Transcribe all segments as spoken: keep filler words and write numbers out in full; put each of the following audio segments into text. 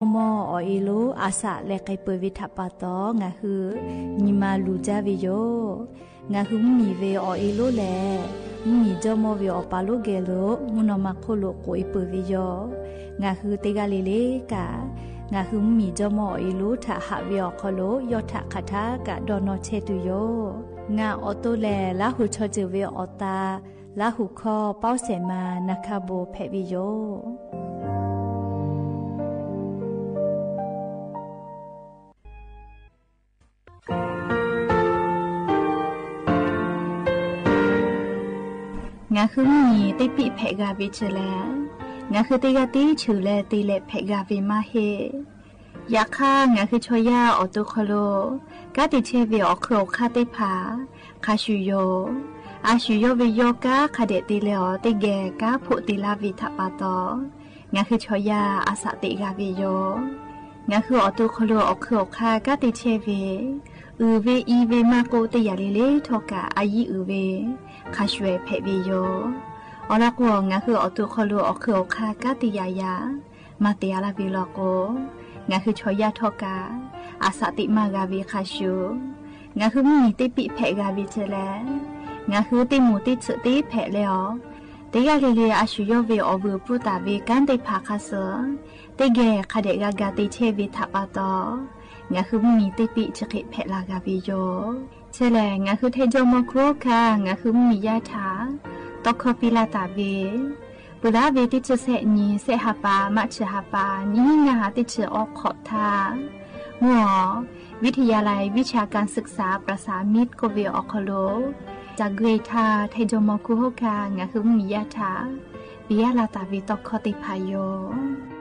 မီၢ်အီၤအ့လိ အစးလဲၤက့ၤပၢၢ်ဝ့ၤထးပာ်တီၤ ငါဟု နံၤမၤလူၤကၠါဝ့ၤယိၤ. ငါဟုမ့ၢ်မံၤဝ့ၤအီၤအ့လိလဲၣ်, မ့ၢ်မံၤကၠီမီၢ်ဝ့ၤအီၤပာ်လိၣ်ဂဲၤလိာ် မုၢ်နီၢ်မၤခိၣ်လိာ်ကိးအ့ပၢၢ်ဝ့ၤယိၤ. ငါဟုတဂၤလၢ်လၢ်ကါ, ငါဟုမ့ၢ်မံၤကၠီမီၢ်အီၤအ့လိထးဟးဝ့ၤအီၤခီလိာ် ယီၢ်ထးခးထးကးဒီးနီၢ်ဆဲးတုၤယိၤ. ငါအီၤတိၢ်လဲၣ် လါဟူးဆီၣ်စၢၤဝ့ၤအီၤတၢ် လါဟူးခီ ပီၣ်စဲးမၤ နၢ်ခါဘိးဖဲးဝ့ၤယိၤ. ငါဟုမ့ၢ်တ့ပံၣ်ဖဲးဂၤဝ့ၤဆၢလဲၣ်, ငါဟုတဂၤတ့ဆၢလဲၣ်တ့လဲၣ်ဖဲးဂၤဝ့ၤမးဟ့ၣ်. ယခါ ငါဟုဆီယါအီၤတိၢ်ခီလိာ် ကါတ့ဆဲးဝ့ၤအီၤခၢၣ်အီၤခါတ့ၢ်ဖး ခးဆူၣ်ယိၤ. အါဆူၣ်ယိၤဝ့ၤယိၤ ကါခးဒဲးတ့လဲၣ်အီၤ တဂဲၤကါဖိးတ့လါဝ့ၤထးပာ်တီၤ ငါဟုဆီယါအစးတ့ဂၤဝ့ၤယိၤ. ငါဟုအီၤတိၢ်ခီလိာ်အီၤခၢၣ်အီၤခါကါတ့ဆဲးဝ့ၤ အုၣ်ဝ့ၤအံၤဝ့ၤမၤကိးတယာ်လၢ်လၢ်ထီၣ်ကး အယံၤအုၣ်ဝ့ၤ ခးဆူၣ်ဖဲးဝ့ၤယိၤ. အီၤလီၤကိး ငါဟုအီၤတိၢ်ခီလိာ်အီၤခၢၣ်အီၤခါကါတယာ်ယၤ မၤတ့အါလၢ်ဝ့ၤလီၤကိး ငါဟုဆီယါထီၣ်ကး အစးတ့မၤဂၤဝ့ၤခးဆူၣ်. ငါဟုမ့ၢ်တ့ပံၣ်ဖဲးဂၤဝ့ၤဆၢလဲၣ်, ငါဟုတ့မိၢ်တ့ဆၢတ့ဖဲးလဲၣ်အီၤ တဂၤလၢ်လၢ် အါဆူၣ်ယိၤဝ့ၤအီၤဝုၢ်ပူၤတၢ်ဝ့ၤကါတ့ၢ်ဖးခါဆၢ တဂဲၤခးဒဲးဂၤဂၤတ့ဆဲးဝ့ၤထးပာ်တီၤ ငါဟုမ့ၢ်တ့ပံၣ်ဆၢဃ့ဖဲးလၢ်ဂၤဝ့ၤယိၤ. ဆၢလဲၣ် ငါဟုထဲကၠီမီၢ်ခိၣ်ခါ ငါဟုမ့ၢ်ယါထး တီခီပံလၢ်တၢ်ဝ့ၤ ပူၤလၢဝ့ၤတ့ဆၢဆဲးနံၤ ဆဲးဟးပာ် မးဆၢဟးပာ် နံၣ်ဟံးငါးဟးတ့ဆၢအီခီၣ်ထါ မုၢ်အီၤ ဝံထယၤလံဝံဆၢကၣ်စឹးစၣ် ပြၢ်စၣ်မံးကိးဝ့ၤအီၤခီလိာ် တၢ်ဂ့ၢ်ထါ ထဲကၠီမီၢ်ခိၣ်ခါ ငါဟုမ့ၢ်ယါထး ပံလၢ်တၢ်ဝ့ၤတီခီတ့ၢ်ဖးယိၤ.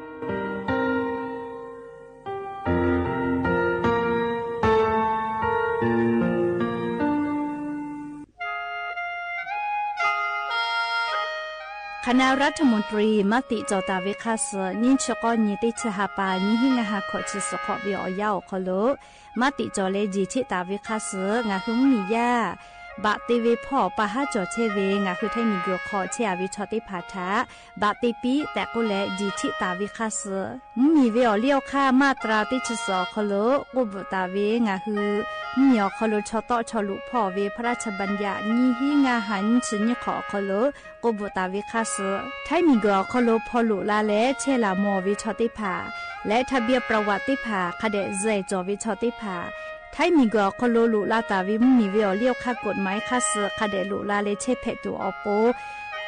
คณะรัฐมนตรี မၤတ့ကၠီၤတၢ်ဝ့ၤခါဆၢ နံၣ်ဆၢကီၢ်နံၤ တ့ဆၢဟးပာ် နံၣ်ဟံးငါးဟးခီၣ်ဆၢစၢဃိးဝ့ၤအီၤယါအီၤခီလိာ် မၤတ့ကၠီၤလၢ ယံာ်ဆံးတၢ်ဝ့ၤခါဆၢ ငါဟုမ့ၢ်ယါ ဘၣ်တ့ဝ့ၤဖီၣ် ပာ်ဟးကၠီၤဆဲးဝ့ၤ ငါဟုထဲမံၤဂုၤခီၣ်ဆဲးအဝ့ၤဆီၣ်တ့ၢ်ဖးထး ဘၣ်တ့ပံ တဲာ်ကိးလဲၣ် ယံာ်ဆံးတၢ်ဝ့ၤခါဆၢ မ့ၢ်ဝ့ၤအီၤလံအီၤခါ မၤတြၢ်တ့ဆၢစၢအီၤခီလိာ် ကိးဘုးတၢ်ဝ့ၤ ငါဟု မ့ၢ်အီၤခီလိာ် ဆီၣ်တီဆီၣ်လိာ်ဖီၣ်ဝ့ၤ พระราชบัญญัติ နံၣ်ဟံးငါးဟးနံၣ်ဆၢနံၣ်ခီၣ်အီၤခီလိာ် ကိးဘုးတၢ်ဝ့ၤခါဆၢ ထဲမံၤဂုၤအီၤခီလိာ် ဖီၣ်လိာ်လၢ်လၢ ဆဲးလၢ်မီၢ်ဝ့ၤဆီၣ်တ့ၢ်ဖး လၢ ทะเบียนประวัติ တ့ၢ်ဖး ခးဒဲးစဲးကၠီၤဝ့ၤဆီၣ်တ့ၢ်ဖး ထဲမံၤဂုၤအီၤခီလိာ် လိာ်လၢ်တၢ်ဝ့ၤ မ့ၢ်မ့ၢ်ဝ့ၤအီၤလံအီၤခါ กฎหมาย ခါဆၢ ခးဒဲးလိာ်လၢ်လၢ ဆဲးဖဲးတုၤအီၤပူၤ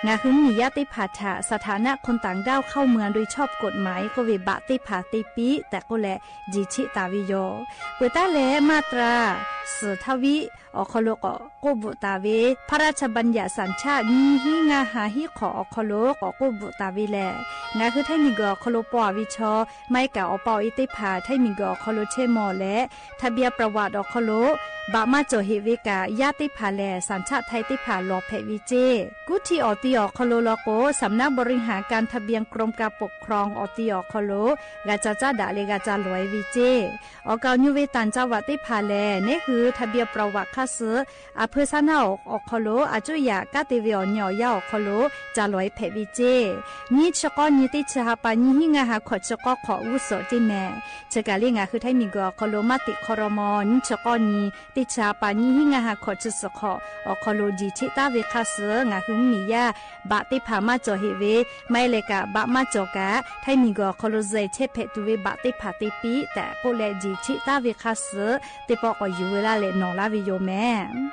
ငါဟုမ့ၢ်ယါတ့ၢ်ဖးထး สถานะคนต่างด้าวเข้าเมืองโดยชอบกฎหมาย ကိးဝ့ၤ ဘၣ်တ့ၢ်ဖး တ့ပံ တဲာ်ကိးလဲၣ် ယံာ်ဆံးတၢ်ဝ့ၤယိၤ ပှဲၤတၢ်လၢ မၤတြၢ် ဆၢထၢၣ်ဝံၤ အီၤခီလိာ် ကိးဘုးတၢ်ဝ့ၤ พระราชบัญญัติสัญชาติ နံၣ်ဟံးငါးဟးဟံၣ်ခီၣ်အီၤခီလိာ် ကိးဘုးတၢ်ဝ့ၤလဲၣ် ငါဟုထဲမံၤဂုၤအီၤခီလိာ် ပှၤဝ့ၤဆီၣ် မၤကၣ်အီၤပာ်အီၤအ့ၣ်တ့ၢ်ဖး ထဲမံၤဂုၤအီၤခီလိာ် ဆဲးမီၢ်လဲၣ် ทะเบียนประวัติ အီၤခီလိာ် ဘၣ်မၤကၠီၣ်ဟ့ၣ်ဝ့ၤကၣ် ယါတ့ၢ်ဖးလဲၣ် สัญชาติไทย တ့ၢ်ဖးလီၤဖဲးဝံၤစ့ၢ် ကူၣ်ထံအီၤတံအီၤခီလိာ်လီၤကိး สำนักบริหารการทะเบียนกรมการปกครอง အီၤတံအီၤခီလိာ် ဂၤစၢ်ကၢ်ဒၣ်လၢဂၤစၢ်လွဲဝံၤစ့ၢ် အီၤကၢ်ညိဝ့ၤတၢ်ကၢ်ဝးတ့ၢ်ဖးလဲၣ် နဲဟု ทะเบียนประวัติ ခါဆၢ အဖၢဆါနၢ်အီၤခီလိာ် အကၠိယာ် ကၢ်တ့ဝ့ၤအီၤ ညိအီၤယါအီၤခီလိာ် စၢ်လွဲဖဲးဝံၤစ့ၢ် နံၣ်ဆၢကီၢ်နံၤ တ့ဆၢဟးပာ် နံၣ်ဟံးငါးဟးခီၣ်ဆၢကီၢ်ခီၣ် ဝူစိာ်စ့ၢ်မဲာ် ဆၢကၢ်လၢ ငါဟုထဲမံၤဂုၤအီၤခီလိာ် မၤတ့ခီရီမီၤ နံၣ်ဆၢကီၢ်နံၤ တ့ဆၢဟးပာ် နံၣ်ဟံးငါးဟးခီၣ်ဆၢစၢဃိး အီၤခီလိာ် ယံာ်ဆံးတၢ်ဝ့ၤခါဆၢ ငါဟုမ့ၢ်ယါ ဘၣ်တ့ၢ်ဖးမၤကၠီၣ်ဟ့ၣ်ဝ့ၤ မၤလဲၤကၣ် ဘၣ်မၤကၠီၣ်ကၣ် ထဲမံၤဂုၤအီၤခီလိာ် စဲးဆဲးဖဲးတုၤဝ့ၤ ဘၣ်တ့ၢ်ဖးတ့ပံ တဲာ်ကိးလဲၣ် ယံာ်ဆံးတၢ်ဝ့ၤခါဆၢ တ့ပီၣ်ကီၢ်ယူၤဝဲလၢ်လဲၣ် နီၢ်လၢ်ဝ့ၤယိၤမဲာ်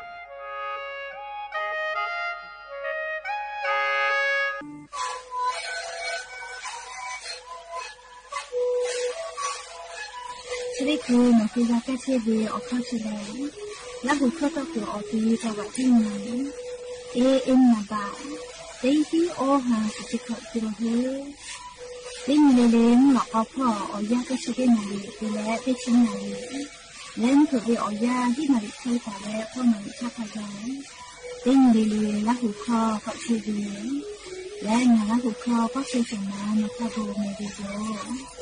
ဆၢဒ့ၣ်ကိ နီၢ်က့ယါကၢ်ဆၢဝ့ၤအီၤခီဆၢလဲၣ်, လၢဟူးခီၣ်တီၢ်ကိးအီၤတံၤ တၢ်ဝးတံၢ်မံၤ, အ့ အ့ၣ်နၢ်ဘၣ်, တ့ဟံၣ်အီၣ်ဟး ကစံးခီၣ်ကၠိဟ့ၣ်, တ့မံၤလ့လ့ မုၢ်လီၤကီဖီၣ်အီၤယါကၢ်ဆၢဒ့ၣ်နၢ်လံ တုၤလၢတ့ဆံနၢ်လံ လၢမုၢ်ထီၣ်ဘ့ၣ်အီၤယါ ဟံၣ်နၢ်လံဆၢတၢ်လၢ ဖီနၢ်လံဆၢဖးယါ, တ့မံၤလ့လ့ လၢဟူးခီၣ်ကီၢ်ဆၢဝ့ၤ, လၢနၤလၢဟူးခီၣ်ကီၢ်ဆၢစၢၣ်မၤ နီၢ်ကၢ်ဘိမ့ၢ်ဝံၤယိၤ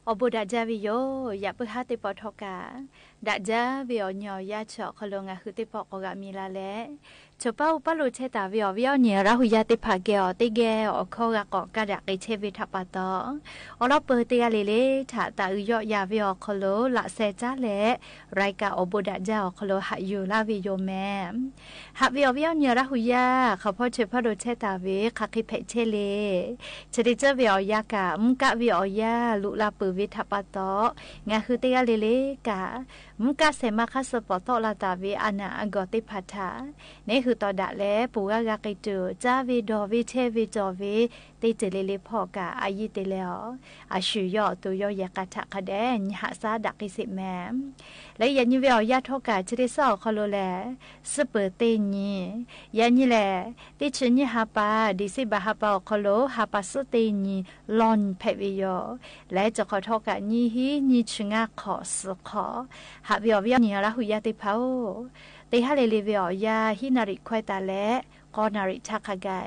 အိၣ်ဘိးဒၣ်ဒၢဝဲယိၤ ယၣ်ပၢၢ်ဟါသ့ၣ်ပီၣ်ထီၣ်ကၣ် ဒၣ်ဒၢဝဲအီၤ ညီယါဆၢၣ်ခီလိာ် ငါးဟုသ့ၣ်ပီၣ်ကိးဂၤမံၤလၢ်လၢ် ဆိပာ်အိၣ်ပာ်လိာ်ထဲတၢ်ဝဲအီၤ ဝဲအီၤန့ၣ် ရၤဟူယါသ့ၣ်တဖၣ်ကဲအီၤ သ့ဂဲၤအီၤခီဂၤကီး ကါဒၣ်က့ၤဆဲဝဲထးပာ်တီၢ် အီလီၤပၢၢ်သ့ဂၤလၢ်လၢ် ထးတၢ်အုးယီၣ်ယၤဝဲအီၤခီလိာ် လၢ်ဆဲးကၠါလဲၣ် ရၢၢ်ကၣ်အိၣ်ဘိးဒၣ်ဒၢအီၤခီလိာ် ဟးယိာ်လၢ်ဝဲယိၤမဲာ် ဟးဝဲအီၤ ဝဲအီၤန့ၣ် ရၤဟူယါ ခီဖီဆိပာ်လိာ်ထဲတၢ်ဝဲ ခးဃ့ဖဲးဆဲလဲၣ် ဆၢတ့ၢ်စၢၢ်ဝဲအီၤယါကၣ် မူကၣ်ဝဲအီၤယါ လူၤလၢ်ပၢၢ်ဝဲထးပာ်တီၢ် ငါးဟုသ့ၣ်ဂၤလၢ်လၢ်ကၣ် မူကၣ်ဆဲးမၤခါဆၢၣ်ပီၣ်ထီၣ်လၢ်တၢ်ဝဲ အနၢ်အဂီၢ်သ့ၣ်တဖၣ်ထၣ် န့ၣ်ဟုးတီၢ်ဒၣ်လဲၣ် ပူၤဂၤဂၤက့ၤတုၤ ကၠါဝဲဒီးဝဲဆဲဝဲတီၢ်ဝဲ သ့တ့ၢ်လၢ်လၢ်ဖီၣ်ကၣ် အယံာ်တ့ၢ်လၢအီၤ အဆူၣ်ယီၣ်အသိးယီၣ်ယဲၢ်ကၣ်ထးခါဒဲး နဟးစၢ်ဒၣ်က့ၤစ့ၢ်မဲာ် လၢယၤန့ၣ်ဝဲအီၤယါထီၣ်ကၣ် ဆၢတ့ၢ်စၢၢ်အီၤခီလိာ်လဲၣ် စ့ပၢၢ်သ့နံၤ ယၤန့ၣ်လဲၣ် တ့ၢ်ဆံနံၣ်ဟါပၢၢ် ဒံၣ်စ့ဘၢၣ်ဟါပၢၢ်အီၤခီလိာ် ဟါပၢၢ်စ့ၢ်သ့နံၤ လီၤနံၤဖဲးဝဲယိၤ လၢကၠီၣ်ခီၣ်ထီၣ်ကၣ် နံၣ်ဟံးနံၣ်ဆံငါခီၣ်စူၤခီၣ် ဟးဝဲအီၤ ဝဲအီၤန့ၣ် ရၤဟူယါသ့ၣ်တဖၣ်ဧၢ သ့ဟးလၢ်လၢ်ဝဲအီၤယါ ဟံးနၣ်ရံၣ်ခွဲးတၢ်လဲၣ် ဃိးနၣ်ရံၣ်ဆါခါဂၤ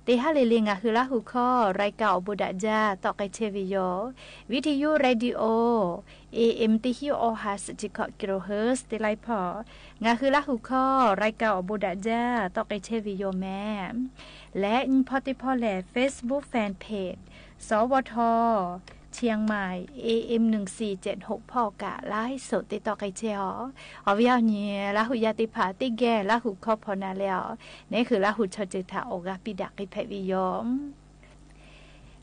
သ့ဟးလၢ်လၢ် ငါးဟုလၢ်ဟူခီ ရၢၢ်ကၣ်အိၣ်ဘိးဒၣ်ဒၢ တီၣ်က့ၤဆဲဝဲယိၤ ဝံထယု ရေဒီယို အေအ့မ် တဆံ အီဟၢၣ် ဆံခွီး ကီလိုဟၢၣ် သ့လၢ်ဖီၣ် ငါးဟုလၢ်ဟူခီ ရၢၢ်ကၣ်အိၣ်ဘိးဒၣ်ဒၢ တီၣ်က့ၤဆဲဝဲယိၤမဲာ် လၢနံၣ်ဖီသ့ၣ်ဖီၣ်လဲၣ် Facebook Fan Page စဝထ เชียงใหม่ เอเอ็ม หนึ่งสี่เจ็ดหก ဖီၣ်ကၣ် ไลฟ์สด သ့တီၣ်က့ၤဆဲအီၤ အဝဲအီၤန့ၣ် ရၤဟူယါသ့ၣ်တဖၣ် သ့ဂဲၤလၢ်ဟူခီဖီၣ်နၤလဲၣ်အီၤ န့ၣ်ဟုးလၢ်ဟူဆီၣ်တ့ၢ်ထး အိၣ်ဂၤပံးဒၣ်က့ၤဖဲးဝဲယိၤ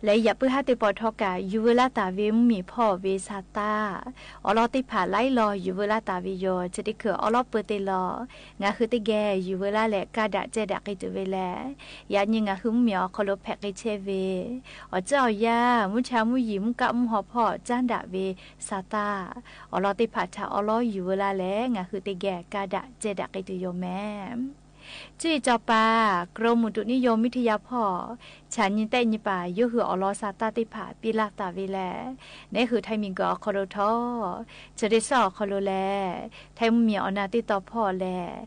လၢယၤပၢၢ်ဟါသ့ၣ်ပီၣ်ထီၣ်ကၣ် ယူၤဝဲလၢ်တၢ်ဝဲ မုၢ်မံၣ်ဖီၣ်ဝဲဆးသၢ အီလီၤသ့ၣ်တဖၣ် လၢလီၤယူၤဝဲလၢ်တၢ်ဝဲယိၤ ဆၢတ့ၢ်ခုၣ် အီလီၤပၢၢ်သ့ၣ်လီၤ ငါးဟုသ့ၣ်ဂဲၤ ယူၤဝဲလၢ်လဲၣ် ကါဒၣ်ကဲဒၣ်က့ၤတုၤဝဲလဲၣ် ယၤန့ၣ် ငါးဟုမုၢ်မံၣ်အီၤခီလိာ် ဖဲးက့ၤဆဲဝဲ အီၣ်ကၠၢအီၣ်ယါ မူဆါမူယံာ် မူကၣ်မူဟီၣ်ဖီၣ် ကၠၢဒၣ်ဝဲဆးသၢ အီလီၤသ့ၣ်တဖၣ်ထၣ် အီလီၤယူၤဝဲလၢ်လဲၣ် ငါးဟုသ့ၣ်ဂဲၤ ကါဒၣ်ကဲဒၣ်က့ၤတုၤယိၤမဲာ် ကၠုၢ်အ့ၣ်စီၤပၤ ကရူၢ်မုၢ်တူနံယိာ်မုၢ်ထယါဖီၣ် ဆၣ်နံၣ်သဲးနံၣ်ပၣ် ယိၤဟုၣ်အီလီၤဆးသၢသ့ၣ်တဖၣ် ပံလၢ်တၢ်ဝဲလဲၣ် န့ၣ်ဟုးထၢၣ်မံၤကီၢ်အီၤခီလိာ်ထီၣ် ဆၢတ့ၢ်စၢၢ်အီၤခီလိာ်လဲၣ် ထၢၣ်မုၢ်မံၣ်အီၣ်နၤသ့ၣ်တီၢ်ဖီၣ်လဲၣ်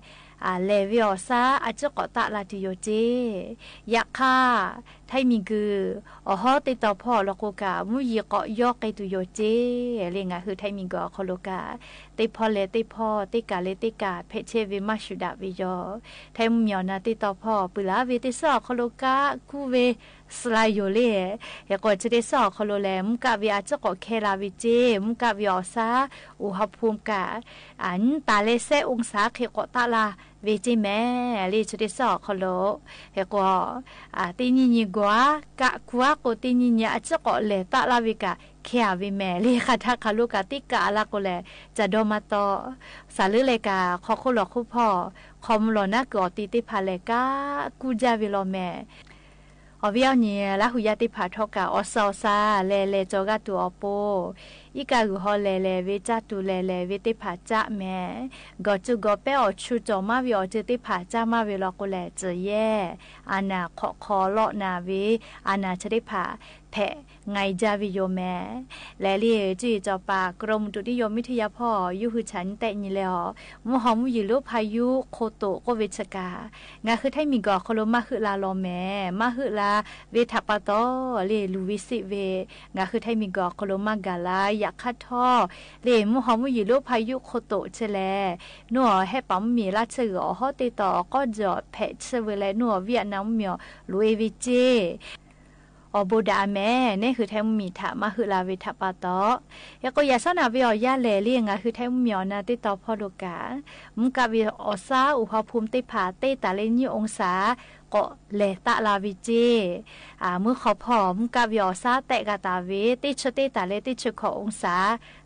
အလဲၤဝဲအီၤဆၢ အစုကီၣ်သးလၢ်တုၤယိၤစ့ ယခါ ထၢၣ်မံၤကုၢ် အီၤဟီသ့ၣ်တီၢ်ဖီၣ်လီၤကိးကၣ် မူယံၤကီးယီက့ၤတုၤယိၤစ့ လၢငါးဟုထၢၣ်မံၤကုၢ်အီၤခီလိာ်ကၣ် သ့ၣ်ဖီၣ်လဲၣ်သ့ၣ်ဖီၣ် သ့ၣ်ကၣ်လဲၣ်သ့ၣ်ကၣ် ဖဲးဆဲဝဲမၤဆူၣ်ဒၣ်ဝဲယိၤ ထၢၣ်မုၢ်မံၣ်အီၣ်နၤသ့ၣ်တီၢ်ဖီၣ် ပၢလၢ်ဝဲသ့ၣ်စၢၢ်အီၤခီလိာ်ကၣ် ကူဝဲ စလါယိၤလၢ ဟဲကိးဆၢတ့ၢ်စၢၢ်အီၤခီလိာ်လဲၣ် မူကၣ်ဝဲအစုကီၣ်ခဲလၢ်ဝဲစ့ မူကၣ်ဝဲအီၤဆၢ အိၣ်ဟီၣ်ဖူမ်ကၣ် အနံၣ်တၢ်လဲစဲး องศา ခဲကီၣ်သးလၢ်ဝဲစ့မဲာ် လၢဆၢတ့ၢ်စၢၢ်အီၤခီလိာ် ဟဲကိး သ့ၣ်နံၤနံၤကွၢ် ကၣ်ကူအါကိးသ့ၣ်နံၤနံၤ အစုကီၣ်လဲၣ်သးလၢ်ဝဲကၣ် ခဲအဝဲမဲာ် လၢဃးထးဃးလိကၣ်သ့ၣ်ကၣ်အလၢ်ကိးလဲၣ် ကၠၢ်ဒီမၤတီၢ် စးလၢလဲၣ်ကၣ် ခီၣ်ခိၣ်လီၢ်ခိၣ်ဖီၣ် ခီမုၢ်လီၤနါကုၢ်အီၤသ့ၣ်တဖၣ်လဲၣ် ကၣ်ကူကၠၢ်ဝဲလီၤမဲာ် အီၤဝဲအီၤန့ၣ် လၢဟူးယါသ့ၣ်တဖၣ်ထီၣ်ကၣ် အီၣ်စၢအီၣ်စၢ လဲၤလဲၤကၠီၤဂာ်တူာ်အီၤပိၤ အံၤကၣ်ဂုာ်ဟီလဲၤလဲၤဝဲ ကၠၢ်တူာ်လဲၤလဲၤဝဲသ့ၣ်တဖၣ်ကၠၢ်မဲာ် ဂီၤစုဂီၤပဲအီၣ်ဆူၣ်ကၠီၤမးဝဲအီၤ ကၠၢ်သ့ၣ်တဖၣ်ကၠၢ်မးဝဲလီၤကိးလဲၣ် စၢၤယဲၢ် အနၢ်ခီၣ်ခီလီၢ်နၢ်ဝဲ အနၢ်ဆၢသ့ၣ်တဖၣ် ဖဲးငါကၠၢ်ဝဲယိၤမဲာ် လဲၤလံ ကၠၢ်အ့ၣ်စီၤပၤ ကရူၢ်မုၢ်တူနံယိာ်မုၢ်ထယါဖီၣ် ယိၤဟုၣ်ဆၣ်နံၣ်သဲးနံၣ်လဲၣ်အီၤ မုၢ်ဟီၣ်မုၢ်ယံၤလိၤဖးယိၤခိၣ်တိာ်ကိးဝဲဆၢကၣ် ငါဃုထၢၣ်မံၤကီၢ်ခီလိာ်မၤဟုးလၢ်လီၤမဲာ် မၤဟုးလၢ်ဝဲထးပာ်တီၢ်လၢလူၤဝဲစံးဝဲ ငါဃုထၢၣ်မံၤကီၢ်ခီလိာ်မၤဂၤလၢ် ယၣ်ခါထီၣ်လၢမုၢ်ဟီၣ်မုၢ်ယံၤလိၤဖးယိၤခိၣ်တိာ်ဆၢလဲၣ် နူအီၣ်ဟဲပာ်မုၢ်မံၤလၢ်ဆၢဂ့ၤအီၤဟီၣ်သ့ၣ်တီၢ်အီၤကီၢ်ကၠီၣ်ဖဲးဆၢဝဲလဲၣ် နူအီၣ်ဝံအနၢ်မုၢ်မံၤအီၤလိၤအ့ၣ်ဝဲစ့ အီၤဘိးဒၣ်အမဲာ် န့ၣ်ဃုထၢၣ်မုၢ်မံၤထးမၤဟုးလၢ်ဝဲထးပာ်တီၢ် ဟဲကိးယၤစီနၢ်ဝဲအီၤယါလဲၣ်လံ ငါဃုထၢၣ်မုၢ်မံၤအီၣ်နၤသ့ၣ်တီၢ်ဖီၣ်လိာ်ကၣ် မုၢ်ကၣ်ဝဲအီၤစၢ အိၣ်ဟီၣ်ဖူမ်သ့ၣ်တဖၣ် သ့ၣ်တၢ်လၢနံၣ် องศา ကိးလဲၣ်သးလၢ်ဝဲစ့ မုၢ်ခီၣ်ဖီၣ် မုၢ်ကၣ်ဝဲအီၤစၢ သဲးဂၤတၢ်ဝဲ သ့ၣ်ဆၢသ့ၣ်တၢ်လၢသ့ၣ်ဆၢခီၣ် องศา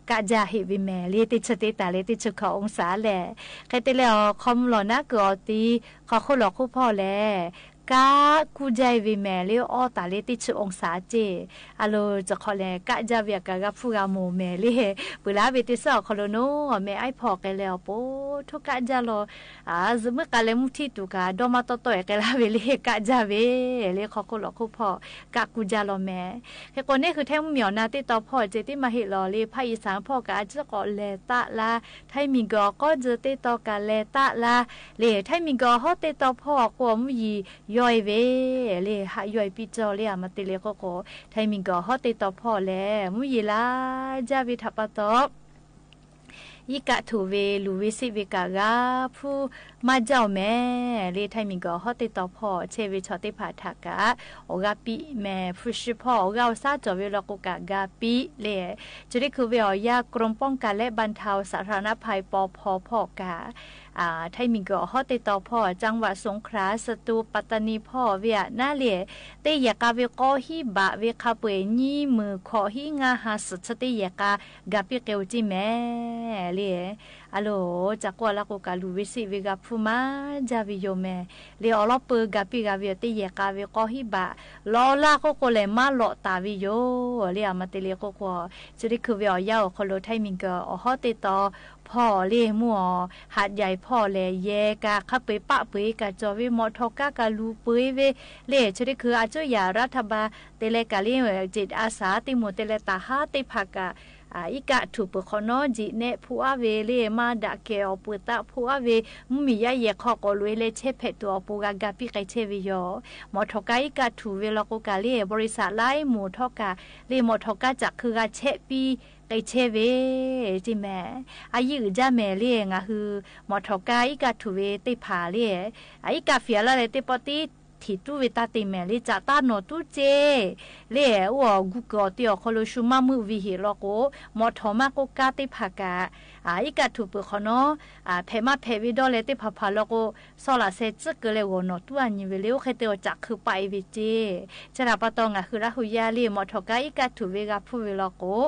ကၣ်ကၠၢ်ဟ့ၣ်ဝဲမဲာ်လံ သ့ၣ်ဆၢသ့ၣ်တၢ်လၢသ့ၣ်ဆၢခီၣ် องศา လဲၣ် ဃဲသ့ၣ်လဲၣ်အီၤ ခီမုၢ်လီၤနါကုၢ်အီၤသံ ခီၣ်ခိၣ်လီၢ်ခိၣ်ဖီၣ်လဲၣ် ကၣ်ကူကၠၢ်ဝဲမဲာ်လၢအီၣ်တၢ်လၢသ့ၣ်ဆၢ องศา စ့ အလိၤတခီလဲၣ် ကၣ်ကၠၢ်ဝဲအကၤဂၤဖုဂၤမိၢ်မဲာ်လံ ပှၤလၢဝဲသ့ၣ်စၢၢ်အီၤခီလိာ်နီၤ မဲာ်အိုက်ဖီၣ်ကဲလဲၣ်အီၤပိၤ ထိၣ်ကၣ်ကၠၢ်လီၤ စ့ၢ်မုၢ်ကးလဲၣ်မုၢ်ထံၣ်တူာ်ကး ဒီမါတီတီအဲၣ်ကဲလၢ်ဝဲလံ ကၣ်ကၠၢ်ဝဲ လၢခီၣ်ခိၣ်လီၢ်ခိၣ်ဖီၣ် ကၣ်ကူကၠၢ်လီၤမဲာ် ဟဲကိးန့ၣ်ဃုထၢၣ်မုၢ်မံၤအီၣ်နၤသ့ၣ်တီၢ်ဖီၣ် စ့သ့ၣ်မၤဟ့ၣ်လီၤလံ ဖးအံၣ်စၣ်ဖီၣ်ကး အစုကီၣ်လဲၣ်သးလၢ် ထၢၣ်မံၤကီၢ်အီၤကီၢ်ကၠၢ်သ့ၣ်တီၢ်ကးလဲၣ်သးလၢ် လၢထၢၣ်မံၤကီၢ်အီၤဟီၣ်သ့ၣ်တီၢ်ဖီၣ်အီၤကိးအီၤမုၢ်ယံၤ ယွဲၢ်ဝဲ လၢဟးယွဲၢ်ပီၣ်ကၠီလၢအမၤတ့ၢ်လၢကီၢ်ကီၢ် ထၢၣ်မံၤကီၢ်အဟီၣ်တ့ၢ်တီၤဖီၣ်လဲၣ် မုၢ်ယံၤလၢ် ဒ်ဝဲထးပာ်တီ ယကးထူၣ်ဝဲ လူၢ်ဝဲစံးဝဲကးဂၤဖု မၤကၠီၣ်မဲာ် လၢထၢၣ်မံၤကီၢ်အဟီၣ်တ့ၢ်တီၤဖီၣ် ဆဲးဝဲဆီၣ်သ့ၣ်ဖးထးကး အီၣ်ဂၤပံးမဲာ် ဖုးရှုဖီၣ် အီၣ်ဂၤအိၣ်စါကၠီၣ်ဝဲလီၤကိးကးဂၤပံးလၢ ဆိဒ့ခုဝဲအီၤယါ กรมป้องกันและบรรเทาสาธารณภัย ปภ ဖီၣ်ကး ထၢၣ်မံၤကီၢ်အဟီၣ်တ့ၢ်တီၤဖီၣ် จังหวัดสงขลา สตูล ปัตตานี ဖီၣ်ဝဲအနၤလၢ တ့ယဲၢ်ကးဝဲကီၢ်ဟံၣ်ဘးဝဲခါပှဲၤ ညံမုၢ်ခီၣ်ဟံးငါဟးစးဆၢတ့ယဲၢ်ကး ဂၤပံးကဲအိၣ်ကၠ့မဲာ်လၢ အလိၤ ကၠီၣ်ကိးလၢကိးကး လူၢ်ဝဲစံးဝဲဂၤဖု မၤကၠီၣ်ဝဲယိာ်မဲာ် လၢအီၣ်လီၤပၢၤဂၤပံးဂၤဝဲအီၤ တ့ယဲၢ်ကးဝဲကီၢ်ဟံၣ်ဘး လီၤလၢအခိၣ်ဃိလဲၣ် မၤလီၤတၢ်ဝဲယိာ်လၢအမၤတ့ၢ်လၢကီၢ်ကီၢ် ဆိဒ့ခုဝဲအီၤယါ အိၣ်ခီလိာ်ထၢၣ်မံၤကီၢ်အဟီၣ်တ့ၢ်တီၤဖီၣ်လၢ မုၢ်အီၣ်ဟးယဲၢ်ဖီၣ်လဲၣ် ယဲၢ်ကးခါပှဲၤပာ်ပှဲၤကးကၠီၣ်ဝဲ မီၣ်ထီၣ်ကါကးလူၤပှ့ၤဝဲလၢ ဆိဒ့ခုအစိယၤ รัฐบาล တဲလဲၣ်ကးလၢ จิตอาสา တ့ၢ်မိၢ်တဲလဲၣ် တၢ်ဟးသ့ၣ်တဖၣ်ကး အံကးထူၣ်ပၢၢ်ခီနီ ဒ်နဲၣ်ဖူအါဝဲလၢ မၤဒၣ်ကဲအီၣ်ပှဲၤသးဖူအါဝဲ မုၢ်မံၤယါယဲၢ်ခီကီၢ်လိာ်လၢ ဆဲးဖဲးတူာ်အပူၤဂၤ ဂၤပံးကဲဆဲးဝဲယိာ် မီၣ်ထီၣ်ကါအံကးထူၣ်ဝဲလီၤကိးကးလၢ บริษัท လါအ့မူၣ်ထီၣ်ကးလၢ မီၣ်ထီၣ်ကါကးခုဂၤဆဲးပံးကဲဆဲးဝဲ ကၠ့မဲာ် အယံာ်အုၣ်ကၠၢ်မဲာ်လၢ ငါဟု မီၣ်ထီၣ်ကါအံကးထူၣ်ဝဲသ့ၣ်တဖၣ်လၢ အံကးဖံးအလါလဲၣ် သ့ၣ်ပီၣ်တံ ထံၣ်တူၢ်ဝဲတၢ်တ့ၢ်မဲာ်လၢ ကးတၢ်နီၣ်တူၢ်ကၠ့ လၢအအိၣ်ဂူာ်ကၢၢ်အီၤတ့ၢ်အီၣ်ခီလိာ် ဆူမၤမုၢ်ဝံၤဟ့ၣ်လီၤကိး မီၣ်ထီၣ်မၤကိးကါသ့ၣ်တဖၣ်ကး အံကးထူၣ်ပၢၢ်ခီနီ ဖဲးမၤဖဲးဝဲဒီးလဲၣ်သ့ၣ်တဖၣ်ဖးလီၤကိး စီၤလးစဲးကၠိကၢလဲၣ်ဂီၢ်နီၣ်တူၢ်အညီဝဲလၢ အိၣ်ဃဲတဲအီၤကးခုပာ်အီၤဝဲကၠ့ ဆဲးတၢ်ပာ်တီ ငါဟုလၢဟူးယါလၢ မီၣ်ထီၣ်ကါအံကးထူၣ်ဝဲဂၤဖုဝဲလီၤကိး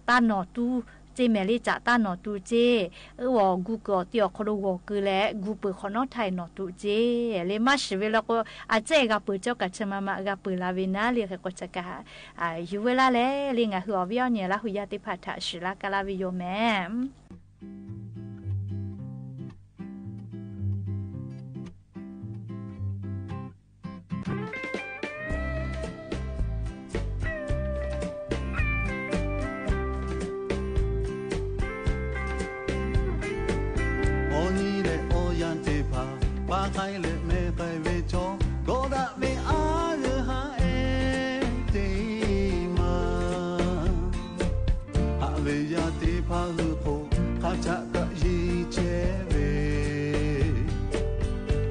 တၢ်နီၣ်တူၢ်ကၠ့မဲာ်လၢ ကးတၢ်နီၣ်တူၢ်ကၠ့ အအိၣ်ဂူာ်ကၢၢ်အီၤတ့ၢ်အီၣ်ခီလိာ်ဂီၢ်ကၢၢ်လဲၣ် ဂူာ်ပၢၢ်ခီနီ ထးနီၣ်တူၢ်ကၠ့ လၢမၤစၢၤဝဲလီၤကိး အစဲးဂၤပၢၢ်ကၠီကးဆၢမၤမၤ အဂၤပၢၢ်လၢ်ဝဲနၤလၢ ဃဲၤကီၢ်ဆၢကဟး ယူၤဝဲလၢ်လဲၣ်လၢ ငါဟုအီၣ်ဝဲအီၣ်န့ၣ် လၢဟူးယါသ့ၣ်တဖၣ်ထး စှၤလၢကလၢ်ဝဲယိာ်မဲာ် အီနံၤလၢအီယၤသ့ၣ်တဖၣ် ပာ်ဃာ်လၢမဲာ်ဃာ်ဝဲကၠီ ကီးဒၣ်မ့ၢ်အါဂၤဟးအဲၣ်တ့ၢ်မး ဟးဝဲယၤသ့ၣ်တဖၣ်ဂုၢ်ဖိ ခးဆးကယံၤဆဲးဝဲ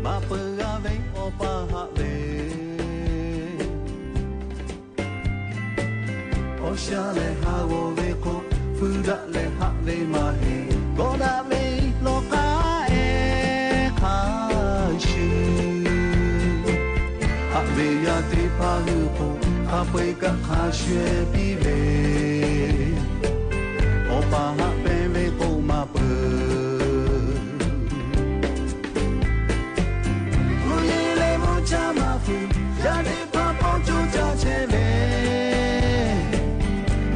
မၤပၢၤဂၤဝဲအီၣ်ပာ်ဟးဝဲ အီၣ်စှၤလဲၣ်ဟးဂီၤဝဲခိၣ် ဖုဒၣ်လဲၣ်ဟးဝဲမၤဟဲ ကီးဒၣ်မ့ၢ်လီၤဃာ်အဲၣ်ခါဆူ ဟးဝဲယၤသ့ၣ်တဖၣ်ဂုၢ်ဖိ ခးပှဲၤကးခးဆှဲးပံးဝဲ အီၣ်ပာ်ဟးပဲာ်ဝဲကိးမၤပၢၤ မုၢ်ယံၤလၢမုၢ်ဆါမၤဖုး ယၤသ့ၣ်တဖၣ်ပိာ်ကၠိကၠၢ်ဆဲးလဲၣ်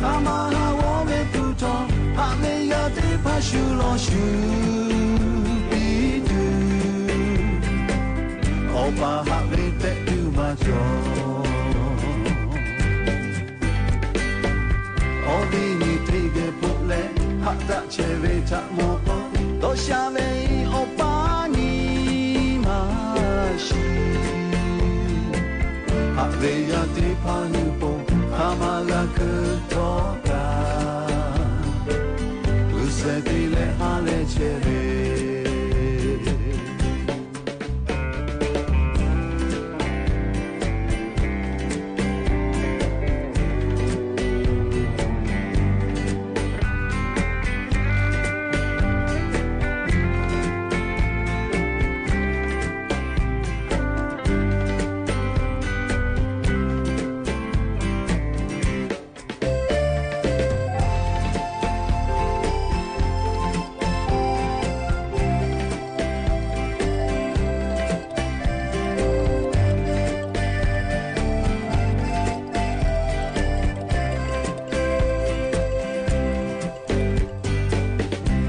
အမၤဟးဂီၤဝဲဖုထီ ဟးဝဲယၤသ့ၣ်တဖၣ်ဆူလီၤဆူ ပံတုၤ အီၣ်ပာ်ဟးဝဲသဲးတုၤမၤကၠီ အီၣ်ဘံနံၤတ့ၢ်ဂဲၤဖိလဲၣ် ဟးတၢ်ဆဲးဝဲဆးမီၤကီး ဒီးစှၤဝဲအီၣ်ပာ်နံၤမၤဆံ ဟးဝဲယၤသ့ၣ်တဖၣ်ဂုၢ်ဖိ ခးမၤလၢခုးထီၣ်ကၢ် ဂုာ်ဆဲးသ့လဲၣ်ဟးလဲၣ်ဆဲးလဲၣ်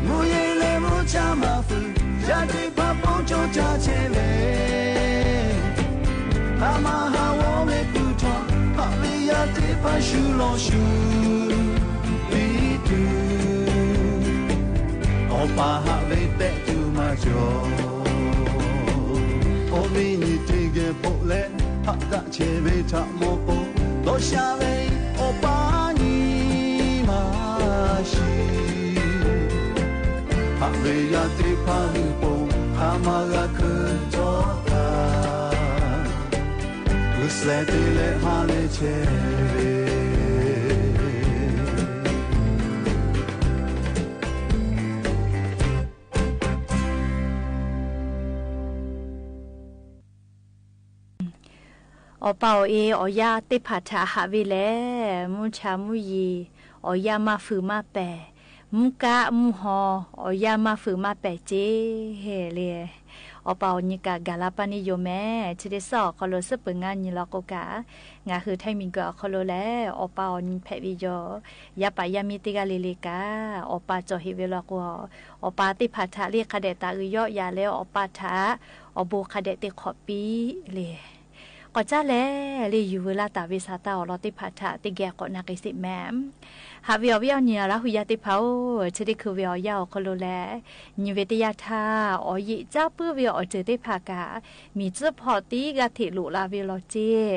မုၢ်ယံၤလၢမုၢ်ဆါမၤဖုး ယၤသ့ၣ်တဖၣ်ပိာ်ကၠိကၠၢ်ဆဲးလဲၣ် အမၤဟးဂီၤဝဲဖုထီ ဟးဝဲယၤသ့ၣ်တဖၣ်ဆူလီၤဆူ ပံတုၤ အီၣ်ပာ်ဟးဝဲသဲးတုၤမၤကၠီ အီၣ်ဘံနံၤတ့ၢ်ဂဲၤ ဗိုလ်လႄၣ် ဟးကးဆဲးဝဲ ထးမီၤပိၢ် ဒီးရှါဝဲအီၤ ပၢ်နံၤမၤရှံ ဟးဝဲယၤသ့ၣ်တဖၣ် ဟံၣ်ပိၢ် ဟါမၤဂၤခုၣ်ထီၣ်တၢ် ဂုာ်ကျဲးစၢးလၢဟးလဲၤဆဲးဝဲ အီၣ်ပၢ်အီၣ်အ့ အီၣ်ယၣ်သ့ၣ်တဖၣ်ထးဟးဝဲလဲၣ်, မူဆါမူယံၤ အီၣ်ယၣ်မၤဖုးမၤပဲာ်, မူကါမူဟီ အီၣ်ယၣ်မၤဖုးမၤပဲာ်စ့လၢ အီၣ်ပၢ်အီၣ်နံၤကး ကၤလါပၢ်နံၣ်ယိၤမဲာ် ထံသ့စီၣ်အီၤခီလိ သ့ၣ်ပှဲၤငါနံၤလီၤကိးကး ငါးဟု ထဲမံၤကၢၢ်အီၤခီလိလဲၣ်, အီၣ်ပၢ်အီၣ်နံၤဖဲးဝဲယိၤ, ယါပၢ်ယါမံတဂၤလံလံကး အီၣ်ပၢ်ကၠီၣ်ဟ့ၣ်ဝဲလီၤကိးအီၤ, အီၣ်ပၢ်သ့ၣ်တဖၣ်ထးလၢ ခးဒဲးတၢ်အုးယီၣ်ယၤလၢ အီၣ်ပၢ်ထး အီၣ်ဘိခးဒဲးတ့ၢ်ခီးပံလံ. ကီၢ်ကၠၢ်လဲၣ် လၢယူၢ်ဝဲလၢတၢ်ဝံသးတၢ်အီၣ်လီၤသ့ၣ်တဖၣ်ထး တဂ့ၤအကိးနၢ်က့ၤစ့ၢ်မဲာ် ဟးဝဲအီၤဝဲအီၤနံၤ အလါဟူယၤသ့ၣ်တဖၣ်ဧၢ, ထံဒ့ခုဝဲအီၤယၣ်အီၤခီလိလဲၣ်, နံၤဝဲတယၣ်ထါ အီၣ်ယံာ်ကၠၢ်ပုၢ်ဝဲအီၤစၢၤသ့ၣ်တဖၣ်ကး မံၤစၢၣ်ဖီၣ်တံၢ်ဂၤထံးလိာ်လၢ်ဝဲလီၤစ့,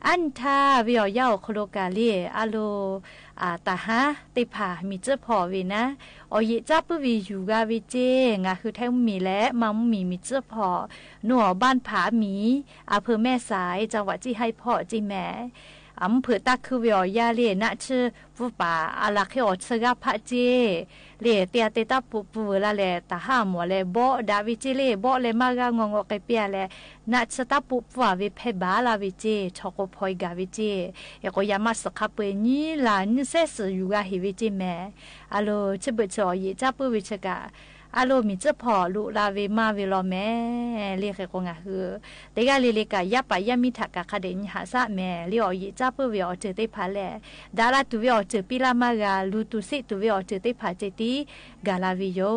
အါနံၤထါဝဲအီၤယၣ်အီၤခီလိကးလံ အလိၤ တၢ်ဟါသ့ၣ်တဖၣ် မံၤစၢၣ်ဖီၣ်ဝဲနၤ, အီၣ်ယံာ်ကၠၢ်ပုၢ်ဝဲယူၢ်ဂၤဝဲစ့, ငါးဟု ထဲမံၤလဲၣ် မါမံၤ မံၤစၢၣ်ဖီၣ်, နအိၣ်ဘၣ်ဖးမံၤ အဖၢမဲာ်စး ကၠၣ်ဝးကၠံၣ်ဟဲဖီၣ်စ့ၢ်မဲာ် အမုၢ်ဖုးတၢ်ခုဝဲအီၤယၣ်လံ နၢ်ဆၢပူၤပာ် အလၢခဲအီၤဆၢဂၤဖးစ့, လၢတယၣ်တဲတၢ်ပူၤပူၤဝဲလၢ်လဲၣ် တၢ်ဟးမီၢ်လဲၣ် ဘီဒၣ်ဝဲစ့လံ ဘီလဲၤမၤဂၤငီၢ်ငီၢ်ကဲပျဲလဲၣ်, နၢ်ဆၢတၢ်ပူၤပူၤအဝဲဖဲဘၣ်လၢ်ဝဲစ့, ဆီၣ်ကိးဖီအီၤဂၤဝဲစ့, အဃိယမးစၢဃါပှဲၤနံၤလၢ်နံၣ်စဲးစၢးယူၢ်ဂၤဟ့ၣ်ဝဲစ့မဲာ်, အလိၤ ဆၢဘၢၣ်ဆၢအီၣ်ယံာ်ကၠၢ်ပုၢ်ဝဲဆၢကး အလိၤမံၤစၢၣ်ဖီၣ်လိာ်လၢ်ဝဲမးဝဲလီၤမဲာ်, လၢဃဲၤကိးငါးဟု တဂၤလံလံကး ယါပၢ်ယါမံထးကးခးဒဲးနံၤဟးစၢ်မဲာ် လၢအီၣ်ယံာ်ကၠၢ်ပုၢ်ဝဲအီၤစၢၤသ့ၣ်တဖၣ်လဲၣ်, ဒၣ်လၢတူၢ်ဝဲအီၤစၢၤပံလၢ်မၤဂၤ လူတူၢ်သံတူၢ်ဝဲအီၤစၢၤသ့ၣ်တဖၣ်စ့ၢ်တံၢ် ကၤလၢ်ဝဲယိ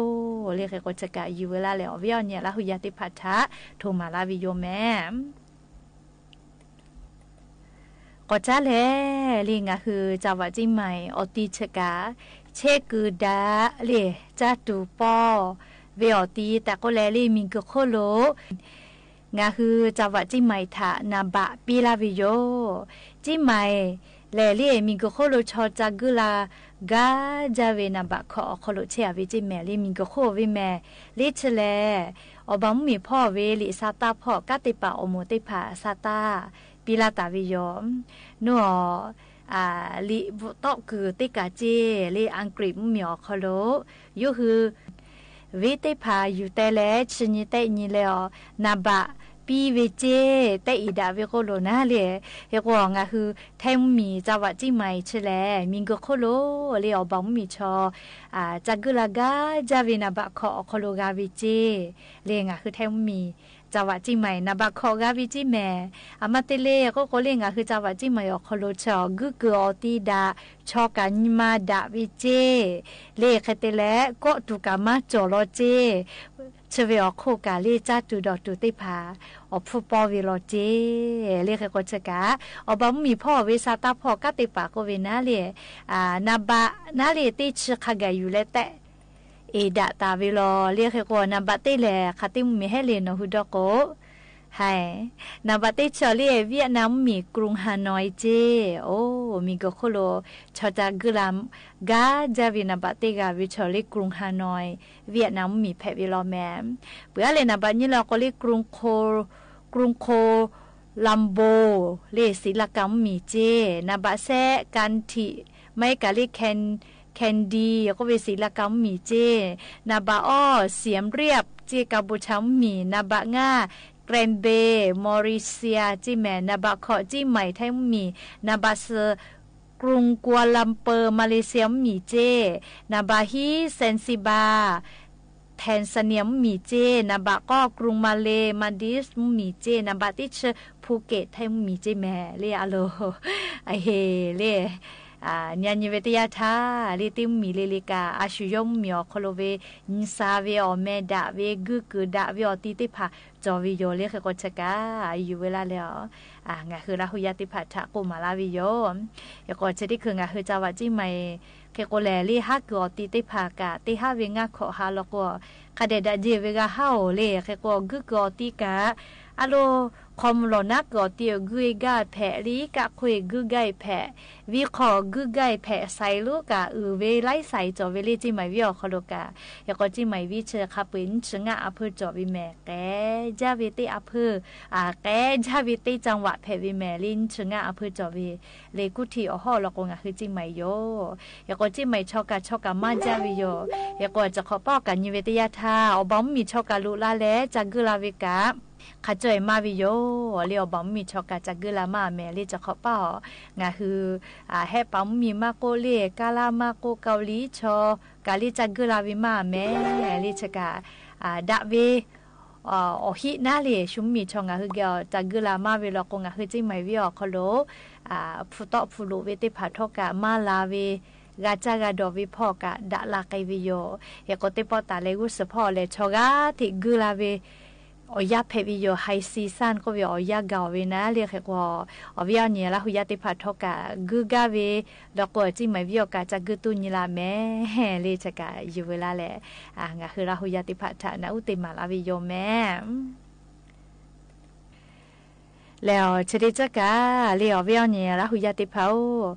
ၤ, လၢဃဲၤကိးဆၢကး ယူၢ်ဝဲလၢ်လဲၣ် အီၣ်ဝဲအီၤနံၤ အလါဟူယၤသ့ၣ်တဖၣ်ထး ထိးမၤလၢ်ဝဲယိၤမဲာ် ကီၢ်ကၠၢ်လဲၣ် လၢငါးဟု ကၠၣ်ဝးကၠံၣ်မၢၣ် အီၤတံၢ်ဆၢကး ဆဲးကုၢ်ဒၣ်လၢ ကၠၢ်တူၢ်ပီၢ် ဝဲအီၤတံၢ် တၢ်ကိးလဲၣ်လၢမံၤကၢခိၣ်လိၤ ငါးဟု ကၠၣ်ဝးကၠံၣ်မၢၣ်ထး နဘၣ်ပ့လၢ်ဝဲယိၤ ကၠံၣ်မၢၣ် လဲၣ်လၢမံၤကၢခိၣ်လိၤ ဆီတၢ်ဂုၢ်လၢ် ဂၤဒၣ်ဝဲ နဘၣ်ခီၣ်အီၤခီၣ်လိာ်ဆဲးအဝဲကၠံၣ်မၢၣ် လၢမံၤကၢခိၣ်ဝဲမဲာ် လၢဆၢလဲၣ် အီၣ်ဘၣ်မုၢ်မံၤဖီၣ်ဝဲ လံာ်စၢတၢ်ဖီၣ် ကးတ့ၢ်ပာ်အီၤမိၢ်သ့ၣ်တဖၣ် စၢတၢ် ပံလၢ်တၢ်ဝဲယိၤ နုာ်အီၤ လံာ်ဘူၣ်တီၣ်ကုၢ်သ့ၣ်ကးကၠ့ လၢအင်္ဂလိပ်မုၢ်မံၤအီၤခီၣ်လိာ် ယိၤဟု ဝဲသ့ၣ်တဖၣ်ယူၤတဲလဲၣ် ဆၢနံၤတဲနံၤလဲၣ်အီၤ နဘၣ်ပံဝဲကၠ့ တဲအံၤဒၣ်ဝဲကိၣ်လိာ်နၤလၢ ဟဲကိးအီၤ ငါးဟု ထဲမုၢ်မံၤ ကၠၣ်ဝးကၠံၣ်မၢၣ်အံၤဆၢလဲၣ် မံၤကၢခိၣ်လိၤ လၢအီၣ်ဘၣ်မုၢ်မံၤဆီ တၢ်ဂုၢ်လၢ်ဂၤဒၣ်ဝဲ နဘၣ်ခီၣ်အီၤခီၣ်လိာ်ဂၤဝဲကၠ့ လၢငါးဟု ထဲမုၢ်မံၤ ကၠၣ်ဝးကၠံၣ်မၢၣ် နဘၣ်ခီၣ်ဂၤဝဲကၠ့မဲာ် အမၤတ့ၢ်လၢ ကိၣ်ကိၣ်လၢ ငါးဟု ကၠၣ်ဝးကၠံၣ်မၢၣ်အံၤအီၤခီၣ်လိာ် ဆီၣ်ဂုၢ်ကုၢ်အီၤတံၢ်ဒၣ် ဆီၣ်ကးနံၤမၤဒၣ်ဝဲကၠ့ လၢဃဲၤတဲလဲၣ် ကီးတူၢ်ကးမၤကၠီၣ်လီၤကၠ့ ဆၢဝဲအီၤခိၣ်ကးလၢ ကၠၢ်တူၢ်ဒီးတူၢ်သ့ၣ်တဖၣ် အီၤဖုပီဝဲလီၤကၠ့ လၢဃဲၤကိးဆၢကး အီၣ်ဘၣ်မုၢ်မံၤဖီၣ်ဝဲ စၢတၢ်ဖီၣ် ကးတ့ၢ်ပာ်ကိးဝဲနၤလၢ နဘၣ်နၤလၢ တ့ဆၢခါဂၤယူၤလဲၣ်တဲ အ့ၣ်ဒၣ်တၢ်ဝဲလီၤ လၢဃဲၤကိး နဘၣ်တ့ၢ်လဲၣ် ခးတ့ၢ်မုၢ်မံၤဟဲလၢ နီၢ်ဟုဒီးကိး ဟဲ နဘၣ်တ့ၢ်ဆၢလၢ ဝံယ့ၣ်နမ်မုၢ်မံၤ ကရုၢ်ဟးနီၢ်ကၠ့ အိၣ် မံၤကၢခိၣ်လိၤ ဆီၣ်တၢ်ဂုၢ်လၢ် ဂၤဒၣ်ဝဲ နဘၣ်တ့ၢ်ဂၤဝဲဆီၣ်လၢ ကရုၢ်ဟးနီၢ် ဝံယ့ၣ်နမ်မုၢ်မံၤဖဲဝဲလီၤမဲာ် ပှၤလၢနဘၣ်ညိလၢကိးလၢ ကရုၢ်ခိၣ် ကရုၢ်ခိၣ်လမ်ဘိ လၢ စံလကၤမုၢ်မံၤကၠ့ နဘၣ်စဲး ကၣ်ထံၣ် မ့ၢ်ကးလၢ ခၣ် ခၣ်ဒံၣ် ကိးဝဲ စံလကၤမုၢ်မံၤကၠ့ နဘၣ်အီ စံၣ်ရီးပ် ကၠ့ ကၣ်ဘိၣ်ၡၣ်မုၢ်မံၤ နဘၣ်ငါ ကရၣ်ဘ့ၣ် မေၣ်ရီးသံယၣ်ကၠ့မဲာ် နဘၣ်ခီၣ် ကၠံၣ်မၢၣ်ထဲမုၢ်မံၤ နဘၣ်စဲး ကရုၢ်ကွာလမ်ပူၤ မလေးသျၣ်မုၢ်မံၤကၠ့ နဘၣ်ဟံး စၣ်စံဘၣ် ထၣ်ဇၣ်နံယၣ်မုၢ်မံၤကၠ့ နဘၣ်ကီၢ် ကရုၢ်မၤလ့ မၤဒံးမုၢ်မံၤကၠ့ နဘၣ်တ့ဆၢ ဖူက့းထဲမုၢ်မံၤကၠ့မဲာ် လၢအလိၤ အဟ့ၣ်လၢ ညါညါဝဲတယါထါ လၢတ့မုၢ်မံၤလၢလၢက အၡူၣ်ယိမုၢ်မံၤအီၤခီလိာ်ဝဲ နစၢ်ဝဲအီၤမဲာ်ဒၣ်ဝဲ ဂုာ်ကၢၢ်ဒၣ်ဝဲအီၤတံၢ်သ့ၣ်တဖၣ် ကၠီဝဲယိာ်လၢဃဲၤကီးဆၢကါ ယူၤဝဲလၢ်လၢအီၤ ငါဟုလၢဟူယါသ့ၣ်တဖၣ်ထးကိးမးလၢ်ဝဲယိာ် ယကီးဆၢတံၢ်ခုး ငါဟုကၠီဝးကၠံၣ်မၤအံၤ ဃဲၤကိးလဲၣ်လၢဟးကုာ်အီၤတံၢ်သ့ၣ်တဖၣ်ကး တ့ဟးဝဲငါခီၣ်ဟးလီၤကီး ခးဒဲးဒၣ်ယဲၢ်ဝဲဂၤဟးအိၣ်လၢ ဃဲၤကိးဂုာ်ကၢၢ်အီၤတံၢ်ကး အလိၤ ခီမုၢ်လီၤနါ ကီၢ်တံၢ်ဂုၢ်ဂၤဖဲး လံကၣ်ခွ့ၣ်ဂုၢ်ဂၤဖဲး ဝံဃီၣ်ဂုၢ်ဂၤဖဲး စဲးလူကၣ် အုၣ်ဝဲလၢစဲး ကၠီၣ်ဝဲလၢကၠ့မၤဝံၤအီၤ ခီလိာ်ကၣ် ဟဲကီး ကၠ့မၤဝံၤဆၢခါပှ့ၤ နွံဆံငါအဖၢကၠီၣ်ဝဲမ့ၢ် ကဲ ကၠၢ်ဝဲတ့ၢ်အဖၢ အကဲ ကၠၢ်ဝဲတ့ၢ်ကၠၢ်ဝးဖဲးဝဲမ့ၢ် လၢနွံဆံငါအဖၢကၠီၣ်ဝဲ လၢကူၣ်ထံးအီၤဟီၣ်လီၤ ကိးငါဟုကၠ့မၤယိာ် ဟဲကီး ကၠ့မၤဆီကၣ် ဆီကၣ်မၤကၠၢ်ဝဲယိာ် ဟဲကီး စၢခီပၣ်အီၤ ကၣ်ညိဝဲတယၢ်ထါ အီၤဘၣ်မုၢ်မံၤဆီကၣ်လိာ်လၢလဲၣ် ကၠၢ်ဂုၢ်လၢ်ဝဲကၣ် ခးကၠီၣ်အံၤမၤဝဲယိာ် လၢအီၤဘၣ်မုၢ်မံၤဆီကၣ် ကၠၢ်ဂုၢ်လၢ်မၤအမဲာ် လၢစၢခီပၣ်အီၤ ငါဟု အဟဲပာ်မုၢ်မံၤမၤကိးလၢ ကါလၢ်မၤကိး ကဝ်လံဆီ ကၣ်လၢကၠၢ်ဂုၢ်လၢ်ဝဲမၤအမဲာ် လၢဆကၣ် ဒၣ်ဝဲ အီၤဟံးနါလံ ဆူမုၢ်မံၤဆီ ငါဟုကဲအီၤ ကၠၢ်ဂုၢ်လၢ်မၤဝဲလီၤ ကိးငါဟုကၠ့မၤဝံၤအီၤ ခီလိာ် ဖုတီဖုလိာ်ဝဲသ့ၣ်တဖၣ်ထီၣ်ကၣ် မၤလၤဝဲ ဂၤကၢ်ဂၤဒီးဝဲဖီၣ်ကၣ် ဒၣ်လၢကဲဝဲယိာ် ဟဲကီး သ့ၣ်ပီၣ်တၢ်လဲၤဂုာ်စၢဖီၣ်အီၤလဲၣ် ဆီဂၤထံးဂုၢ်လၢ်ဝဲ အီၤယၢ်ဖဲးဝဲယိာ် ဟဲစံစၢ် ကိးဝဲအီၤယၢ်ဂၤအီၤဝဲနၤ လၢဃဲကီး အီၤဝဲအီၤန့ၣ် လၢဟူယၢ်သ့ၣ်တဖၣ်ထီၣ်ကၣ် ဂုၢ်ဂၤဝဲ လီၤကိးကၠ့မၤဝံၤအီၤ ကၠၢ်ဂုၢ်တူၢ်နံၤလၢ်မဲာ် လၢဆကၣ် ယုၢ်ဝဲလၢ်လဲၣ် အငါဟုလၢဟူယၢ်သ့ၣ်တဖၣ်ထၣ် နၢ်အူၣ်တ့ၢ်မးလၢ်ဝဲယိာ်မဲာ် လဲၤအီၤ ဆၢဒ့ကၢ်ကၣ် လၢအီၤဝဲအီၤန့ၣ် လၢဟူယၢ်သ့ၣ်တဖၣ်အိၣ်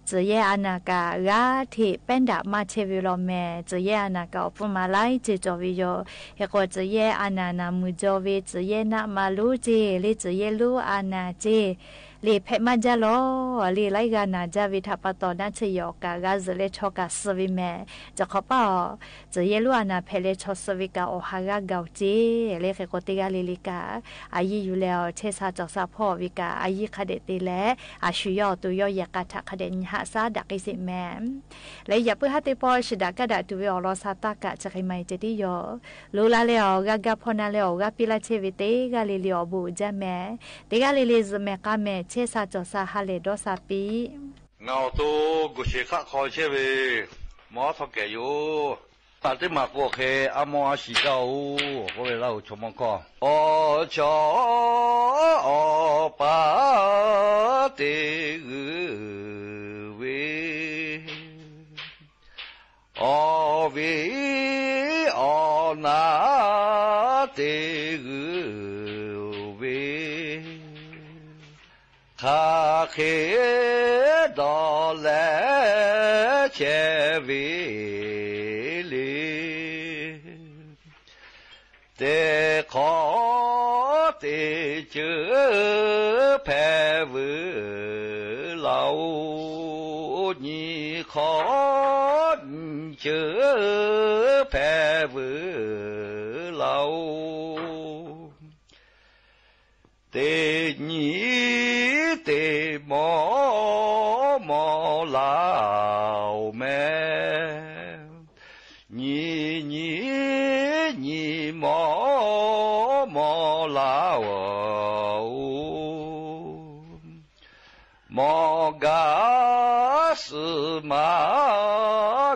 စၢၤယဲၢ်အနၢ်ကၣ် ဂၤထံး ပဲၣ်ဒၣ်မၤဆဲးဝဲလီၤမဲာ် စၢၤယဲၢ်အနၢ်ကၣ် အီၤပူၤမၤလၢကၠ့ကၠီၣ်ဝဲယိာ် ဟဲကီး စၢၤယဲၢ်အနၢ် နၢ်မုာ်ကၠီဝဲ စၢၤယဲၢ်နးမၤလိကၠ့ လၢစၢၤယဲၢ်လူအနၢ်ကၠ့ လၢဖဲးမၤကၠၢ်လီၤ လၢလၢဂၤနၢ်ကၠၢ်ဝဲထးပာ်တီၤ နၢ်ဆၢယီၤအီၤကၣ် ဂၤစၢၤလၢဆီကၣ်စၢၤဝဲမဲာ် စၢခီပၣ်အီၤ စၢၤယဲၢ်လူအနၢ်ဖဲးလၢဆီစၢၤဝဲကၣ် အီၤဟးဂၤဂၤအီၤကၠ့ လၢဃဲကီး တ့ၢ်ဂၤလၢလၢကၣ် အယံၤယုၢ်လဲၤအီၤ ဆဲးစၢ်ကၠီၣ်စၢ်ဖီၣ်ဝဲကၣ် အယံၤခါဒဲးတ့ၢ်လဲၣ် အဆူၣ်ယီၤအီၤတုၤယီၤယဲၢ်ကၣ်ထးခါဒဲး နဟးစၢ်ဒၣ်က့ၤစ့ၢ်မဲာ် လၢယၤပၢၢ်ဟးသ့ၣ်ပီၣ် ဆှၢဒၣ်ကၣ်ဒၣ်တုၤဝဲအီၤလီၤ စၢ်တၢ်ကၣ် ဆၢဃ့မၤအံၤကၠ့တ့ၢ်ယီၤ လိလၢ်လၢအီၤ ဂၤဂၤဖီၣ်နၤလၢအီၤ ဂၤပ့လၢ်ဆဲးဝဲတ့ၢ်ဂၤလၢလၢအီၤဘူးကၠၢ်မဲာ် တ့ၢ်ဂၤလၢလၢ စၢၤမဲာ်ကၣ်မဲာ် ဆဲးစၢ်ကၠီၣ်စၢ် ဟးလဲၤဒီးစၢ်ပံ ငါအီၤတိၢ် ကူၣ်ဆံးခးခီဆဲးဝဲ မ်ထီၣ်ကဲးယိာ် တၢ်တ့ၢ်မၤကိးခဲ အါမီအါဆံးတၢ်အိၣ် ကိးဝဲလၢအီၤ ဆိမိၣ်ခီၣ် အီၣ်ဆီအီၣ်ပၢ်တ့ၢ်ဂုၢ် ဝဲ အီၣ်ဝဲအီၣ်နၢ်တ့ၢ်ဂုၢ် ဝဲ ခါဃ့ဒီးလဲၤဆဲးဝဲ လၢ တ့ၢ်ခီတ့ၢ်စၢၤဖဲဝဲလီၤ နံၤခီနံၤစၢၤဖဲဝဲလီၤ တ့ၢ်နံၤတ့ၢ်မီၤမီၤလၢ်မဲာ် နံၤနံၤနံၤမီၤမီၤလၢ် မီၤဂၤစၢၤမၤ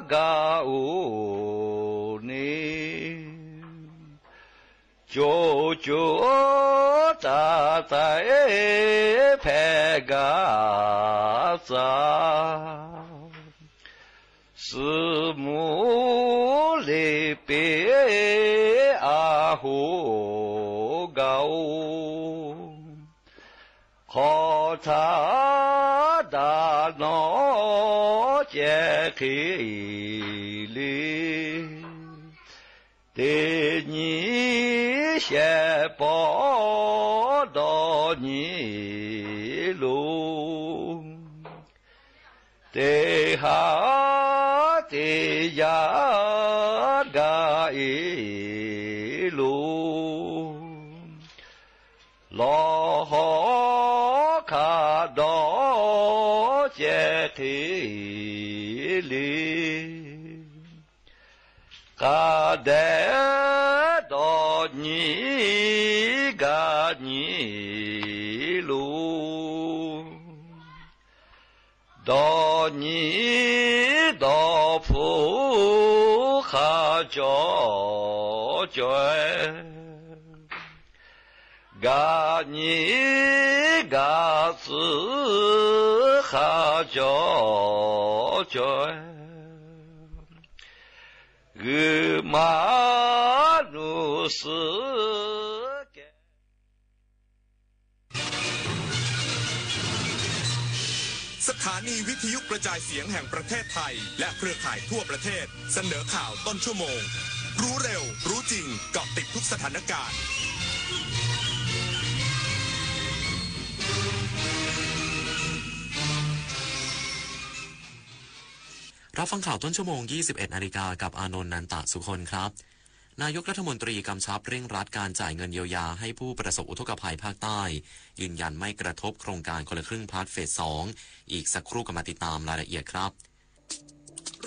ဂၤအိၣ်န့ၣ် ကၠိကၠိတၢ်တၢ်အ့ၣ်ဖဲဂၤစၢ် စၢၤမူလ့ၤပ့ၤအဟူးဂၤအိၣ် ခီၣ်ထါဒၣ်နီၢ်ကဲးဃ့လံ တ့ၢ်နံၤရှဲးပီၢ် ဒီးနံၤလိၤ တ့ၢ်ဟါတ့ၢ်ယၤ ဂၤအ့ၣ်လိၤ လီၤဟီခးဒီးကဲးဃ့လံ ဃးဒဲးဒီးနံၤဂၤနံၤလိၤ ဒီးနံၤဒီးဖိဃၣ်ကၠီကၠီ ဂၤနံၤဂၤစၢၤဃၣ်ကၠီကၠီ ဂုာ်မၤနုၤစ့ၢ်ကီး สถานีวิทยุกระจายเสียงแห่งประเทศไทย และเครือข่ายทั่วประเทศ เสนอข่าวต้นชั่วโมง รู้เร็ว รู้จริง เกาะติดทุกสถานการณ์ รับฟังข่าวต้นชั่วโมง ยี่สิบเอ็ดนาฬิกา กับอานนท์ นันตะสุคนครับ นายกรัฐมนตรีกำชับเร่งรัดการจ่ายเงินเยียวยาให้ผู้ประสบอุทกภัยภาคใต้ ยืนยันไม่กระทบโครงการคนละครึ่งพลัสเฟสสอง อีกสักครู่กลับมาติดตามรายละเอียดครับ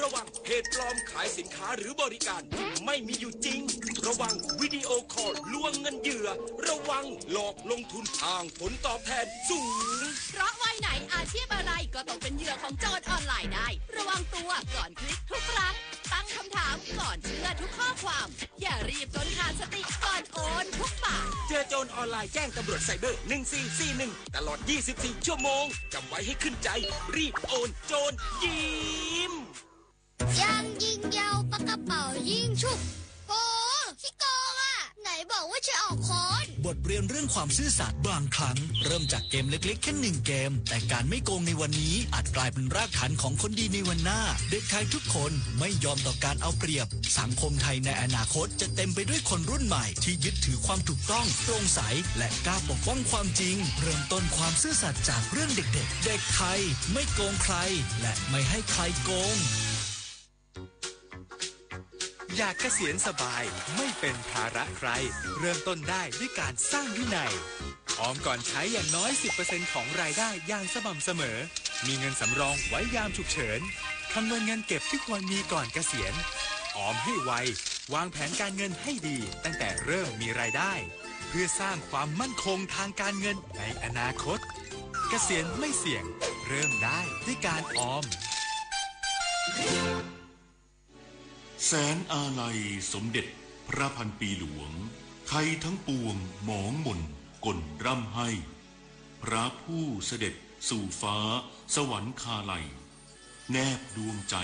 ระวังเพจปลอมขายสินค้าหรือบริการที่ไม่มีอยู่จริง ระวังวิดีโอคอลลวงเงินเหยื่อ ระวังหลอกลงทุนอ้างผลตอบแทนสูง เพราะวัยไหนอาชีพอะไรก็ตกเป็นเหยื่อของโจรออนไลน์ได้ ระวังตัวก่อนคลิกทุกครั้ง ตั้งคำถามก่อนเชื่อทุกข้อความ อย่ารีบจนขาดสติก่อนโอนทุกบาท เจอโจรออนไลน์แจ้งตำรวจไซเบอร์ หนึ่งสี่สี่หนึ่ง ตลอด ยี่สิบสี่ ชั่วโมง จำไว้ให้ขึ้นใจ รีบโอน โจรยิ้ม ยางยิงยาว ปากกระเป๋ายิงฉุบ โอ้ ขี้โกงอะ ไหนบอกว่าจะออกค้อน บทเรียนเรื่องความซื่อสัตย์บางครั้ง เริ่มจากเกมเล็กๆ แค่หนึ่งเกม แต่การไม่โกงในวันนี้อาจกลายเป็นรากฐานของคนดีในวันหน้า เด็กไทยทุกคนไม่ยอมต่อการเอาเปรียบ สังคมไทยในอนาคตจะเต็มไปด้วยคนรุ่นใหม่ที่ยึดถือความถูกต้อง โปร่งใส และกล้าปกป้องความจริง เริ่มต้นความซื่อสัตย์จากเรื่องเด็กๆ เด็กไทยไม่โกงใคร และไม่ให้ใครโกง อยากเกษียณสบาย ไม่เป็นภาระใคร เริ่มต้นได้ด้วยการสร้างวินัย ออมก่อนใช้อย่างน้อย สิบเปอร์เซ็นต์ ของรายได้อย่างสม่ำเสมอ มีเงินสำรองไว้ยามฉุกเฉิน คำนวณเงินเก็บที่ควรมีก่อนเกษียณ ออมให้ไว วางแผนการเงินให้ดีตั้งแต่เริ่มมีรายได้ เพื่อสร้างความมั่นคงทางการเงินในอนาคต เกษียณไม่เสี่ยง เริ่มได้ด้วยการออม แสนอาลัยสมเด็จพระพันปีหลวง ไทยทั้งปวงหมองหม่นก่นร่ำไห้ พระผู้เสด็จสู่ฟ้าสวรรคาลัย แนบดวงใจ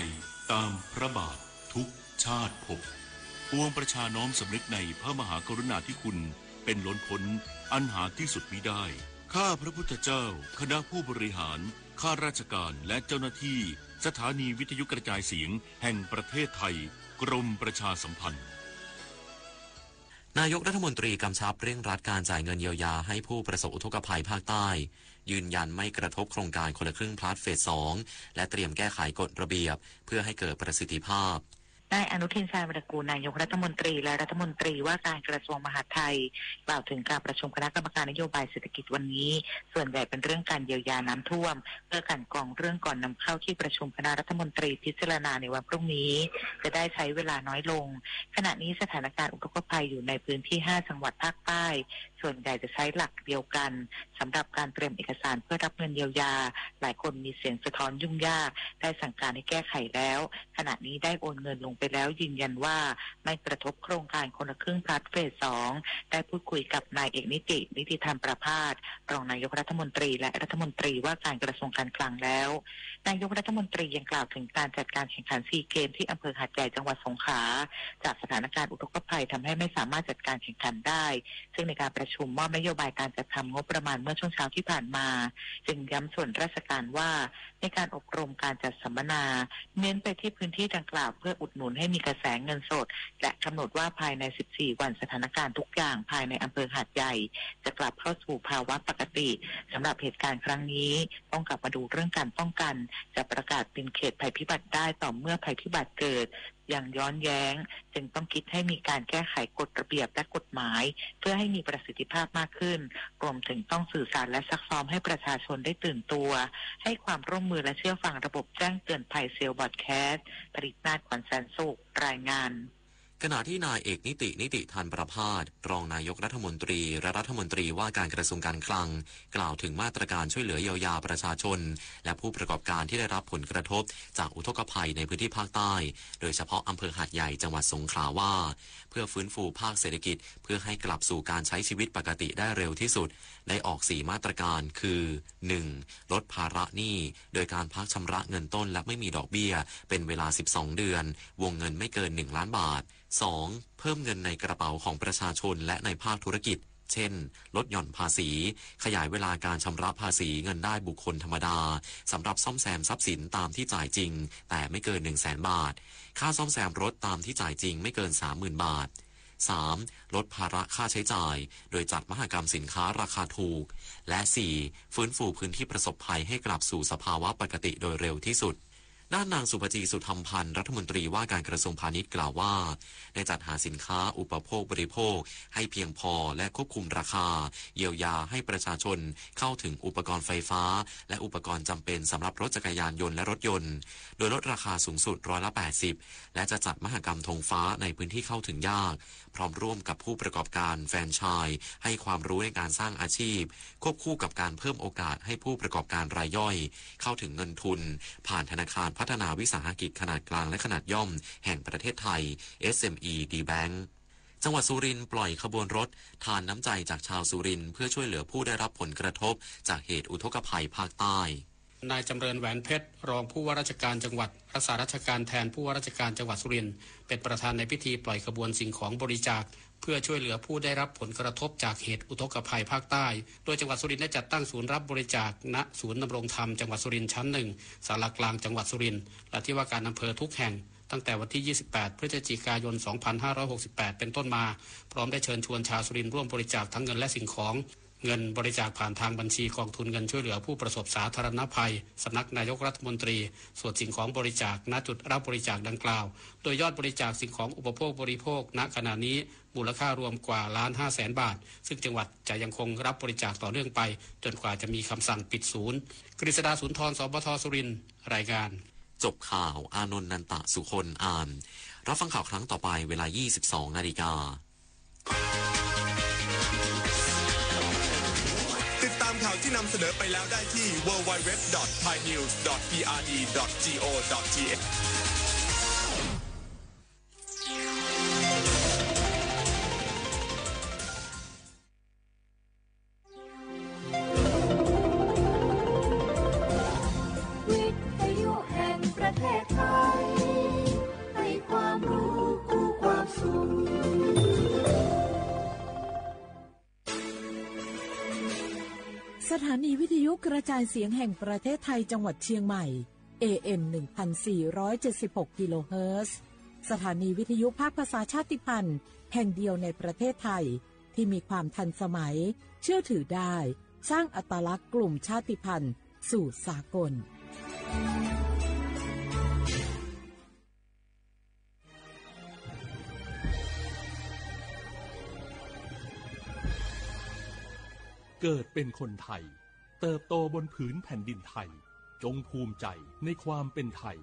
ตามพระบาททุกชาติภพ ปวงประชาน้อมสำนึกในพระมหากรุณาธิคุณเป็นล้นพ้นอันหาที่สุดมิได้ ข้าพระพุทธเจ้า คณะผู้บริหาร ข้าราชการ และเจ้าหน้าที่ สถานีวิทยุกระจายเสียงแห่งประเทศไทย กรมประชาสัมพันธ์ นายกรัฐมนตรีกำชับเร่งรัดการจ่ายเงินเยียวยาให้ผู้ประสบอุทกภัยภาคใต้ ยืนยันไม่กระทบโครงการคนละครึ่งพลัสเฟสสอง และเตรียมแก้ไขกฎระเบียบเพื่อให้เกิดประสิทธิภาพ นายอนุทิน ชาญวีรกูร นายกรัฐมนตรี และรัฐมนตรีว่าการกระทรวงมหาดไทย กล่าวถึงการประชุมคณะกรรมการนโยบายเศรษฐกิจวันนี้ ส่วนใหญ่เป็นเรื่องการเยียวยาน้ำท่วม เพื่อกลั่นกรองเรื่องก่อนนำเข้าที่ประชุมคณะรัฐมนตรีพิจารณาในวันพรุ่งนี้ จะได้ใช้เวลาน้อยลง ขณะนี้สถานการณ์อุทกภัยอยู่ในพื้นที่ห้าจังหวัดภาคใต้ ส่วนใหญ่จะใช้หลักเดียวกัน สำหรับการเตรียมเอกสารเพื่อรับเงินเยียวยา หลายคนมีเสียงสะท้อนยุ่งยาก ได้สั่งการให้แก้ไขแล้ว ขณะนี้ได้โอนเงินลงไปแล้ว ยืนยันว่าไม่กระทบโครงการคนละครึ่งพลัสเฟสสอง ได้พูดคุยกับนายเอกนิติ นิติธรรมประภาส รองนายกรัฐมนตรี และรัฐมนตรีว่าการกระทรวงการคลังแล้ว นายกรัฐมนตรียังกล่าวถึงการจัดการแข่งขันซีเกมที่อำเภอหาดใหญ่จังหวัดสงขลา จากสถานการณ์อุทกภัยทำให้ไม่สามารถจัดการแข่งขันได้ ซึ่งในการประชุมมอบนโยบายการจัดทำงบประมาณเมื่อช่วงเช้าที่ผ่านมา จึงย้ำส่วนราชการว่า ในการอบรมการจัดสัมมนา เน้นไปที่พื้นที่ดังกล่าวเพื่ออุดหนุนให้มีกระแสเงินสด และกำหนดว่าภายใน สิบสี่ วันสถานการณ์ทุกอย่างภายในอำเภอหาดใหญ่ จะกลับเข้าสู่ภาวะปกติ สำหรับเหตุการณ์ครั้งนี้ ต้องกลับมาดูเรื่องการป้องกัน จะประกาศเป็นเขตภัยพิบัติได้ต่อเมื่อภัยพิบัติเกิด ยังย้อนแย้ง จึงต้องคิดให้มีการแก้ไขกฎระเบียบและกฎหมาย เพื่อให้มีประสิทธิภาพมากขึ้น รวมถึงต้องสื่อสารและซักซ้อมให้ประชาชนได้ตื่นตัว ให้ความร่วมมือและเชื่อฟังระบบแจ้งเตือนภัยเซลล์บรอดแคสต์ ผลิตนาถ ขวัญแสนสุข รายงาน ขณะที่นายเอกนิติ นิติธรรมประภาส รองนายกรัฐมนตรี และรัฐมนตรีว่าการกระทรวงการคลัง กล่าวถึงมาตรการช่วยเหลือเยียวยาประชาชน และผู้ประกอบการที่ได้รับผลกระทบจากอุทกภัยในพื้นที่ภาคใต้ โดยเฉพาะอำเภอหาดใหญ่จังหวัดสงขลาว่า เพื่อฟื้นฟูภาคเศรษฐกิจ เพื่อให้กลับสู่การใช้ชีวิตปกติได้เร็วที่สุด ได้ออกสี่มาตรการ คือ หนึ่ง ลดภาระหนี้ โดยการพักชำระเงินต้นและไม่มีดอกเบี้ย เป็นเวลา สิบสอง เดือน วงเงินไม่เกิน หนึ่ง ล้านบาท สอง เพิ่มเงินในกระเป๋าของประชาชนและในภาคธุรกิจ เช่น ลดหย่อนภาษี ขยายเวลาการชำระภาษีเงินได้บุคคลธรรมดา สำหรับซ่อมแซมทรัพย์สินตามที่จ่ายจริง แต่ไม่เกิน หนึ่งแสนบาท ค่าซ่อมแซมรถตามที่จ่ายจริงไม่เกิน สามหมื่นบาท สาม ลดภาระค่าใช้จ่าย โดยจัดมหกรรมสินค้าราคาถูก และ สี่ ฟื้นฟูพื้นที่ประสบภัยให้กลับสู่สภาวะปกติโดยเร็วที่สุด ด้านนางสุภจี สุธรรมพันธ์ รัฐมนตรีว่าการกระทรวงพาณิชย์กล่าวว่า ได้จัดหาสินค้าอุปโภคบริโภคให้เพียงพอ และควบคุมราคา เยียวยาให้ประชาชนเข้าถึงอุปกรณ์ไฟฟ้า และอุปกรณ์จำเป็นสำหรับรถจักรยานยนต์และรถยนต์ โดยลดราคาสูงสุดร้อยละแปดสิบ และจะจัดมหกรรมธงฟ้าในพื้นที่เข้าถึงยาก พร้อมร่วมกับผู้ประกอบการแฟรนไชส์ให้ความรู้ในการสร้างอาชีพ ควบคู่กับการเพิ่มโอกาสให้ผู้ประกอบการรายย่อย เข้าถึงเงินทุน ผ่านธนาคารพัฒนาวิสาหกิจขนาดกลางและขนาดย่อมแห่งประเทศไทย เอสเอ็มอี ดี แบงก์ จังหวัดสุรินทร์ปล่อยขบวนรถทานน้ำใจจากชาวสุรินทร์ เพื่อช่วยเหลือผู้ได้รับผลกระทบจากเหตุอุทกภัยภาคใต้ นายจำเริญ แหวนเพชร รองผู้ว่าราชการจังหวัด รักษาราชการแทนผู้ว่าราชการจังหวัดสุรินทร์ เป็นประธานในพิธีปล่อยขบวนสิ่งของบริจาค เพื่อช่วยเหลือผู้ได้รับผลกระทบจากเหตุอุทกภัยภาคใต้ โดยจังหวัดสุรินทร์ได้จัดตั้งศูนย์รับบริจาค ณ ศูนย์ดำรงธรรมจังหวัดสุรินทร์ชั้นหนึ่ง ศาลากลางจังหวัดสุรินทร์ และที่ว่าการอำเภอทุกแห่ง ตั้งแต่วันที่ ยี่สิบแปด พฤศจิกายน สองพันห้าร้อยหกสิบแปด เป็นต้นมา พร้อมได้เชิญชวนชาวสุรินทร์ร่วมบริจาคทั้งเงินและสิ่งของ เงินบริจาคผ่านทางบัญชีกองทุนเงินช่วยเหลือผู้ประสบสาธารณภัย สำนักนายกรัฐมนตรี ส่วนสิ่งของบริจาค ณ จุดรับบริจาคดังกล่าว โดยยอดบริจาคสิ่งของอุปโภคบริโภค ณ ขณะนี้ มูลค่ารวมกว่าล้านห้าแสนบาท ซึ่งจังหวัดจะยังคงรับบริจาคต่อเนื่องไป จนกว่าจะมีคำสั่งปิดศูนย์ กฤษดา สุนทร สปท สุรินทร์ รายงาน จบข่าว อานนท์ นันตะสุคน อ่าน รับฟังข่าวครั้งต่อไปเวลา ยี่สิบสองนาฬิกา ติดตามข่าวที่นำเสนอไปแล้วได้ที่ ดับเบิลยู ดับเบิลยู ดับเบิลยู ดอท ไทยนิวส์ ดอท พีอาร์ดี ดอท จี โอ ดอท ที เอช วิทยุแห่งประเทศไทย ให้ความรู้คู่ความสุข สถานีวิทยุกระจายเสียงแห่งประเทศไทยจังหวัดเชียงใหม่ เอ เอ็ม หนึ่งพันสี่ร้อยเจ็ดสิบหก กิโลเฮิรตซ์ สถานีวิทยุภาคภาษาชาติพันธุ์แห่งเดียวในประเทศไทย ที่มีความทันสมัย เชื่อถือได้ สร้างอัตลักษณ์กลุ่มชาติพันธุ์สู่สากล เกิดเป็นคนไทย เติบโตบนผืนแผ่นดินไทย จงภูมิใจในความเป็นไทย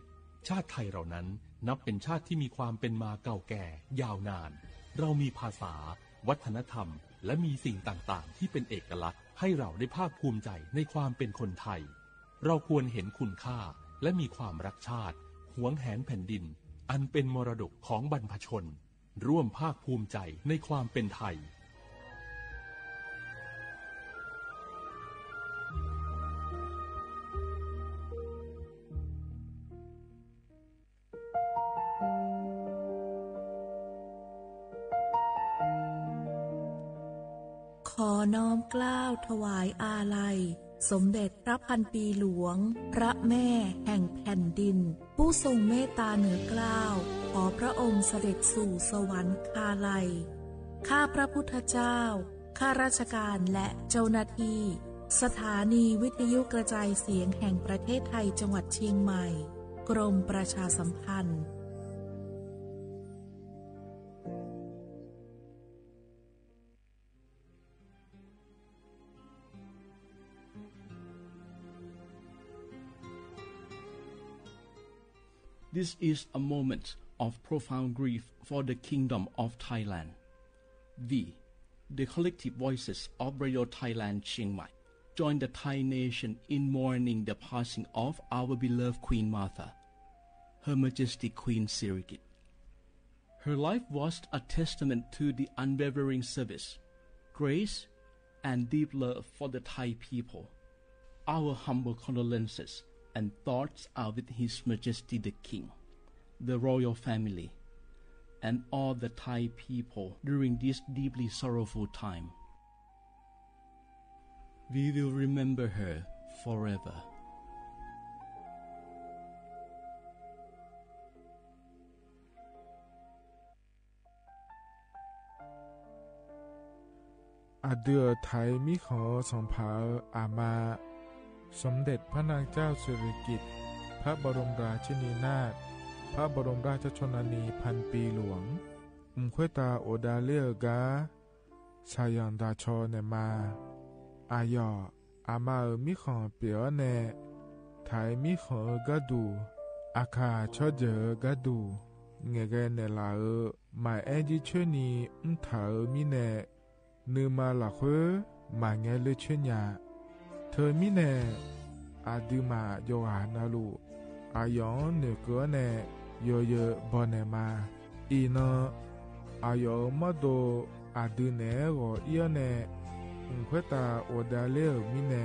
ชาติไทยเรานั้นนับเป็นชาติที่มีความเป็นมาเก่าแก่ยาวนาน เรามีภาษา วัฒนธรรม และมีสิ่งต่างๆ ที่เป็นเอกลักษณ์ ให้เราได้ภาคภูมิใจในความเป็นคนไทย เราควรเห็นคุณค่า และมีความรักชาติ หวงแหนแผ่นดิน อันเป็นมรดกของบรรพชน ร่วมภาคภูมิใจในความเป็นไทย ขอน้อมเกล้าถวายอาลัย สมเด็จพระพันปีหลวง พระแม่แห่งแผ่นดิน ผู้ทรงเมตตาเหนือเกล้า ขอพระองค์เสด็จสู่สวรรคาลัย ข้าพระพุทธเจ้า ข้าราชการและเจ้าหน้าที่ สถานีวิทยุกระจายเสียงแห่งประเทศไทยจังหวัดเชียงใหม่ กรมประชาสัมพันธ์ This is a moment of profound grief for the Kingdom of Thailand. We, the collective voices of Radio Thailand Chiang Mai, join the Thai nation in mourning the passing of our beloved Queen Mother, Her Majesty Queen Sirikit. Her life was a testament to the unwavering service, grace, and deep love for the Thai people. Our humble condolences and thoughts are with His Majesty the King, the royal family, and all the Thai people during this deeply sorrowful time. We will remember her forever. อะเดื่อไถมิของสองผาอามา สมเด็จพระนางเจ้าสิริกิติ์ พระบรมราชินีนาถ พระบรมราชชนนีพันปีหลวง อุ้มควยตาโอดาเล่อก๊า สายังดาชอแหน่มา อาหยอ อามาเอ๋อ มิของเปียแหน่ ไถมิของเอ๋อก๊าดู อาข่าชอเจ๋อก๊าดู แหง่แกแหน่หละเอ๋อ หมายแอ้ยี่เชิญนี้ อุ้มถาเอ๋อ มีแหน่ นือมาหละควย หมายแงเลือเชิญยา เธอมีแหน่ อะดือหม่าหยอหานาลู อาหยองเหน่อเก๋อแหน่ ยอเยอบ่แหน่มา อีเนาะ อาหยองมอโด อะดือแหน่หรอเอี้ยแหน่ อุ้มควยตาโอดาเล่อ มีแหน่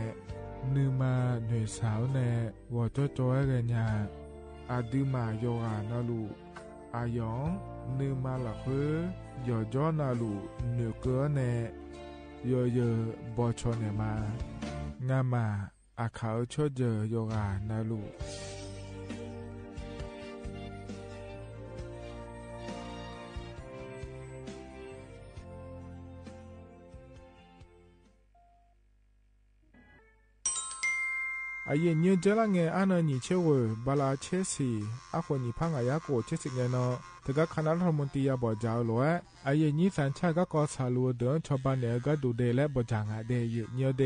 นือมาเหน่อสาวแหน่ หรอจ้อจ้อแหน่ยา อะดือหม่าหยอหานาลู อาหยอง นือมาหละควย หยอจ้อนาลู เหน่อเก๋อแหน่ ยอเยอบ่ชอแหน่มา งาหม่า อะข่าชอเจ๋อหยอหานาลู อะเย่ၣ်ညို เจ๊ละแง อะเนินหยี่เชเว่อ บาลาเชษสี่ อะโขนหยี่พังอะยะโกเชษสี่แงเนาะ เธอก๊าคณะรัฐมนตรียาบ่อจ๋าเอ๋อหลวย อะเย่ၣ်ညိ สัญชาติก๊ากอสาลู เดินชอบ้านเหน่อก๊าดูเดและบ่จ๋างอะเด เย่ၣ်ညိเด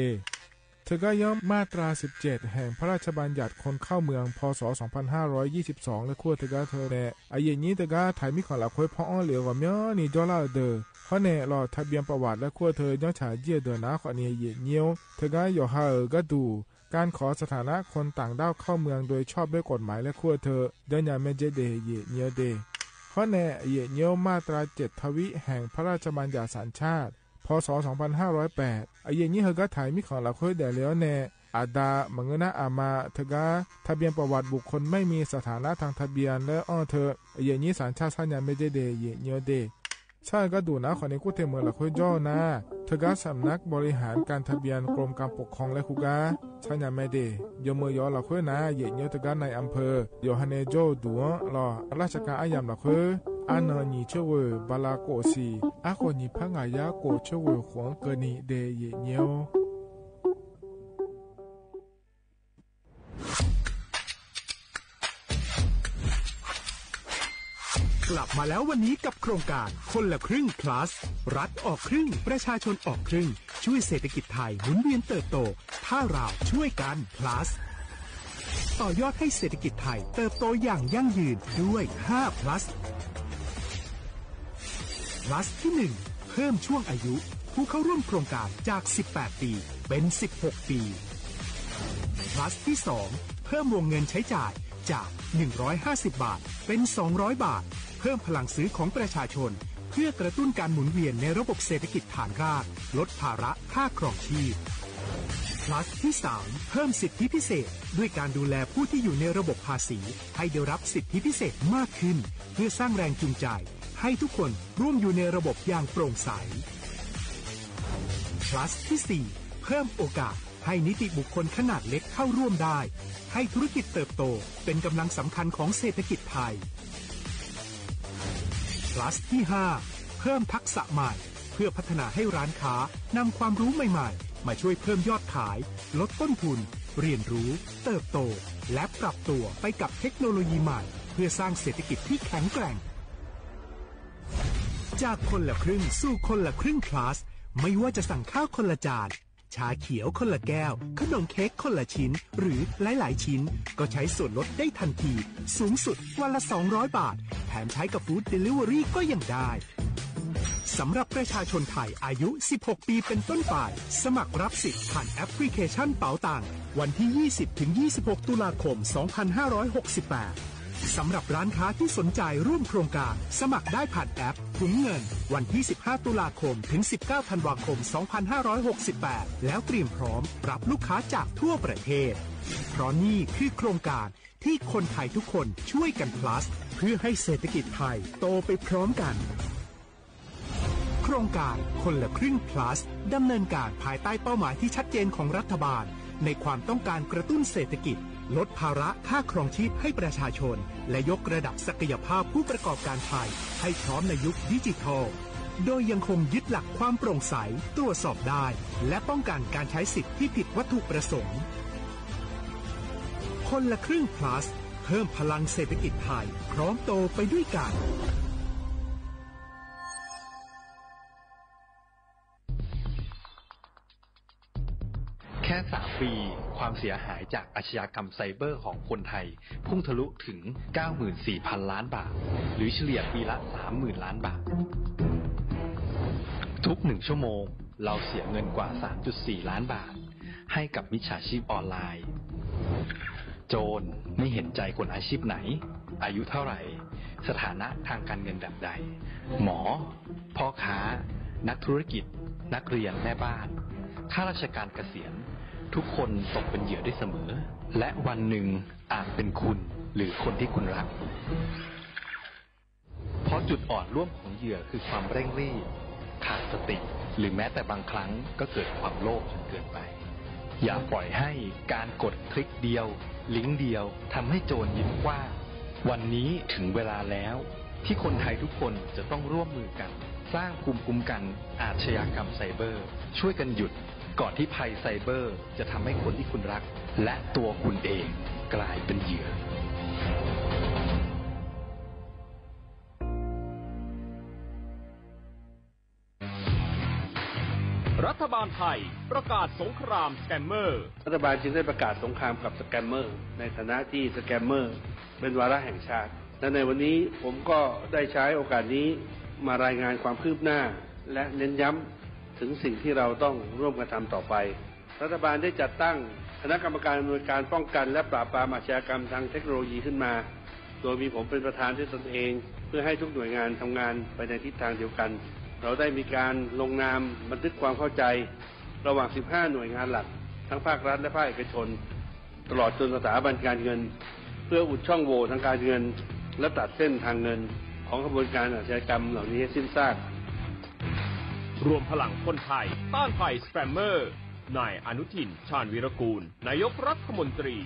เธอก๊าย้ำมาตราสิบเจ็ด แห่งพระราชบัญญัติคนเข้าเมือง พ.ศ. สองพันห้าร้อยยี่สิบสอง และครัวเธอก๊าเธอแหน่ อะเย่ၣ်ညိ เธอก๊าไถมิของหละควย พ่ออ้อเหลียวกว่าเมี้ยนี่จ้อละเอ๋อเดอ เพราะแหน่หลอดทะเบียนประวัติและครัวเธอ ย้อนฉายเจี้ยเดินหนาข้อนี้ เย่ၣ်ညိ เธอก๊าหยอหาเอ๋อก๊าดู การขอสถานะคนต่างด้าวเข้าเมืองโดยชอบด้วยกฎหมายและครัวเธอ ย้อนยาแม่เจ๊เด เย่ၣ်ညိเด เพราะแหน่ เย่ၣ်ညိ มาตราเจ็ด ทวิ แห่งพระราชบัญญัติสัญชาติ พ.ศ. สองพันห้าร้อยแปด อะเย่ၣ်ညိ เธอก๊าไถมิของหละควยแด่แล้วแหน่ อะดา มะเงือนาอามา เธอก๊า ทะเบียนประวัติบุคคลไม่มีสถานะทางทะเบียน และอ้อเธอ อะเย่ၣ်ညိ สัญชาติ ย้อนยาแม่เจ๊เด เย่ၣ်ညိเด ใช่ก๊าดูหนาข้อนี้ กู้เทเมือหละควยจ้อนา เธอก๊าสำนักบริหารการทะเบียน กรมการปกครองและครูก๊า ย้อนยาแม่เด ยอเมือหยอหละควยนา เย่ၣ်ညိ เธอก๊าในอำเภอ หยอหาแหน่จ้อดูหลอดราชการอะยำหละควย อะเนินหยี่เชเว่อ บาลาโกสี่ อะโขนหยี่พังอะยะโกเชเว่อ ขวงเกินนี้เด เย่ၣ်ညိ กลับมาแล้ววันนี้กับโครงการคนละครึ่ง plus รัฐออกครึ่ง ประชาชนออกครึ่ง ช่วยเศรษฐกิจไทยหมุนเวียนเติบโต ถ้าเราช่วยกัน plus ต่อยอดให้เศรษฐกิจไทยเติบโตอย่างยั่งยืนด้วย ห้า plus plus ที่หนึ่ง เพิ่มช่วงอายุผู้เข้าร่วมโครงการจาก สิบแปด ปี เป็น สิบหก ปี plus ที่สอง เพิ่มวงเงินใช้จ่ายจาก หนึ่งร้อยห้าสิบ บาท เป็น สองร้อย บาท เพิ่มพลังซื้อของประชาชน เพื่อกระตุ้นการหมุนเวียนในระบบเศรษฐกิจฐานราก ลดภาระค่าครองชีพ plus ที่สาม เพิ่มสิทธิพิเศษ ด้วยการดูแลผู้ที่อยู่ในระบบภาษี ให้ได้รับสิทธิพิเศษมากขึ้น เพื่อสร้างแรงจูงใจ ให้ทุกคนร่วมอยู่ในระบบอย่างโปร่งใส plus ที่สี่ เพิ่มโอกาสให้นิติบุคคลขนาดเล็กเข้าร่วมได้ ให้ธุรกิจเติบโตเป็นกำลังสำคัญของเศรษฐกิจไทย plus ที่ห้า เพิ่มทักษะใหม่ เพื่อพัฒนาให้ร้านค้านำความรู้ใหม่ๆ มาช่วยเพิ่มยอดขาย ลดต้นทุน เรียนรู้ เติบโต และปรับตัวไปกับเทคโนโลยีใหม่ เพื่อสร้างเศรษฐกิจที่แข็งแกร่ง จากคนละครึ่งสู่คนละครึ่ง plus ไม่ว่าจะสั่งข้าวคนละจาน ชาเขียวคนละแก้ว ขนมเค้กคนละชิ้น หรือหลายๆ ชิ้น ก็ใช้ส่วนลดได้ทันที สูงสุดวันละ สองร้อย บาท แถมใช้กับ Food Delivery ก็ยังได้ สำหรับประชาชนไทยอายุ สิบหก ปีเป็นต้นไป สมัครรับสิทธิ์ผ่านแอปพลิเคชันเป๋าตัง วันที่ ยี่สิบ ถึง ยี่สิบหก ตุลาคม สองพันห้าร้อยหกสิบแปด สำหรับร้านค้าที่สนใจร่วมโครงการ สมัครได้ผ่านแอปถุงเงิน วันที่ สิบห้า ตุลาคม ถึง สิบเก้า ธันวาคม สองพันห้าร้อยหกสิบแปด แล้วเตรียมพร้อมรับลูกค้าจากทั่วประเทศ เพราะนี่คือโครงการที่คนไทยทุกคนช่วยกัน plus เพื่อให้เศรษฐกิจไทยโตไปพร้อมกัน ค โครงการคนละครึ่ง plus ดำเนินการภายใต้เป้าหมายที่ชัดเจนของรัฐบาล ในความต้องการกระตุ้นเศรษฐกิจ ลดภาระค่าครองชีพให้ประชาชน และยกระดับศักยภาพผู้ประกอบการไทยให้พร้อมในยุคดิจิทัล โดยยังคงยึดหลักความโปร่งใส ตรวจสอบได้ และป้องกันการใช้สิทธิ์ที่ผิดวัตถุประสงค์ คนละครึ่ง plus เพิ่มพลังเศรษฐกิจไทย พร้อมโตไปด้วยกัน แค่สามปี ความเสียหายจากอาชญากรรมไซเบอร์ของคนไทย พุ่งทะลุถึง เก้าหมื่นสี่พันล้านบาท หรือเฉลี่ยปีละ สามหมื่นล้านบาท ทุกหนึ่งชั่วโมง เราเสียเงินกว่า สามจุดสี่ล้านบาท ให้กับมิจฉาชีพออนไลน์ โจรไม่เห็นใจคนอาชีพไหน อายุเท่าไหร่ สถานะทางการเงินแบบใด หมอ พ่อค้า นักธุรกิจ นักเรียน แม่บ้าน ข้าราชการเกษียณ ทุกคนตกเป็นเหยื่อได้เสมอ และวันหนึ่งอาจเป็นคุณหรือคนที่คุณรัก เพราะจุดอ่อนร่วมของเหยื่อคือความเร่งรีบ ขาดสติ หรือแม้แต่บางครั้งก็เกิดความโลภจนเกินไป อย่าปล่อยให้การกดคลิกเดียว ลิงก์เดียว ทำให้โจรยิ้มกว้าง วันนี้ถึงเวลาแล้ว ที่คนไทยทุกคนจะต้องร่วมมือกัน สร้างภูมิคุ้มกันอาชญากรรมไซเบอร์ ช่วยกันหยุด ก่อนที่ภัยไซเบอร์จะทำให้คนที่คุณรัก และตัวคุณเองกลายเป็นเหยื่อ รัฐบาลไทยประกาศสงครามสแกมเมอร์ รัฐบาลจึงได้ประกาศสงครามกับสแกมเมอร์ ในฐานะที่สแกมเมอร์เป็นวาระแห่งชาติ และในวันนี้ผมก็ได้ใช้โอกาสนี้มารายงานความคืบหน้า และเน้นย้ำถึงสิ่งที่เราต้องร่วมกันทำต่อไป รัฐบาลได้จัดตั้งคณะกรรมการอำนวยการป้องกันและปราบปรามอาชญากรรมทางเทคโนโลยีขึ้นมา โดยมีผมเป็นประธานด้วยตนเอง เพื่อให้ทุกหน่วยงานทำงานไปในทิศทางเดียวกัน เราได้มีการลงนามบันทึกความเข้าใจระหว่าง สิบห้า หน่วยงานหลัก ทั้งภาครัฐและภาคเอกชน ตลอดจนสถาบันการเงิน เพื่ออุดช่องโหว่ทางการเงิน และตัดเส้นทางเงินของขบวนการอาชญากรรมเหล่านี้ให้สิ้นซาก รวมพลังคนไทยต้านภัยสแกมเมอร์ นายอนุทิน ชาญวีรกูล นายกรัฐมนตรี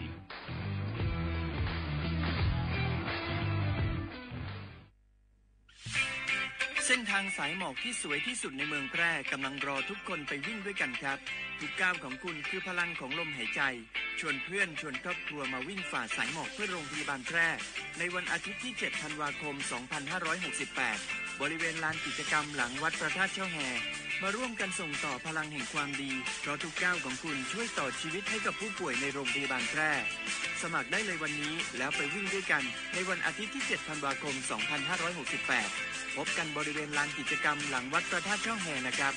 เส้นทางสายหมอกที่สวยที่สุดในเมืองแพร่กำลังรอทุกคนไปวิ่งด้วยกันครับ ทุกก้าวของคุณคือพลังของลมหายใจ ชวนเพื่อนชวนครอบครัวมาวิ่งฝ่าสายหมอกเพื่อโรงพยาบาลแพร่ ในวันอาทิตย์ที่ เจ็ด ธันวาคม สองพันห้าร้อยหกสิบแปด บริเวณลานกิจกรรมหลังวัดพระธาตุช่อแฮ มาร่วมกันส่งต่อพลังแห่งความดี เพราะทุกก้าวของคุณช่วยต่อชีวิตให้กับผู้ป่วยในโรงพยาบาลแพร่ สมัครได้เลยวันนี้แล้วไปวิ่งด้วยกัน ในวันอาทิตย์ที่ เจ็ด ธันวาคม สองพันห้าร้อยหกสิบแปด พบกันบริเวณลานกิจกรรมหลังวัดพระธาตุช่อแฮนะครับ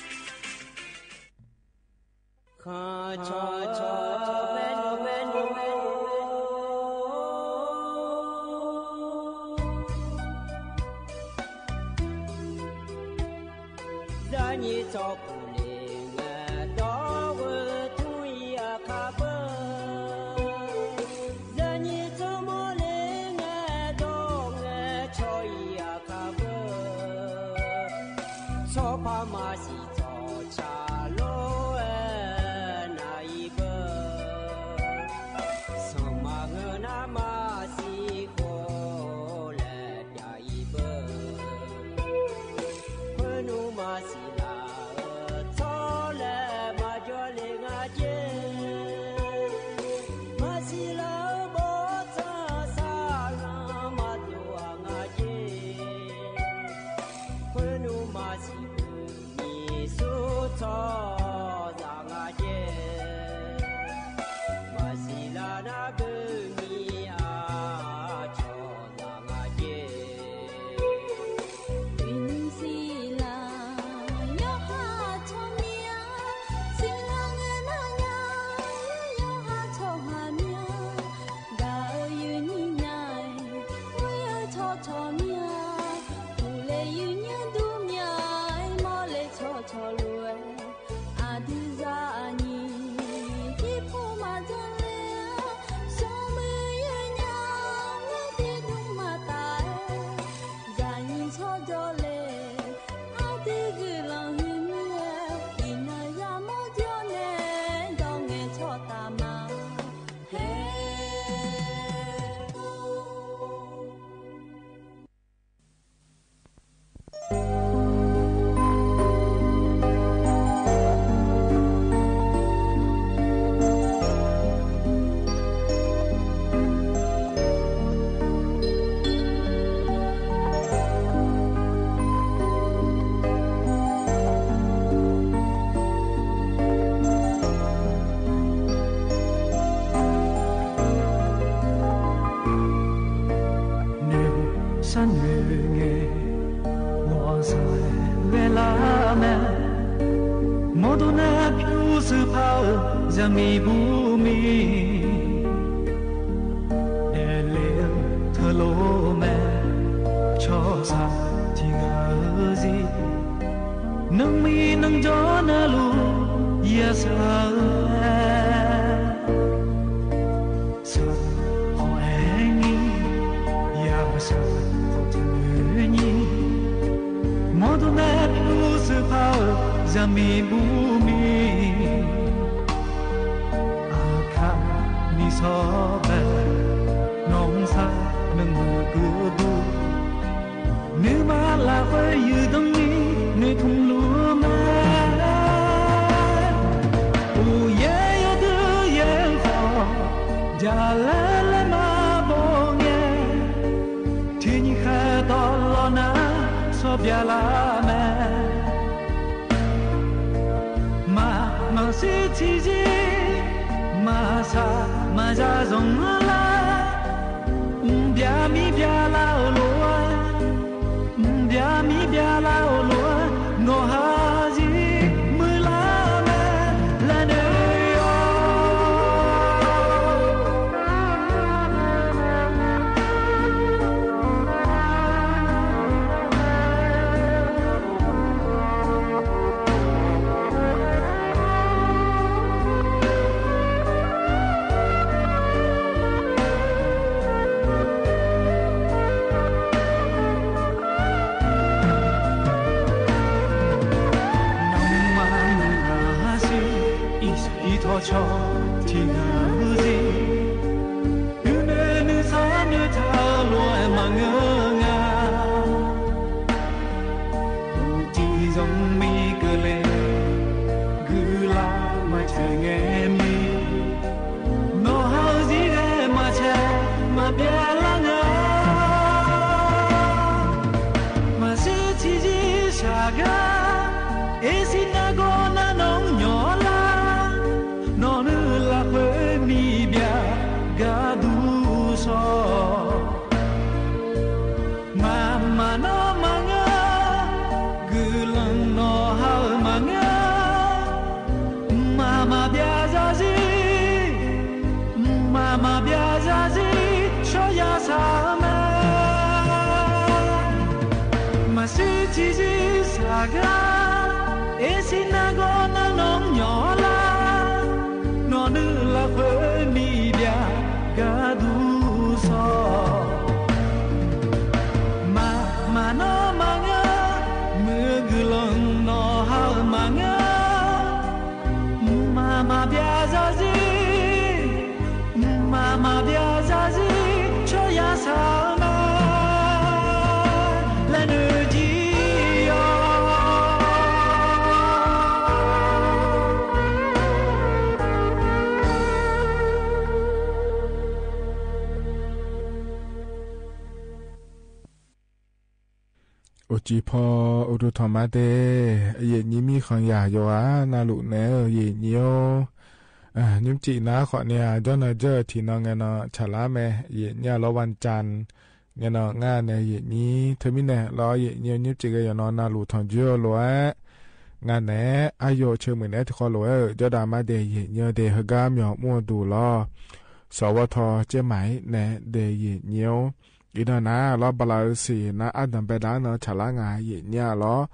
နွေငယ် ဝါစၢ်ဝဲလၢမဲ မော်တော်နဲ့ ဖြူစဖၢ ဇမီဘူမီ အဲလဲထလိုမဲ ချောစၢ်ထံဂၤစံ နမံနကၠီနလူ ယဲစၢ် စၢ်ဟီၣ်အဲနံ ယဲစၢ်ဟီၣ်တနွံနံ မော်တော်နဲ့ ဖြူစဖၢ ဇမီဘူမီ အခါမံစီဘဲ နီၢ်စၢ် နမုၢ်ကဒု နမၤလၢ်ဃုယုၢ်တမံ နထုးလူၤမဲ အိၣ်ယဲယိၤဒုယဲဃီ ဒ်လဲၣ်လဲၣ်မၤဘိးငဲ ထံၣ်နံၣ်ဃဲတီလီၤနၤ ဆီၣ်ဘျးလၢ်မဲ မၤ မၤစံထံၣ်စံ မၤစၢ် မၤစၢ်စီၤမုၢ်လၢ် ဘျးမံဘျးလၢ်အိၣ်လိၤဝဲ ဘျးမံဘျးလၢ်အိၣ်လိၤဝဲ နီၢ်ဟၢစံ မုၢ်လၢ်မဲ လဲၤနုာ်ယီၤ နမၤနုၤဂၤစံ အံးထီၣ်ဆီ ထံဂၤစံ တုၤနုၤနုၤသီနုၤထၢလိာ်မၤငၢၢ် တံၤစီၤမံကလ့ၣ် ဂုာ်လၢ်မၤဆဲးငဲမံ နီၢ်ဟၢစံဂ့ၤ မၤဆဲး မၤဘျးလၢ်ငါ မၤစံထံၣ်စံဆၢဂၤ အ့စံနါဂီၤနၤနီၢ်ညီလၢ် နီၢ်နုာ်လၢ်ဃုမံဘျး ကဒုစီၤ မၤ မၤနီၢ်မၤငၢၢ် ဂုာ်လၢ်နီၢ်ဟၢမၤငၢၢ် မၤ မၤဘျးစၢ်စံ မၤ မၤဘျးစၢ်စံ ဆီၣ်ယဲစၢ်မဲ မၤစံထံၣ်စံဆၢဂၤ အ့စံနါဂီၤနၤနီၢ်ညီလၢ် နီၢ်နုာ်လၢ်ဃုမံဘျး ကဒုစီၤ မၤ မၤနီၢ်မၤငၢၢ် မုၢ်ဂုာ်လၢ်နီၢ်ဟၢမၤငၢၢ် မၤ မၤဘျးစၢ်စံ မၤ မၤဘျးစၢ်စံ ဆီၣ်ယဲစၢ်မဲ လဲၤနုာ်ကံယီၤ အိၣ်ကံၢ်ဖီ အိၣ်ဒိၣ်ထီၣ်မးတဲ, ယဲၢ်နံၤမံဃီယၤယွၤဧၢ, နလူၤနဲဧၢ ယဲၢ်နံၤဧၢ, နံၣ်စံးနၤဃီန့ၣ် ယီၤနၤယဲၢ်ထံၣ်နီၤ ငဲနီၤ ဆၣ်လါမဲာ် ယဲၢ်နံၤလီၤ ဝၣ်ကၠၣ် ငဲနီၤ ငါန့ၣ် ယဲၢ်နံၤ ထၢမံန့ၣ် လီၤယဲၢ်နံၤ နံၣ်စံးက့ၤယွၤနီၤ နလူၤထီၣ်ယိလိၤဧၢ, ငါန့ၣ် အယိာ်ဆၢမုၢ်န့ၣ် တခီလိၤဧၢ, ယီၤဒၣ်မးဒဲး ယဲၢ်နံၤဧၢ ဒဲး ဟၢဂၤမၠီၣ်မူအဒူၣ်လီၤ စီၤဝီထီၣ်ကၠ့မးန့ၣ် ဒဲး ယဲၢ်နံၤဧၢ အံၤဒီးနၤ လီၤဘၣ်လၢဟၢစံၣ်နၤ အဒၢၣ်ဘဲဒၣ်နီၤ ဆၣ်လါငါ ယဲၢ်နံၤလီၤ,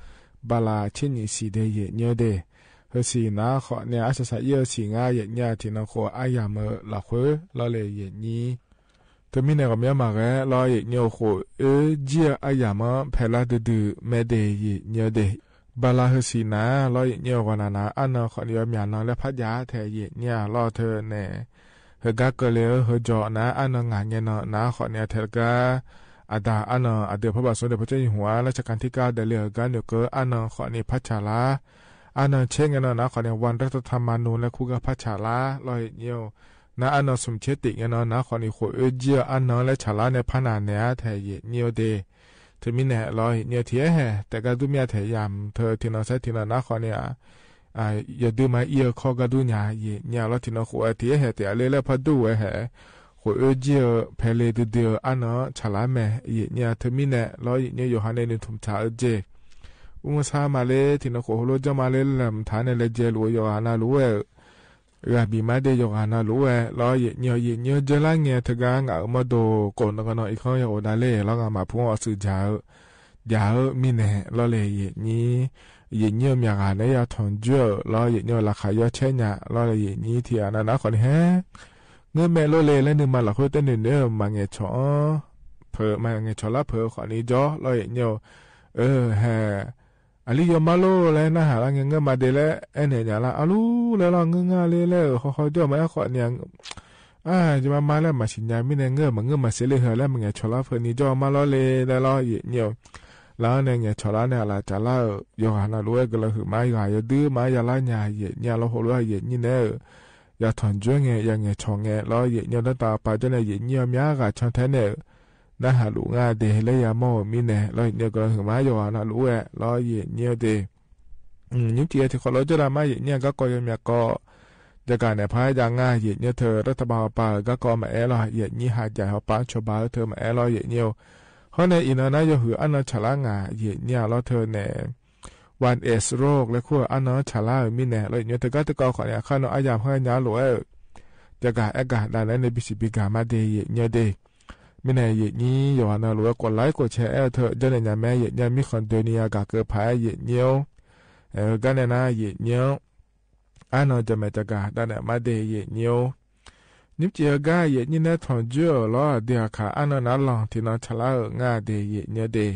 ဘၣ်လၢဆံနံၣ်စံၣ်ဒဲး ယဲၢ်နံၤဧၢဒဲး, ဟၢစံၣ်နၤဃီန့ၣ် အစၢ်စၢ်အံၤဟၢစံၣ်ငါ ယဲၢ်နံၤ ထံၣ်နီၤဃိအယၣ်မၢလီၤဃု လီၤလၢယဲၢ်နံၤ တမံၤန့ၣ် ကမၠီမးဂဲၤ လီၤယဲၢ်နံၤအိၣ်ဃိ အၢကၠံအယၣ်မၢ ဖဲလါတဒု မ့ၢ်ဒဲး ယဲၢ်နံၤဧၢဒဲး, ဘၣ်လၢဟၢစံၣ်နၤ လီၤယဲၢ်နံၤအိၣ်ဂီၤနၤနၤ အါနီၤဃီန့ၣ် ယီၤမၠၣ်နီၤလၢဖးယၣ်ထဲ ယဲၢ်နံၤလီၤထၢန့ၣ် ဟၢဂၤကလဲၤဧၢ ဟၢကၠီၣ်နၤ အါနီၤ ငါ ငဲနီၤ နၤဃီန့ၣ် ထဲတကါ အတၢ်အါနီၤ အဒဲးဖိဘၣ်စိ ဒဲးဖိကၠိယဟူးဧါ လၢစကၤထံကါဒဲးလၢဟၢဂၤနုာ်ကၢ အါနီၤဃီန့ၣ် ဖးဆၣ်လါ အါနီၤဆ့ ငဲနီၤ နၤဃီန့ၣ် ဝၣ်ရတၢ်ထမၤနိလၢခူဂၤဖးဆၣ်လါ လီၤယဲၢ်နံၤဧၢ, နၤအါနီၤ စူၣ်ဆ့တ့ၢ် ငဲနီၤ နၤဃီန့ၣ် ဃိအၢကၠံအါနီၤလၢဆၣ်လါန့ၣ် ဖးနၤန့ၣ်ဧါ ထဲယဲၢ်နံၤဧၢဒဲး တမံၤန့ၣ် လီၤယဲၢ်နံၤထံၣ်ဟဲဟဲ တကါဒုးမ့ၢ်ထဲယၣ် ထၢထံၣ်နီၤ စဲထံၣ်နီၤ နၤဃီန့ၣ် ယဒုးမၤအံၤအခီဂၤဒုးညါ ယဲၢ်နံၤလီၤထံၣ်နီၤဃိ ထံၣ်ဟဲဟဲ တၢ်အလၢလၢဖးဒိၣ်ဝဲဟဲ ခွိးအၢကြီးဧၢ ဖဲလဲၣ်ဒုးဒုးဧၢ အၢၼ်နီၢ်ဆၣ်လါမဲာ် ယဲၢ်ညိၣ်အထၢၣ်မံၣ်နဲၣ် လီၤယဲၢ်ညိၣ်ယိၤဟၣ်နဲၣ် နုၢ်ထူၣ်မတၤအၢက့ၢ် အူမုၢ်ဆါမၤလၢ ထံၣ်နၢ်ခိၣ်ဟူလိကၠီမၤလၢ လၢမတၤနဲၣ်လဲၤကဲလူၤ ယိၤဟၣ်နၢ်လူၤဝဲဧၢ ဂၤဘံၣ်မါဒ့ ယိၤဟၣ်နၢ်လူၤဝဲ လီၤယဲၢ်ညိၣ် ယဲၢ်ညိၣ် ယဲၢ်လါငဲၤ တဂၤ ငါအၢမီၢ်ဒိၣ် ကိးနဂီၢ်နီၢ်အံၤ ခီယအိၣ်ဒၣ်လဲာ် လီၤ ငါမၤဖုန်းအီၤစုာ်စၢ်ဧၢ ယၤဧၢ မံၣ်နဲၣ် လီၤလဲၣ် ယဲၢ်ညိၣ် ယဲၢ်ညိၣ် မၠၣ်ဂၤနဲၣ် ယၤထွန်ကၠိဧၢ လီၤယဲၢ်ညိၣ် လၢခးယီၤဆဲးညၣ် လီၤလဲၣ် ယဲၢ်ညိၣ် ထံၣ်အနၢ်နၢ်ခီန့ၣ်ဟဲ ငၢမဲာ်လိလၢ်လၢ် နုၢ်မၤလီၤဃုတၢ်နုၢ်နုၢ် မၤငဲၤဆီၣ် ဖၢ မၤငဲၤဆီၣ်လါဖၢခီန့ၣ်ကၠီ လီၤယဲၢ်ညိၣ် အၢ ဟဲ အလံယိၤမါလိလၢနၢ်ဟးလၢ ငဲၤငၢမၤဒ့လၢ အဲၣ်နဲၣ်ညါလၢ အလူလၢလီၤ ငၢငၢလၢလၢ ဟီၣ်ဟီၣ်ကၠီမၤအဲၣ်ခီန့ၣ် အါ ယမၤမၤလၢမၤဆံးညါ မံၣ်နဲၣ် ငၢမၤငၢမၤစ့လၢဟၢလၢ မၤငဲၤဆီၣ်လါဖၢန့ၣ်ကၠီမါလီၤလဲၣ် လီၤယဲၢ်ညိၣ် လၢန့ၣ် ငဲၤဆီၣ်လါန့ၣ် အလၢ်တၢ်လၢဧၢ ယိၤဟၣ်နၢ်လူၤဝဲ ကလၢၤဟုၣ်မါ ယွၤယဒုမါ ယၤလါညါ ယဲၢ်ညိၣ် လီၤဟူလိ ယဲၢ်ညိၣ်နဲၣ်ဧၢ ယၤထွန်ကၠိငဲၤ ယၤငဲၤဆီၣ်ငဲၤ လီၤယဲၢ်ညိၣ် လၢတၢ်ပာ်ကၠီန့ၣ် ယဲၢ်ညိၣ် မၠါဂၤဆီထဲန့ၣ် နၢ်ဟးလူၤငါဒ့ လၢယၤမီၢ်ဧိၤ မံၣ်နဲၣ် လီၤယဲၢ်ညိၣ် ကလၢၤဟုၣ်မါ ယိၤဟၣ်နၢ်လူၤဝဲ လီၤယဲၢ်ညိၣ်ဒ့ နံၣ်ထံၣ်အထံၣ်ခီလီၤကၠီဒၣ်မါ ယဲၢ်ညိၣ် ကါကီယီၤမၠးကီး တဂၤန့ၣ် ဖးယၤငါ ယဲၢ်ညိၣ် ထၢၣ်ရၢၢ်တဘၣ်အီၤပာ် ကါကီမၤအဲၣ်လီၤ ယဲၢ်ညိၣ် ဟးယၤဟီၣ်ပာ် ဆိဘၣ်ထၢၣ်မၤအဲၣ်လီၤ ယဲၢ်ညိၣ် ဟီန့ၣ် အံၤနၢ်နၢ်ယိၤဟုၣ် အၢၼ်နီၢ်ဆၣ်လါငါ ယဲၢ်ညိၣ် လီၤထၢၣ်န့ၣ် ဝၣ်အ့း ရိး လၢခိၣ် အၢၼ်နီၢ်ဆၣ်လါဧၢ မံၣ်နဲၣ် လီၤယဲၢ်ညိၣ် တဂၤတကီၢ်ခီန့ၣ် အခါနီၢ်အါယၤဖးယၤလိၤဝဲဧၢ တဂၤအဲၣ်ဂၤဒၣ်နဲၣ်န့ၣ် ဘံၣ်စံးဘံၣ်ကၢ်မါဒ့ ယဲၢ်ညိၣ်ဒ့ မံၣ်နဲၣ် ယဲၢ်ညိၣ် ယိၤဟၣ်နၢ်လူၤဝဲ ကိးlikeကိးshareအဲၣ်ထၢၣ် ကၠီန့ၣ်ညါမ့ၢ် ယဲၢ်ညိၣ် မံၣ်ဃီဒိၣ်န့ၣ် ယၤဂၤကၢၢ်ဖး ယဲၢ်ညိၣ် အဲၣ် ဂၤန့ၣ်နၤ ယဲၢ်ညိၣ် အၢၼ်နီၢ်ကၠီမ့ၢ်တဂၤဒၣ်နဲၣ်မါဒ့ ယဲၢ်ညိၣ် နံၣ်ထံၣ်အဂၤ ယဲၢ်ညိၣ်နဲၣ်ထွန်ကၠိဧၢ လီၤဒ့အခါ အၢၼ်နီၢ်နၢ်လီၤ ထံၣ်နီၢ်ဆၣ်လါဧၢ ငါဒ့ ယဲၢ်ညိၣ်ဒ့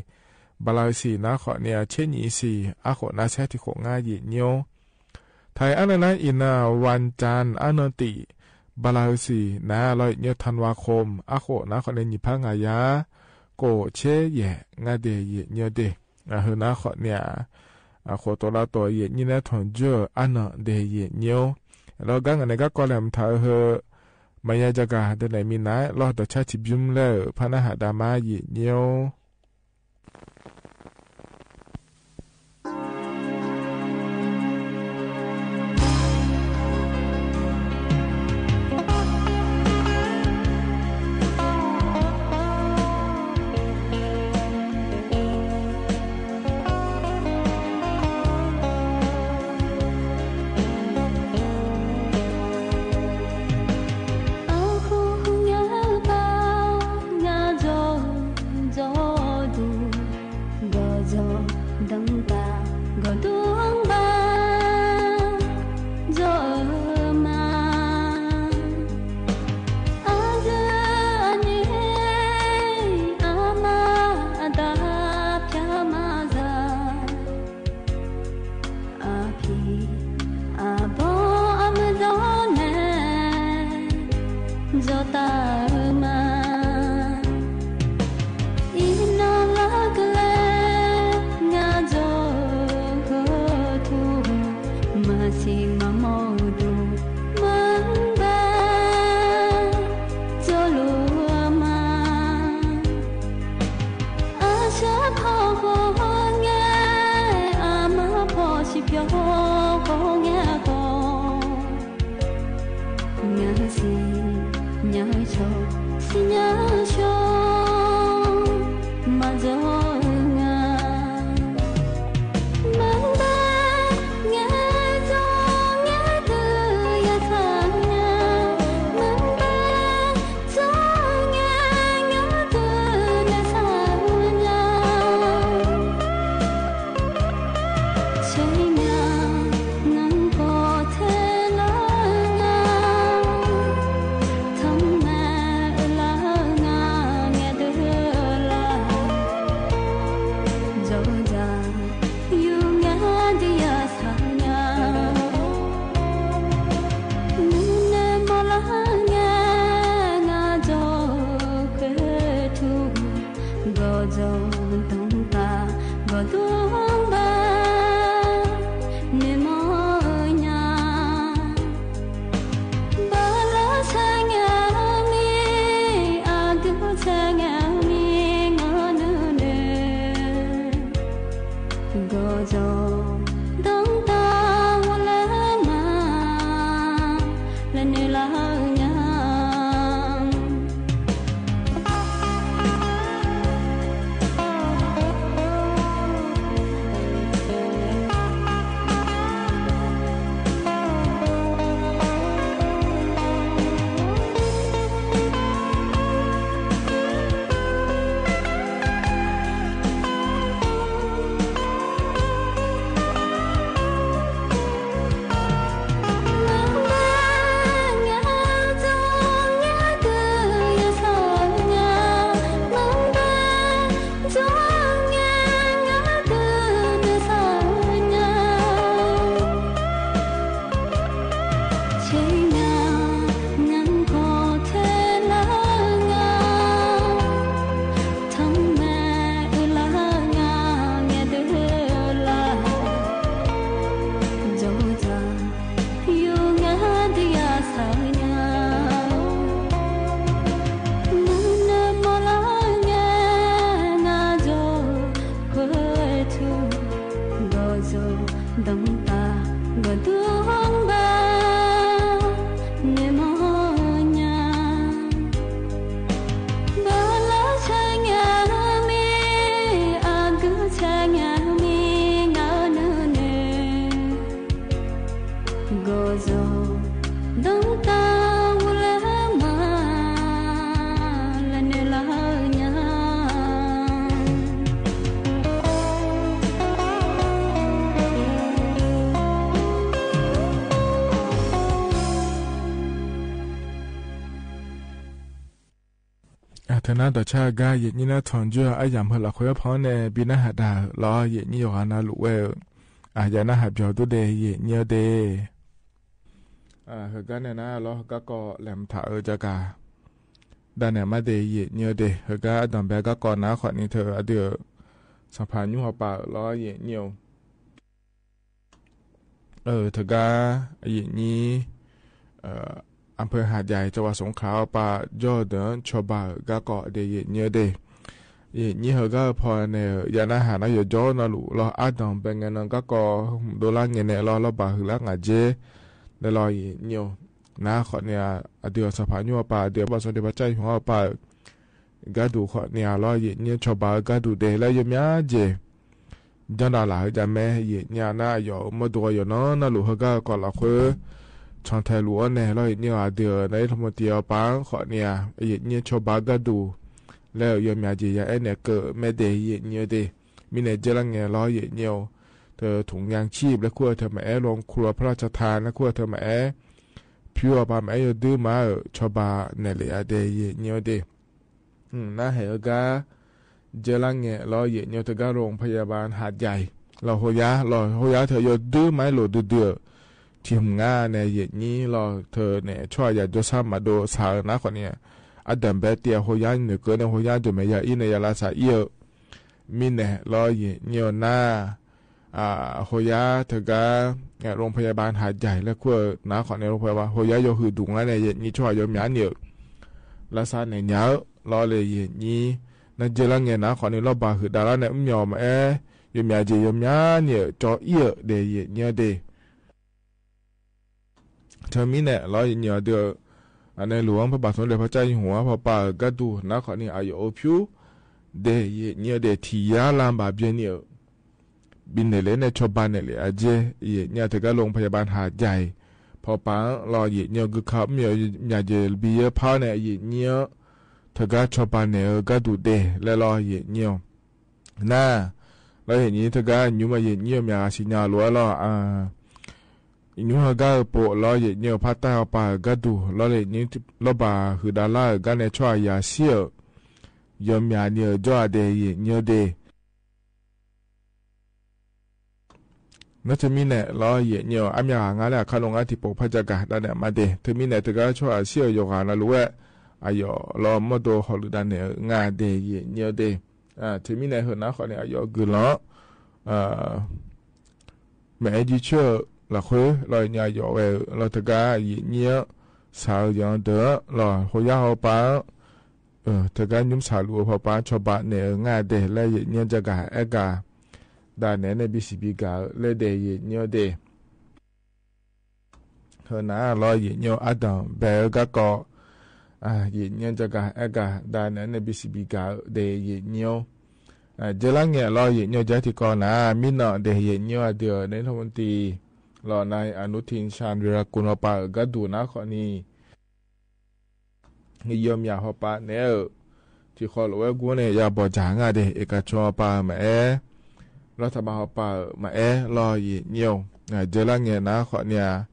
ဘၣ်လါဟုစံၣ် နၢ်ခီန့ၣ် ဆ့ညံၣ်စံၣ် အဃိးနၢ်ဆဲးထံၣ်ခိၣ် ငါ ယဲၢ်ညိၣ် ထါအံၤ အၢၼ်နီၢ်နၢ်အံၤနၤ ဝၣ်ကၠၣ် အၢၼ်နီၢ်တံၣ် ဘၣ်လါဟုစံၣ် နၤ လီၤယဲၢ်ညိၣ် ထၣ်နဝါခိၣ် အဃိးနၢ်ခီန့ၣ် ညံၣ်ဖးငါယၤ ကိးshareယဲၢ် ငါဒ့ ယဲၢ်ညိၣ်ဒ့ အဃိးနၢ်ခီန့ၣ် အဃိးတိၤလါတိၤ ယဲၢ်ညိၣ်နဲၣ်ထွန်ကၠိ အၢၼ်နီၢ်ဒ့ ယဲၢ်ညိၣ် လီၤဂၤန့ၣ် ဂၤကီၢ်လဲၣ်မတၤဧၢ မၤယၤတဂၤဒၣ်နဲၣ် မံၣ်နဲၣ် လီၤဒီးဆၣ်ထံဘျုးလၢ ဖးနၢ်ဟးဒၣ်မါ ယဲၢ်ညိၣ် အၢ ထၢနၢ်ဒီးဆၢဂၤ ယိာ်ညိနၢ်ထွန်ယွဲၢ် အယၢမ်ၢဟဲလီၤခွဲးဖီန့ၣ် ဘိးနၢ်ဟးဒၣ်လီၤ ယိာ်ညိယိၤဂၤနၤလူၤဝဲဧၢ, အယၤနၢ်ဟးပျီၤဒိၣ်ဒဲး ယိာ်ညိဒဲး အၢ ဟဲဂၤန့ၣ်နၤလီၤ ဟဲဂၤကီး လဲၤမထးအၢကၢ်ကၢ် ဒၣ်နဲၣ်မးဒဲး ယိာ်ညိဒဲး ဟဲဂၤအဒိးဘဲဂၤကီးနၤ ခီၣ်နံၤထၢၣ်အဒုး စီၤဖးညူဟီၣ်ပၢ် လီၤ ယိာ်ညိဧိၤ အၢ ထၢဂၤ ယိာ်ညိ အၢ อำเภอหาดใหญ่ จังหวัดสงขลา ဟီၣ်ပၢ် ယီၢ်ဒၢၣ် ဆီၣ်ဘၣ်ဂၤကီးဒဲး ယိာ်ညိဒဲး ယိာ်ညိဟဲဂၤဖီန့ၣ် ယၤနၢ်ဟးနၢ်ယိာ်ကၠီနၤလူၤလီၤ အဒိးဘဲဂၤနၤဂၤကီး ဟဲမူဒိၣ်လၢ်ငဲၤနဲၣ်လီၤ လီၤဘၣ်ဟုၣ်လၢ်ငါးကၠ့ ဒဲးလီၤ ယိာ်ညိဧိၤ နၤခီၣ်နံၤ အဒုးစီၤဖးညူဟီၣ်ပၢ် အဒုးဘၣ်စီၤဒ့ဘၣ်ကၠၢ်ဟီၣ်ပၢ် ဂၤဒူၣ်ခီၣ်နံၤလီၤ ယိာ်ညိဆီၣ်ဘၣ်ဂၤဒူၣ်ဒဲး လၢယိာ်မၠါကၠ့ ကၠီဒၣ်လၢ်ဟဲကၠၢ်မဲ ယိာ်ညိနၤ အယီၢ်မၢဒိၣ်အယီၢ်နီၤနၤလူၤ ဟဲဂၤကီးလီၤခွဲး ဆီၣ်ထဲလူၤအီၤနဲၣ်လီၤ ယိာ်ညိအဒုး နၢ်အ့ၣ်ထီၣ်မူတံၢ်အီၤပၢ် ခီၣ်နံၤ ယိာ်ညိဆီၣ်ဘၣ်ဂၤဒူၣ် လၢယိာ်မၠါကၠ့ ယအဲၣ်နဲၣ်ကၢးမဲဒဲး ယိာ်ညိဒဲး မ့ၢ်နဲၣ်ကၠ့လၢ်ငဲၤလီၤ ယိာ်ညိဧိၤ တထုးညါဆံး ဘျဲၣ်ခိၣ်အထၢၣ်မးအဲၣ် โรงครัวพระราชทาน လၢခိၣ်အထၢၣ်မးအဲၣ် ဖၠူအီၤပၢ်မးအဲၣ် ယိာ်ဒုးမးဧိၤ ဆီၣ်ဘၣ်နဲၣ်လံအဒဲး ယိာ်ညိဒဲး နၤဟဲဂၤ ကၠ့လၢ်ငဲၤလီၤ ယိာ်ညိတဂၤ โรงพยาบาลหาดใหญ่ လီၤဟိယါ လီၤဟိယါထၢၣ် ယိာ်ဒုးမးအဲၣ်လိာ်ဒုးဒုးဧိၤ ထံၣ်မုၢ်ငါနဲၣ် ယိာ်ညိလီၤ ထၢၣ်နဲၣ် ဆီၣ်ယၤဒိၣ်ဆၣ်မးဒိၣ်ဆၣ်ဧိၤ နၤခီၣ်နံၤ အဒိးဘဲတ့ၢ်အဟိယါ နုာ်ကၢန့ၣ် ဟိယါဒိၣ်မဲာ်ယၤအံၤန့ၣ် ယၤလၢ်ဆၣ်အံၤဧိၤ မ့ၢ်နဲၣ်လီၤ ယိာ်ညိနၤ အၢ ဟိယါတဂၤ โรงพยาบาลหาดใหญ่ လၢခိၣ်နၤခီၣ်နံၤ โรงพยาบาล ဟိယါယိာ်ဟုၣ်ဒူၣ်ငါနဲၣ် ယိာ်ညိဆီၣ်ယိာ်မၠါန့ၣ်ဧိၤ လၢ်ဆၣ်နဲၣ်ညါဧိၤ လီၤလၢယိာ်ညိ နၢ်ကၠ့လၢ်ငဲၤနၤခီၣ်နံၤ လီၤဘၣ်ဟုၣ်ဒၣ်လၢ်နဲၣ် မၠီၣ်မးအဲၣ် ယိာ်မၠါကၠ့ ယိာ်မၠါန့ၣ်ဧိၤ ကၠီအံၤဧိၤဒဲး ယိာ်ညိဒဲး ထၢၣ်မ့ၢ်နဲၣ်လီၤ ယိာ်ညိအဒုး အနဲၣ်လူၤ ပဘၣ်သိၣ်ဒ့ၣ်ဖးကၠၢ်ဟူ ပပၢ်ဂၤဒူၣ်နၤခီၣ်နံၤ အယီၢ်အိၣ်ဖၠူ ဒဲး ယိာ်ညိဒဲး ထံၣ်ယါလၢ်ဘၣ်ဘျဲၣ်န့ၣ်ဧိၤ ဘံၣ်နဲၣ်လၢ်နဲၣ် ဆီၣ်ဘၣ်နဲၣ်လံအကၠ့ ယိာ်ညိတဂၤ โรงพยาบาลหาดใหญ่ ဖီပၢ်လီၤ ယိာ်ညိ ဂုၢ်ခးမၠီၣ် မၠါကၠ့ ဘံယဲၢ်ဖးန့ၣ် ယိာ်ညိ တဂၤဆီၣ်ဘၣ်နဲၣ်ဧိၤ ဂၤဒူၣ်ဒဲး လဲၤလီၤ ယိာ်ညိ နၤ လီၤယိာ်ညိတဂၤ ညူမး ယိာ်ညိမၠါဂၤစံၣ်ညါလိာ်လီၤ ညူဟဲဂၤဧိၤပိာ်လီၤ ယိာ်ညိ ဖးတၢ်ဟီၣ်ပၢ်ဂၤဒူၣ် လီၤလၢညိ လီၤဘၣ်ဟုၣ်ဒၣ်လၢ်ဧိၤ ဂၤနဲၣ်ဆီၣ်ယၤဆံၣ်ဧိၤ ယိာ်မၠါန့ၣ်ဧိၤ ကၠီအဒဲး ယိာ်ညိဒဲး နၢ်တမံၤနဲၣ်လီၤ ယိာ်ညိ အမၠါဂၤလၢအခါလိာ်ငါ ထံၣ်ပိာ်ဖးကၠၢ်ကၢ် ဒၣ်နဲၣ်မးဒဲး တမံၤနဲၣ်တဂၤ ဆီၣ်အဆံၣ်ဧိၤ ယိာ်ဂၤနၤလူၤဝဲ အယီၢ်လီၤမၢဒိၣ်ဟီၣ်လုၢ်ဒၣ်နဲၣ်ဧိၤ ငါဒဲး ယိာ်ညိဒဲး တမံၤနဲၣ်ဟဲနၤခီၣ်နံၤ အယီၢ်ဂုၢ်လီၤ မ့ၢ်အဲၣ်ယံဆၢၣ်လီၤဃု လီၤညါယီၢ်ဝဲလီၤတဂၤ ယိာ်ညိ ဆၣ်ဧိၤယီၢ်ဒၢး လီၤဟိယါဟီၣ်ပၢ် တဂၤညူဆၣ်လူၤအဖီပၢ် ဆီၣ်ဘၣ်နဲၣ်ဧိၤ ငါဒဲး လၢယိာ်ညိကၠၢ်ကၢ်အဲၣ်ကၢ် ဒၣ်နဲၣ်န့ၣ် ဘံၣ်စံၣ်ဘံၣ်ကၢ်လၢဒဲး ယိာ်ညိဒဲး ဟဲနၤလီၤ ယိာ်ညိ အဒိးဘဲဂၤကီး ယိာ်ညိကၠၢ်ကၢ်အဲၣ်ကၢ် ဒၣ်နဲၣ်န့ၣ် ဘံၣ်စံၣ်ဘံၣ်ကၢ်ဒဲး ယိာ်ညိ ကၠ့လၢ်ငဲၤလီၤ ယိာ်ညိ ကၠၢ်ထံကီၢ်နၤ မံနီၣ်ဒဲး ယိာ်ညိ အဒုး နၢ်အ့ၣ်ထီၣ်မူတံၢ် လီၤ နၤ อนุทิน ชาญวีรกูล ဟီၣ်ပၢ်ဧိၤ ဂၤဒူၣ်နၤခီၣ်နံၤ ယိာ်မၠါဟီၣ်ပၢ်န့ၣ်ဧိၤ ထံၣ်ဃီလိာ်ဝဲဂီၢ်န့ၣ် ယၤဘီၣ်ကၠၢ်ငါဒဲး เอกชน ဟီၣ်ပၢ်မးအဲၣ် รัฐบาล ဟီၣ်ပၢ်မးအဲၣ်လီၤ ယိာ်ညိ ကၠ့လၢ်ငဲၤနၤခီၣ်နံၤ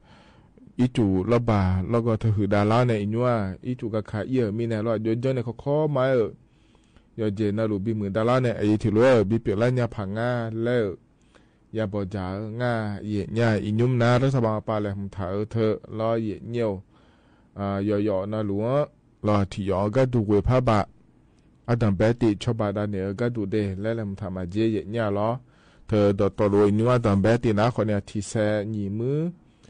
အံၣ်စူၣ်လီၤဘၣ်လီၢ်ကီၢ် တဟုၣ်ဒၣ်လၢ်န့ၣ် အံၣ်ညူဧါ အံၣ်စူၣ်ကၣ်ခးအံၣ်ဧိၤ မံန့ၣ်လီၤ ယိာ်ယိာ်န့ၣ် ခီခီမးဧိၤ ယီၢ်ကၠ့နၤလူၤ ဘံၣ်မုာ်ဒၣ်လၢ်န့ၣ် အအံၤထံၣ်လိာ်ဝဲဧိၤ ဘံၣ်ပၠးလၢ်ညါဖးငါ လဲၣ်ဧိၤ ယၤဘီၣ်ကၠၢ်ဧိၤ ငါ ယိာ်ညိ အံၣ်ညူမနၤ รัฐบาล ဟီၣ်ပၢ်လဲၤမုၢ်ထၣ်ဧိၤထၢၣ်လီၤ ယိာ်ညိ ယီၢ်ယီၢ်နၤလူၤ လီၤထံၣ်ယီၢ်ဂၤဒူၣ်ဝ့ၢ်ဖးဘၣ် အဒိးဘဲတ့ၢ် ဆီၣ်ဘၣ်ဒၣ်နဲၣ်ဧိၤ ဂၤဒူၣ်ဒဲး လၢလဲၤမုၢ်ထၣ်မးကၠ့ ယိာ်ညိလီၤ ထၢၣ်ဒီးတီၢ်လိာ် အံၣ်ညူ အဒိးဘဲတ့ၢ်နၤခီၣ်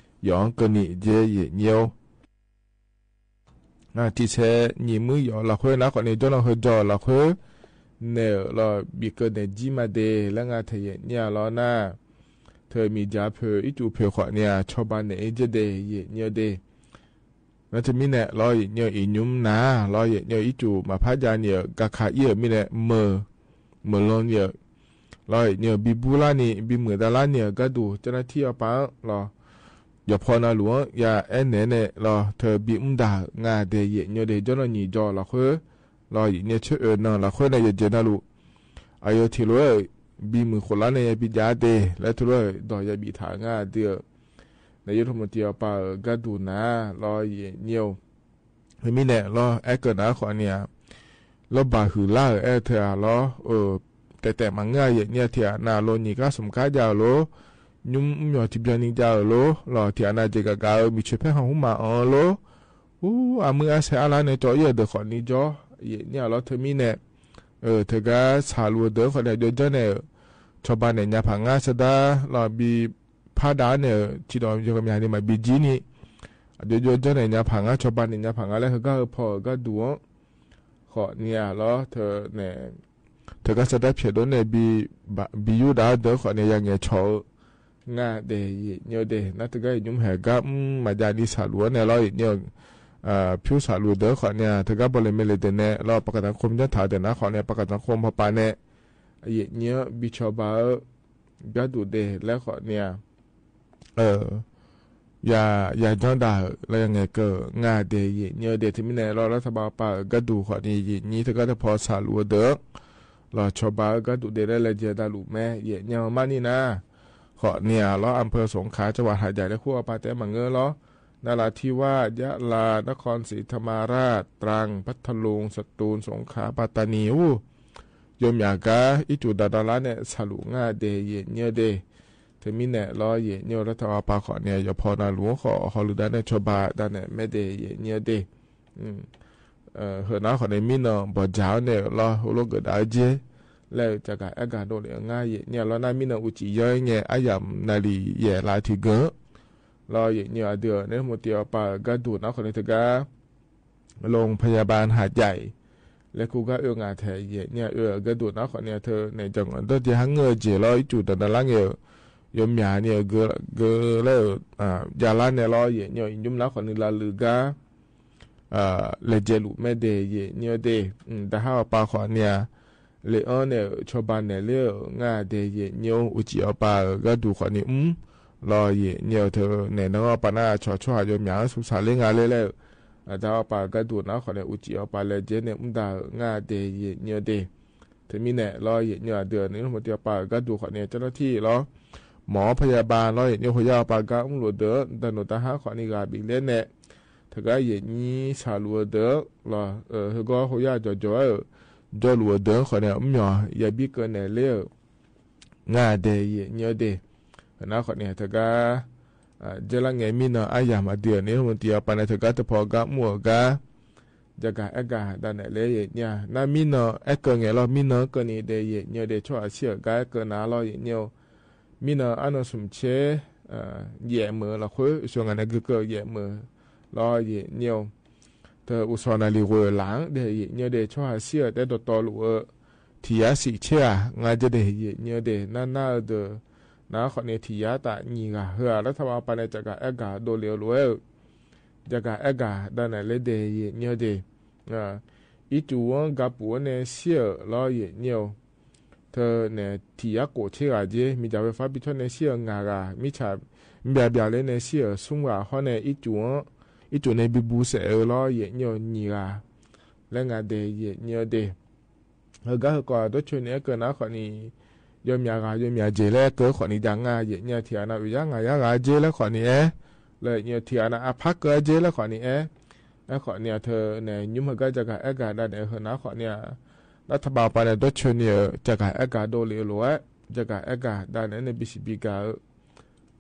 နံၤ ထံဆဲးနံၣ်မုၢ် ယီၢ်ကနံၣ်ကၠ့ ယိာ်ညိ ထံဆဲးနံၣ်မုၢ်ယီၢ်လီၤဃု နၤခီၣ်နံၤ ကၠီနီၣ်ဟဲကၠီလီၤဃု နဲၣ်ဧိၤလီၤ ဘံၣ်ကၢနဲၣ်ကၠံမးဒဲး လၢငါထဲ ယိာ်ညိလီၤနၤ ထၢၣ်မံၤကၠၢ်ဖုး အံၣ်စူၣ်ဖုးခီၣ်နံၤ ဆီၣ်ဘၣ်နဲၣ်အံၤကၠ့ဒဲး ယိာ်ညိဒဲး နၢ်တမံၤနဲၣ်လီၤ ယိာ်ညိ အံၣ်ညူမနၤ လီၤ ယိာ်ညိ အံၣ်စူၣ်မၤဖးယၤန့ၣ် ကၣ်ခးအံၣ်ဧိၤ မံန့ၣ် မၢၢ် မၢၢ်လီၤန့ၣ် လီၤ ယိာ်ညိ ဘံဘူလၢ်န့ၣ် ဘံမုာ်ဒၣ်လၢ်န့ၣ် ဂၤဒူၣ် ကၠၢ်နၢ်ထံၣ်အီၤပၢ်လီၤ ယီၢ်ဖီနၤလူၤ ယၤအဲၣ်နဲၣ်န့ၣ်လီၤ ထၢၣ်ဘံၣ်မုာ်ဒၣ် ငါဒဲး ယိာ်ညိဒဲး ကၠီနီၣ်နံၤကၠီလီၤဃု လီၤ ယိာ်ညိ ဆၢအၢၣ်နၤလီၤဃုန့ၣ် ယိာ်ကၠ့နၤလူၤ အယိာ်ထံၣ်လိာ်ဝဲ ဘံမုာ်ဃိးလၢ်န့ၣ် ယဘံၣ်ကၠၢ်ဒဲး လၢထံၣ်လိာ်ဝဲ ဒီးယဘံၣ်ထၣ်ငါဒဲး နၢ်အ့ၣ်ထီၣ်မူတံၢ်အီၤပၢ်ဧိၤ ဂၤဒူၣ်နၤ လီၤ ယိာ်ညိ မံန့ၣ်လီၤ အဲၣ်ကၢၣ်နၤခီၣ်နံၤ လောဘၣ်หื่นแรง ဢိ เออ เถิดอะ ลอ เออ แต่แต่มาเงอะ เยะเยียะ เถียงนา โลหนึ่งเก้าศูนย์เก้า จะโล ยุ้มยอดที่เบียนนิงจะโล ลอ เถียงนา เจ็ดเก้าเก้า มีช่วยแพ่งหาฮู้มา เออ โล อู้ อามืออาแสงอาลาในจอเยอะเด้อ ขอนี้จอ เยะเยียะ ลอ เถิดมีแน่ เออ เถิดก็สาหรูเด้อ ขอนี้ เดี๋ยวเจ้าเนี่ย ชาวบ้านเนี่ย ญาผางาสะดา ลอ บี ผ้าดาเนี่ย ที่ดอมยกกำยานี่มา บีจีนี่ เดี๋ยวเจ้าเนี่ย ญาผางา ชาวบ้านเนี่ย ญาผางา แล้วเถิดก็ เออ ผ่อก็ดู ขอเนี่ย ลอ เถิดเนี่ย เถิดก็สะดาเผียดโดนเนี่ย บี บะ บียูดาเด้อ ขอเนี่ย ยังไงเฉาะ งาเด เยะเยียะเด นา เถิดก็ยุ้มแหก็ อืม มาจานี่สาหรูเนี่ย ลอ เยะเยียะ เอ่อ ผิวสาหรูเด้อ ขอเนี่ย เถิดก็บ่เลยเมเลยเด้อเนี่ย ลอ ประกันสังคมจะถามเด้อนะ ขอเนี่ย ประกันสังคมผ่อปาเนี่ย เยะเยียะ บีชาวบ้าน ก็ดูเด แล้วขอเนี่ย เออ อย่า อย่าจ้องด่า แล้วยังไงก็ งาเด เยะเยียะเด เถิดมีแน่ ลอ รัฐบาลปา ก็ดู ขอเนี่ย เยะเยียะ เถิดก็เถิดผ่อสาหรูเด้อ ลอ ชาวบ้าน ก็ดูเด แล้วแลเจียดาลูกแม่ เยะเยียะ มานี่นะ ขอเนี่ย ลอ อำเภอสงขลา จังหวัดหาดใหญ่ และคู่เอาปาแต๊มาเงอะ ลอ นราธิวาส ยะลา นครศรีธรรมราช ตรัง พัทลุง สตูล สงขลา ปัตตานี อู้ โยมหยาก็ อีจูดาดาละเนี่ย สาหรูงาเด เยะเยียะเด เถิดมีแน่ ลอ เยะเยียะ รัฐบาลปา ขอเนี่ย อย่าผ่อนาหลู ขอ ขอลือดาเนี่ย ชาวบ้านดาเนี่ย แม่เด เยะเยียะเด อืม เออ เหินนา ขอเนี่ย มีเนาะ บ่จ๋าวเนี่ย ลอ ฮู้โลกเกิดดาวเจ แล้วจะกะแอกาโดนเลย งาเยะเยียะ ลอ นา มีเนาะ อุจิย้อยไง อาหยามนาลี แหย่ลาถือเก๋อ ลอ เยะเยียะ เดือ เนี่ย หมดเตียวปา ก็ดูนะ ขอเนี่ย เถิดก็ โรงพยาบาลหาดใหญ่ และคู่ก็ เออ งาแถ เยะเยียะ เออ ก็ดูนะ ขอเนี่ย เถิดเนี่ย จังหวัดเดียวหังเงอเจ๋อ ลอ อีจูดาดาละเนี่ย โยมหยาเนี่ย เก๋อ เก๋อ แล้ว อ่า ยาละเนี่ย ลอ เยะเยียะ ยุ้มละ ขอเนี่ย ลาลือก็ เอ่อ แลเจียดลูกแม่เด เยะเยียะเด อืม แต่ถ้าเอาปา ขอเนี่ย เลย เออ เนี่ย ชาวบ้านเนี่ย เรียกงาเด เยะเยียะ อุจิเอาปา เออ ก็ดู ขอเนี่ย อืม ลอ เยะเยียะ เถิดเนี่ย นอกปานา ชอ ชอ หาโยมหยา สุสานเรียกงาเลยแล้ว เออ แต่เอาปา ก็ดูนะ ขอเนี่ย อุจิเอาปา แลเจียดเนี่ย อืม ดา งาเด เยะเยียะเด เถิดมีแน่ ลอ เยะเยียะ เดือ เนี่ย หมดเตียวปา ก็ดู ขอเนี่ย เจ้าหน้าที่ ลอ หมอพยาบาล ลอ เยะเยียะ โฮย่าปา ก็ อืม หลัวเด้อ ตาหนูตาหา ขอเนี่ย กาบีเล่นเนี่ย เถิดก็ เยะเยียะ สาหรูเด้อ ลอ เออ เถิดก็ โฮย่า จ่อจ่อ เออ จ่อหลัวเด้อ ขอเนี่ย อืม หยอ อย่าบีเกินเนี่ย เรียก งาเด เยะเยียะเด เหินนา ขอเนี่ย เถิดก็ อ่า เจอละไง มีเนาะ อาหยามเดือ เนี่ย หมดเตียวปาเนี่ย เถิดก็ เถิดผ่อก็ มั่วก็ จะกะแอกาดาเนี่ย แลเยะเยียะ นา มีเนาะ แอเกอไง ลอ มีเนาะ เกอนี่เด เยะเยียะเด ชอ อาเซียน ก็ แอเกอนา ลอ เยะเยียะ มีเนาะ อาเนาะ สุมเช เอ่อ แหย่เหมือ ลอ คุย ส่วนงานเนี่ย เกอ เกอ แหย่เหมือ ลอ เยะเยียะ เถิด อุซอนาลี เวอหลังเด เยะเยียะเด ชอ อาเซียน แต่ ดอตอ หลัว เออ ถียา สี่เชื่อ งาเจเด เยะเยียะเด นา นา เออ เดือ นา ขอเนี่ย ถียา ตะ หยี่กา เฮอ รัฐบาลปาเนี่ย จะกะแอกาโดนเลย หลัว เออ จะกะแอกาดาเนี่ย แลเด เยะเยียะเด อ่า อีจู๋ กาปู๋ เนี่ย เซียน ลอ เยะเยียะ เถิดเนี่ย ถียา โกเชกาเจ มีจ่ายไฟฟ้า ปีช่อน เนี่ย เซียน งากา มิจฉา เบียดเบียนเลย เนี่ย เซียน ซุ่มกา ฮอเนี่ย อีจู๋ อีจู๋ เนี่ย บีบูเส เออ ลอ เยะเยียะ หยี่กา แลงาเด เยะเยียะเด เฮอ ก็ เฮอ ก็ ดอเชิญ เนี่ย เกอนา ขอนี่ โยมหยากา โยมหยาเจ แลเกอ ขอนี่ จะงา เยะเยียะ ถียานา อุยะ งายะกาเจ แลขอนี่ เอ แลเยียะ ถียานา อะ พักเกอเจ แลขอนี่ เอ แลขอนี่ เถิดเนี่ย ยุ้มเฮอ ก็จะกะแอกาดาเนี่ย เฮอ นา ขอนี่ รัฐบาลปาเนี่ย ดอเชิญ เนี่ย จะกะแอกาโดนเลย หลัว จะกะแอกาดาเนี่ย เนี่ย บีซีบีกา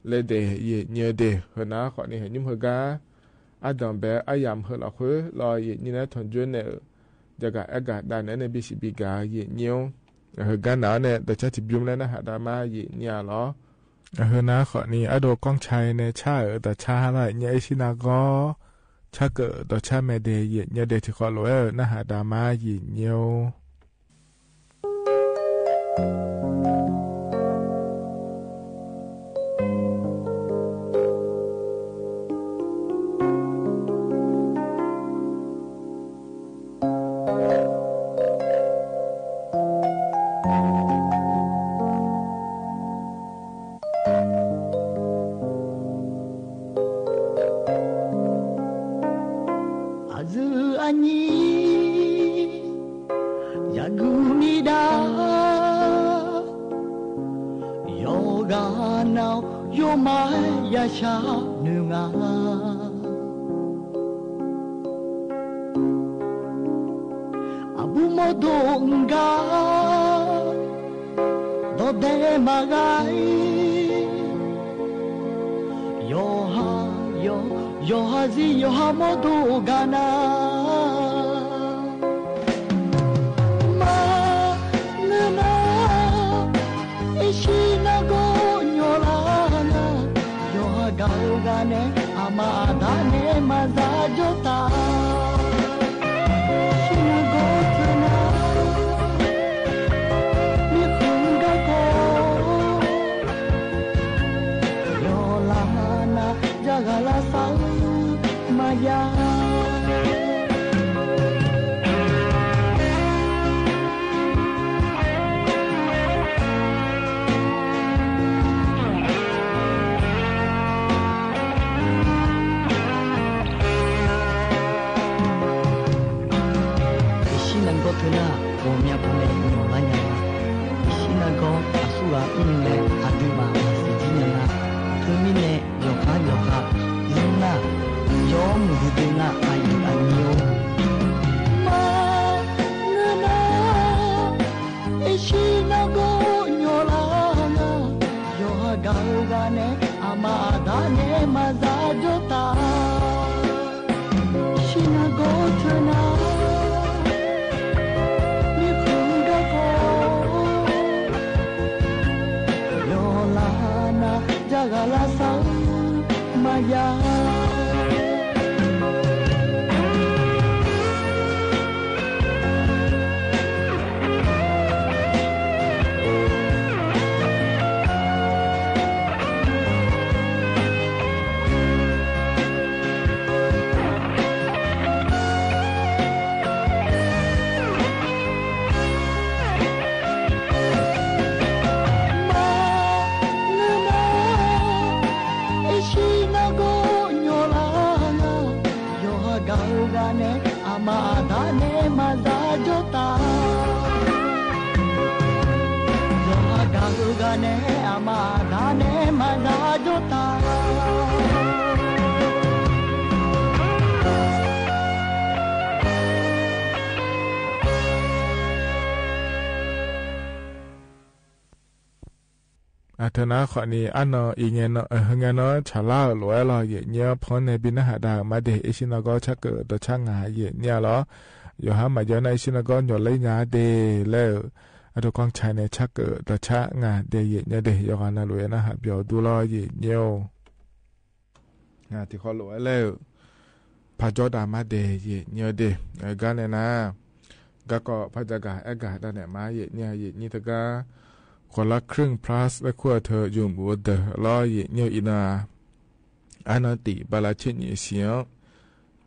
แลเด เยะเยียะเด เฮอ นา ขอนี่ เฮอ ยุ้มเฮอ ก็ อะ ดอมแบ อะ ยาม เฮอ ลอ คุย ลอ เยะเยียะ นา ถอนจุน เนี่ย จะกะแอกาดาเนี่ย เนี่ย บีซีบีกา เยะเยียะ เฮอ ก็ นา เนี่ย ตะชา ถิบยุ้ม แล นา หาดามา เยะเยียะ ลอ เฮอ นา ขอนี่ อะ โด ก้องชัย เนี่ย ชา เออ ตะชา หา ลา เยะเยียะ อิชินา ก็ ชาเกอ ตะชา แม่เด เยะเยียะเด ถิขอ หลัว เออ นา หาดามา เยะเยียะ အဇုအညီ ယဂုာ်မံဒၣ် ယီၤဂာ်နၢ် ယိမၤယၤဆှးနုာ်ငါ အဘူးမီၢ်ဒိၣ်ဂၤ ဒီးဒဲးမးဂၤအံၤ ယီၤဟး ယီၤ ယီၤဟးစံ ယီၤဟးမီၢ်ဒိၣ်ဂၤနၤ မၤနၢၤနၤ အ့ၣ် ရှံနၢ်ကီၢ်ညီလၢနၤ ယီၤဟးဂၤဧိၤဂၤနဲ အမၤအဒါနဲ မၤစၢ်ကၠီတၢ် ရှံနၢ်ကီၢ်တနၤ မ့ၢ်ဃုာ်ဂၤကီး ယီၤလၢနၤ ယၤဂၤလၢ် သးအုးမၤယၤ အ့ၣ် ရှံနၢ်ကီၢ်တနၤ ပီၣ်မၠၣ်ဖိနဲၣ် ညီလၢညါနၤ အ့ၣ် ရှံနၢ်ကီၢ် အသူၣ်ဂၤအုၣ်နုလဲၣ် အဒုးဘၣ်မၤစၢ်ဒ်ညါနၤ တမံၤန့ၣ် ယီၤဟး ယီၤဟး ယုၢ်နၤ ယီၤမုၢ်ဒုးဒုးနၤ အယုၢ်အညိ မၤနၢၤနၤ အ့ၣ် ရှံနၢ်ကီၢ်ညီလၢ် ယီၤဟးဂၤဧိၤဂၤနဲ အမၤအဒါနဲ မၤစၢ်ကၠီတၢ် ရှံနၢ်ကီၢ်တနၤ မ့ၢ်ဃုာ်ဂၤကီး ယီၤလၢနၤ ယၤဂၤလၢ် သးအုးမၤယၤ မၤနၢၤနၤ အ့ၣ် ရှံနၢ်ကီၢ်ညီလၢ် ယီၤဟးဂၤဧိၤဂၤနဲ အမၤအဒါနဲ မၤစၢ်ကၠီတၢ် ယီၤဟးဂၤဧိၤဂၤနဲ အမၤအဒါနဲ မၤစၢ်ကၠီတၢ် အထၢၣ်နၤ ခွါနံၤ အနီၢ်အံၤ ငဲၤနီၢ် အဟၢ ငဲၤနီၢ်ဆၣ်လါဧိၤ လိၣ်ဝဲလီၤ ယဲၢ်ညီ ဖီန့ၣ် ဘံနၢ်ဟးဒါမးဒဲး အ့ၣ် ရှံနၢ်ကီၢ် ဆၢကၢၣ်ဒီးဆၢငါ ယဲၢ်ညီလီၤ ယီၤဟးမၤယီၤနၤ အ့ၣ် ရှံနၢ်ကီၢ် ညီလၢညါဒဲး လၢအထၢၣ်ကွီၢ်ဆၢန့ၣ် ဆၢကၢၣ်ဒီးဆၢငါဒဲး ယဲၢ်ညီဒဲး ယီၤဂၤနၤလိၣ်ဝဲနၢ်ဟးပျီၣ်ဒူလီၤ ယဲၢ်ညီဧိၤ တံၤဃီလိၣ်ဝဲလၢ ဖးယီၤဒါမးဒဲး ယဲၢ်ညီဒဲး အဂၤန့ၣ်နၤ ဂၤကီး ဖးယၤဂၤ အဲၣ်ဂၤ ဒၣ်နဲၣ်မး ယဲၢ်ညီ ယဲၢ်ညီတဂၤ ခွါလါ ခရံၣ် plus လၢခူၣ်အထၢၣ် ယုၢ်ဘူးအဒၢးလီၤ ယဲၢ်ညီအံၤနၤ အနီၢ်တံၢ် ဘၣ်လၢဆ့ၣ်နံၣ်အဆံ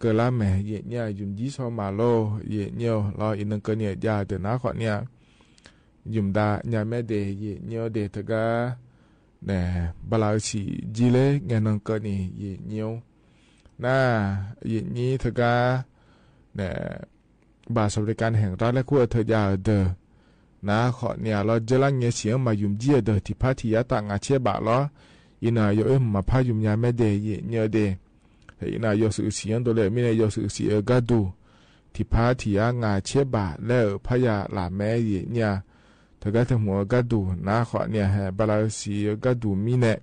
ကလါမဲာ် ယဲၢ်ညီ ယုၢ်ဒံဆီမးလိ ယဲၢ်ညီလီၤ အံၤနကၢၢ်နံၣ်အယၤဒၢးနၤ ခွါနံၤ ယုၢ်ဒါညါမဲဒဲး ယဲၢ်ညီဒဲး တဂၤ န့ၣ် ဘၣ်လၢအဆံးကၠံလၢ ငဲၤနီၢ်ကၢၢ်နံၣ် ယဲၢ်ညီ နၤ ယဲၢ်ညီတဂၤ န့ၣ် ဘၣ်စရီကၤန့ၣ် ဟဲရါလၢခူၣ်အထၢၣ်ယၤအဒၢး နၤ ခွါနံၤလီၤ ယဲၢ်လါငဲၤဆံး မၤယုၢ်ကၠံအဒၢး ထံၣ်ဖးထံၣ်ယာ်တၢ်ငါးဆဲးဘးလီၤ အံၤနၤ ယအိၣ်မၤဖးယုၢ်ညါမဲဒဲး ယဲၢ်ညီဒဲး အံၤနၤ ယိၤစုးဆံး ဒိးလဲၣ် မ့ၢ်န့ၣ် ယိၤစုးဆံးအဂၤဒူၣ် ထံၣ်ဖးထံၣ်ယာ်ငါးဆဲးဘး လၢဖးယၤလၢ်မဲ ယဲၢ်ညီ တဂၤတမူးအဂၤဒူၣ် နၤ ခွါနံၤ ဟဲ ဘၣ်လၢဆံးအဂၤဒူၣ်မံၤနဲၣ်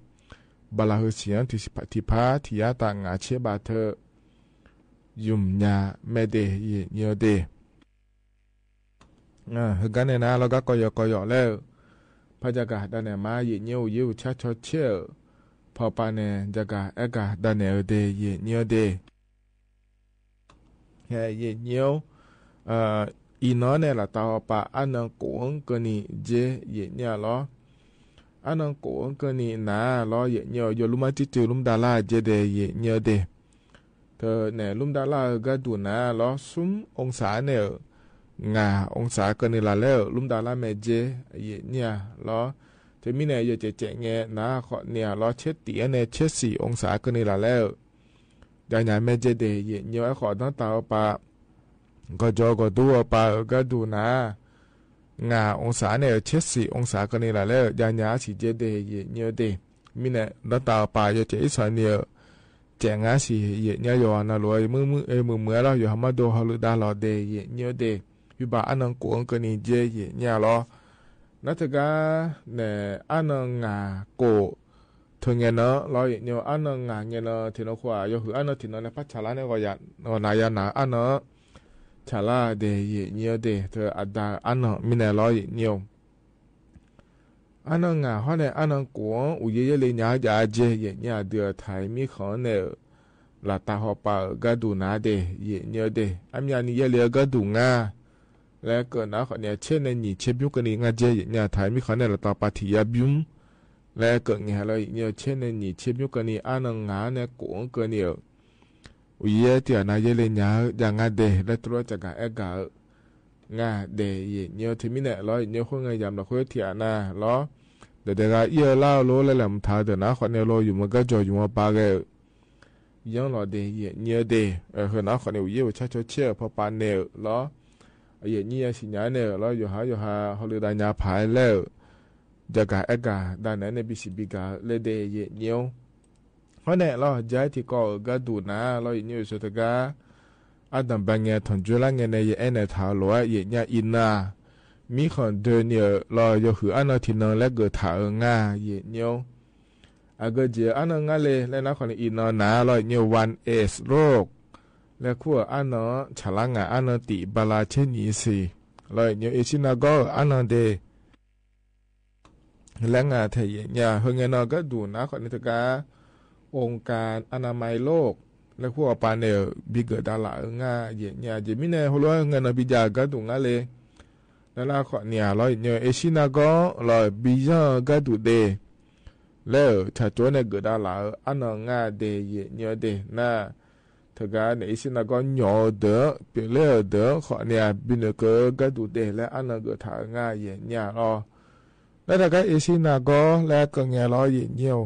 ဘၣ်လၢဆံး ထံၣ်ဖးထံၣ်ယာ်တၢ်ငါးဆဲးဘးထၢၣ် ယုၢ်ညါမဲဒဲး ယဲၢ်ညီဒဲး ဟဲဂၤန့ၣ်နၤ လီၤဂၤကီၢ်ယီၤကီၢ်ယီၤလၢ ဖးယၤဂၤ ဒၣ်နဲၣ်မး ယဲၢ်ညီဧိၤ ယဲၢ်ဧိၤ ဆၢဆီဆၢဧိၤ ဖီပာ်န့ၣ် ယၤဂၤ အဲၣ်ဂၤ ဒၣ်နဲၣ်ဧိၤဒဲး ယဲၢ်ညီဒဲး ယဲၢ်ညီ အံၤနီၢ်န့ၣ် လၢတၢ်အီၣ်ပာ် အနီၢ်ကိးအကၢၢ်နံၣ် ယဲၢ်ညီလီၤ အနီၢ်ကိးအကၢၢ်နံၣ်နၤလီၤ ယဲၢ်ညီ ယိၤလူမး ကၠံၣ်ကၠံၣ် လူမးဒါလၢ် ယဲၢ်ဒဲး ယဲၢ်ညီဒဲး တၢ်န့ၣ် လူမးဒါလၢ်အဂၤဒူၣ်နၤလီၤ သုး အောင်ศา န့ၣ် ငါး အောင်ศา ကၢၢ်နံၣ်လၢ်လဲၣ် လူမးဒါလၢ်မဲာ်ယဲၢ် ယဲၢ်ညီလီၤ တမံၤန့ၣ် ယဲၢ်ကဲးကဲးညဲနၤ ခွါနံၤလီၤ ဆဲးတံၢ်အန့ၣ် ဆဲးဆံး အောင်ศา ကၢၢ်နံၣ်လၢ်လဲၣ် ယၤညါမဲာ်ယဲၢ်ဒဲး ယဲၢ်ညီ အဲၣ်ဃီးဒီးတၢ်အီၣ်ပာ် ကီၢ်ယီၤကီၢ်ဒူအီၣ်ပာ်အဂၤဒူၣ်နၤ ငါး အောင်ศา န့ၣ် ဆဲးဆံး အောင်ศา ကၢၢ်နံၣ်လၢ်လဲၣ် ယၤညါအဆံးယဲၢ်ဒဲး ယဲၢ်ညီဒဲး မံၤန့ၣ် ဒီးတၢ်အီၣ်ပာ် ယဲၢ်ကဲးအ့ၣ်စီၤန့ၣ် ကဲးငါးဆံး ယဲၢ်ညီ ယီၤနၤလိၤ မုာ်မုာ် မုာ်မုာ်လီၤ ယီၤဟးမးဒိဟီလူဒါလီၤဒဲး ယဲၢ်ညီဒဲး Hwi ba อาร์เอ็นเอ โกะอั้นเกินนี้เจ๊ เยะเยียะลอ นาเถิงกา แหน อาร์เอ็นเอ โง่โกะ เถิงแหงนอ ลอ เยะเยียะ อาร์เอ็นเอ โง่แหงนอ เทนอครัว ยอหือ อาร์เอ็นเอ เทนอ แลพระฉลาแหนก็ยา ก็หนายาหนา อาร์เอ็นเอ ฉลาเด เยะเยียะเด เถิงอาดา อาร์เอ็นเอ มีแหนลอ เยะเยียะ อาร์เอ็นเอ โง่ ฮอแหน อาร์เอ็นเอ โกะ อุ๋ยเยียะเยียะเลหนา ยาเจ๊ เยะเยียะ เดือไถมีของแหน ละตาหอปา กาดูหนาเด เยะเยียะเด อำยานี้เยียะเลกาดูงา แลเกิดหนาขอเนีย เชษแหนหนีเชฟยุคกะนี้งาเจ๊ เยะเยียะ ไถมีของแหน ละตาปาถียาบิม แลเกิดแหงลอ เยะเยียะ เชษแหนหนีเชฟยุคกะนี้ อาร์เอ็นเอ โง่แหน โกะอั้นเกินนี้ อุ๋ยเยียะเตียะหนา เยียะเลหนา ยางาเด แลตรัวจะก๋าแอะก๋า งาเด เยะเยียะ เถิงมีแหนลอ เยะเยียะ โค่งเงยหยามละโค่เตียะหนาลอ เดี๋ยวเดี๋ยวกาเอี้ยเล่าโล แลแหลมถาเดี๋ยวหนาขอเนีย โลอยู่เมืองกาจอ อยู่เมืองปาเก ยังลอเด เยะเยียะเด เออ เฮอหนาขอเนีย อุ๋ยเยียะ อุ๋ยชาโชเช่ พอปาเนอลอ เยะเยียะ สิญญาเนอลอ อยู่หา อยู่หา ฮอลือดาญาผายแล้ว จะก๋าแอะก๋า ดาแหนแหน บีซีบีก๋า เลเด เยะเยียะ ฮอแหนลอ ยายตี้ก่อ กาดูหนาลอ เยะเยียะ สุดท้ายกา อาดัมบาแง ถอนจุลักแงแหน เยะแอะแหนถาโล เยะเยียะ อีนา มีของเดอเนียลลอ ยอหือ อาร์เอ็นเอ เทนอ แลเกิดถาเอองา เยะเยียะ อะเกอเจอ อาร์เอ็นเอ งาเล แลหนาขอเนีย อีนา หนาลอ เยะเยียะ วันเอสโรค แลคั่ว อาร์เอ็นเอ ฉลาดงา อาร์เอ็นเอ ติบาลาเชนีสี ลอ เยะเยียะ เอชินาโกะ อาร์เอ็นเอ เด แลงาแท เยะเยียะ เฮอแหงนอ กาดูหนาขอเนีย เถิงกา องค์การอนามัยโลก แลคั่วปาเนอล บีเกิดดาราเอองา เยะเยียะ เจอมีแหน ฮอลัว เฮอแหงนอ บีจา กาดูงาเล แลหนาขอเนียลอ เยะเยียะ เอชินาโกะ ลอ บีเยียะ กาดูเด แลฉาโจแหนเกิดดาราเออ อาร์เอ็นเอ งาเด เยะเยียะเด นา เถิงกาแหน เอชินาโกะ หยอเดอ เปียกเลอเดอ ขอเนีย บีเนอเกอ กาดูเด แลอาร์เอ็นเอ เกิดถาเอองา เยะเยียะลอ นาเถิงกา เอชินาโกะ แลเกิดแหงลอ เยะเยียะ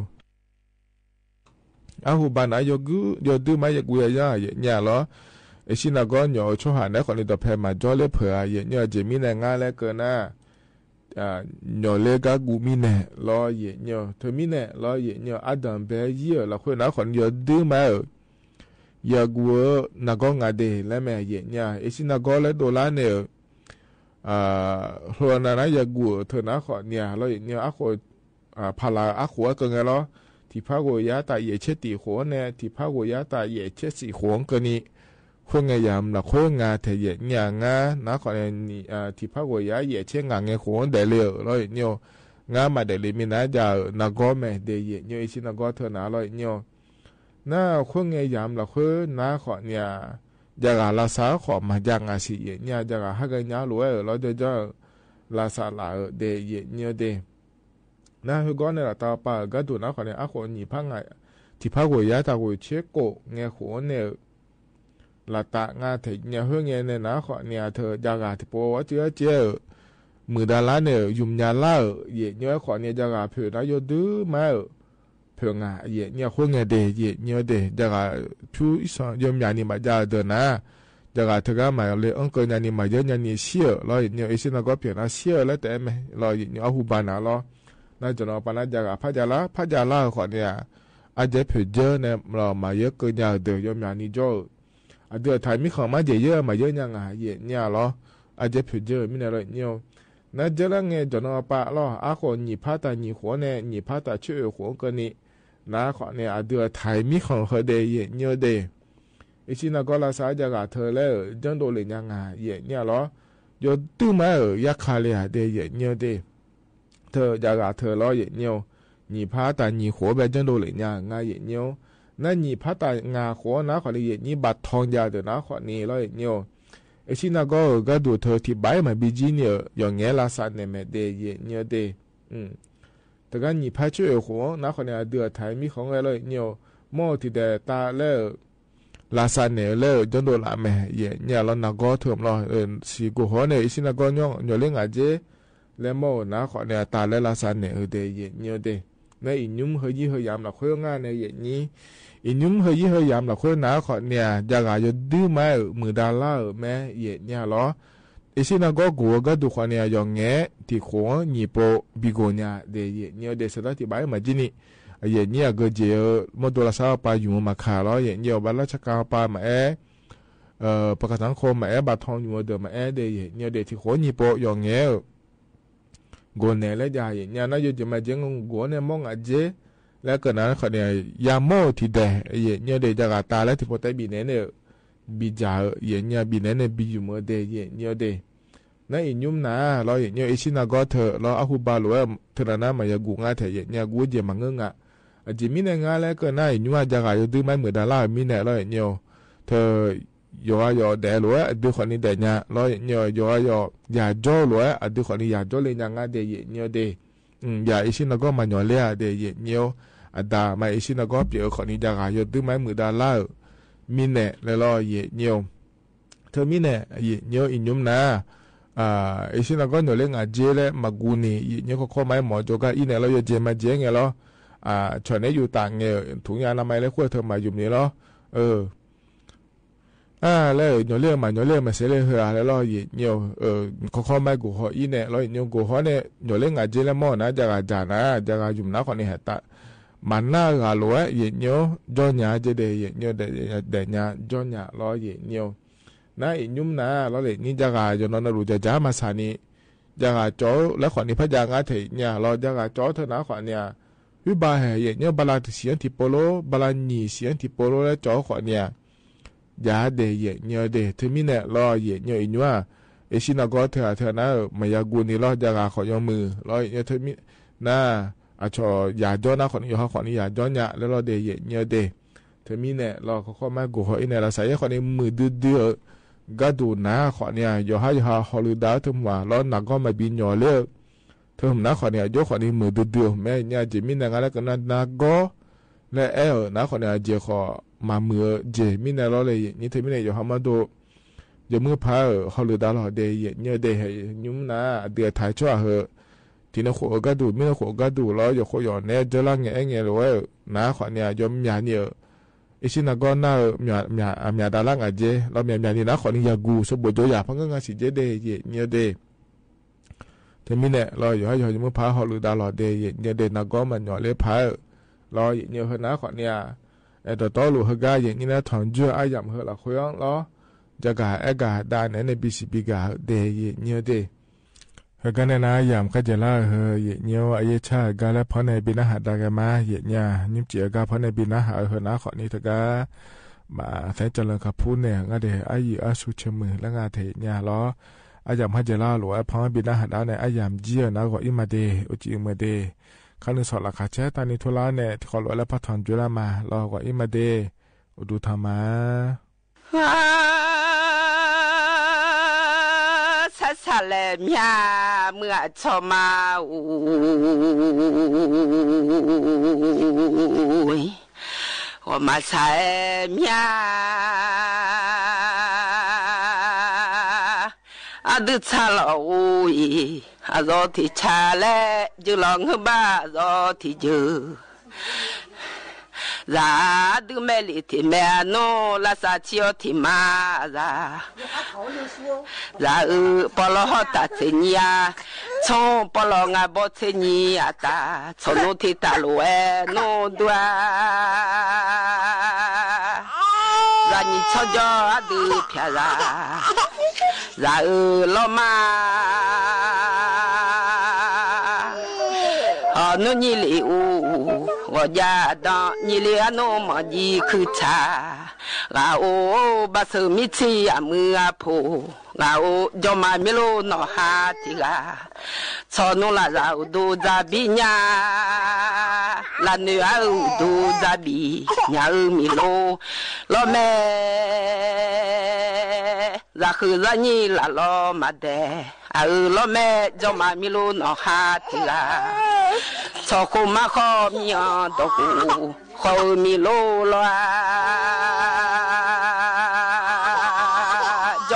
อะฮูบาหนา ยอกื้อ ยอดื้อไม้ ยากูยาย่า เยะเยียะลอ เอชินาโกะ หยอโชหะแหนขอเนีย ต่อแผ่หมาจ้อเล่เผิน เยะเยียะ เจอมีแหนงา แลเกิดหนา อ่า หยอเลกากูมีแหนลอ เยะเยียะ เถิงมีแหนลอ เยะเยียะ อาดัมแบยี่เออ ละคั่วหนาขอเนีย ยอดื้อไม้เออ ยากูเออ นาโกะ งาเด แลแหม เยะเยียะ เอชินาโกะ แลโดลาเนเออ อ่า ฮอลัวนานา ยากูเออ เถิงหนาขอเนียลอ เยะเยียะ อะคั่ว อ่า ผาลา อะคั่ว เกิดแหงลอ ถีพากัวยาตาเยียะเชษ ตี๋ขัวแหน ถีพากัวยาตาเยียะเชษ สี่ขัวเกินนี้ คั่วแหงยามละคั่วงาแท เยะเยียะ งา หนาขอเนีย อ่า ถีพากัวยาเยียะเชษ งาแหงขัวแดดเดียว ลอ เยะเยียะ งามาแดดเดียว มีหนาจาเออ นาโกะแหมเด เยะเยียะ เอชินาโกะ เถิงหนา ลอ เยะเยียะ นาคั่วแหงยามละคั่ว หนาขอเนีย ยาก๋าลาซาขอมา ยางาสี เยะเยียะ ยาก๋าฮักกัญญาหลัวเออ ลอ เดียวเจ้า ลาซาลาเออ เด เยะเยียะเด นา เฮอโกะ แหนละตาปา กาดูหนาขอเนีย อะคั่วหยีพางา ถีพากัวยาตากัวยเชษ โกะแหงขัวแหนเออ ละตางาแท เยียะ เฮอแหงแหน หนาขอเนีย เถิงยาก๋า ถีโปวะเจื้อเจียเออ มือดาราแหนเออ ยุมยาลาเออ เยะเยียะ ขอเนีย ยาก๋าเผินหนา ยอดื้อไม้เออ เผินงา เยะเยียะ คั่วแหงเด เยะเยียะเด ยาก๋า ผิวอิสัง ยอมยานี้มาจาเดินหนา ยาก๋า เถิงกา มาเลย อังเกินยานี้มา เยินยานี้เสี้ย ลอ เยะเยียะ เอชินาโกะ เปียกหนาเสี้ย แลแต่แหม ลอ เยะเยียะ อะฮูบาหนาลอ นาจ๋อนอปา นาจาก๋า พระยาลา พระยาลาขอเนีย อะเยียะเผินเยอะแหน ลอ มาเยียะเกินยาเดิน ยอมยานี้จ้อ อะเดือไถมีของมาเยียะเยอะ มาเยียะยางา เยะเยียะลอ อะเยียะเผินเยอะ มีแหนลอ เยะเยียะ นาเยียะละแหงจ๋อนอปาลอ อะคั่วหยีพาตาหยีขัวแหน หยีพาตาเชษเออขัวเกินนี้ หนาขอเนีย อะเดือไถมีของเฮอเด เยะเยียะเด เอชินาโกะ ลาซา ยาก๋าเถิงแล เจิ่งโดเหล็งยางา เยะเยียะลอ ยอดื้อไม้เออ ยาคาเลียเด เยะเยียะเด เถิงยาก๋าเถิงลอ เยะเยียะ หยีพาตาหยีขัวแบเจิ่งโดเหล็งยางา เยะเยียะ นาหยีพาตางาขัว หนาขอเนีย เยะเยียะ บัตรทองยาเดิน หนาขอเนีย ลอ เยะเยียะ เอชินาโกะเออ กาดูเถิง ถีบายมาบีจีเนี่ย ยอแหงลาซาแหนแหมเด เยะเยียะเด อืม เถิงกาหยีพาเชษเออขัว หนาขอเนีย เดือไถมีของแหงลอ เยะเยียะ หม้อตี้แดตาแล ลาซาแหนแล เจิ่งโดละแหม เยะเยียะลอ นาโกะเถิงลอ เออ สีกัวหัวเนี่ย เอชินาโกะ ยอ ยอเล่งอาเจ แลหม้อ หนาขอเนีย ตาแลลาซาแหนเออเด เยะเยียะเด นาอีหยุมเฮอยี่เฮอยามละคั่วงาเนี่ย เยะเยียะ อีหยุมเฮอยี่เฮอยามละคั่ว หนาขอเนีย ยาก๋ายอดื้อไม้เออ มือดาราเออแหม เยะเยียะลอ เอชินาโกะกั๋ว กาดูขอเนีย ยอแหง ถีขัว หยีโป บีกั๋วเนียเด เยะเยียะเด สะตาถีบายมาจีนี่ เยะเยียะ เกิดเจอ มอโตลาซาปาอยู่มาขาลอ เยะเยียะ บัตรราชก๋านปามาแอ ပကสังคม မၤအဲၣ်ဘၣ်ထွင်ယူၢ်အီၤဒီး မၤအဲၣ်ဒၣ်ယဲၢ်ညိဒၣ် ထံၣ်ဃိနံၣ်ပိ ယီၢ်ငဲဧိၤ ကိးနဲၣ်လၢယၤယဲၢ်ညိ နာ်ယိၤ ယမၤကၠ့ ကိးနဲၣ်မီၢ်ငါကၠ့ လၢကနၣ်ခီန့ၣ် ယၤမီၢ်ထံၣ်ဒဲး ယဲၢ်ညိဒၣ် ယကၤတၢ်လၢထံၣ်ဖိတဲဘံၣ်နဲၣ်န့ၣ် ဘံၣ်ယၤဧိၤ ယဲၢ်ညိ ဘံၣ်နဲၣ်န့ၣ် ဘံၣ်ယုၢ်မၢဒၣ် ယဲၢ်ညိဒၣ် နာ်အံၤညိမနၤ လီၤ ယဲၢ်ညိ အ့ၡံနၢ်ကီၢ်ထၢၣ် လီၤ အဟူဘၣ်လိာ်ဝဲ ထၢၣ်နၤနၤ မၤယၤဂူာ်ငါထဲ ယဲၢ်ညိ ဂူာ်ယဲၢ်မၤငၢၢ်ငါ အကၠ့မံနဲၣ် ငါလၢကနၣ်အံၤညိ အကၤယိၤဒုးမၤမုာ်ဒၣ်လၢမံနဲၣ် လီၤ ယဲၢ်ညိ ထၢၣ် ယီၤဂၤယီၤဒဲးလိာ်ဝဲ အဒုးခီန့ၣ်ဒဲးညါ လီၤ ယဲၢ်ညိ ယီၤဂၤယီၤ ယၤကၠီလိာ်ဝဲ အဒုးခီန့ၣ်ယၤကၠီလၢညါ ငါဒၣ် ယဲၢ်ညိဒၣ် ယၤအ့ၡံနၢ်ကီၢ်မၤညီလၢဒၣ် ယဲၢ်ညိ အတၢ်မၤအ့ၡံနၢ်ကီၢ်ပျဲးဧိၤခီန့ၣ် ယၤဂၤယိၤဒုးမၤမုာ်ဒၣ်လၢ မံနဲၣ်လၢလီၤ ယဲၢ်ညိ ထၢၣ်မံနဲၣ် ယဲၢ်ညိ အံၤညိမနၤ အ့ၡံနၢ်ကီၢ်ညီလၢငါကၠ့လၢမၤဂူာ်န့ၣ် ယဲၢ်ညိ ခီခီမၤမီၢ်ကၠိၤကါအံၤနဲၣ် လီၤ ယီၤကၠ့မၤကၠ့ငဲၤလီၤ ဆိၣ်န့ၢ်ယူၤတၢ်ငဲၤ ထူညါနမၤလၢဃိထၢၣ်မၤယုၢ်မံၤလီၤ လၢညီလၢမၤညီလၢမၤစဲးလၢဟၢအါလၢလီၤ ယဲၢ်ညိ ခီခီမၤဂိၢ်ဟီၣ်အံၤနဲၣ် လီၤ ယဲၢ်ညိ ဂိၢ်ဟီၣ်န့ၣ် ညီလၢငါကၠ့လၢမီၢ်နၤ ယၤဂၤယၤနၤ ယၤဂၤယုၢ်မနၤခီန့ၣ် ဟဲတၢ် မၤနၢ်ဂၤလိာ်ဝဲ ယဲၢ်ညိ ကၠီညါကၠ့ဒၣ် ယဲၢ်ညိ ဒဲးညါ ကၠီညါ လီၤ ယဲၢ်ညိ နာ်အံၤညိမနၤ လီၤ လၢနံၣ်ယၤဂၤယီၤနီၢ်နီၢ်လူၤ ယၤယၤမၤဆါန့ၣ် ယၤဂၤကၠီလၢခီန့ၣ် ဖဲယၤငါထဲညါလီၤ ယၤဂၤကၠီထၢၣ်နၤခီန့ၣ် ဟုဘၣ်ဟဲ ယဲၢ်ညိ ဘၣ်လၢတဆံယဲၢ်ထံၣ်ပိလိ ဘၣ်လၢနံၣ်ဆံယဲၢ်ထံၣ်ပိလိလၢကၠီခီန့ၣ် ယၤဒၣ် ယဲၢ်ညိဒၣ် ထၢၣ်မံနဲၣ် လီၤ ယဲၢ်ညိ အံၤညိ အ့ၡံနၢ်ကီၢ်ထၢၣ် ထၢၣ်နၤ မၤယၤဂူာ်န့ၣ်လီၤ ယၤဂၤခီယီၤမုာ် လီၤ ယဲၢ်ညိ ထၢၣ်မံ နၤ အဆိၣ်ယၤကၠီနၤခီန့ၣ် ယီၤဟီၣ်ခီန့ၣ် ယၤကၠီညါလၢလီၤဒၣ် ယဲၢ်ညိဒၣ် ထၢၣ်မံနဲၣ် လီၤ ခီခီမၤဂိၢ်ဟီၣ်အံၤနဲၣ် လီၤ စးယဲၢ်ခီန့ၣ် မုာ်ဒုဒုဧိၤ ကါဒိၣ်နၤခီန့ၣ် ယီၤဟါယီၤဟးဟီၣ်လုၢ်ဒါထၢၣ်မွၤ လီၤ နၤကီၢ်မၤဘံညီလၢ ထၢၣ်နၤခီန့ၣ် အယိၣ်ခီန့ၣ် မုာ်ဒုဒုဧိၤ မ့ၢ်ညါ ယဲၢ်မံနဲၣ် ငါလၢကနၣ်နၤကီၢ် လၢအဲၣ်ဧိၤ နၤခီန့ၣ် ယဲၢ်ခီ မၤမုာ်ဧိၤ ယဲၢ်မံနဲၣ် လီၤ လၢယဲၢ်ညိ ထၢၣ်မံနဲၣ် ယီၤဟါမၤဒိၣ် ယမုၢ်ဖးဧိၤ ဟီၣ်လုၢ်ဒါလီၤဒၣ် ယဲၢ်ညိဒၣ် ဟဲညိမနၤ အဒုးအထါဆိအဟၢ ထံၣ်န့ၢ်ဃိာ်ဧိၤကါဒိၣ် မံန့ၢ်ဃိာ်ကါဒိၣ်လီၤ ယီၤဃိာ်ယီၤနဲ ဒၢလၢငဲၤအဲၣ်ငဲၤလိာ်ဝဲဧိၤ နၤခီန့ၣ် ယီၤမၠးန့ၢ်ဧိၤ အ့ၡံနၢ်ကီၢ်နၢ်ဧိၤ မၠး အမၠးဒၣ်လၢငါကၠ့ လီၤ မၠးမၠးန့ၣ် နၤခီန့ၣ် ယၤဂူာ် ဆိဘိၣ်ဒိယၤ ဖီၣ်ငၢၢ်ငါစံးကၠ့ဒၣ် ယဲၢ်ညိဒၣ် ထၢၣ်မံနဲၣ် လီၤ ယီၤဟါယီၤဟး ယမုၢ်ဖးဟီၣ်လုၢ်ဒါလီၤဒၣ် ယဲၢ်ညိဒၣ် နၤကီၢ်မၤညီလၢဖးဧိၤ လီၤ ယဲၢ်ညိ ဟၢနၤခီန့ၣ် အဲၣ်ဒိးတီလိာ်ဟၢဂၤ ယဲၢ်ညိ နၤထွံၣ်ယွဲၢ် အယၣ်ဟၢလီၤဃုအီၤလီၤ ယၤဂၤအဲၣ်ဂၤဒၣ်နဲန့ၣ် ဘံစံးဘံဂၤဒၣ် ယဲၢ်ညိဒၣ် ဟၢဂၤနဲန့ၣ် ယၤမၤခါယဲၢ်လၢဟၢ ယဲၢ်ညိ အယဲၢ်ဆၢဂၤလၢဖီန့ၣ် ဘံနၢ်ဟးဒါက့ၤမး ယဲၢ်ညိ နံၣ်စံးအဂၤဖီန့ၣ် ဘံနၢ်ဟးဟၢနၤခီန့ၣ်တဂၤ မၤသဲကလၢၤခါဖူန့ၣ် ငါဒၣ် အယံာ်အါဆူၣ်ဆၢမုၢ်လၢငါထဲညါလီၤ အယၤမၤခါယဲၢ်လၢလိာ်ဝဲဖီ ဘံနၢ်ဟးဒါန့ၣ် အယၤမၤကၠံအီၤနၤ ဂီၤအံၤမးဒၣ် အိၣ်ကံအံၤမးဒၣ် ခါနုာ်စီၤလၢ်ခါဆဲး တၢ်နံၣ်ထူလါန့ၣ် ထံၣ်ဃီလိာ်ဝဲလၢဖးထွံၣ်ယွဲၢ်လၢမးလီၤ ဂီၤအံၤမးဒၣ် အိၣ်ဒူထီၣ်မး ဆၢဆၢလဲၣ် မၠၣ်မုၢ်အဆီမး ဂီၤမးဆၢအဲၣ် မၠၣ် အဒုးဆါလီၤအိၣ်အံၤ အသီထံၣ်ဆါလဲၣ် ယုၢ်လီၤငုၢ်ဘၣ်အသီထံၣ်ယုၢ် သးဒုးမဲာ်လံထံၣ်မဲာ်အနိ လၢသးဆံးအီၤထံၣ်မး သး သးအုး ပီၣ်လီၤဟီၣ်တၢ်ဆ့ၣ်ညံအါ ဆိပီၣ်လီၤငါဘီဆ့ၣ်ညံအတၢ် ဆိနိထံတၢ်လိာ်ဝဲနိဒွး သးနံၣ်ဆီကၠီအဒုးဖၠးသး သးအုးလီၤမး အီၤနုညံလံအိၣ် ဂီၤယၤဒီး ညံလံအနိမီၤယံခုဆး ဂၤအိၣ်ဘၣ်ဆၢမံဆံးအမုၢ်အဖိ ဂၤအိၣ် ယီၤမးမံလိနီၢ်ဟါထံဂၤ ဆီနိလၢ်သးအိၣ်ဒိၣ်သးဘံၣ်ညါ လၢနုာ်အအုၣ်ဒိၣ်သးဘံၣ်ညါ အုၣ်မံလိ လီၤမဲာ် သးဃုသးညံလၢ်လီၤမးဒဲး အအုၣ်လီၤမဲာ် ယီၤမးမံလိနီၢ်ဟါထံဂၤ ဆီဃိမးဃီမံအီၤဒီးဃိ ဃီအုၣ်မံလိလီၤဧါ ယီၤ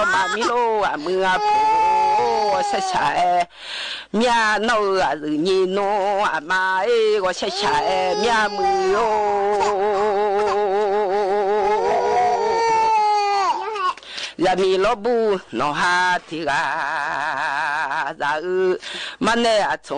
မးမံလိအမုၢ်အဖိ ဂီၤဆၢဆၢအဲၣ် မၠၣ်နီၢ်အုၣ်အသုးညံနိအမါအ့ၣ် ဂီၤဆၢဆၢအဲၣ် မၠၣ်မုၣ်ဧိၤ ယၤမံလီၤဘူၣ်နီၢ်ဟါထံဂၤ စႃႇဢိူဝ်ႈ မႃးၼႄႉ ဢႃႇ သူင်ႇမႃးၼႄႉ ပေႃးဢမ်ႇဢၢင်ႈဢိူဝ်ႈ ၼွၼ်းတေႃႇၸေႃႈၺႃးဢိူဝ်ႈလေႃႈ မႄႈ ဢႃႇ ၵေႃႈမႃးၼႄႉ ပေႃးဢမ်ႇဢၢင်ႈဢိူဝ်ႈ တေႃႇပျိူၼ်ႇၺႃးဢိူဝ်ႈ မီးလူး စႃႇဢိူဝ်ႈလေႃႈ မႄႈ ဢူဝ်း ၸဝ်ႈမႃးမီးလူး ဢမိူဝ်ႈဢၽူဝ်ႇ သျႃႇသျႃႇ ဢေႈ မႃးတႄႉ ႁေႃႇၼူၺ်ႇလီႇၵေႃႈ ၸႃႇတေႃႇ ၺႃးလီႇ ဢၼုမႃႇၵျီး ၶိုၼ်းသႃႇ ၸႃႇဢိူဝ်ႈ ဢၼ်တိုဝ်းမႄႈလီႇထီႇမႄႈ ၼူႉလသႃႇ ၶျီႇဢေႃးထီႇမႃႇ ၸႃႇ ၸႃႇၵႃႈဢေးလဵင်ႉဢေႈ ငႃးႁႃး သူင်ႇတေႃႇမႃႇၺႃးလႃႈ ၸေႃႇ ဢမ်ႇဢီႈပိူဝ်ႈလႄႈၵႃႈငႄႈ ပိူဝ်ႈတေႃႈလဵဝ် မႃႇၺႃးလႃႈယိူဝ်ႈ ဢမ်ႇဢီႈပိူဝ်ႈလႄႈၵႃႈငႄႈ သူင်ႇၼူၼ်း သူင်ႇတေႃႇမႃႇၺႃးလႃႈ ၸေႃႇ ဢမ်ႇငႄႈဢႃႈ သူင်ႇၼူၼ်း သူင်ႇတေႃႇ ၺႃးတႃမႃးၸိူဝ်း ပိူဝ်ႈတေႃႈလဵဝ် မႃႇၺႃးလႃႈယိူဝ်ႈ ဢမ်ႇဢီႈပိူဝ်ႈလႄႈၵႃႈငႄႈ ပိူဝ်ႈတေႃႈလဵဝ် ၺႃးတႃမႃးၸေႈ လႄႈၺႃး ဢူဝ်း ႁေႃႇၼူၺ်ႇလီႇၵေႃႈ ၸႃႇတေႃႇၵႃႈ ဢူဝ်း သျႃႇသျႃႇ ဢေႈ မျႃးမိုဝ်း ဢူဝ်း ၼေႃႈ ဢိူဝ်ႈ ဢၸိုဝ်ႈၺီႇၼူႇဢမႃး ဢႃႈ ၸေႃႇ ၸေႇၺီႇပႃႇၸွင်ႇယႃႈ ယေႃႇယႄႈၵႃႈ ဢိူဝ်ႈ မီးလူင်းငိုင်ႈငႄႈ ၺႃးပႃးၵေႃႈ တေႃႇၽႄႈယႃႈ ၸေႃႇသႄႇ ၶႃႇလႃႇ ၺႃးလႄႈ ၸေႇသူင်ႇပႃႇၸွင်ႇယႃႈ ဢီႈ ထီႇၸႃႇၵႃႈ ဢိူဝ်ႈ မီးလူင်းလေႃႇမႃး ဢႃႈ ၵေႃႈ တေႃႇၽႄႈယႃႈ ၸေႃႇသႄႇ လူၺ်ႈၶႃႈငႄႈ ႁေႃႇၼူၸုမ်းတေႃႇ ၺႃးတႃမႃးၸိူဝ်းၺႃးလႄႈ ပဵၼ်တေႃႇလဵဝ် ၺႃးတႃမႃးၸႄႈ ဢႃႈ ဢိူဝ်ႈ ၺႃးလႄႈ ၸုမ်းတေႃႇမႃး ၺႃးလႃႈ ၸွမ်းငႄႈ ၸုမ်းတေႃႇ ၺႃးၵႃႈမႃး တူႈ ပဵၼ်တေႃႇလဵဝ် ၺႃးတႃမႃးၸႄႈ ဢႃႈ ဢိူဝ်ႈ ၺႃးလႄႈ ၸွမ်းမႃး မီးလူး ၼေႃႈ ႁႃးထီႇၵႃႈ ႁေႃႇၼူၸုမ်းတေႃႇ ၺႃးတႃမႃးၸိူဝ်း သီႇၶူၺ်ႈ ပဵၼ်တေႃႇလဵဝ် ၺႃးတႃမႃးၸႄႈ သီႇၶူၺ်ႈမိုဝ်း ဢူဝ်း ၸွမ်းမႃး မီးလူး ၼေႃႈ ႁႃးထီႇၵႃႈ ၸႃႇဢိူဝ်ႈ မႃးၼႄဢုတႃႇၵႃႇလိသုမ်း ထဵင်ႈငူၺ်ႉငႄႈ တႃႇၼႄဢုၶႄႈၵႃႇလိသုမ်း ဢူဝ်း ထူဝ်ႇဝႃႇလိင်ႇငႄႈ ဢၼ်ၸီႇဢႃႇဢိူဝ်ႈ လွင်ႈငႃးမိုဝ်း ဢူဝ်း ပႃႇသိူဝ်ႇမီးၸီႇ ဢမိူဝ်ႈဢၽူဝ်ႇၵႃႈ ဢူဝ်းၼေႃႈ ၸဝ်ႈၼူၶူၺ်မႃးတူႁေႃး လွင်ႈၸႃႇဢိူဝ်ႈမီးလူး သထေးလဵဝ်မႃးၵူဝ်သႃႇယႃႇ ၸႃႇဢိူဝ်ႈမီးလူး လွင်ႈငႃးမိုဝ်း ဢူဝ်း ၸဝ်ႈၼူၶူၺ်မႃးတူႁေႃး လွင်ႈၸႃႇငႄႈ သထေးလဵဝ်မႃးၵူဝ်သႃႇယႃႇ ၸႃႇဢိူဝ်ႈမီးလူး မႃးၼႄဢုတႃႇၵႃႇလိသုမ်း ထဵင်ႈငူၺ်ႉ ၸဝ်ႈၼူမႃးၼႄပေႃး ဢႃႇၸီႇသေ ထဵင်ႈငႄႈၼူ ဢဝ်ၽႃႇငႃး တႃႇၼႄလဵဝ် ပေႃးငႄႈရႃႇၸႃႇ ၸူဝ်ႈငႄႈ ဢဝ်ၽႃႇငႃးလႄႈ ၼူၺ်ႇၺႃးမိုဝ်း ဢူ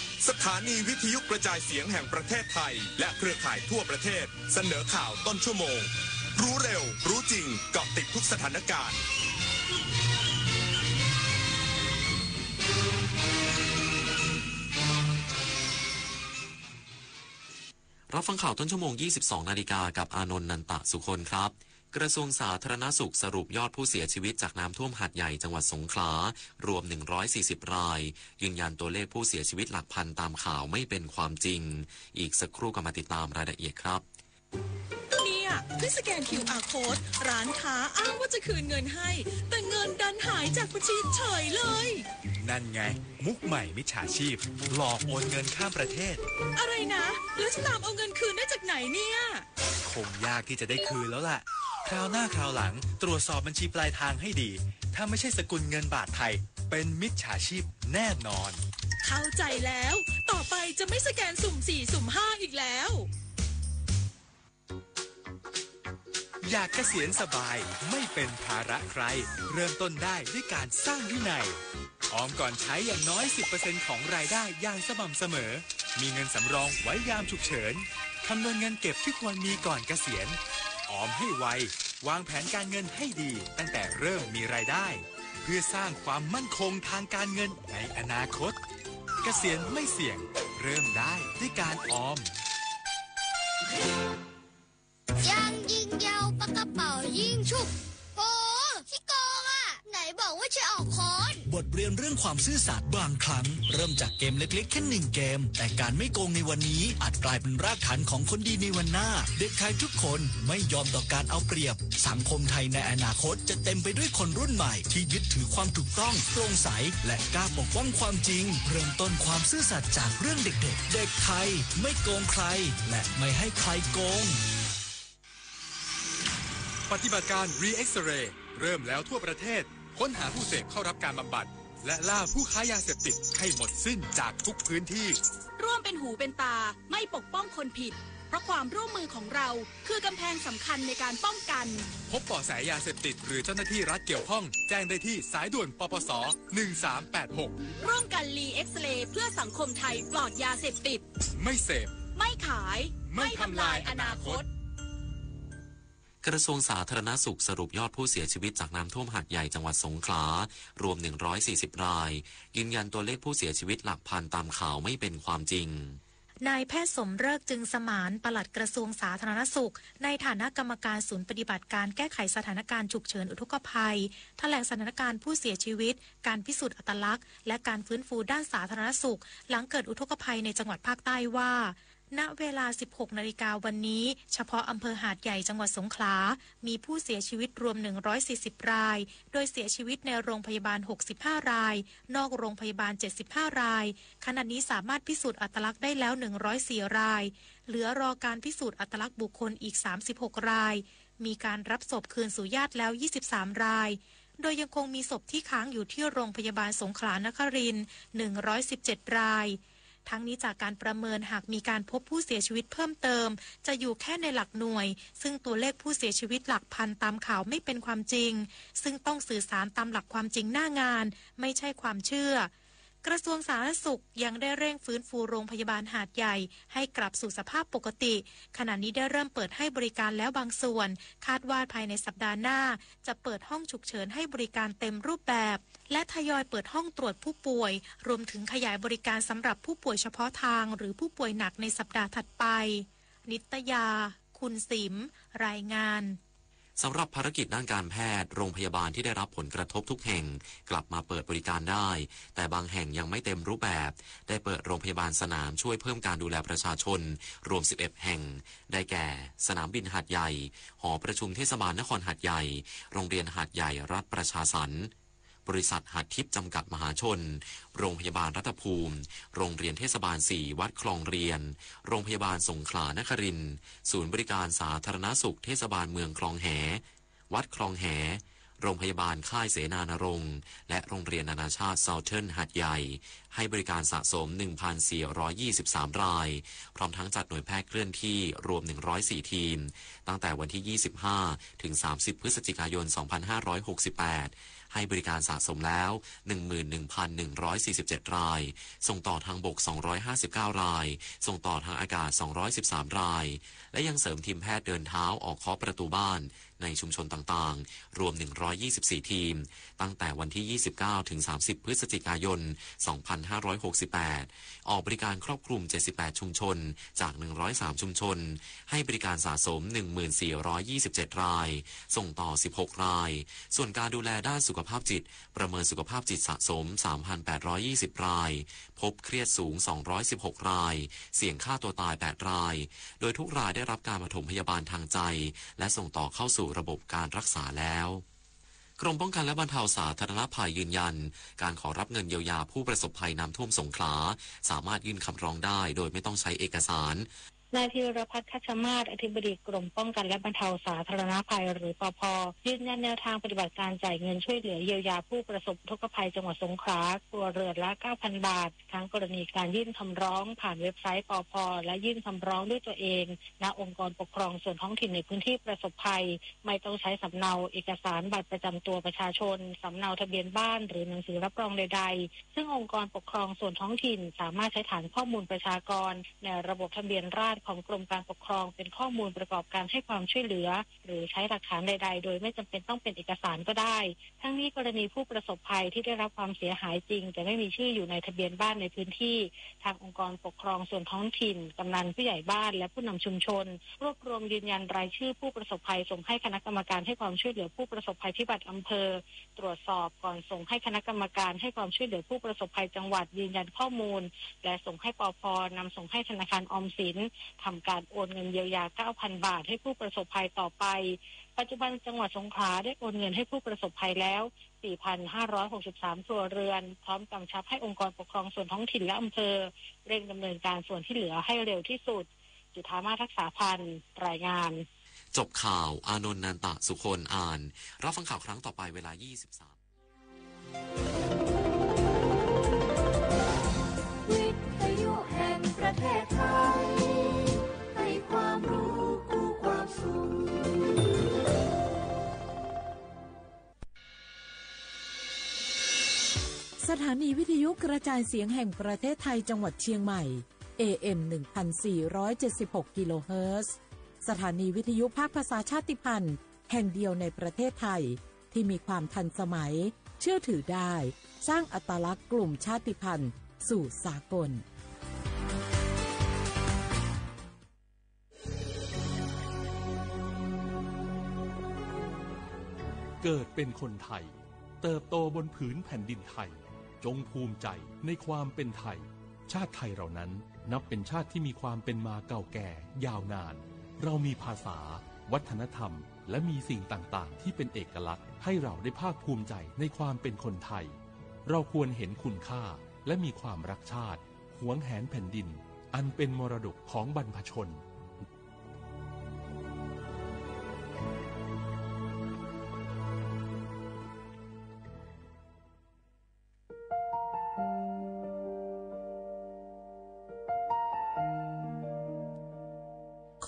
ဝ်း။ สถานีวิทยุกระจายเสียงแห่งประเทศไทย และเครือข่ายทั่วประเทศ เสนอข่าวต้นชั่วโมง รู้เร็ว รู้จริง เกาะติดทุกสถานการณ์ รับฟังข่าวต้นชั่วโมง ยี่สิบสองนาฬิกา กับอานนท์ นันตะสุคนครับ กระทรวงสาธารณสุขสรุปยอดผู้เสียชีวิตจากน้ำท่วมหาดใหญ่จังหวัดสงขลา รวม หนึ่งร้อยสี่สิบ ราย ยืนยันตัวเลขผู้เสียชีวิตหลักพันตามข่าวไม่เป็นความจริง อีกสักครู่กลับมาติดตามรายละเอียดครับ เนี่ย เพิ่งสแกน คิวอาร์ โค้ด ร้านค้าอ้างว่าจะคืนเงินให้ แต่เงินดันหายจากบัญชีเฉยเลย นั่นไง มุกใหม่มิจฉาชีพ หลอกโอนเงินข้ามประเทศ อะไรนะ แล้วจะตามเอาเงินคืนได้จากไหนเนี่ย คงยากที่จะได้คืนแล้วล่ะ คราวหน้าคราวหลังตรวจสอบบัญชีปลายทางให้ดี ถ้าไม่ใช่สกุลเงินบาทไทย เป็นมิจฉาชีพแน่นอน เข้าใจแล้ว ต่อไปจะไม่สแกนสุ่มสี่ สุ่มห้า อีกแล้ว อยากเกษียณสบาย ไม่เป็นภาระใคร เริ่มต้นได้ด้วยการสร้างวินัย ออมก่อนใช้อย่างน้อย สิบเปอร์เซ็นต์ ของรายได้อย่างสม่ำเสมอ มีเงินสำรองไว้ยามฉุกเฉิน คำนวณเงินเก็บที่ควรมีก่อนเกษียณ ออมให้ไว วางแผนการเงินให้ดีตั้งแต่เริ่มมีรายได้ เพื่อสร้างความมั่นคงทางการเงินในอนาคต เกษียณไม่เสี่ยง เริ่มได้ด้วยการออม ยางยิงยาว ปากกระเป๋ายิงฉุบ โอ้ ขี้โกงอะ ไหนบอกว่าจะออกค้อน บท เรียนเรื่องความซื่อสัตย์ บางครั้งเริ่มจากเกมเล็กๆ แค่หนึ่งเกม แต่การไม่โกงในวันนี้อาจกลายเป็นรากฐานของคนดีในวันหน้า เด็กไทยทุกคนไม่ยอมต่อการเอาเปรียบ สังคมไทยในอนาคตจะเต็มไปด้วยคนรุ่นใหม่ที่ยึดถือความถูกต้อง โปร่งใส และกล้าปกป้องความจริง เริ่มต้นความซื่อสัตย์จากเรื่องเด็กๆ เด็กไทยไม่โกงใคร และไม่ให้ใครโกง ปฏิบัติการ Re-X-Ray เริ่มแล้วทั่วประเทศ ค้นหาผู้เสพเข้ารับการบำบัด และล่าผู้ค้ายาเสพติดให้หมดสิ้นจากทุกพื้นที่ ร่วมเป็นหูเป็นตา ไม่ปกป้องคนผิด เพราะความร่วมมือของเราคือกำแพงสำคัญในการป้องกัน พบเบาะแสยาเสพติดหรือเจ้าหน้าที่รัฐเกี่ยวข้อง แจ้งได้ที่สายด่วน ปปส หนึ่งสามแปดหก ร่วมกัน Re-X-Ray เพื่อสังคมไทยปลอดยาเสพติด ไม่เสพ ไม่ขาย ไม่ทำลายอนาคต กระทรวงสาธารณสุขสรุปยอดผู้เสียชีวิตจากน้ำท่วมหาดใหญ่จังหวัดสงขลา รวม หนึ่งร้อยสี่สิบ ราย ยืนยันตัวเลขผู้เสียชีวิตหลักพันตามข่าวไม่เป็นความจริง นายแพทย์สมฤกษ์ จึงสมาน ปลัดกระทรวงสาธารณสุข ในฐานะกรรมการศูนย์ปฏิบัติการแก้ไขสถานการณ์ฉุกเฉินอุทกภัย แถลงสถานการณ์ผู้เสียชีวิต การพิสูจน์อัตลักษณ์ และการฟื้นฟูด้านสาธารณสุข หลังเกิดอุทกภัยในจังหวัดภาคใต้ว่า ณ เวลา สิบหก นาฬิกาวันนี้ เฉพาะอำเภอหาดใหญ่จังหวัดสงขลา มีผู้เสียชีวิตรวม หนึ่งร้อยสี่สิบ ราย โดยเสียชีวิตในโรงพยาบาล หกสิบห้า ราย นอกโรงพยาบาล เจ็ดสิบห้า ราย ขณะนี้สามารถพิสูจน์อัตลักษณ์ได้แล้ว หนึ่งร้อยสี่ ราย เหลือรอการพิสูจน์อัตลักษณ์บุคคลอีก สามสิบหก ราย มีการรับศพคืนสู่ญาติแล้ว ยี่สิบสาม ราย โดยยังคงมีศพที่ค้างอยู่ที่โรงพยาบาลสงขลานครินทร์ หนึ่งร้อยสิบเจ็ด ราย ทั้งนี้จากการประเมิน หากมีการพบผู้เสียชีวิตเพิ่มเติม จะอยู่แค่ในหลักหน่วย ซึ่งตัวเลขผู้เสียชีวิตหลักพันตามข่าวไม่เป็นความจริง ซึ่งต้องสื่อสารตามหลักความจริงหน้างาน ไม่ใช่ความเชื่อ กระทรวงสาธารณสุขยังได้เร่งฟื้นฟูโรงพยาบาลหาดใหญ่ให้กลับสู่สภาพปกติ ขณะนี้ได้เริ่มเปิดให้บริการแล้วบางส่วน คาดว่าภายในสัปดาห์หน้าจะเปิดห้องฉุกเฉินให้บริการเต็มรูปแบบ และทยอยเปิดห้องตรวจผู้ป่วย รวมถึงขยายบริการสำหรับผู้ป่วยเฉพาะทางหรือผู้ป่วยหนักในสัปดาห์ถัดไป นิตยา คุณสิมห์ รายงาน สำหรับภารกิจด้านการแพทย์ โรงพยาบาลที่ได้รับผลกระทบทุกแห่งกลับมาเปิดบริการได้ แต่บางแห่งยังไม่เต็มรูปแบบ ได้เปิดโรงพยาบาลสนามช่วยเพิ่มการดูแลประชาชน รวม สิบเอ็ด แห่ง ได้แก่ สนามบินหาดใหญ่ หอประชุมเทศบาลนครหาดใหญ่ โรงเรียนหาดใหญ่รัฐประชาสรรค์ บริษัทหาดทิพย์จำกัดมหาชน โรงพยาบาลรัตภูมิ โรงเรียนเทศบาลสี่วัดคลองเรียน โรงพยาบาลสงขลานครินทร์ ศูนย์บริการสาธารณสุขเทศบาลเมืองคลองแห วัดคลองแห โรงพยาบาลค่ายเสนานรงค์ และโรงเรียนนานาชาติ Southern หาดใหญ่ ให้บริการสะสม หนึ่งพันสี่ร้อยยี่สิบสาม ราย พร้อมทั้งจัดหน่วยแพทย์เคลื่อนที่รวม หนึ่งร้อยสี่ ทีม ตั้งแต่วันที่ ยี่สิบห้า ถึง สามสิบ พฤศจิกายน สองพันห้าร้อยหกสิบแปด ให้บริการสะสมแล้ว หนึ่งหมื่นหนึ่งพันหนึ่งร้อยสี่สิบเจ็ด ราย ส่งต่อทางบก สองร้อยห้าสิบเก้า ราย ส่งต่อทางอากาศ สองร้อยสิบสาม ราย และยังเสริมทีมแพทย์เดินเท้าออกเคาะประตูบ้านในชุมชนต่างๆ รวม หนึ่งร้อยยี่สิบสี่ ทีม ตั้งแต่วันที่ ยี่สิบเก้า ถึง สามสิบ พฤศจิกายน สองพันห้าร้อยหกสิบแปด ออกบริการครอบคลุม เจ็ดสิบแปด ชุมชน จาก หนึ่งร้อยสาม ชุมชน ให้บริการสะสม หนึ่งหมื่นสี่ร้อยยี่สิบเจ็ด ราย ส่งต่อ สิบหก ราย ส่วนการดูแลด้านสุขภาพจิต ประเมินสุขภาพจิตสะสม สามพันแปดร้อยยี่สิบ ราย พบเครียดสูง สองร้อยสิบหก ราย เสี่ยงฆ่าตัวตาย แปด ราย โดยทุกรายได้รับการปฐมพยาบาลทางใจ และส่งต่อเข้าสู่ระบบการรักษาแล้ว กรมป้องกันและบรรเทาสาธารณภัยยืนยัน การขอรับเงินเยียวยาผู้ประสบภัยน้ำท่วมสงขลา สามารถยื่นคำร้องได้โดยไม่ต้องใช้เอกสาร นายธีรพัฒน์ คัชมาศ อธิบดีกรมป้องกันและบรรเทาสาธารณภัย หรือ ปภ ยืนยันแนวทางปฏิบัติการจ่ายเงินช่วยเหลือเยียวยาผู้ประสบอุทกภัยจังหวัดสงขลา ครัวเรือนละ เก้าพัน บาท ทั้งกรณีการยื่นคำร้องผ่านเว็บไซต์ ปภ และยื่นคำร้องด้วยตัวเอง ณ องค์กรปกครองส่วนท้องถิ่นในพื้นที่ประสบภัย ไม่ต้องใช้สำเนาเอกสารบัตรประจำตัวประชาชน สำเนาทะเบียนบ้าน หรือหนังสือรับรองใดๆ ซึ่งองค์กรปกครองส่วนท้องถิ่นสามารถใช้ฐานข้อมูลประชากรในระบบทะเบียนราษฎร์ ของกรมการปกครองเป็นข้อมูลประกอบการให้ความช่วยเหลือ หรือใช้หลักฐานใดๆ โดยไม่จำเป็นต้องเป็นเอกสารก็ได้ ทั้งนี้กรณีผู้ประสบภัยที่ได้รับความเสียหายจริง แต่ไม่มีชื่ออยู่ในทะเบียนบ้านในพื้นที่ ทางองค์กรปกครองส่วนท้องถิ่น กำนัน ผู้ใหญ่บ้าน และผู้นำชุมชน รวบรวมยืนยันรายชื่อผู้ประสบภัย ส่งให้คณะกรรมการให้ความช่วยเหลือผู้ประสบภัยพิบัติอำเภอ ตรวจสอบก่อนส่งให้คณะกรรมการให้ความช่วยเหลือผู้ประสบภัยจังหวัดยืนยันข้อมูล และส่งให้ ปภ นำส่งให้ธนาคารออมสิน ทำการโอนเงินเยียวยา เก้าพัน บาท ให้ผู้ประสบภัยต่อไป ปัจจุบันจังหวัดสงขลาได้โอนเงินให้ผู้ประสบภัยแล้ว สี่พันห้าร้อยหกสิบสาม ครัวเรือน พร้อมกำชับให้องค์กรปกครองส่วนท้องถิ่นและอำเภอ เร่งดำเนินการส่วนที่เหลือให้เร็วที่สุด จุฑามาศ ทักษาพันธ์ รายงาน จบข่าว อานนท์ นันตะสุคนอ่าน รับฟังข่าวครั้งต่อไปเวลา ยี่สิบสาม วิทยุแห่งประเทศไทย ให้ความรู้คู่ความสุข สถานีวิทยุกระจายเสียงแห่งประเทศไทยจังหวัดเชียงใหม่ เอ เอ็ม หนึ่งพันสี่ร้อยเจ็ดสิบหก กิโลเฮิรตซ์ สถานีวิทยุภาคภาษาชาติพันธุ์แห่งเดียวในประเทศไทย ที่มีความทันสมัย เชื่อถือได้ สร้างอัตลักษณ์กลุ่มชาติพันธุ์สู่สากล เกิดเป็นคนไทย เติบโตบนผืนแผ่นดินไทย จงภูมิใจในความเป็นไทย ชาติไทยเรานั้นนับเป็นชาติที่มีความเป็นมาเก่าแก่ยาวนาน เรามีภาษา วัฒนธรรม และมีสิ่งต่างๆ ที่เป็นเอกลักษณ์ ให้เราได้ภาคภูมิใจในความเป็นคนไทย เราควรเห็นคุณค่า และมีความรักชาติ หวงแหนแผ่นดิน อันเป็นมรดกของบรรพชน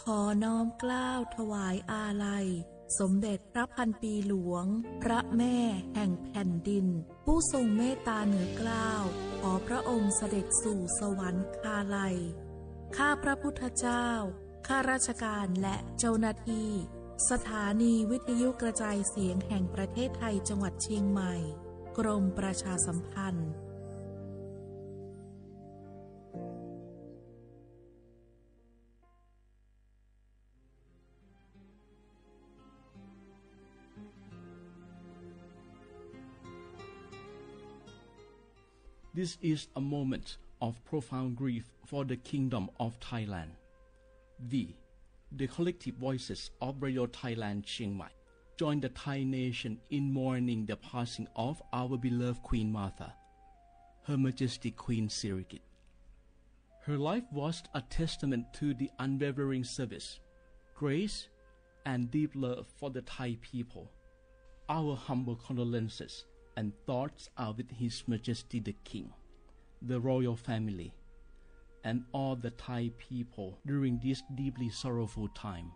ขอน้อมเกล้าถวายอาลัย สมเด็จพระพันปีหลวง พระแม่แห่งแผ่นดิน ผู้ทรงเมตตาเหนือเกล้า ขอพระองค์เสด็จสู่สวรรคาลัย ข้าพระพุทธเจ้า ข้าราชการและเจ้าหน้าที่ สถานีวิทยุกระจายเสียงแห่งประเทศไทยจังหวัดเชียงใหม่ กรมประชาสัมพันธ์ This is a moment of profound grief for the Kingdom of Thailand. We, the collective voices of Radio Thailand Chiang Mai, join the Thai nation in mourning the passing of our beloved Queen Mother, Her Majesty Queen Sirikit. Her life was a testament to the unwavering service, grace, and deep love for the Thai people. Our humble condolences and thoughts are with His Majesty the King, the royal family, and all the Thai people during this deeply sorrowful time.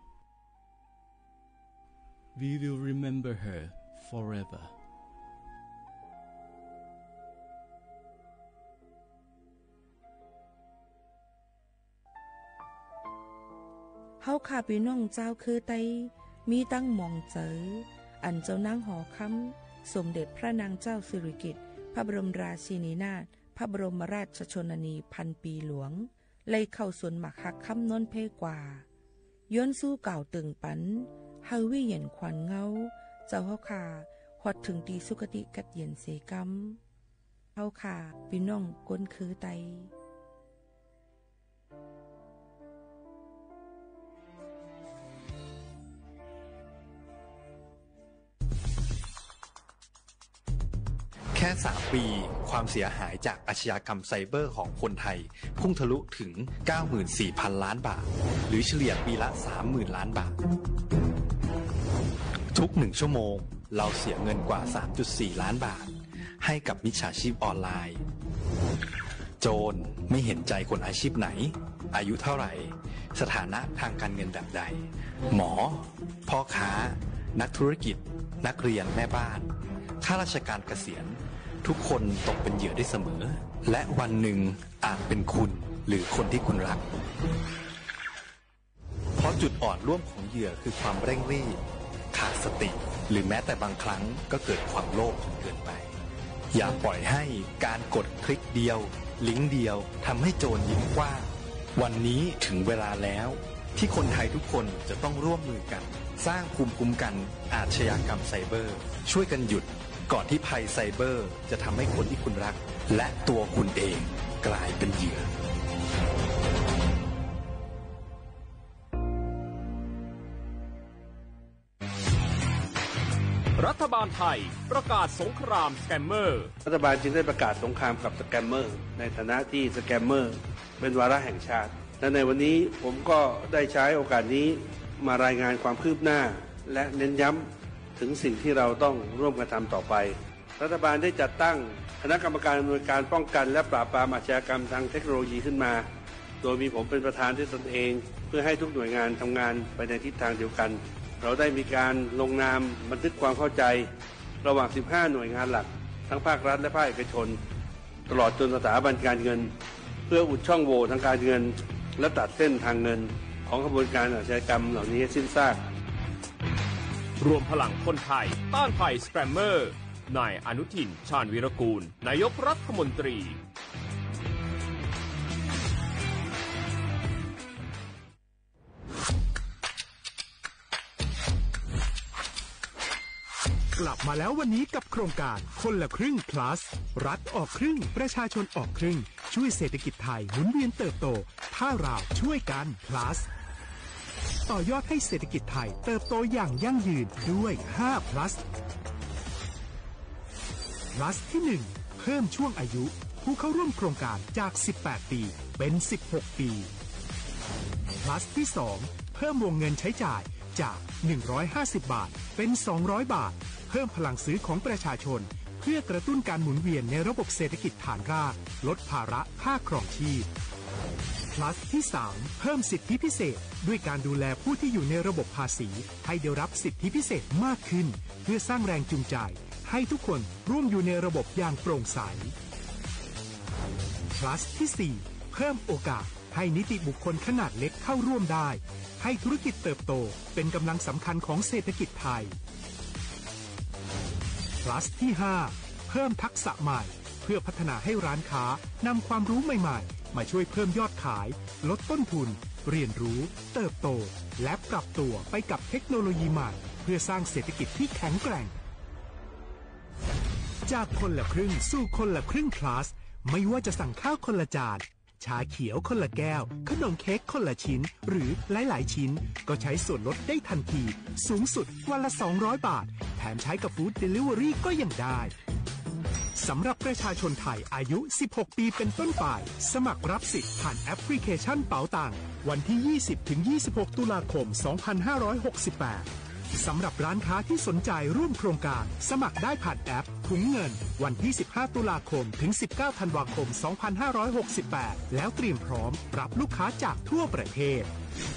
We will remember her forever. เฮาข้าปี้น้องจาวเคือไต มีตังหมองเจอ อันเจ้านางหอคำ สมเด็จพระนางเจ้าสิริกิติ์ พระบรมราชินีนาถ พระบรมราชชนนีพันปีหลวง ไล่เข้าสวนหมากฮักคำนนท์เพกว่า ย้อนสู้กล่าวเติ่งปัน เฮาวิญญาณขวัญเงา เจ้าเฮาข้า ฮอดเถิงตี้สุคติกัดเย็นเสกำ เฮาข้าปี้น้องคนเคือไต แค่สามปี ความเสียหายจากอาชญากรรมไซเบอร์ของคนไทย พุ่งทะลุถึง เก้าหมื่นสี่พันล้านบาท หรือเฉลี่ยปีละ สามหมื่นล้านบาท ทุกหนึ่งชั่วโมง เราเสียเงินกว่า สามจุดสี่ล้านบาท ให้กับมิจฉาชีพออนไลน์ โจรไม่เห็นใจคนอาชีพไหน อายุเท่าไหร่ สถานะทางการเงินแบบใด หมอ พ่อค้า นักธุรกิจ นักเรียน แม่บ้าน ข้าราชการเกษียณ ทุกคนตกเป็นเหยื่อได้เสมอ และวันหนึ่งอาจเป็นคุณหรือคนที่คุณรัก ราะจุดอ่อนร่วมของเหยื่อคือความเร่งรีบ ขาดสติ หรือแม้แต่บางครั้งก็เกิดความโลภจนเกินไป อย่าปล่อยให้การกดคลิกเดียว ลิงก์เดียวทำให้โจรยิ้มกว้าง วันนี้ถึงเวลาแล้วที่คนไทยทุกคนจะต้องร่วมมือกัน สร้างภูมิคุ้มกันอาชญากรรมไซเบอร์ ช่วยกันหยุดก่อนที่ภัยไซเบอร์จะทำให้คนที่คุณรัก และตัวคุณเองกลายเป็นเหยื่อ รัฐบาลไทยประกาศสงครามสแกมเมอร์ รัฐบาลจึงได้ประกาศสงครามกับสแกมเมอร์ ในฐานะที่สแกมเมอร์เป็นวาระแห่งชาติ และในวันนี้ผมก็ได้ใช้โอกาสนี้มารายงานความคืบหน้า และเน้นย้ำถึงสิ่งที่เราต้องร่วมกันทำต่อไป รัฐบาลได้จัดตั้งคณะกรรมการอำนวยการป้องกันและปราบปรามอาชญากรรมทางเทคโนโลยีขึ้นมา โดยมีผมเป็นประธานด้วยตนเอง เพื่อให้ทุกหน่วยงานทำงานไปในทิศทางเดียวกัน เราได้มีการลงนามบันทึกความเข้าใจระหว่าง สิบห้า หน่วยงานหลัก ทั้งภาครัฐและภาคเอกชน ตลอดจนสถาบันการเงิน เพื่ออุดช่องโหว่ทางการเงิน และตัดเส้นทางเงินของขบวนการอาชญากรรมเหล่านี้ให้สิ้นซาก รวมพลังคนไทยต้านภัยสแกมเมอร์ นายอนุทิน ชาญวีรกูล นายกรัฐมนตรี กลับมาแล้ววันนี้กับโครงการคนละครึ่ง plus รัฐออกครึ่ง ประชาชนออกครึ่ง ช่วยเศรษฐกิจไทยหมุนเวียนเติบโต ถ้าเราช่วยกัน plus ต่อยอดให้เศรษฐกิจไทยเติบโตอย่างยั่งยืนด้วย ห้า plus plus ที่หนึ่ง เพิ่มช่วงอายุผู้เข้าร่วมโครงการจาก สิบแปด ปี เป็น สิบหก ปี plus ที่สอง เพิ่มวงเงินใช้จ่ายจาก หนึ่งร้อยห้าสิบ บาท เป็น สองร้อย บาท เพิ่มพลังซื้อของประชาชน เพื่อกระตุ้นการหมุนเวียนในระบบเศรษฐกิจฐานราก ลดภาระค่าครองชีพ plus ที่สาม เพิ่มสิทธิพิเศษ ด้วยการดูแลผู้ที่อยู่ในระบบภาษี ให้ได้รับสิทธิพิเศษมากขึ้น เพื่อสร้างแรงจูงใจ ให้ทุกคนร่วมอยู่ในระบบอย่างโปร่งใส plus ที่สี่ เพิ่มโอกาสให้นิติบุคคลขนาดเล็กเข้าร่วมได้ ให้ธุรกิจเติบโตเป็นกำลังสำคัญของเศรษฐกิจไทย plus ที่ห้า เพิ่มทักษะใหม่ เพื่อพัฒนาให้ร้านค้านำความรู้ใหม่ๆ มาช่วยเพิ่มยอดขาย ลดต้นทุน เรียนรู้ เติบโต และปรับตัวไปกับเทคโนโลยีใหม่ เพื่อสร้างเศรษฐกิจที่แข็งแกร่ง จากคนละครึ่งสู่คนละครึ่ง plus ไม่ว่าจะสั่งข้าวคนละจาน ชาเขียวคนละแก้ว ขนมเค้กคนละชิ้น หรือหลายๆ ชิ้น ก็ใช้ส่วนลดได้ทันที สูงสุดวันละ สองร้อย บาท แถมใช้กับ Food Delivery ก็ยังได้ สำหรับประชาชนไทยอายุ สิบหก ปีเป็นต้นไป สมัครรับสิทธิ์ผ่านแอปพลิเคชันเป๋าตัง วันที่ ยี่สิบ ถึง ยี่สิบหก ตุลาคม สองพันห้าร้อยหกสิบแปด สำหรับร้านค้าที่สนใจร่วมโครงการ สมัครได้ผ่านแอปถุงเงิน วันที่ สิบห้า ตุลาคม ถึง สิบเก้า ธันวาคม สองพันห้าร้อยหกสิบแปด แล้วเตรียมพร้อมรับลูกค้าจากทั่วประเทศ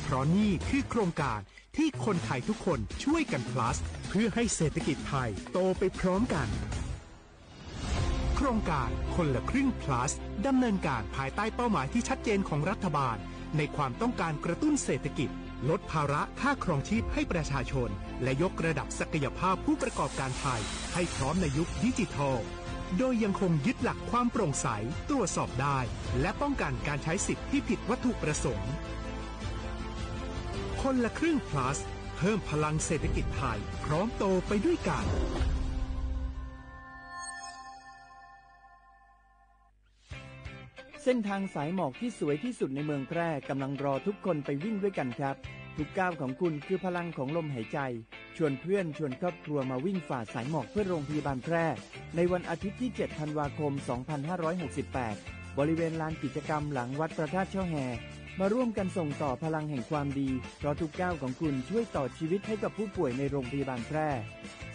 เพราะนี่คือโครงการที่คนไทยทุกคนช่วยกัน plus เพื่อให้เศรษฐกิจไทยโตไปพร้อมกัน โครงการคนละครึ่ง plus ดำเนินการภายใต้เป้าหมายที่ชัดเจนของรัฐบาล ในความต้องการกระตุ้นเศรษฐกิจ ลดภาระค่าครองชีพให้ประชาชน และยกระดับศักยภาพผู้ประกอบการไทยให้พร้อมในยุคดิจิทัล โดยยังคงยึดหลักความโปร่งใส ตรวจสอบได้ และป้องกันการใช้สิทธิ์ที่ผิดวัตถุประสงค์ คนละครึ่ง plus เพิ่มพลังเศรษฐกิจไทย พร้อมโตไปด้วยกัน เส้นทางสายหมอกที่สวยที่สุดในเมืองแพร่กำลังรอทุกคนไปวิ่งด้วยกันครับ ทุกก้าวของคุณคือพลังของลมหายใจ ชวนเพื่อนชวนครอบครัวมาวิ่งฝ่าสายหมอกเพื่อโรงพยาบาลแพร่ ในวันอาทิตย์ที่ เจ็ด ธันวาคม สองพันห้าร้อยหกสิบแปด บริเวณลานกิจกรรมหลังวัดพระธาตุช่อแฮ มาร่วมกันส่งต่อพลังแห่งความดี เพราะทุกก้าวของคุณช่วยต่อชีวิตให้กับผู้ป่วยในโรงพยาบาลแพร่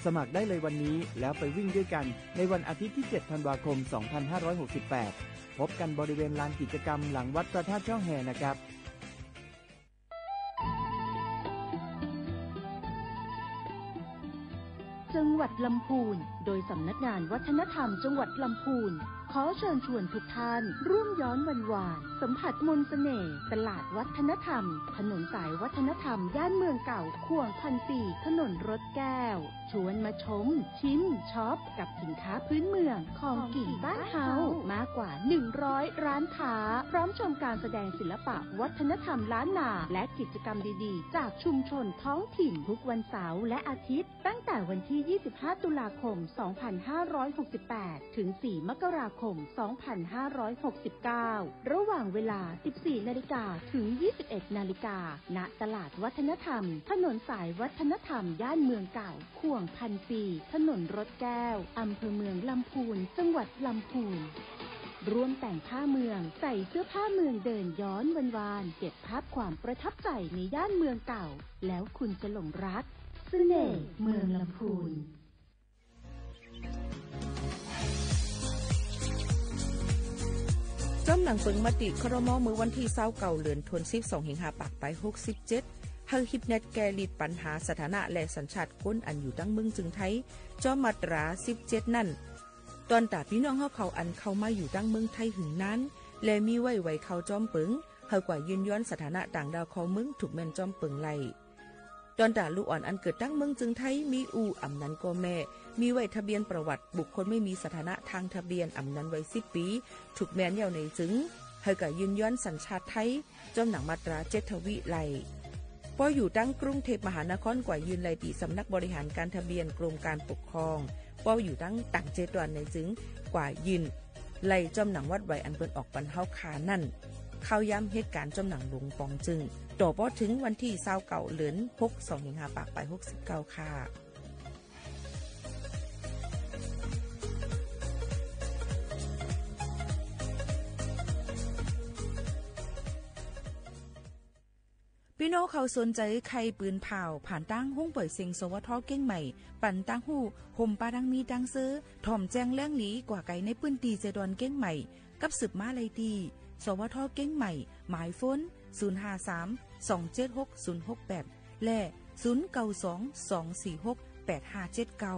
สมัครได้เลยวันนี้แล้วไปวิ่งด้วยกัน ในวันอาทิตย์ที่ เจ็ด ธันวาคม สองพันห้าร้อยหกสิบแปด พบกันบริเวณลานกิจกรรมหลังวัดพระธาตุช่อแฮนะครับ จังหวัดลำพูน โดยสำนักงานวัฒนธรรมจังหวัดลำพูน ขอเชิญชวนทุกท่านร่วมย้อนวันวาน สัมผัสมนต์เสน่ห์ ตลาดวัฒนธรรม ถนนสายวัฒนธรรม ย่านเมืองเก่า ข่วงพันปี ถนนรถแก้ว ชวนมาชม ชิม ช็อป กับสินค้าพื้นเมือง ของกิ๋นบ้านเฮา มากกว่า หนึ่งร้อย ร้านค้า พร้อมชมการแสดงศิลปะวัฒนธรรมล้านนา และกิจกรรมดีๆ จากชุมชนท้องถิ่น ทุกวันเสาร์และอาทิตย์ ตั้งแต่วันที่ ยี่สิบห้า ตุลาคม สองพันห้าร้อยหกสิบแปด ถึง สี่ มกราคม สองพันห้าร้อยหกสิบเก้า ระหว่างเวลา สิบสี่ นาฬิกา ถึง ยี่สิบเอ็ด นาฬิกา ณ ตลาดวัฒนธรรม ถนนสายวัฒนธรรม ย่านเมืองเก่า ข่วงพันปี ถนนรถแก้ว อำเภอเมืองลำพูน จังหวัดลำพูน ร่วมแต่งผ้าเมือง ใส่เสื้อผ้าเมืองเดินย้อนวันวาน เก็บภาพความประทับใจในย่านเมืองเก่า แล้วคุณจะหลงรักเสน่ห์เมืองลำพูน จ้อมหนังเปิงมติ ครม. เมื่อวันตี้ ซาวเก้า เดือนธันวา สองเฮงห้าปากปายหกสิบเจ็ด หื้อฮิปแนตแก้ฤทธิ์ปัญหาสถานะและสัญชาติคนอันอยู่ตังเมืองจึงไทย จ้อมมาตรา สิบเจ็ด นั้น ตอนต๋าปี้น้องเฮาเขาอันเข้ามาอยู่ตังเมืองไทยหึงนาน และมีไว้ไหวเข้าจ้อมเปิง หื้อกว่ายื่นย้อนสถานะต่างด้าวเข้าเมือง ถูกแม่นจ้อมเปิงไล่ ตอนต๋าลูกอ่อนอันเกิดตังเมืองจึงไทย มีอู้อำนั้นก็แม่ มีไว้ทะเบียนประวัติบุคคลไม่มีสถานะทางทะเบียนอำนั้นไว้ สิบปี๋ ถูกแม่นแล้วในจึง หื้อกว่ายื่นย้อนสัญชาติไทย จ้อมหนังมาตรา เจ็ด ทวีไล่ ป้ออยู่ตังกรุงเทพมหานครกว่ายื่นไล่ตี้สำนักบริหารการทะเบียนกรมการปกครอง ป้ออยู่ตังต่างเจตวันในจึง กว่ายื่นไล่จ้อมหนังวัดไหวอันเปิ้นออกปันเฮาคานั้น เข้าย้ำเหตุก๋ารณ์จ้อมหนังหลวงป๋องจึง ต่อป้อเถิงวันตี้ ซาวเก้า เดือนหก สองเฮงห้าปากปายหกสิบเก้า ค่ะ ปี้น้องเขาสนใจ๋ใค่ปืนผ่าว ผ่านตางห้องป่อยเสียง สวท. เกียงใหม่ ปันตางฮู้ ห่มป้าดังมีตังเซ้อ ถ่อมแจ้งแหล่งหลีกว่าไกลในปื้นตี้เจตวันเกียงใหม่ กับสืบมาไล่ตี้ สวท. เกียงใหม่ หมายโฟน ศูนย์ห้าสาม สองเจ็ดหก ศูนย์หกแปด และ ศูนย์เก้าสอง สองสี่หก แปดห้าเจ็ดเก้า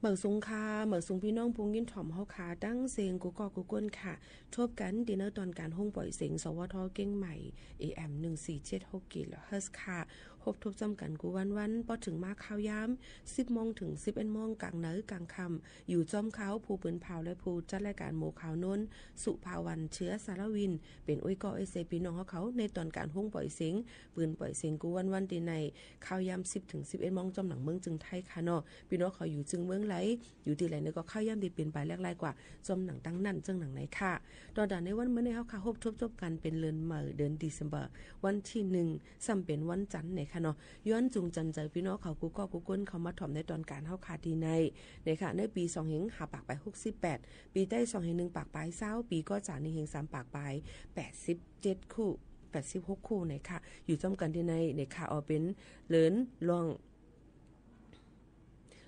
หมายสูงค่ะ หมายสูงปี้น้องผู้ยินถ่อมเฮาค่ะ ตังเสียงกู้ก้อกู้ก้นค่ะ ทบกั๋นตี้ในตอนก๋านโฮงป่อยเสียง สวท เจียงใหม่ เอเอ็ม หนึ่งสี่เจ็ดหก กิโลเฮิรตซ์ค่ะ ฮบทบจ้ำกั๋นกู้วันๆ ปอเถิงมาข่าวยาม สิบโมงเถิง สิบเอ็ดโมง ก๋างเนิงก๋างค่ำ อยู่จ้อมเฮา ผู้ปืนผ่าวและผู้จัดรายก๋านหมวกขาวโน้น สุภาวรรณ เชื้อสารวิน เป๋นอุ้ยก้อเอเซปี้น้องเฮาเขา ในตอนก๋านโฮงป่อยเสียง ปืนป่อยเสียงกู้วันๆ ตี้ใน ข่าวยาม สิบเถิง สิบเอ็ดโมง จ้อมหนังเมืองเจียงไฮ้ค่ะเนาะ ปี้น้องเขาอยู่เจียงเมืองใด อยู่ตี้ใดเนี่ยก็ข่าวยามตี้เป๋นไปแหลกหลายกว่า จ้อมหนังตังนั้นเจิ่งหนังไหนค่ะ ตอนตางในวันเมื่อนี้เฮาค่ะ ฮบทบจ้อมกั๋นเป๋นเลินใหม่ เดือนเดซเมเบอร์ วันตี้หนึ่ง ซ้ำเป๋นวันจันทร์เนี่ยค่ะเนาะ ย้อนจูงจำใจ๋ปี้น้องเขากู้ก้อกู้ก้นเข้ามาถ่อมในตอนก๋านเฮาค่ะตี้ใน เนี่ยค่ะ ในปี๋สองเฮงห้าปากปายหกสิบแปด ปี๋ไต้สองเฮงหนึ่งปากปายซาว ปี๋ก้อจ๋าหนึ่งเฮงสามปากปาย แปดสิบเจ็ดคู่ แปดสิบหกคู่เนี่ยค่ะ อยู่จ้อมกั๋นตี้ใน เนี่ยค่ะ เอาเป๋นเลินล่วง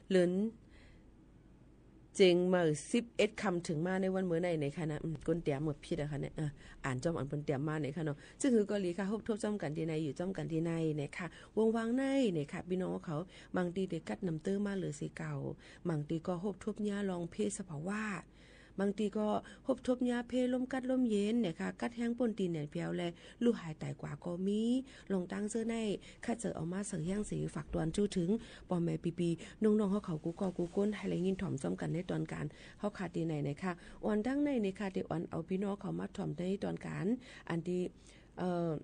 เลินเจียงใหม่ สิบเอ็ดค่ำเถิงมาในวันเมื่อนี้เนี่ยค่ะนะ อืม ก้นเตรียมหมดผิดอะค่ะเนี่ย อ่ะ อ่านจ้อมอันเปิ้นเตรียมมาเนี่ยค่ะเนาะ ซึ่งหื้อก็ดีค่ะ ฮบทบจ้อมกั๋นตี้ใน อยู่จ้อมกั๋นตี้ในเนี่ยค่ะ วงวางในเนี่ยค่ะ ปี้น้องเขา บางตี้เตกัดน้ำเตื้อมาเหลือเสียเก่า บางตี้ก็ฮบทบเยียะล่องเพสภาวะ บางตี้ก็ฮบทบเยียะเพลมกัดลมเย็นเนี่ยค่ะ กัดแฮงป้นตี้แหนนแผวและ ลู่หายต๋ายกว่าก็มี ล่องตังเสื้อใน ข้าเจ้าเอามาเสนอแห้งเสียงฝากตวนจู้เถิง ป้อแม่ปี้ๆ น้องๆ เฮาเขากู้ก้อกู้ก้น หื้อได้ยินถ่อมจ้อมกั๋นในตอนก๋าน เฮาค่ะตี้ในเนี่ยค่ะ อ่อนตังในเนี่ยค่ะ ตี้อ่อนเอาปี้น้องเขามาถ่อมในตอนก๋าน อันตี้ เอ่อ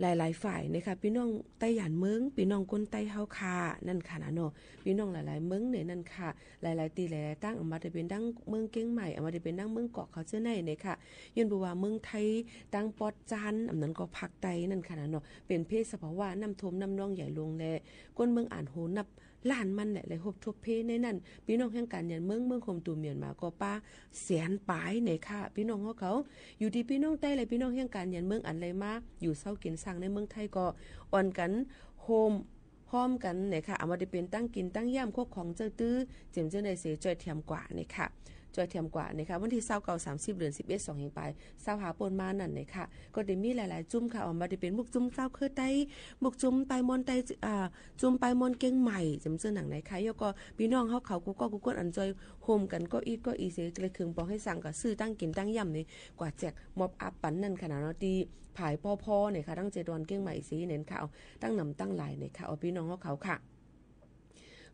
หลายๆ ฝ่ายเนี่ยค่ะ ปี้น้องใต้หยานเมือง ปี้น้องก้นใต้เฮาค่ะ นั่นค่ะนะเนาะ ปี้น้องหลายๆ เมืองเนี่ยนั่นค่ะ หลายๆ ตี้หลายๆ ตัง อาจจะเป๋นตังเมืองเจียงใหม่ อาจจะเป๋นตังเมืองกอกเขาเจ้าในเนี่ยค่ะ ย้อนเปื้อว่าเมืองไทย ตังปอดจาน อันนั้นก็ภาคใต้นั่นค่ะนะเนาะ เป๋นเพสภาวะน้ำท่วมน้ำนองใหญ่หลวงและ ก้นเมืองอั้นโหนับ ล้านมันแหละ และฮบทบเพในนั้น ปี้น้องแฮงก๋านหยานเมือง เมืองโฮมตูเมียนมาก็ปาแสนปายเนี่ยค่ะ ปี้น้องเฮาเขา อยู่ตี้ปี้น้องใต้และปี้น้องแฮงก๋านหยานเมืองอันใดมา อยู่เซากิ๋นซังในเมืองไทยก็ อ่อนกั๋นโฮมฮ้อมกั๋นเนี่ยค่ะ อาจจะเป๋นตังกิ๋นตังย่ำ คกของเจ้าตื้อ เจ๋มเจ้าในเส จ้อยแถมกว่าเนี่ยค่ะ จ้อยแถมกว่าเนี่ยค่ะ วันตี้ซาวเก้า สามสิบ เดือนสิบเอ็ด สองเฮงปาย ซาวห้าป้นมานั่นเนี่ยค่ะ ก็ได้มีหลายๆ จุ้มค่ะ อาจจะเป๋นหมู่จุ้มซาวเขยใต้ หมู่จุ้มปายมอนใต้ อ่า จุ้มปายมอนเจียงใหม่ เจ๋มเจ้าหนังไหนค่ะ แล้วก็ปี้น้องเฮาเขากู้ก้อกู้ก้นอันจ้อยโฮมกั๋นก็อี้ก็อี้เส เลยเคิงปองไห้สั่งก็ซื้อตังกิ๋นตังย่ำนี่ กว่าแจกมอบอัพปันนั่นค่ะนะเนาะ ตี้ผายปอพอเนี่ยค่ะ ตังเจดอนเจียงใหม่เส เนี่ยค่ะ เอาตังหนำตังหลายเนี่ยค่ะ เอาปี้น้องเฮาเขาค่ะ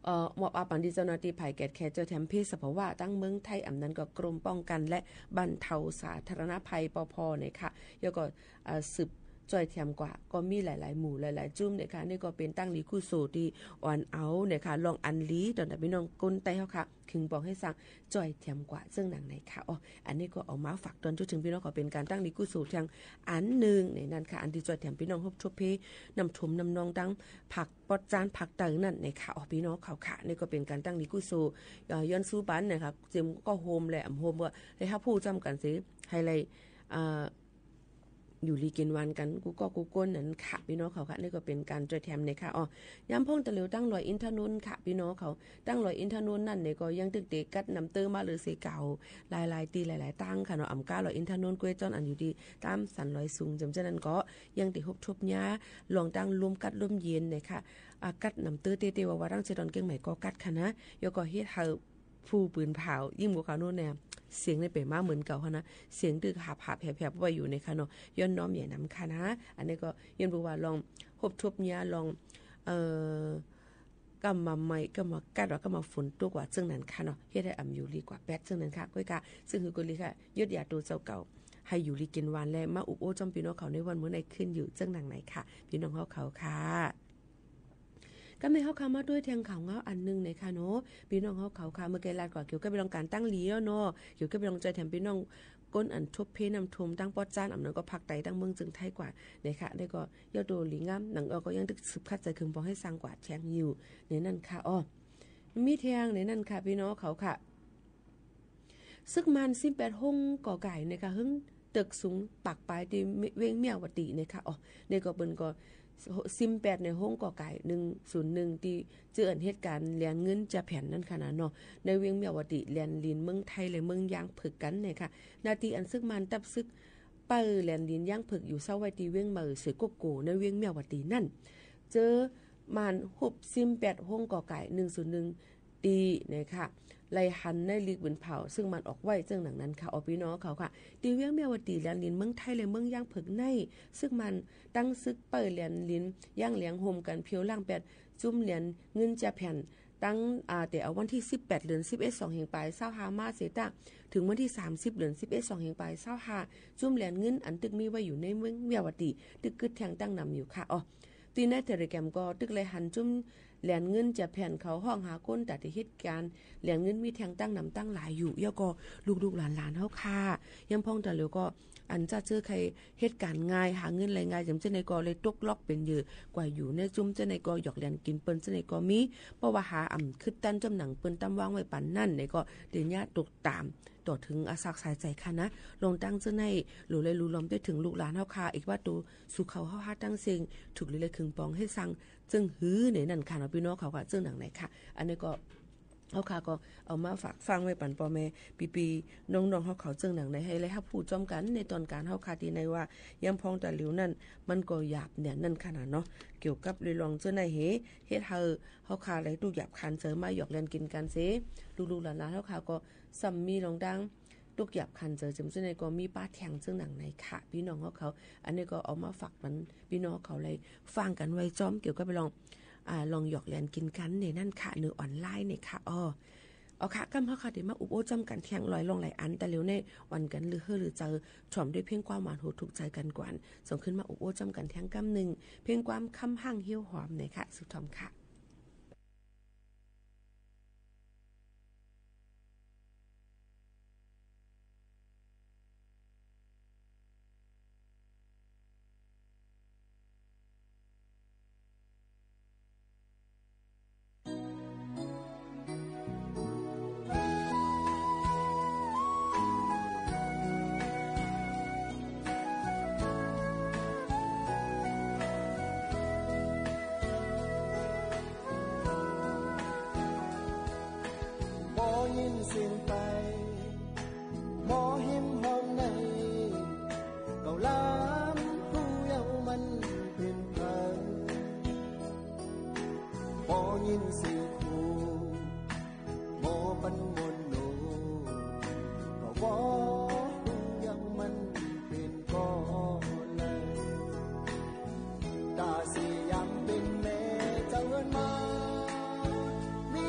เอ่อ มอบอัพปันตี้เจ้าหน้าตี้ฝ่ายแกดแคร์จ้อยแถมเพสภาวะตังเมืองไทย อำนั้นก็กรมป้องกันและบรรเทาสาธารณภัย ปภ เนี่ยค่ะ แล้วก็ เอ่อ สืบจ้อยแถมกว่า ก็มีหลายๆ หมู่หลายๆ จุ้มเนี่ยค่ะ นี่ก็เป๋นตังหลีกู้โสตี้อ่อนเอาเนี่ยค่ะ ลองอันหลี ตอนนั้นปี้น้องก้นใต้เฮาค่ะ เคิงปองไห้สั่งจ้อยแถมกว่า เจิ่งหนังไหนค่ะ อ๋อ อันนี้ก็เอามาฝากตวนจู้เถิงปี้น้องเขา เป๋นก๋านตังหลีกู้โสแถมอันนึ่งเนี่ยนั่นค่ะ อันตี้จ้อยแถมปี้น้องฮบทบเพน้ำท่วมน้ำนองตังภาค ปอดจานภาคใต้นั่นเนี่ยค่ะ อ๋อ ปี้น้องเขาค่ะ นี่ก็เป๋นก๋านตังหลีกู้โส เอ่อ ย้อนสู้ปันเนี่ยค่ะ เจ๋มก็โฮมแหละ โฮมว่าได้ฮับฮู้จ้ำกั๋นเส หื้อได้ เอ่อ อยู่ดีกิ๋นหวานกั๋น กู้ก้อกู้ก้นนั่นค่ะ ปี้น้องเขาค่ะ นี่ก็เป๋นก๋านจ้อยแถมเนี่ยค่ะ อ๋อ ยามพ่องตะเหลียวตังดอยอินทนนท์ค่ะ ปี้น้องเขา ตังดอยอินทนนท์นั่นเนี่ยก็ยังตึกเตกัดน้ำเตื้อมาเหลือเสียเก่า หลายๆ ตี้หลายๆ ตังค่ะเนาะ อำก้าดอยอินทนนท์ กล้วยจ้อน อันอยู่ตี้ตามสันดอยสูง เจ๋มเจ้านั้นก็ ยังได้ฮบทบเยียะ ล่องตังลมกัดลมเย็นเนี่ยค่ะ อ่า กัดน้ำเตื้อเต้ๆ ว่าๆ ตังเจดอนเจียงใหม่ก็กัดค่ะนะ แล้วก็เฮ็ดหื้อผู้ปืนผ่าว ยิ่งกว่าเขาโน้นเนี่ย เสียงเนี่ยเป๋นมาเหมือนเก่าค่ะนะ เสียงตึกหาบๆ แหบๆ ไว้อยู่เนี่ยค่ะเนาะ ย้อนน้อมใหญ่นำค่ะนะ อันนี้ก็ย้อนเปื้อว่าลองฮบทบเยียะ ลอง เอ่อ ก้ำมาใหม่ ก้ำมากัดว่าก้ำมาฝนตกว่า เจิ่งนั้นค่ะเนาะ เฮ็ดหื้ออำอยู่ดีกว่าแป๊ด เจิ่งนั้นค่ะ ก้อยกา ซึ่งหื้อก็ดีค่ะ ยศยาโตเจ้าเก่า หื้ออยู่ดีกิ๋นหวาน และมาอุบโอ้จ้อมปี้น้องเขาในวันเมื่อนี้ขึ้นอยู่เจิ่งหนังไหนค่ะ ปี้น้องเฮาเขาค่ะ ก็แม่นเฮาค่ะ มาตวยแทงข่าวเหงาอันนึ่งเนี่ยค่ะเนาะ ปี้น้องเฮาเขาค่ะ เมื่อกี้ลาดกว่าเกี่ยวกับเรื่องก๋านตังหลีแล้วเนาะ เกี่ยวกับเรื่องจ้อยแถมปี้น้องก้นอันทบเพน้ำท่วมตังปอดจาน อำนั้นก็ภาคใต้ตังเมืองเจียงไฮ้กว่าเนี่ยค่ะ นี่ก็ ยอดโตหลีงาม หนังออกก็ยังตึกสืบคัดใจ๋เคิงปองไห้สั่งกว่าแทงอยู่ เนี่ยนั่นค่ะ อ๋อ มีแทงเนี่ยนั่นค่ะ ปี้น้องเขาค่ะ ศึกมารซิมแปดฮงก่อก๋ายเนี่ยค่ะ หึ้งตึกสูงปากปายตี้เวียงเมียวดีเนี่ยค่ะ อ๋อ นี่ก็เปิ้นก็ ซิมแปดเนี่ยฮงก่อก๋าย หนึ่งศูนย์หนึ่ง ตี้เจื้ออันเหตุก๋ารณ์แลนเงินจาแผ่นนั่นค่ะนะเนาะ ในเวียงเมียวดี แลนหลินเมืองไทยและเมืองยางเผิกกั๋นเนี่ยค่ะ นาตี้อันศึกมารตับศึก เปิ้นแลนหลินยางเผิกอยู่เซาไว้ตี้เวียงใหม่เสวยโกโก ในเวียงเมียวดีนั่น เจื้อมารฮุบซิมแปดฮงก่อก๋าย หนึ่งศูนย์หนึ่ง ตี้นะคะ ไล่หันในลีกปืนเผ่า ซึ่งมันออกไว้เจิ่งหนังนั้นค่ะ อ้อ ปี้น้องเขาค่ะ ตี้เวียงเมียวดี แหลนหลินเมืองไทย และเมืองยางเผิกใน ซึ่งมันตั้งศึกเปิ้ยแหลนหลิน ย่างแหลงโฮมกั๋นเผียวล้างแปด จุมแหลนเงินจาแผ่น ตั้ง อ่า แต่เอาวันตี้สิบแปด เดือนสิบเอ็ด สองเหียงปายซาวห้ามาเสียตะ เถิงวันตี้สามสิบ เดือนสิบเอ็ด สองเหียงปายซาวห้า จุมแหลนเงินอันตึกมีไว้อยู่ในเมืองเมียวดี ตึกกึ๊ดแท่งตั้งนำอยู่ค่ะ อ้อ ตี้ในเทเลแกรมก็ตึกไล่หันจุมแหลนเงินจาแผ่นเขาฮ้องหาคนตาตี้เฮ็ดก๋านแหลนเงินมีแท่งตั้งนำตั้งหลายอยู่ แล้วก็ลูกๆหลานๆเฮาค่ะ ยามพ่องตาเหลียวก็ อันจะเจอใผเฮ็ดก๋านง่าย หาเงินไล่ง่าย อย่างเจ้าไหนก็เลยตกล็อกเป๋นเหยื่อกว่าอยู่ในจุม เจ้าไหนก็หยอกแหลนกิ๋นเปิ้น เจ้าไหนก็มี เพราะว่าหาอ่ำขึ้นตันจ้ำหนังเปิ้นตำวางไว้ปั๋นนั้น ไหนก็เดี๋ยวเนี้ยตกต๋าม ต่อเถิงอาสากสายใจ๋ค่ะนะ ลองตั้งเจ้าไหน หลูไหลหลูหลอมได้เถิงลูกหลานเฮาค่ะ อีกว่าตั๋วสู่เขาเฮาหาตั้งเซ็ง ถูกหรือไล่เคิงปองเฮ็ดซัง เจิ่งหื้อในนั้นค่ะเนาะ ปี้น้องเขาค่ะ เจิ่งหนังไหนค่ะ อันนี้ก็ เฮาค่ะก็เอามาฝากฟังไว้ปั๋นป้อแม่ปี้ๆน้องๆเฮาเขา เจิ่งหนังไหน หื้อได้ฮับฮู้จ้อมกั๋นในต๋อนก๋านเฮาค่ะ ตี้ในว่ายามพ่องตาเหลียวนั้น มันก็หยาบเนี่ยนั้นค่ะนะเนาะ เกี่ยวกับเรื่องเจ้าไหนเหตุ เฮ็ดหื้อเฮาค่ะได้ตุ๊กข์ยากขันใจ๋มาหยอกแหลนกิ๋นกั๋นเสีย ลูกๆหลานๆเฮาค่ะก็ซ้ำมีลองดังตุ๊กข์ยากขันใจ๋เจิ่งเจ้าไหนก็มีป้าแท่งเจิ่งหนังไหนค่ะ ปี้น้องเฮาเขา อันนี้ก็เอามาฝากปั๋นปี้น้องเขาได้ฟังกั๋นไว้จ้อม เกี่ยวกับเรื่อง อ่า ลองหยอกแหลนกิ๋นกั๋นในนั้นค่ะ ในออนไลน์เนี่ยค่ะ อ้อ เอาค่ะ ก้ำเฮาค่ะ เดี๋ยวมาอุบโอ้จ้อมกั๋นแท่งหลายลองหลายอัน แต่เหลียวในอ่อนกั๋นลือเฮ้อลือเจอ ถ่อมด้วยเพลงความหวานโหดถูกใจ๋กั๋นก่อน ส่งขึ้นมาอุบโอ้จ้อมกั๋นแท่งก้ำนึ่ง เพลงความคำห้างเหี่ยวหอมเนี่ยค่ะ สืบถ่อมค่ะ บ่ยินเสียงไป บ่หิมห้องใน ก็ลำฮู้เย้ามันเป๋นใผ บ่ยินเสียงฮู บ่ปันมนโน ก็บ่ฮู้เย้ามันเป๋นก่อใด ต๋าเสียยามเป๋นแม่เจ้าเอิ้นมา มี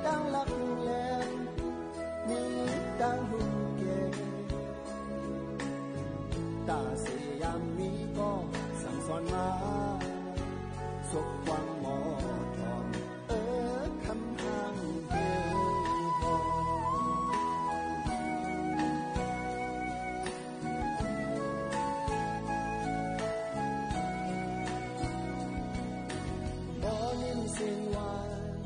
ตังหลักแหลม มีตังฮูแก่ ต๋าเสียยามมีก็สั่งสอนมา สบความหมอทอง เออ คำห้างเหี่ยวหอม บ่ยินเสียงหวาน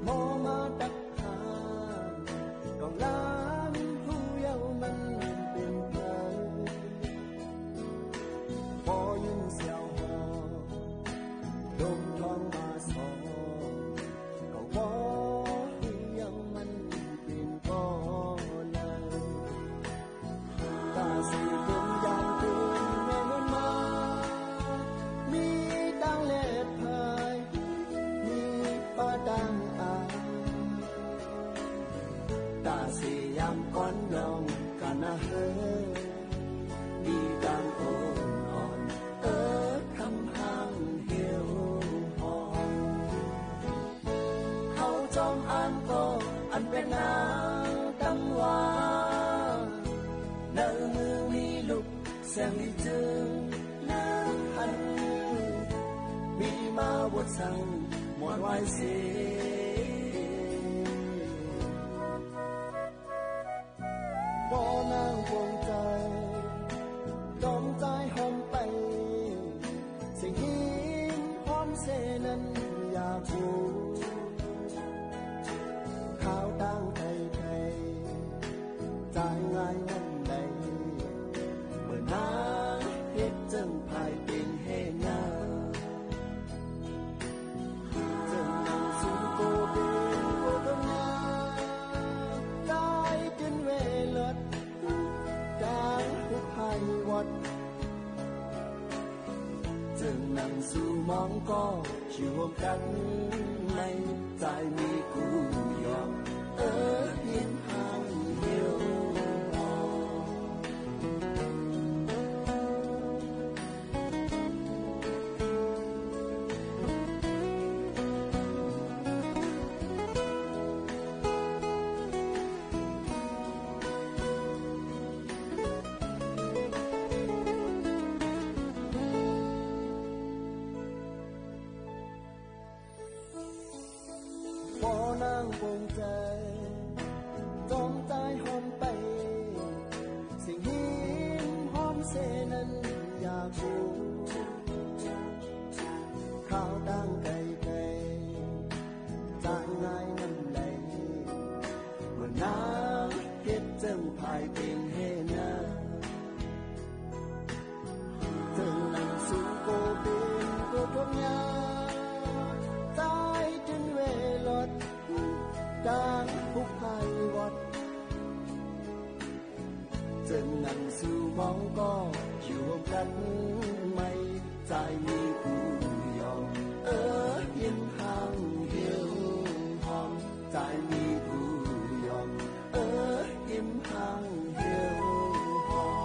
บ่มาตักหา ก็ลำฮู้เย้ามันเป๋นใผ บ่ยินเสียวหอ ดมทองมาสอง ก็บ่ฮู้เย้ามันเป๋นก่อใด ต๋าเสียเป๋นอย่างเป๋นแม่นวลมา มีตังแลดพาย มีป้าตังอา ต๋าเสียยามก่อนน้องกานาเฮอ ดีตางโอนอ่อน เออ คำห้างเหี่ยวหอม เฮาจอมอ้างก็อันเป๋นนางตำว่า ในมือมีลุกแสงดีจึงเลิกหัน มีมาบวชสั่งหมวดไหว้เส บ่นางปวงใจ๋ ดอมใจ๋หอมไป สิ่งหินหอมเสนั้นอยากฮู้ ข่าวตางไทยไทย จ่ายง่ายอันใด เมื่อนางเฮ็ดเจิ่งภายเป๋นแห่นา เจิ่งนางสุนโกเป๋นโกตงา ตายเป๋นเวรถ ตางผู้ภัยวัด เจิ่งนางสุน มองก็อยู่ร่วมกั๋น ไม่ใจ้มีผู้ยอม เออ ยิ้มห่างเหี่ยว ปอนางปงใจ๋ จอมใจ๋หอมไป เสียงหิมหอมเสนั้นอยากฮู้ ข่าวต่างไก๋ๆ จางง่ายนำใด เมื่อนางเก็บเจิงผายเป๋งแหนา เจิงนั้นสูก็เป๋นก็ทุกข์ยาก ใจ๊จึงเว่ยลอด ตางผู้ใผวอด เจิงนั้นสูมองก็อยู่ร่วมกั๋น ไม่ใจ้มีผู้ยอม เออ ยิ้มห่างเหี่ยวหอม ใจ้มีผู้ยอม เออ ยิ้มห่างเหี่ยวหอม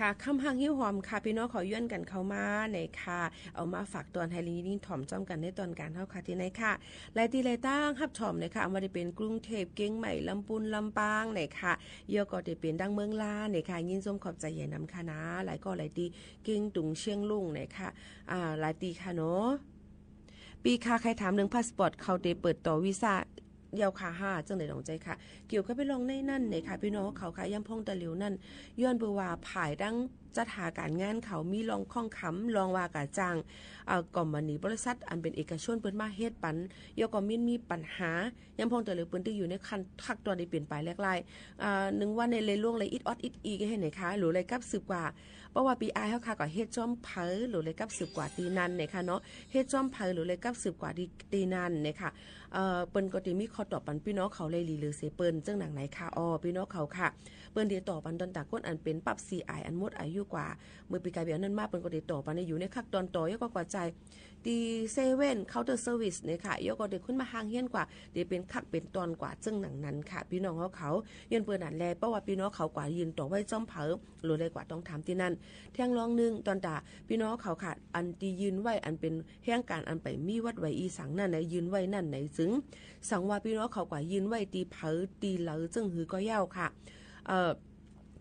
ค่ะ คำห่างเหี่ยวหอมค่ะ ปี้น้องเขาย้อนกั๋นเข้ามาเน่ยค่ะ เอามาฝากตอนหื้อได้ยินได้ถ่อมจ้อมกั๋นในตอนกลางเฮาค่ะ ตี้ไหนค่ะ หลายตี้หลายตางฮับถ่อมเน่ยค่ะ บ่ว่าจะเป๋นกรุงเทพฯ เจียงใหม่ ลำปูน ลำปางเน่ยค่ะ เยียะก็จะเป๋นตางเมืองล้านเน่ยค่ะ ยินชมขอบใจ๋ใหญ่นำค่ะนะ หลายก้อหลายตี้ เจียงตุง เชียงรุ้งเน่ยค่ะ อ่า หลายตี้ค่ะเนาะ ปี้คะ ใค่ถามเรื่องพาสปอร์ต เขาจะเปิดต่อวีซ่าเยียะค่ะ เจ้าไหนลองใจ๊ค่ะ เกี่ยวกับเรื่องในนั้นเน่ยค่ะ ปี้น้องเขาค่ะ ยามพ่องตะหลิวนั้น ย้อนเปื้อว่าภายตางจัดหาก๋านงานเขามีลองข้องแคลง ลองว่าก๋าจ้าง เอ่อ คอมพานีบริษัทอันเป๋นเอกชนเปิ้นมาเฮ็ดปัน เยียะก็มี มีปัญหา ยามพ่องตะหลิวเปิ้นตี้อยู่ในขั้น ขั้นตอนตี้เป๋นไปแหลกหลาย อ่า นึ่งวันในเลยล่วงเลยอิดออดอิดอีกเหียเน่ยค่ะ หลูเลยกลับสืบกว่า เพราะว่าปี้อ้ายเฮาค่ะก็เฮ็ดจ้อมใผ หลูเลยกลับสืบกว่าตี้นั้นเน่ยค่ะเนาะ เฮ็ดจ้อมใผ หลูเลยกลับสืบกว่าตี้ ตี้นั้นเน่ยค่ะ เอ่อ เปิ้นก็จะมีข้อตอบปันปี้น้องเขาเลยหลีเหลือเสียเปิ้น เจ้าหนังไหนค่ะ อ้อ ปี้น้องเขาค่ะ เปิ้นจะตอบปันตอนตางคนอันเป๋นปรับซีไออันหมดอายุกว่า เมื่อปี๋ก๋ายปี๋อันนั้นมา เปิ้นก็จะตอบปันในอยู่ในขั้นตอนต่อ เยียะก็กว่าจ่าย ตี้เซเว่น เคาน์เตอร์เซอร์วิสเน่ยค่ะ เยียะก็จะขึ้นมาห่างเหียนกว่า จะเป๋นขั้นเป๋นตอนกว่า เจ้าหนังนั้นค่ะ ปี้น้องเฮาเขา ย้อนเปื้อนั้นแล เพราะว่าปี้น้องเขากว่ายื่นต่อไว้จ้อมใผ หลูเลยกว่าต้องถามตี้นั้น แถมลองนึ่ง ตอนตา ปี้น้องเขาค่ะ อันตี้ยื่นไว้ อันเป๋นแหงก๋านอันไปมีวัดไว้อีสังนั้นเน่ย ยื่นไว้นั้นเน่ย ซึ่งสังว่าปี้น้องเขากว่ายื่นไว้ตี้ใผตี้ใด จึงหื้อก็เย้าค่ะ เอ่อ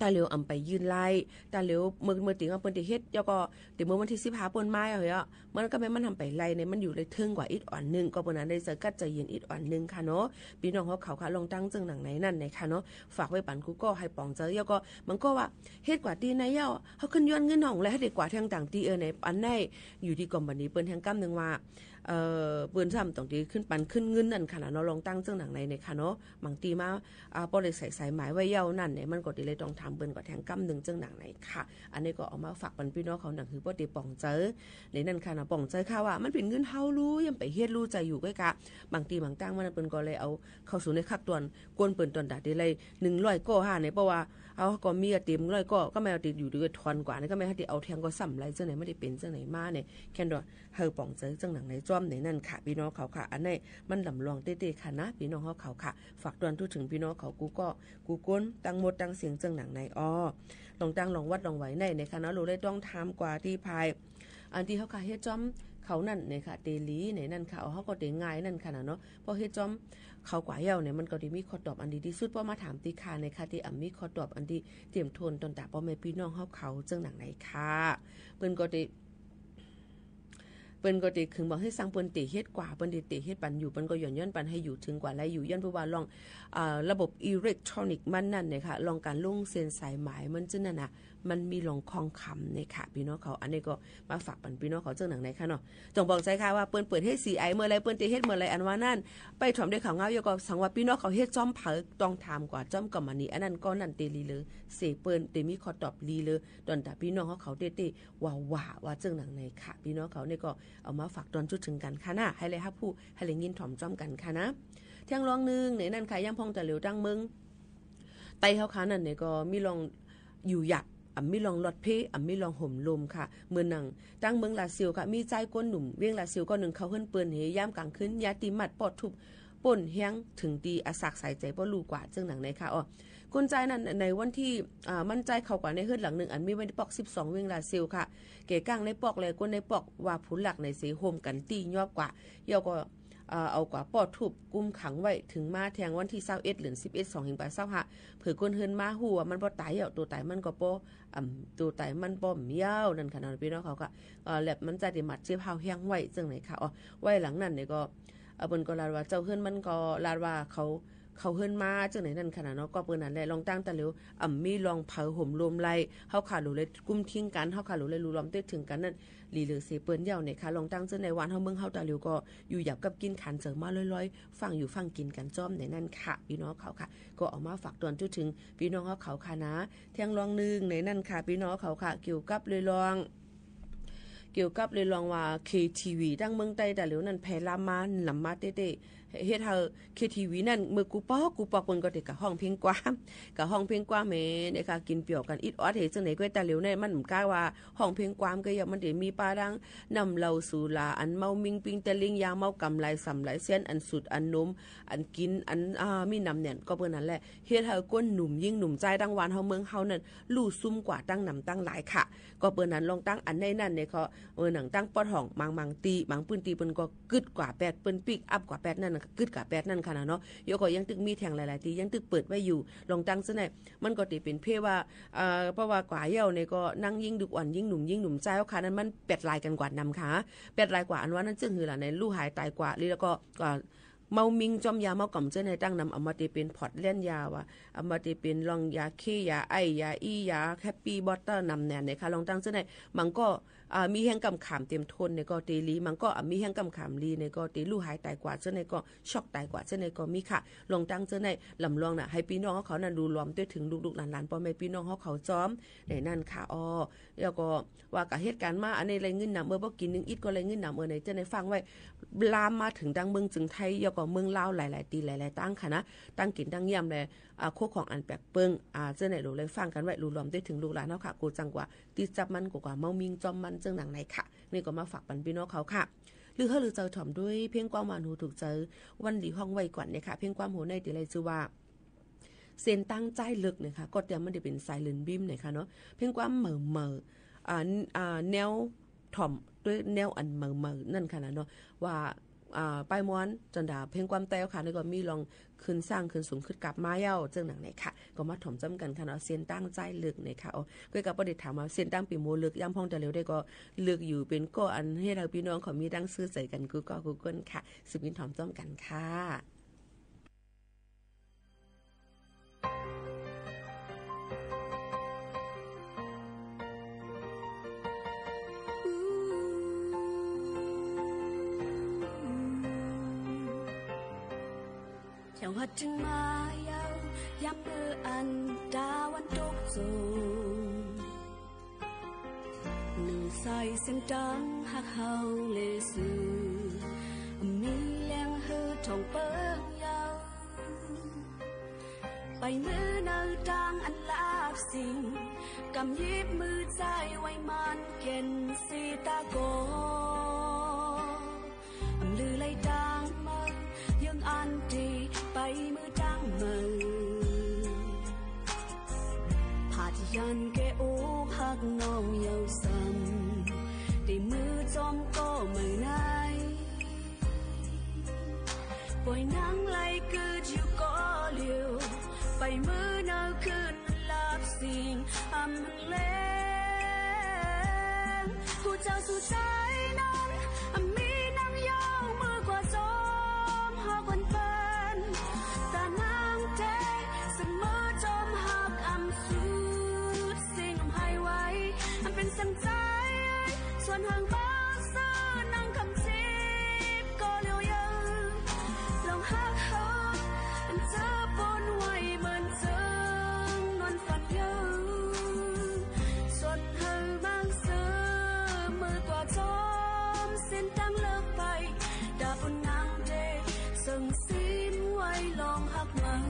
ตาเหลียวอำไปยื่นไล่ ตาเหลียวเมื่อ เมื่อติ่งว่าเปิ้นจะเฮ็ด เยียะก็ ติ่งเมื่อวันตี้สิบห้าเปิ้นมาเหีย มันก็แม่นมันอำไปไล่เน่ย มันอยู่เลยเถิงกว่าอิดอ่อนนึ่ง ก็เปิ้นอันได้ใจ๋กั๊ดใจ๋เย็นอิดอ่อนนึ่งค่ะเนาะ ปี้น้องเฮาเขาค่ะ ลองตั้งเจิ่งหนังไหนนั้นเน่ยค่ะเนาะ ฝากไว้ปันกู้ก้อหื้อป๋องใจ๋ เยียะก็ บางก้อว่า เฮ็ดกว่าตี้ไหนเย้า เฮาขึ้นย้อนเงินหน่อง แล้วหื้อได้กว่าแถงต่างตี้ เออ ในอันไหน อยู่ตี้คอมพานีเปิ้นแถงกำนึ่งว่า เอ่อ เปิ้นซ้ำต้องตี้ขึ้นปันขึ้นเงินนั้นค่ะนะเนาะ ลองตั้งเจิ่งหนังไหนเน่ยค่ะเนาะ บางตี้มา อ่า ป้อได้ใส่สายหมายไว้เย้านั้นเน่ย มันก็ตี้เลยต้องถามเปิ้นกว่าแถงกำนึ่งเจิ่งหนังไหนค่ะ อันนี้ก็เอามาฝากปันปี้น้องเขาหนังหื้อป้อได้ป๋องใจ๋ ในนั้นค่ะนะ ป๋องใจ๋ค่ะว่า มันเป๋นเงินเฮาลู่ ยังไปเฮ็ดลู่ใจ๋อยู่ก้อยกะ บางตี้บางตางมันเปิ้นก็เลยเอาเข้าสู่ในขั้นตอน กวนเปิ้นตอนตาตี้ไล่หนึ่งร้อยก้อห้าเน่ย เพราะว่าเฮาก็มีเต็มร้อยก้อ ก็แม่นเอาตี้อยู่ตี้ถอนกว่าเน่ย ก็แม่นเอาตี้เอาแถงก็ซ้ำไล่เจิ่งไหน มันได้เป๋นเจิ่งไหนมาเน่ย แค่นั้น หื้อป๋องใจ๋เจิ่งหนังไหนจ้อมในนั้นค่ะ ปี้น้องเขาค่ะ อันนี้มันลำลองเต๊ๆ ค่ะนะ ปี้น้องเฮาเขาค่ะ ฝากตอนทั่วเถิงปี้น้องเขากู้ก้อ กู้คน ตังหมดตังเสียงเจิ่งหนังไหน อ้อ ลองตั้งลองวัดลองไหวไหนเน่ยค่ะเนาะ หลูเลยต้องถามกว่าตี้ภาย อันตี้เฮาค่ะเฮ็ดจ้อมเขานั้นเน่ยค่ะ เต๋หลีในนั้นค่ะ อ้อ เฮาก็เต๋ง่ายนั้นค่ะนะเนาะ พอเฮ็ดจ้อมเขากว่าเย้าเน่ย มันก็ตี้มีข้อตอบอันดีตี้สุด พอมาถามตี้ข้าเน่ยค่ะ ตี้อำมีข้อตอบอันตี้เตรียมถ้วนตอนตาป้อแม่ปี้น้องเฮาเขาเจิ่งหนังไหนค่ะ เปิ้นก็ตี้ เปิ้นก็เต๋ขึงบอกหื้อสั่งเปิ้นเต๋เฮ็ดกว่า เปิ้นเต๋ เต๋เฮ็ดปันอยู่ เปิ้นก็หย่อนหย่อนปันหื้ออยู่ เถิงกว่าลายอยู่ ย้อนเปื้อว่าลอง อ่า ระบบอิเล็กทรอนิกส์มันนั่นเนี่ยค่ะ ลองก๋านลงเส้นสายหมายมันเจ้านั้นน่ะ มันมีลองข้องคำเนี่ยค่ะ ปี้น้องเขา อันนี้ก็มาฝากปันปี้น้องเขาเจ้าหนังในค่ะเนาะ จ่องปองใจ๋ค่ะว่าเปิ้นเปิดเฮ็ดซีไอเมื่อใด เปิ้นเต๋เฮ็ดเมื่อใด อันว่านั่น ไปถ่อมได้ข่าวเงาเยาะก็สังว่าปี้น้องเขาเฮ็ดจ้อมใผ ต้องถามกว่าจ้อมกำมะนี อันนั้นก็นั่นเต๋ลีเลย เสเปิ้นเต๋มีข้อตอบลีเลย ตอนต๋าปี้น้องเขาเขาเต้ๆ ว่าๆ ว่าเจ้าหนังในค่ะ ปี้น้องเขาเนี่ยก็เอามาฝากตอนจุดถึงกั๋นค่ะนะ หื้อได้ฮับฮู้ หื้อได้ยินถ่อมจ้อมกั๋นค่ะนะ เตี้ยงลองนึ่งในนั้นค่ะ ยามพ่องตะเหลียวตั้งเมืองใต้เฮาค่ะนั่นเนี่ยก็มีลองอยู่หยาบ อ่ำมีลองหลอดเพ อ่ำมีลองห่มโลมค่ะ เหมือนหนังตั้งเมืองลาดเซียวค่ะ มีจายก้นหนุ่มเวียงลาดเซียวก้อนนึ่งเข้าเฮือนเปิ้นเหยยามก๋างคืน ยาตี้มัดป้อทุบ ป้นแฮงเถิงตี้อสากสายใจ๋ป้อลู่กว่า เจ้าหนังในค่ะ อ้อ ก้นจายนั้นในวันตี้ อ่า มันจายเข้ากว่าในเฮือนหลังนึ่ง อันมีไว้ในปอกสิบสอง เวียงลาดเซียวค่ะ เก๋ก้างในปอกแลก้นในปอกว่าผู้ลักในเสโฮมกั๋นตี้ยอบกว่า เย้าก็ อ่า เอากว่าป้อทุบกุมขังไว้ เถิงมาแทงวันตี้ซาวเอ็ด เดือนสิบเอ็ด สองพันยี่สิบห้า เผื่อคนเฮือนมาฮู้ว่ามันบ่ต๋ายเย้า ตั๋วต๋ายมันก็บ่ อ่ำ ตั๋วต๋ายมันบ่มีเย้านั่นค่ะเนาะ ปี้น้องเขาค่ะ อ่า แล้วมันจะได้บาดเจ็บฮาวแฮงไว้ เจ้าหนังในค่ะ อ้อ ไว้หลังนั้นเนี่ยก็ อ่า เปิ้นก็ลาดว่าเจ้าเฮือนมันก็ลาดว่าเขา เขาเฮือนมา เจ้าหนังในนั้นค่ะนะเนาะ ก็เปิ้นนั่นแหละ ลองตั้งตะเหลียว อ่ำมีลองใผห่มโลมไล เฮาค่ะหลู่เลยกุมทิ้งกั๋น เฮาค่ะหลู่เลยลู่ลอมเต๊อะเถิงกั๋นนั่น ลีเหลือเสเปิ้นเย้าเนี่ยค่ะ ลองตั้งเจ้าในวานเฮาเมืองเฮาตะเหลียวก็อยู่หยาบกับกิ๋นขันเจิงมาลอยๆ ฟั่งอยู่ฟั่งกิ๋นกั๋นจ้อมในนั้นค่ะ ปี้น้องเขาค่ะ ก็เอามาฝากตอนจุดถึงปี้น้องเขาค่ะนะ เตี้ยงลองนึ่งในนั้นค่ะ ปี้น้องเขาค่ะ เกี่ยวกับเรื่อง เกี่ยวกับเรื่องว่าเคทีวี ตั้งเมืองใต้ตะเหลียวนั้นแผ่ลามมาหนำมาเต๊ะๆ เฮ็ดหื้อเคทีวีนั้น เมื่อกู้ปอกกู้ปอกเปิ้นก็เต๋กะฮ้องเพลงความ กะฮ้องเพลงความแหมเนี่ยค่ะ กิ๋นเปียวกั๋นอิดออดเหยจั่งใดก้วย ตะเหลียวเนี่ยมันก้าว่าฮ้องเพลงความก็ยัง มันเต๋มีปาดังน้ำเหล้าสุรา อันเมามิ่งปิ้งตะลิง ยาเมากำหลายส่ำหลายเสี้ยน อันสูดอันนม อันกิ๋น อัน อ่า มีหนำแหน่น ก็เปิ้นนั่นแหละ เฮ็ดหื้อก้นหนุ่มยิ่งหนุ่มจายตั้งวานเฮาเมืองเฮานั้น ลู่ซุ่มกว่าตั้งหนำตั้งหลายค่ะ ก็เปิ้นนั้นลองตั้งอันในนั้นเนี่ยเขา เออ หนังตั้งปอดห้อง บาง บางตี้ บางปื้นตี้เปิ้นก็กึ๊ดกว่าแป๊ด เปิ้นปิ๊กอัพกว่าแป๊ดนั่นน่ะ กึ๊ดกว่าแป๊ดนั่นค่ะนะเนาะ เย้าก็ยังตึกมีแถงหลายๆ ตี้ ยังตึกเปิดไว้อยู่ ลองตั้งเจ้าใน มันก็เต๋เป๋นเพ่ว่า เอ่อ เพราะว่ากว่าเย้าเนี่ยก็นั่งยิ่งดุกอ่อน ยิ่งหนุ่ม ยิ่งหนุ่มจายเฮาค่ะนั้น มันแปดลายกั๋นกว่านำค่ะ แปดลายกว่า อันว่านั้นเจิ่งหื้อล่ะ ในลู่หายต๋ายกว่า แล้วก็ ก็ เมามิ่งจ้อมยาเมากำเจ้าในตั้งนำ อำมาเต๋เป๋นพอร์ตแล่นยาว่ะ อำมาเต๋เป๋นลองยาเค ยาไอ ยาอี้ ยาแฮปปี้บอตเตอร์ หนำแหน่นเนี่ยค่ะ ลองตั้งเจ้าใน บางก็ อ่า มีแฮงกำขามเต๋มทนเนี่ยก็เต๋ลี บางก็ อ่า มีแฮงกำขามลีเนี่ยก็เต๋ลู่หายต๋ายกว่า เจ้าในก็ช็อกต๋ายกว่า เจ้าในก็มีค่ะ ลองตั้งเจ้าใน ลำลองน่ะ หื้อปี้น้องเขานั้นลู่ลอมเต๊อะเถิงลูกๆ หลานๆ ป้อแม่ปี้น้องเขาจ้อม ในนั้นค่ะ อ้อ แล้วก็ ว่ากะเหตุก๋ารณ์มา อันนี้ไล่เงินหนำ เออ บ่กิ๋นนึ่งอิดก็ไล่เงินหนำ เออ ในเจ้าในฟังไว้ ลามมาเถิงตั้งเมืองเจียงไฮ้ แล้วก็เมืองลาวหลายๆ ตี้หลายๆ ตั้งค่ะนะ ตั้งกิ๋นตั้งย่ำแล อ่า โคของอันแปลกเปิ้ง อ่า เจ้าในลู่ไล่ฟังกั๋นไว้ ลู่ลอมเต๊อะเถิงลูกหลานเฮาค่ะ กูจั่งกว่า ตี้จับมัน กูกว่าเมามิ่งจ้อมมัน เจิ่งหนังในค่ะ นี่ก็มาฝากปันปี้น้องเขาค่ะ ลือเฮอลือเจ้าถ่อมด้วย เพลงความหวานหูถูกใจ๋ วันดีฮ้องไว้ก่อนเนี่ยค่ะ เพลงความโหในเต๋ไล่จื้อว่า เส้นตางจ้ายเลิกเนี่ยค่ะ ก็เต๋ยมันเต๋เป๋นสายเลินบิ่มเนี่ยค่ะเนาะ เพลงความใหม่ๆ อ่า อ่า แนวถ่อมด้วยแนวอันใหม่ๆ นั่นค่ะนะเนาะ ว่า อ่า ป้ายม้วนจันดา เพลงความแต้วค่ะ แล้วก็มีลองขึ้นสร้างขึ้นสูงขึ้นกลับมาเย้า เจิ่งหนังเนี่ยค่ะ ก็มาถ่อมจ้อมกั๋นค่ะเนาะ เส้นตางจ้ายเลิกเนี่ยค่ะ อ้อ ก้อยก็บ่ได้ถามว่าเส้นตางเป๋นโมเลิก ยามพ่องตะเหลียวได้ก็เลิกอยู่เป๋นก้อ อันหื้อหื้อปี้น้องเขามีตางซื่อใจ๋กั๋นกู้ก้อกู้ก้นค่ะ สืบกิ๋นถ่อมจ้อมกั๋นค่ะ แถวฮัดเถิงมาเย้า ยามมื้ออันตะวันตกสูง นึ่งสายเส้นตางฮักเฮาเลาะสู่ มีแหล่งหื้อท่องเปิ้งเย้า ไปเมือในตางอันลาบสิ่ง กำยิบมือจ้ายไว้มั่นแก่นสีต๋าก่อ อำลือไล่ตางมา เยื้องอันตี้ไปเมือตางเมือ ผาดยันแก่อกฮักน้องเย้าซ้ำ ตี้เมือจ้อมก้อเมือใน ป่อยหนังไล่กึ๊ดอยู่ก้อเดียว ไปเมือในคืนลาบสิ่ง อำแลง ผู้เจ้าสู่ใจ๋นั้น ตั้งใจ๋ ส่วนหางบ่ซื่อ นั่งกำจีบก็เหลียวเยา ลองฮักเฮา อันเจอปนไว้ เหมือนเจิงนอนฝันเยา ส่วนเฮามักซื่อ เมื่อกว่าจอมเส้นตางเลิกไป ต๋าบุญนางเด เซิ่งซิมไว้ลองฮักมัน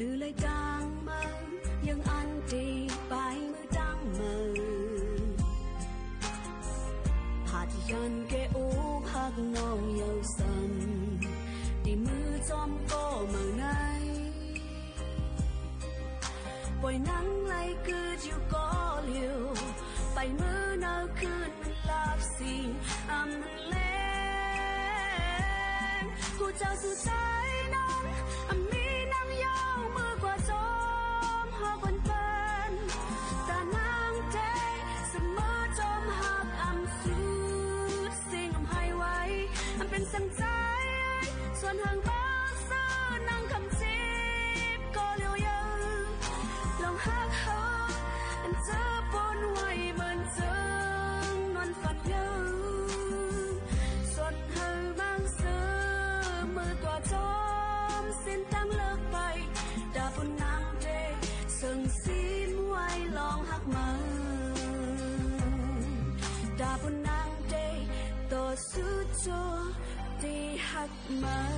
ลือไหลตางเมิน ยังอันตี้ไปเมื่อตางเมิน หาดยันแก่อกฮักน้องเยาว์ซ้ำ ตี้มือจอมก็เมินไหน ป่อยนังไหลกึ๊ดอยู่ก่อเหลียว ไปเมินเอาคืนหลับสิ่งอำแลง ผู้เจ้าสู่ใจ๋น้อง อำมีนางเยาว์เมื่อกว่าจอมฮอกวันปัน ต๋านางเต๋ เสมอจอมฮักอำสุด สิ่งอำไห้ไว้ อำเป๋นสังใจ๋ ส่วนหางบ่ซื่อ นั่งกำจีบก็เหลียวเยา ลองฮักเฮา อันเจอปนไว้ เหมือนเจิงนอนฝันเยา ส่วนเฮามักซื่อ เมื่อกว่าจอมเส้นตางเลิกไป ต๋าบุญนางเด เซิ่งซิมไว้ลองฮักมัน ต๋าบุญนางเด ต่อสู้จั่วตี้ฮักมัน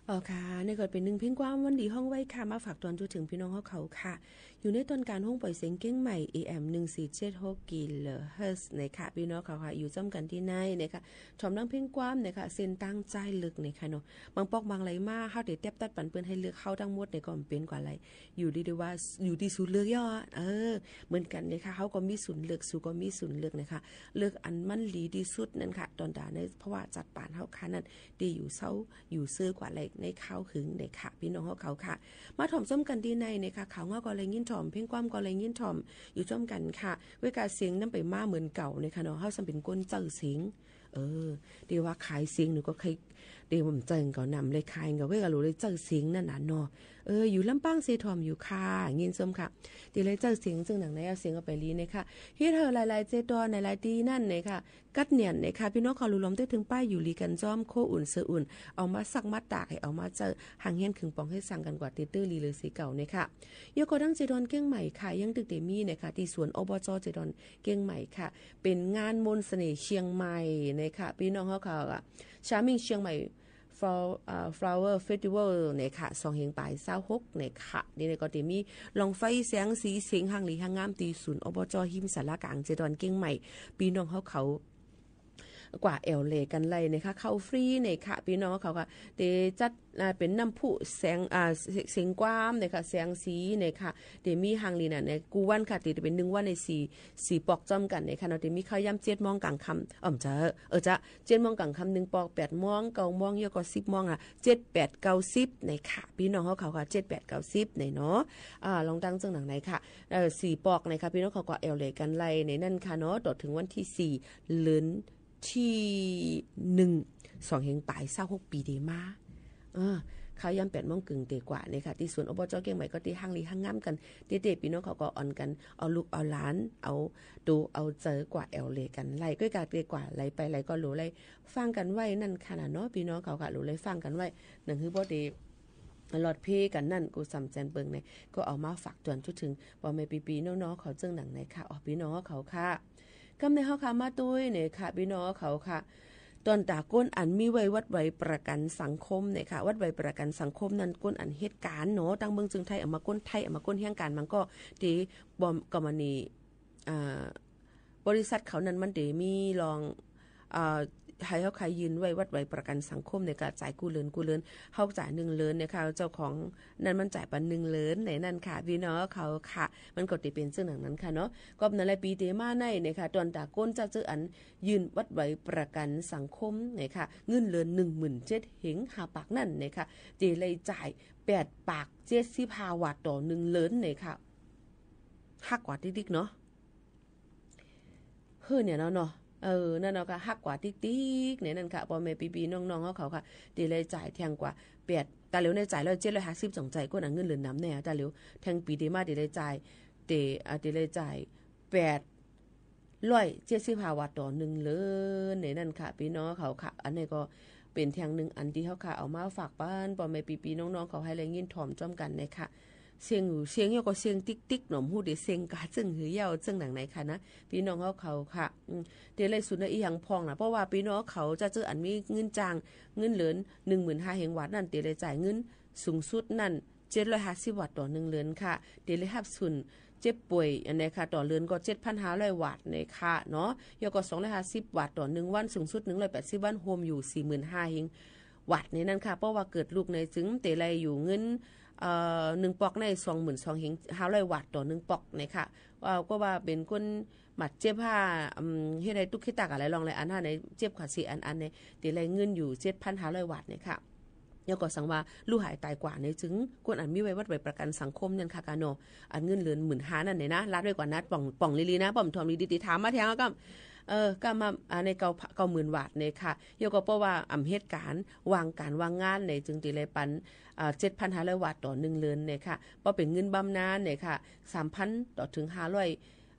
อ๋อค่ะ นี่ก็เป๋นนึ่งเพลงความวันดีฮ้องไว้ค่ะ มาฝากตอนทั่วเถิงพี่น้องเฮาเขาค่ะ อยู่ในตอนก๋านฮ้องป่อยเสียงเกียงใหม่ เอ เอ็ม หนึ่งสี่เจ็ดหก กิโลเฮิรตซ์นะคะ พี่น้องเขาค่ะ อยู่จ้ำกั๋นตี้ไหนนะคะ ถ่อมดังเพลงความนะคะ เส้นตางใจ๋ลึกนะคะเนาะ บางปอกบางไหลมา เฮาเต๋แต๊บตั๊ดปันเปิ้นหื้อเลือกเฮาตังหมดเนี่ยก็บ่เป๋นกว่าไร อยู่ตี้ว่า อยู่ตี้สูเลือกเย้อ เออ เหมือนกั๋นนะคะ เฮาก็มีสูเลือก สูก็มีสูเลือกนะคะ เลือกอันมันดีตี้สุดนั่นค่ะ ต๋อนต๋าในภาวะจัดปานเฮาค่ะนั้น ตี้อยู่เซ้า อยู่เซ้อกว่าไรในคราวหึงนะคะ พี่น้องเฮาเขาค่ะ มาถ่อมจ้ำกั๋นตี้ไหนนะคะ ข่าวเงาก็ไหลยินถ่อม เพลงความก็ไหลยินถ่อม อยู่จ้ำกั๋นค่ะ เวลาเสียงนั้นไปมาเหมือนเก่านะคะเนาะ เฮาซ้ำเป๋นคนเจ้าเสียง เออ ตี้ว่าขายเสียงหนึ่งก็ใค่ ตี้ว่าบ่เจ้าก็นำเลยขายก็เวลาหลูเลยเจ้าเสียงนั่นน่ะเนาะ เออ อยู่ลำปางเสถ่อมอยู่ค่ะ ยินชมค่ะ ตี้เลยเจ้าเสียงเจิ่งหนังในเอาเสียงเอาไปลีนะคะ เฮ็ดหื้อหลายๆ เจตอนหลายๆ ตี้นั่นนะคะ กั๊ดเนียนนะคะ พี่น้องเขาหลูหลอมเต๊อะ เถิงป้ายอยู่ลีกั๋นจ้อม โคอุ่นเสื้ออุ่น เอามาซักมาตากหื้อเอามาเจอ หังเฮียนขึงป๋องหื้อสั่งกั๋นกว่าตี้ตื้อลีเลยเสียเก่านะคะ ยกก็ดังเจตอนเกียงใหม่ค่ะ ยังตึกเต๋มีนะคะ ตี้สวน อบจ. เจตอนเกียงใหม่ค่ะ เป๋นงานมนต์เสน่ห์เชียงใหม่นะคะ พี่น้องเฮาเขาอะ Charming เชียงใหม่ Flow- อ่า Flower Festival เนี่ยค่ะ สองเฮงป๋ายซาวหกเนี่ยค่ะ นี่เนี่ยก็เต๋มีลองไฟแสงสีเสียงฮังหลีฮังงามตี้ศูนย์ อบจ. ฮิมศาลากลางเจตอนเกียงใหม่ พี่น้องเฮาเขา กว่าแอ่วแหล่กั๋นไล่เนี่ยค่ะ เข้าฟรีเนี่ยค่ะ พี่น้องเฮาเขาค่ะ เต๋จัด อ่า เป๋นน้ำพุแสง อ่า เส- เสียงความเนี่ยค่ะ แสงสีเนี่ยค่ะ เต๋มีฮังหลีนั่นเนี่ย กู้วันค่ะ เต๋เป๋นนึ่งวันในสี่- สี่ปอกจ้อมกั๋นเนี่ยค่ะเนาะ เต๋มีข้าวยามเจ็ดโมงก๋างค่ำ อ๋อ บ่เจ้า เออ เจ้า เจ็ดโมงก๋างค่ำนึ่งปอก แปดโมง เก้าโมง แล้วก็สิบโมงอะ เจ็ด แปด เก้า สิบเนี่ยค่ะ พี่น้องเฮาเขาค่ะ เจ็ด แปด เก้า สิบเนี่ยเนาะ อ่า ลองตั้งเจิ่งหนังไหนค่ะ เอ่อ สี่ปอกเนี่ยค่ะ พี่น้องเขาก็แอ่วแหล่กั๋นไล่เนี่ยนั่นค่ะเนาะ ต่อเถิงวันตี้สี่ เดือนตี้หนึ่ง สองเฮงป๋ายซาวหก ปีเต๋มา เออ ข้าวยามแปดโมงเกิ่งเต๋กว่าเนี่ยค่ะ ตี้สวน อบจ. เกียงใหม่ก็ตี้ฮังหลีฮังงามกั๋นเต๊ะๆ พี่น้องเขาก็อ่อนกั๋น เอาลูกเอาหลาน เอาตั๋วเอาเจอกว่าแอ่วแหล่กั๋นไล่ ก็กะเต๋กว่าไล่ไปไล่ก็หลูไล่ฟังกั๋นไว้นั่นค่ะน่ะเนาะ พี่น้องเขาค่ะ หลูไล่ฟังกั๋นไว้ หนังหื้อบ่เต๋ หลอดเพกั๋นนั่น กูสำแจนเปิงเนี่ย ก็เอามาฝากตวนทั่วเถิง ป้อแม่ปี้ๆ น้องๆ เขาเจิ่งหนังไหนค่ะ อ๋อ พี่น้องเขาค่ะ กำในเฮาค่ะ มาตุ้ยเนี่ยค่ะ พี่น้องเขาค่ะ ต๋อนต๋าก้นอันมีไว้วัดไว้ประกั๋นสังคมเนี่ยค่ะ วัดไว้ประกั๋นสังคมนั้น ก้นอันเหตุก๋ารณ์เนาะ ตังเมืองเจียงไฮ้ เอามาก้นไฮ้ เอามาก้นแห่งก๋าน มันก็เต๋บ่ กรณี อ่า บริษัทเขานั้นมันเต๋มีลอง อ่า ใผเฮาใค่ยื่นไว้วัดไหวประกัญสังคมเนี่ยก็จ่ายกู้เลินกู้เลิน เฮาจ่ายนึ่งเลินเนี่ยค่ะ เจ้าของนั้นมันจ่ายปันนึ่งเลินในนั้นค่ะ ปี้น้องเขาค่ะ มันก็จะเป๋นเชิงนั้นนั้นค่ะเนาะ ก็นั้นแหละ ปี๋เต๋มาในเนี่ยค่ะ ต๋อนต๋าก้นจะเจออันยื่นวัดไหวประกัญสังคมเนี่ยค่ะ เงินเลินนึ่งหมื่นเจ็ดเฮงห้าปากนั้นเนี่ยค่ะ เต๋เลยจ่ายแปดปากเจ็ดสิบห้าบาทต่อนึ่งเลินเนี่ยค่ะ ฮักกว่าติ๊กๆ เนาะ เฮ้อเนี่ยเนาะเนาะ เออ นั่นเนาะค่ะ ฮักกว่าติ๊กๆ เนี่ยนั่นค่ะ ป้อแม่ปี้ๆ น้องๆ เฮาเขาค่ะ เต๋เลยจ่ายแทงกว่าแปด ต๋าเหลียวในจ่ายแล้วเจ็ดร้อยห้าสิบ จ๋องใจ๋ ก้นอันเงินเลินนำเนี่ย ต๋าเหลียวแทงปี๋เต๋มาเต๋เลยจ่าย เต๋ อ่า เต๋เลยจ่ายแปดร้อยเจ็ดสิบห้าบาทต่อนึ่งเลินเนี่ยนั่นค่ะ ปี้น้องเขาค่ะ อันนี้ก็เป๋นแทงนึ่งอันตี้เฮาค่ะ เอามาฝากปันป้อแม่ปี้ๆ น้องๆ เขา หื้อได้ยินถ่อมจ้อมกั๋นเนี่ยค่ะ เสียงหื้อเสียงเย้าก็เสียงติ๊กๆ หนอม ฮู้เต๋เสียงกาเจิ่งหื้อเย้าเจิ่งหนังไหนค่ะนะ ปี้น้องเฮาเขาค่ะ อืม เต๋เลยสูญเสียอะหยังพ่องนะ เพราะว่าปี้น้องเขาจะเจออันมีเงินจ้าง เงินเลินนึ่งหมื่นห้าเฮงบาทนั้น เต๋เลยจ่ายเงินสูงสุดนั้นเจ็ดร้อยห้าสิบบาทต่อนึ่งเลินค่ะ เต๋เลยฮับสูญเจ็บป่วยอันนี้ค่ะ ต่อเลินก็เจ็ดพันห้าร้อยบาทเนี่ยค่ะเนาะ เย้าก็สองร้อยห้าสิบบาทต่อนึ่งวัน สูงสุดนึ่งร้อยแปดสิบวัน รวมอยู่สี่หมื่นห้าเฮง บาทในนั้นค่ะ เพราะว่าเกิดลูกในจึงเต๋เลยอยู่เงิน เอ่อ นึ่งปอกในสองหมื่นสองเฮงห้าร้อยบาทต่อนึ่งปอกเนี่ยค่ะ ว่าก็ว่าเป๋นคนบาดเจ็บห้า อืม เฮ็ดหื้อตุ๊กข์เฮ็ดตากอะไรลองเลย อันห้าในเจ็บขาเสียอันอันเนี่ย เต๋เลยเงินอยู่เจ็ดพันห้าร้อยบาทเนี่ยค่ะ แล้วก็สังว่าลูกหายต๋ายกว่าในจึง คนอันมีไว้วัดไว้ประกัญสังคมนั่นค่ะกาเนาะ อันเงินเลินหมื่นห้านั่นเนี่ยนะ ลาดไว้ก่อนนะ ป่อง ป่องลีๆ นะ ป้อมถ่อมลีๆ ติดต๋ามมาแทงแล้วก็ เออ ก็มา อ่า ในเก้า เก้าหมื่นบาทเนี่ยค่ะ เย้าก็เพราะว่าอ่ำเหตุก๋ารณ์ ว่างก๋านว่างงานเนี่ย จึงเต๋เลยปัน อ่า เจ็ดพันห้าร้อยบาทต่อนึ่งเลินเนี่ยค่ะ เพราะเป๋นเงินบำนาญเนี่ยค่ะ สามพันต่อเถิงห้าร้อย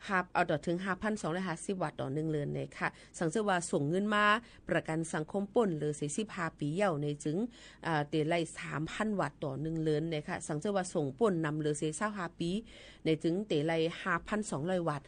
ฮับเอาต่อเถิงห้าพันสองร้อยห้าสิบบาทต่อนึ่งเลินเนี่ยค่ะ สังเจอว่าส่งเงินมาประกัญสังคมป้นเหลือเสียสิบห้าปี๋เย้าเนี่ยจึง อ่า เต๋เลยสามพันบาทต่อนึ่งเลินเนี่ยค่ะ สังเจอว่าส่งป้นนำเหลือเสียซาวห้าปี๋เนี่ยจึงเต๋เลยห้าพันสองร้อยบาท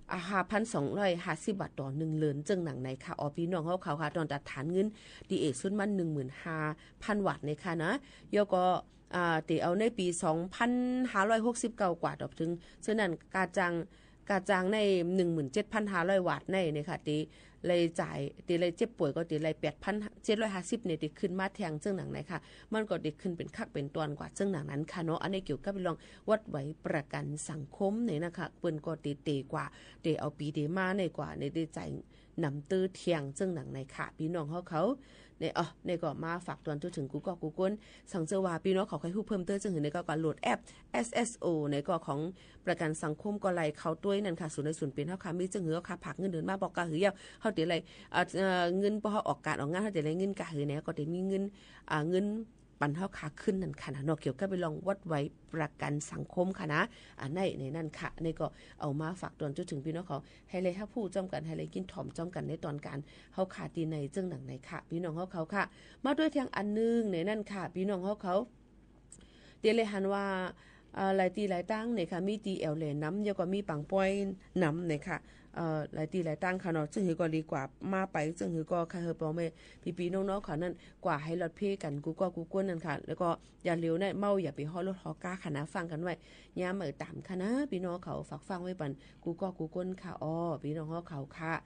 อ่า ห้าพันสองร้อยห้าสิบบาทต่อนึ่งเลิน เจิ่งหนังไหนค่ะ อ๋อ ปี้น้องเฮาเขาค่ะ ต๋อนตัดฐานเงินตี้เอ๋สุดมันนึ่งหมื่นห้าพันบาทเนี่ยค่ะนะ เย้าก็ อ่า เต๋เอาในปี๋สองพันห้าร้อยหกสิบเก้ากว่าต่อเถิง เซิ่นนั้น กาจ้าง กาจ้างในนึ่งหมื่นเจ็ดพันห้าร้อยบาทในเนี่ยค่ะ เต๋เลยจ่าย เต๋เลยเจ็บป่วยก็เต๋เลยแปดพันเจ็ดร้อยห้าสิบเนี่ย เต๋ขึ้นมาแทงเจิ่งหนังไหนค่ะ มันก็เต๋ขึ้นเป๋นคักเป๋นตอนกว่าเจิ่งหนังนั้นค่ะเนาะ อันนี้เกี่ยวกับเรื่องวัดไว้ประกัญสังคมเนี่ยนะคะ เปิ้นก็เต๋ เต๋กว่า เต๋เอาปี๋เต๋มาในกว่า ในเต๋จ่าย นำเตื้อแทงเจิ่งหนังไหนค่ะ ปี้น้องเฮาเขา เนี่ย อ๋อ เนี่ยก็มาฝากตวนทั่วเถิงกู้ก๊อกกู้ก๊น สังเจอว่าปี้น้องเขาใค่ฮู้เพิ่มเตื้อเจิ่งหื้อในก็ ก็โหลดแอป เอส เอส โอ ในก็ของประกัญสังคมก็ไล่เข้าตวยนั่นค่ะ ศูนย์ในศูนย์เป๋นเฮาค่ะ มีเจิ่งหื้อเฮาค่ะ ผากเงินเดือนมาบอกกาหื้อเย้า เฮาเต๋เลย อ่า เอ่อ เงิน พอเฮาออกก๋านออกงาน เฮาเต๋เลยเงินกาหื้อเนี่ย ก็เต๋มีเงิน อ่า เงิน ปันเฮาค่ะขึ้นนั่นค่ะนะเนาะ เกี่ยวกับเรื่องวัดไว้ประกัญสังคมค่ะนะ อันไหนในนั้นค่ะ นี่ก็เอามาฝากตวนทั่วเถิงปี้น้องเขา หื้อได้ฮับฮู้จ้อมกั๋น หื้อได้ยินถ่อมจ้อมกั๋นในต๋อนก๋าน เฮาค่ะตี้ในเจิ่งหนังไหนค่ะ ปี้น้องเฮาเขาค่ะ มาตวยแทงอันนึ่งในนั้นค่ะ ปี้น้องเฮาเขา เต๋เลยหันว่า เอ่อ หลายตี้หลายตางเนี่ยค่ะ มีตี้แอ่วแหลนนำ แล้วก็มีปางป้อยนำเนี่ยค่ะ เอ่อ หลายตี้หลายตางค่ะเนาะ เจิ่งหื้อก็ดีกว่ามาไป เจิ่งหื้อก็ค่ะ หื้อป้อแม่ปี้ๆ น้องๆ เขานั้น กว่าหื้อหลอดเพกั๋น กู้ก๊อกกู้ก๊นนั่นค่ะ แล้วก็อย่าเหลียวนะ เมาอย่าไปฮ้อรถฮ้อก้าค่ะนะ ฟังกั๋นไว้ ยามเอ่อต๋ามค่ะนะ ปี้น้องเขา ฝากฟังไว้ปัน กู้ก๊อกกู้ก๊นค่ะ อ๋อ ปี้น้องเขาค่ะ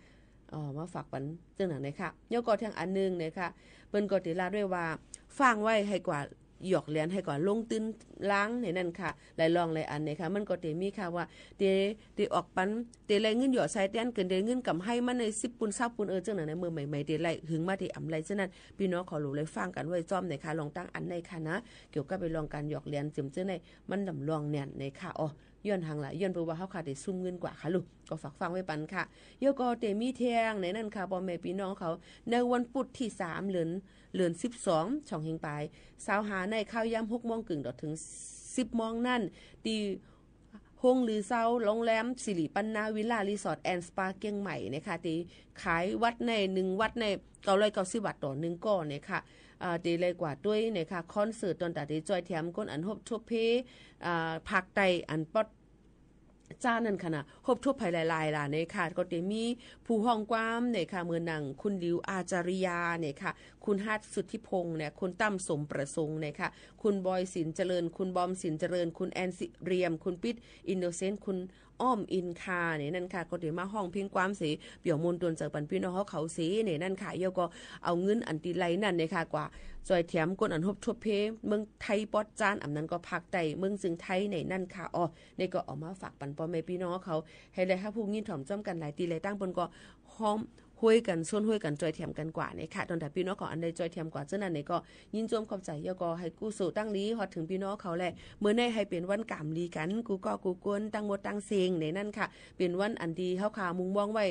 อ๋อ มาฝากปันเจิ่งหนังไหนค่ะ แล้วก็แทงอันนึ่งเนี่ยค่ะ เปิ้นก็เต๋ลาดไว้ว่า ฟังไว้หื้อกว่าหยอกแหลน หื้อกว่าลงตื้นลางในนั้นค่ะ หลายรองหลายอันเนี่ยค่ะ มันก็เต๋มีค่ะว่า เต๋ เต๋ออกปัน เต๋ไล่เงินหยอดใส่แตนเกิน เต๋เงินก๋ำไฮ้มาในสิบปูน ซาวปูน เออ เจิ่งหนังในเมื่อใหม่ๆ เต๋ไล่หึงมาเต๋อ่ำไล่ เจิ่งนั้น ปี้น้องเขาหลูได้ฟังกั๋นไว้จ้อมเนี่ยค่ะ ลองตั้งอันในค่ะนะ เกี่ยวกับไปลองก๋านหยอกแหลนเจิ่มเจิ่งใน มันลำลองแน่นในค่ะ อ๋อ ย้อนหังละ ย้อนเปิ้นว่าเฮาค่ะเต๋ซุ่มเงินกว่าค่ะลูก ก็ฝากฟังไว้ปันค่ะ แล้วก็เต๋มีแทงในนั้นค่ะ ป้อแม่ปี้น้องเขา ในวันปุธตี้สาม เดือน เดือนสิบสอง สองเฮงป๋าย ซาวห้าใน ค่าวยามหกโมงเกิ่งต่อเถิงสิบโมงนั้น ตี้ โฮงลือเซา โฮงแรมสิริปันนาวิลล่ารีสอร์ทแอนด์สปาเจียงใหม่เนี่ยค่ะ ตี้ขายบัตรใน นึ่งบัตรใน เก้าร้อยเก้าสิบบาทต่อนึ่งก้อเนี่ยค่ะ อ่า ตี้ไล่กว่าตวยเนี่ยค่ะ คอนเสิร์ตต๋อนต๋าตี้จ้อยแถมก้นอันฮบทบเพ อ่า ภาคใต้อันป๊อด จ้านั่นค่ะนะ ฮบทบไปหลายๆ ล่ะเนี่ยค่ะ ก็เต๋มีผู้ฮ้องความเนี่ยค่ะ เหมือนหนังคุณหลิวอาจาริยาเนี่ยค่ะ คุณฮัทสุทธิพงษ์เนี่ย คุณตั้มสมประสงค์เนี่ยค่ะ คุณบอยสินเจริญ คุณบอมสินเจริญ คุณแอนสิเรียม คุณปิ๊ดอินโนเซนต์ คุณ อ้อมอินคาเนี่ยนั่นค่ะ ก็ได้มาฮ้องเพลงความเส เปียวมวลตวนใจ๋ปันปี้น้องเฮาเขาเสเนี่ยนั่นค่ะ แล้วก็เอาเงินอันตี้ไล่นั่นเนี่ยค่ะ กว่าจ่อยแถมคนอันฮบทบเพเมืองไทยปอดจาน อ่ำนั้นก็ภาคใต้เมืองเจียงไฮ้เนี่ยนั่นค่ะ อ้อ นี่ก็เอามาฝากปันป้อแม่ปี้น้องเฮาเขา หื้อได้ฮับฮู้ยินถ่อมจ้อมกั๋นหลายตี้หลายตาง เปิ้นก็ฮ้อม ฮ่วยกั๋น ชวนฮ่วยกั๋น จ่อยแถมกั๋นกว่าเนี่ยค่ะ ตวนถ้าปี้น้องเขาอันใดจ่อยแถมกว่าเจ้านั้นเนี่ยก็ ยินจมขอบใจ๋ แล้วก็หื้อกุศลตังหลี ฮอดเถิงปี้น้องเขาแหละ เมื่อนี้หื้อเป๋นวันก๋ามลีกั๋น กู้ก้อกู้กวน ตังหมดตังเสียงเนี่ยนั่นค่ะ เป๋นวันอันตี้เฮาค่ะ มุ่งมองไว้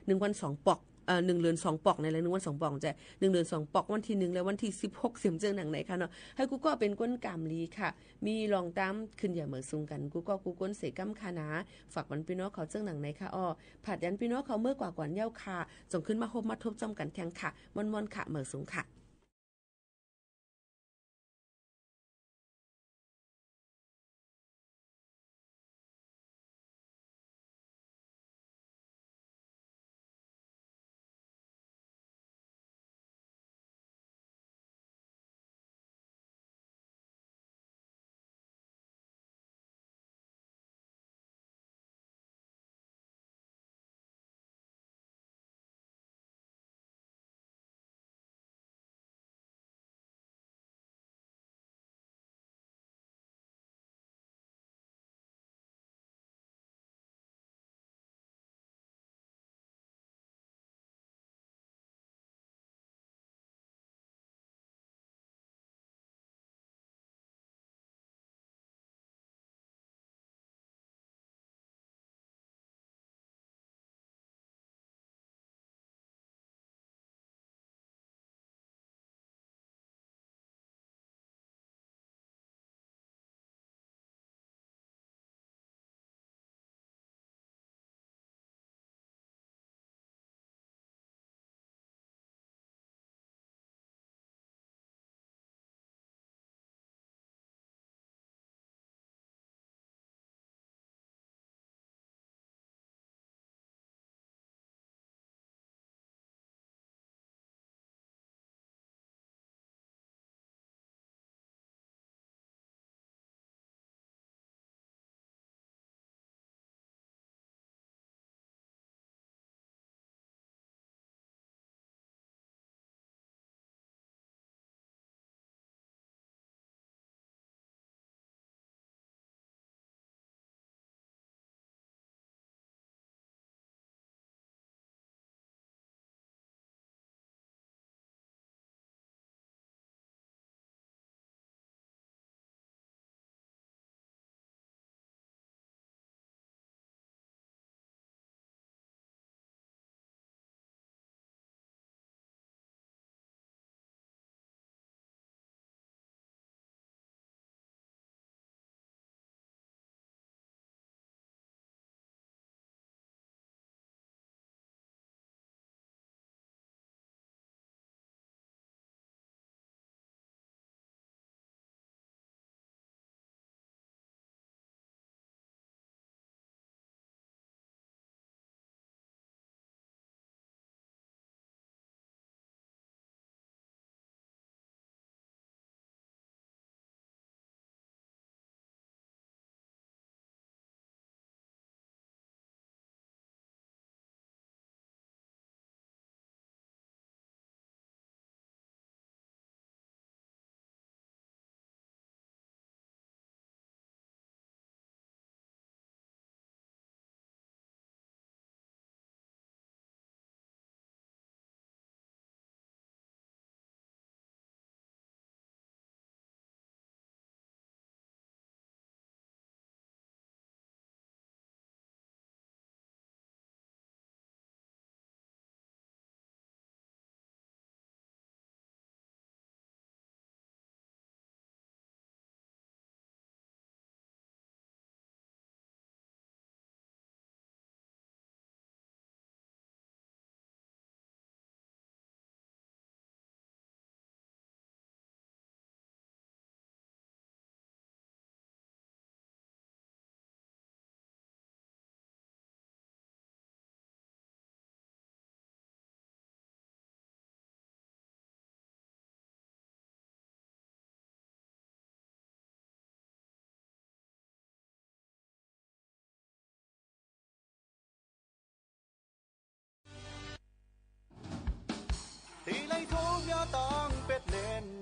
นึ่งวันสองปอก เอ่อ นึ่งเดือนสองปอกเนี่ยแหละ นึ่งวันสองปอก เจ้า นึ่งเดือนสองปอก วันตี้นึ่งและวันตี้สิบหก เสียงเจ้าหนังไหนค่ะเนาะ หื้อกู้ก้อเป๋นคนก๋ามลีค่ะ มีรองตามขึ้นใหญ่เหมือสูงกั๋น กู้ก้อกู้กวนเสก๋ำค่ะนา ฝากปันปี้น้องเขาเจ้าหนังไหนค่ะ อ้อ ผาดยันปี้น้องเขาเมื่อกว่าก่อนเย้าค่ะ จ่องขึ้นมาฮบมาทบจ้อมกั๋นแทงค่ะ ม่วนๆ ค่ะ เหมือสูงค่ะ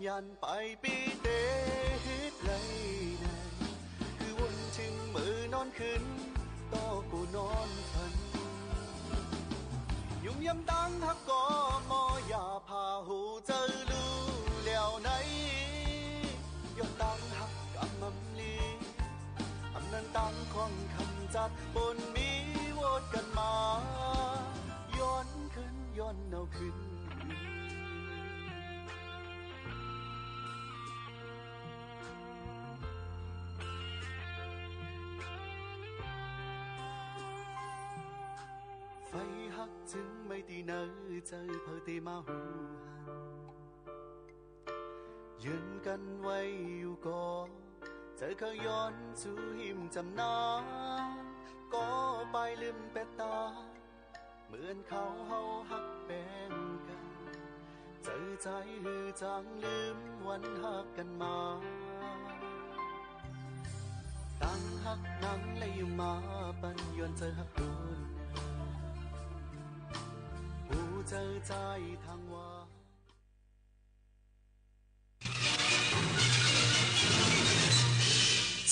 ยันไปปี๋เต๋ เฮ็ดไรแน่ คือวนเถิงเมื่อนอนขึ้น ต่อกูนอนฝัน ยุ่มยำตังฮักก็หมอ อย่าผ่าหัวใจ๋ลู่แล้วไหน ย้อนตังฮักกำมำลี อำนั้นตังของกำจัด บ่มีโวดกั๋นมา ย้อนขึ้น ย้อนเอาขึ้น ไฟฮักจึงไหม้ตี้เนื้อใจ๋ เผลอเต๋มาฮู้หัน ยืนกั๋นไว้อยู่ก่อ ใจ๋ข้าย้อนสู่หิมจ๋ำนาน ก็ปายลืมแปดต๋า เหมือนคราวเฮาฮักแป๋งกั๋น ใจ๋ใจ๋หื้อจางลืมวันฮักกั๋นมา ตังฮักนั้นและอยู่มาปัน ย้อนใจ๋ฮักโดน ผู้ใจ๋ใจ๋ทางว่า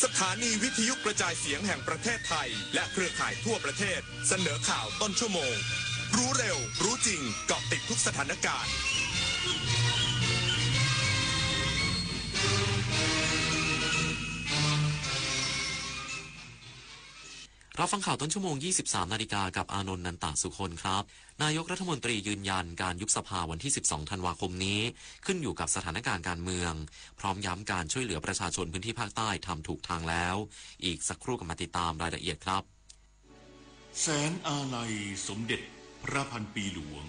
สถานีวิทยุกระจายเสียงแห่งประเทศไทย และเครือข่ายทั่วประเทศ เสนอข่าวต้นชั่วโมง รู้เร็ว รู้จริง เกาะติดทุกสถานการณ์ รับฟังข่าวต้นชั่วโมง ยี่สิบสามนาฬิกา กับอานนท์ นันตะสุคนครับ นายกรัฐมนตรียืนยันการยุบสภาวันที่สิบสองธันวาคมนี้ ขึ้นอยู่กับสถานการณ์การเมือง พร้อมย้ำการช่วยเหลือประชาชนพื้นที่ภาคใต้ทำถูกทางแล้ว อีกสักครู่กลับมาติดตามรายละเอียดครับ แสงอาลัยสมเด็จพระพันปีหลวง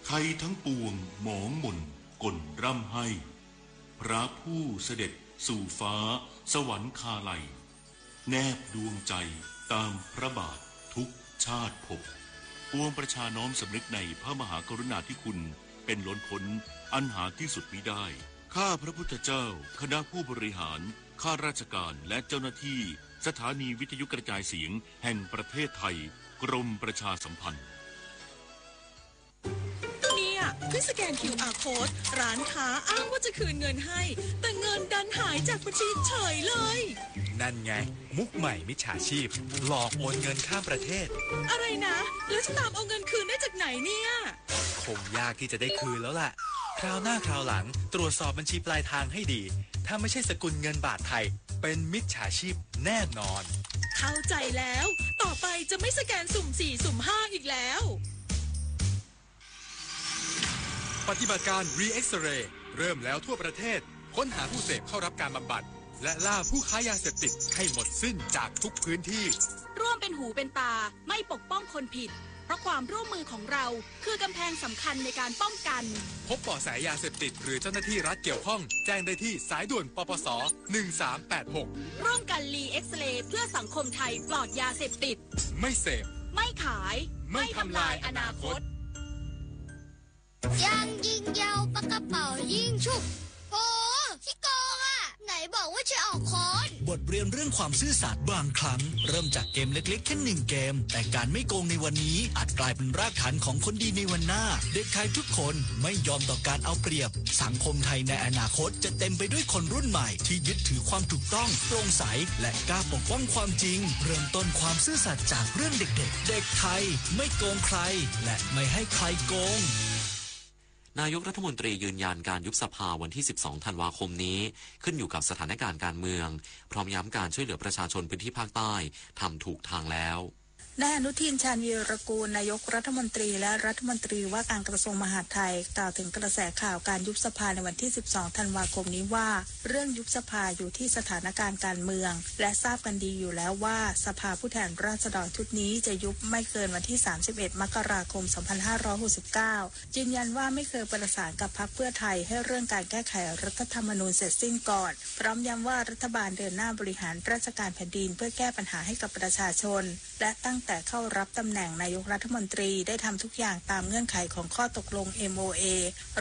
ไทยทั้งปวงหมองหม่นก่นร่ำไห้ พระผู้เสด็จสู่ฟ้าสวรรคาลัย แนบดวงใจตามพระบาททุกชาติภพ ปวงประชาน้อมสำนึกในพระมหากรุณาธิคุณเป็นล้นพ้นอันหาที่สุดมิได้ ข้าพระพุทธเจ้า คณะผู้บริหาร ข้าราชการ และเจ้าหน้าที่สถานีวิทยุกระจายเสียงแห่งประเทศไทย กรมประชาสัมพันธ์ เนี่ย ขึ้นสแกน คิวอาร์ code ร้านค้าอ้างว่าจะคืนเงินให้ แต่เงินดันหายจากบัญชีเฉยเลย นั่นไง มุกใหม่มิจฉาชีพ หลอกโอนเงินข้ามประเทศ อะไรนะ แล้วจะตามเอาเงินคืนได้จากไหนเนี่ย คงยากที่จะได้คืนแล้วล่ะ คราวหน้าคราวหลังตรวจสอบบัญชีปลายทางให้ดี ถ้าไม่ใช่สกุลเงินบาทไทย เป็นมิจฉาชีพแน่นอน เข้าใจแล้ว ต่อไปจะไม่สแกนสุ่มสี่ สุ่มห้า อีกแล้ว ปฏิบัติการ Re-X-Ray เริ่มแล้วทั่วประเทศ ค้นหาผู้เสพเข้ารับการบำบัด และล่าผู้ค้ายาเสพติดให้หมดสิ้นจากทุกพื้นที่ ร่วมเป็นหูเป็นตา ไม่ปกป้องคนผิด เพราะความร่วมมือของเราคือกำแพงสำคัญในการป้องกัน พบเบาะแสยาเสพติดหรือเจ้าหน้าที่รัฐเกี่ยวข้อง แจ้งได้ที่สายด่วน ปปส หนึ่งสามแปดหก ร่วมกัน Re-X-Ray เพื่อสังคมไทยปลอดยาเสพติด ไม่เสพ ไม่ขาย ไม่ทำลายอนาคต ยางยิงยาว ปากกระเป๋ายิงฉุบ โห ขี้โกงอะ ไหนบอกว่าจะออกค้อน บทเรียนเรื่องความซื่อสัตย์บางครั้ง เริ่มจากเกมเล็กๆ แค่หนึ่งเกม แต่การไม่โกงในวันนี้อาจกลายเป็นรากฐานของคนดีในวันหน้า เด็กไทยทุกคนไม่ยอมต่อการเอาเปรียบ สังคมไทยในอนาคตจะเต็มไปด้วยคนรุ่นใหม่ที่ยึดถือความถูกต้อง โปร่งใส และกล้าปกป้องความจริง เริ่มต้นความซื่อสัตย์จากเรื่องเด็กๆ เด็กไทยไม่โกงใคร และไม่ให้ใครโกง นายกรัฐมนตรียืนยันการยุบสภาวันที่สิบสองธันวาคมนี้ ขึ้นอยู่กับสถานการณ์การเมือง พร้อมย้ำการช่วยเหลือประชาชนพื้นที่ภาคใต้ทำถูกทางแล้ว นายอนุทิน ชาญวีรกูล นายกรัฐมนตรีและรัฐมนตรีว่าการกระทรวงมหาดไทย กล่าวถึงกระแสข่าวการยุบสภาในวันที่สิบสองธันวาคมนี้ว่า เรื่องยุบสภาอยู่ที่สถานการณ์การเมือง และทราบกันดีอยู่แล้วว่าสภาผู้แทนราษฎรชุดนี้จะยุบไม่เกินวันที่สามสิบเอ็ดมกราคมสองพันห้าร้อยหกสิบเก้า ยืนยันว่าไม่เคยประสานกับพรรคเพื่อไทยให้เรื่องการแก้ไขรัฐธรรมนูญเสร็จสิ้นก่อน พร้อมย้ำว่ารัฐบาลเดินหน้าบริหารราชการแผ่นดินเพื่อแก้ปัญหาให้กับประชาชน และตั้งแต่เข้ารับตำแหน่งนายกรัฐมนตรีได้ทำทุกอย่างตามเงื่อนไขของข้อตกลง เอ็มโอเอ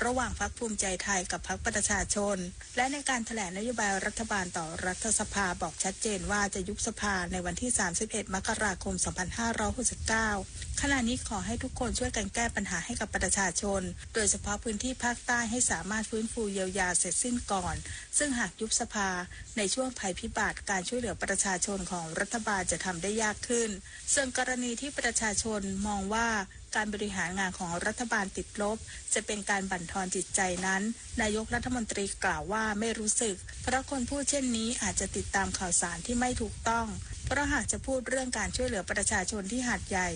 ระหว่างพรรคภูมิใจไทยกับพรรคประชาชน และในการแถลงนโยบายรัฐบาลต่อรัฐสภาบอกชัดเจนว่าจะยุบสภาในวันที่สามสิบเอ็ดมกราคมสองพันห้าร้อยหกสิบเก้า ขณะนี้ขอให้ทุกคนช่วยกันแก้ปัญหาให้กับประชาชน โดยเฉพาะพื้นที่ภาคใต้ให้สามารถฟื้นฟูเยียวยาเสร็จสิ้นก่อน ซึ่งหากยุบสภาในช่วงภัยพิบัติ การช่วยเหลือประชาชนของรัฐบาลจะทำได้ยากขึ้น ส่วนกรณีที่ประชาชนมองว่าการบริหารงานของรัฐบาลติดลบ จะเป็นการบั่นทอนจิตใจนั้น นายกรัฐมนตรีกล่าวว่าไม่รู้สึก เพราะคนพูดเช่นนี้อาจจะติดตามข่าวสารที่ไม่ถูกต้อง เพราะหากจะพูดเรื่องการช่วยเหลือประชาชนที่หาดใหญ่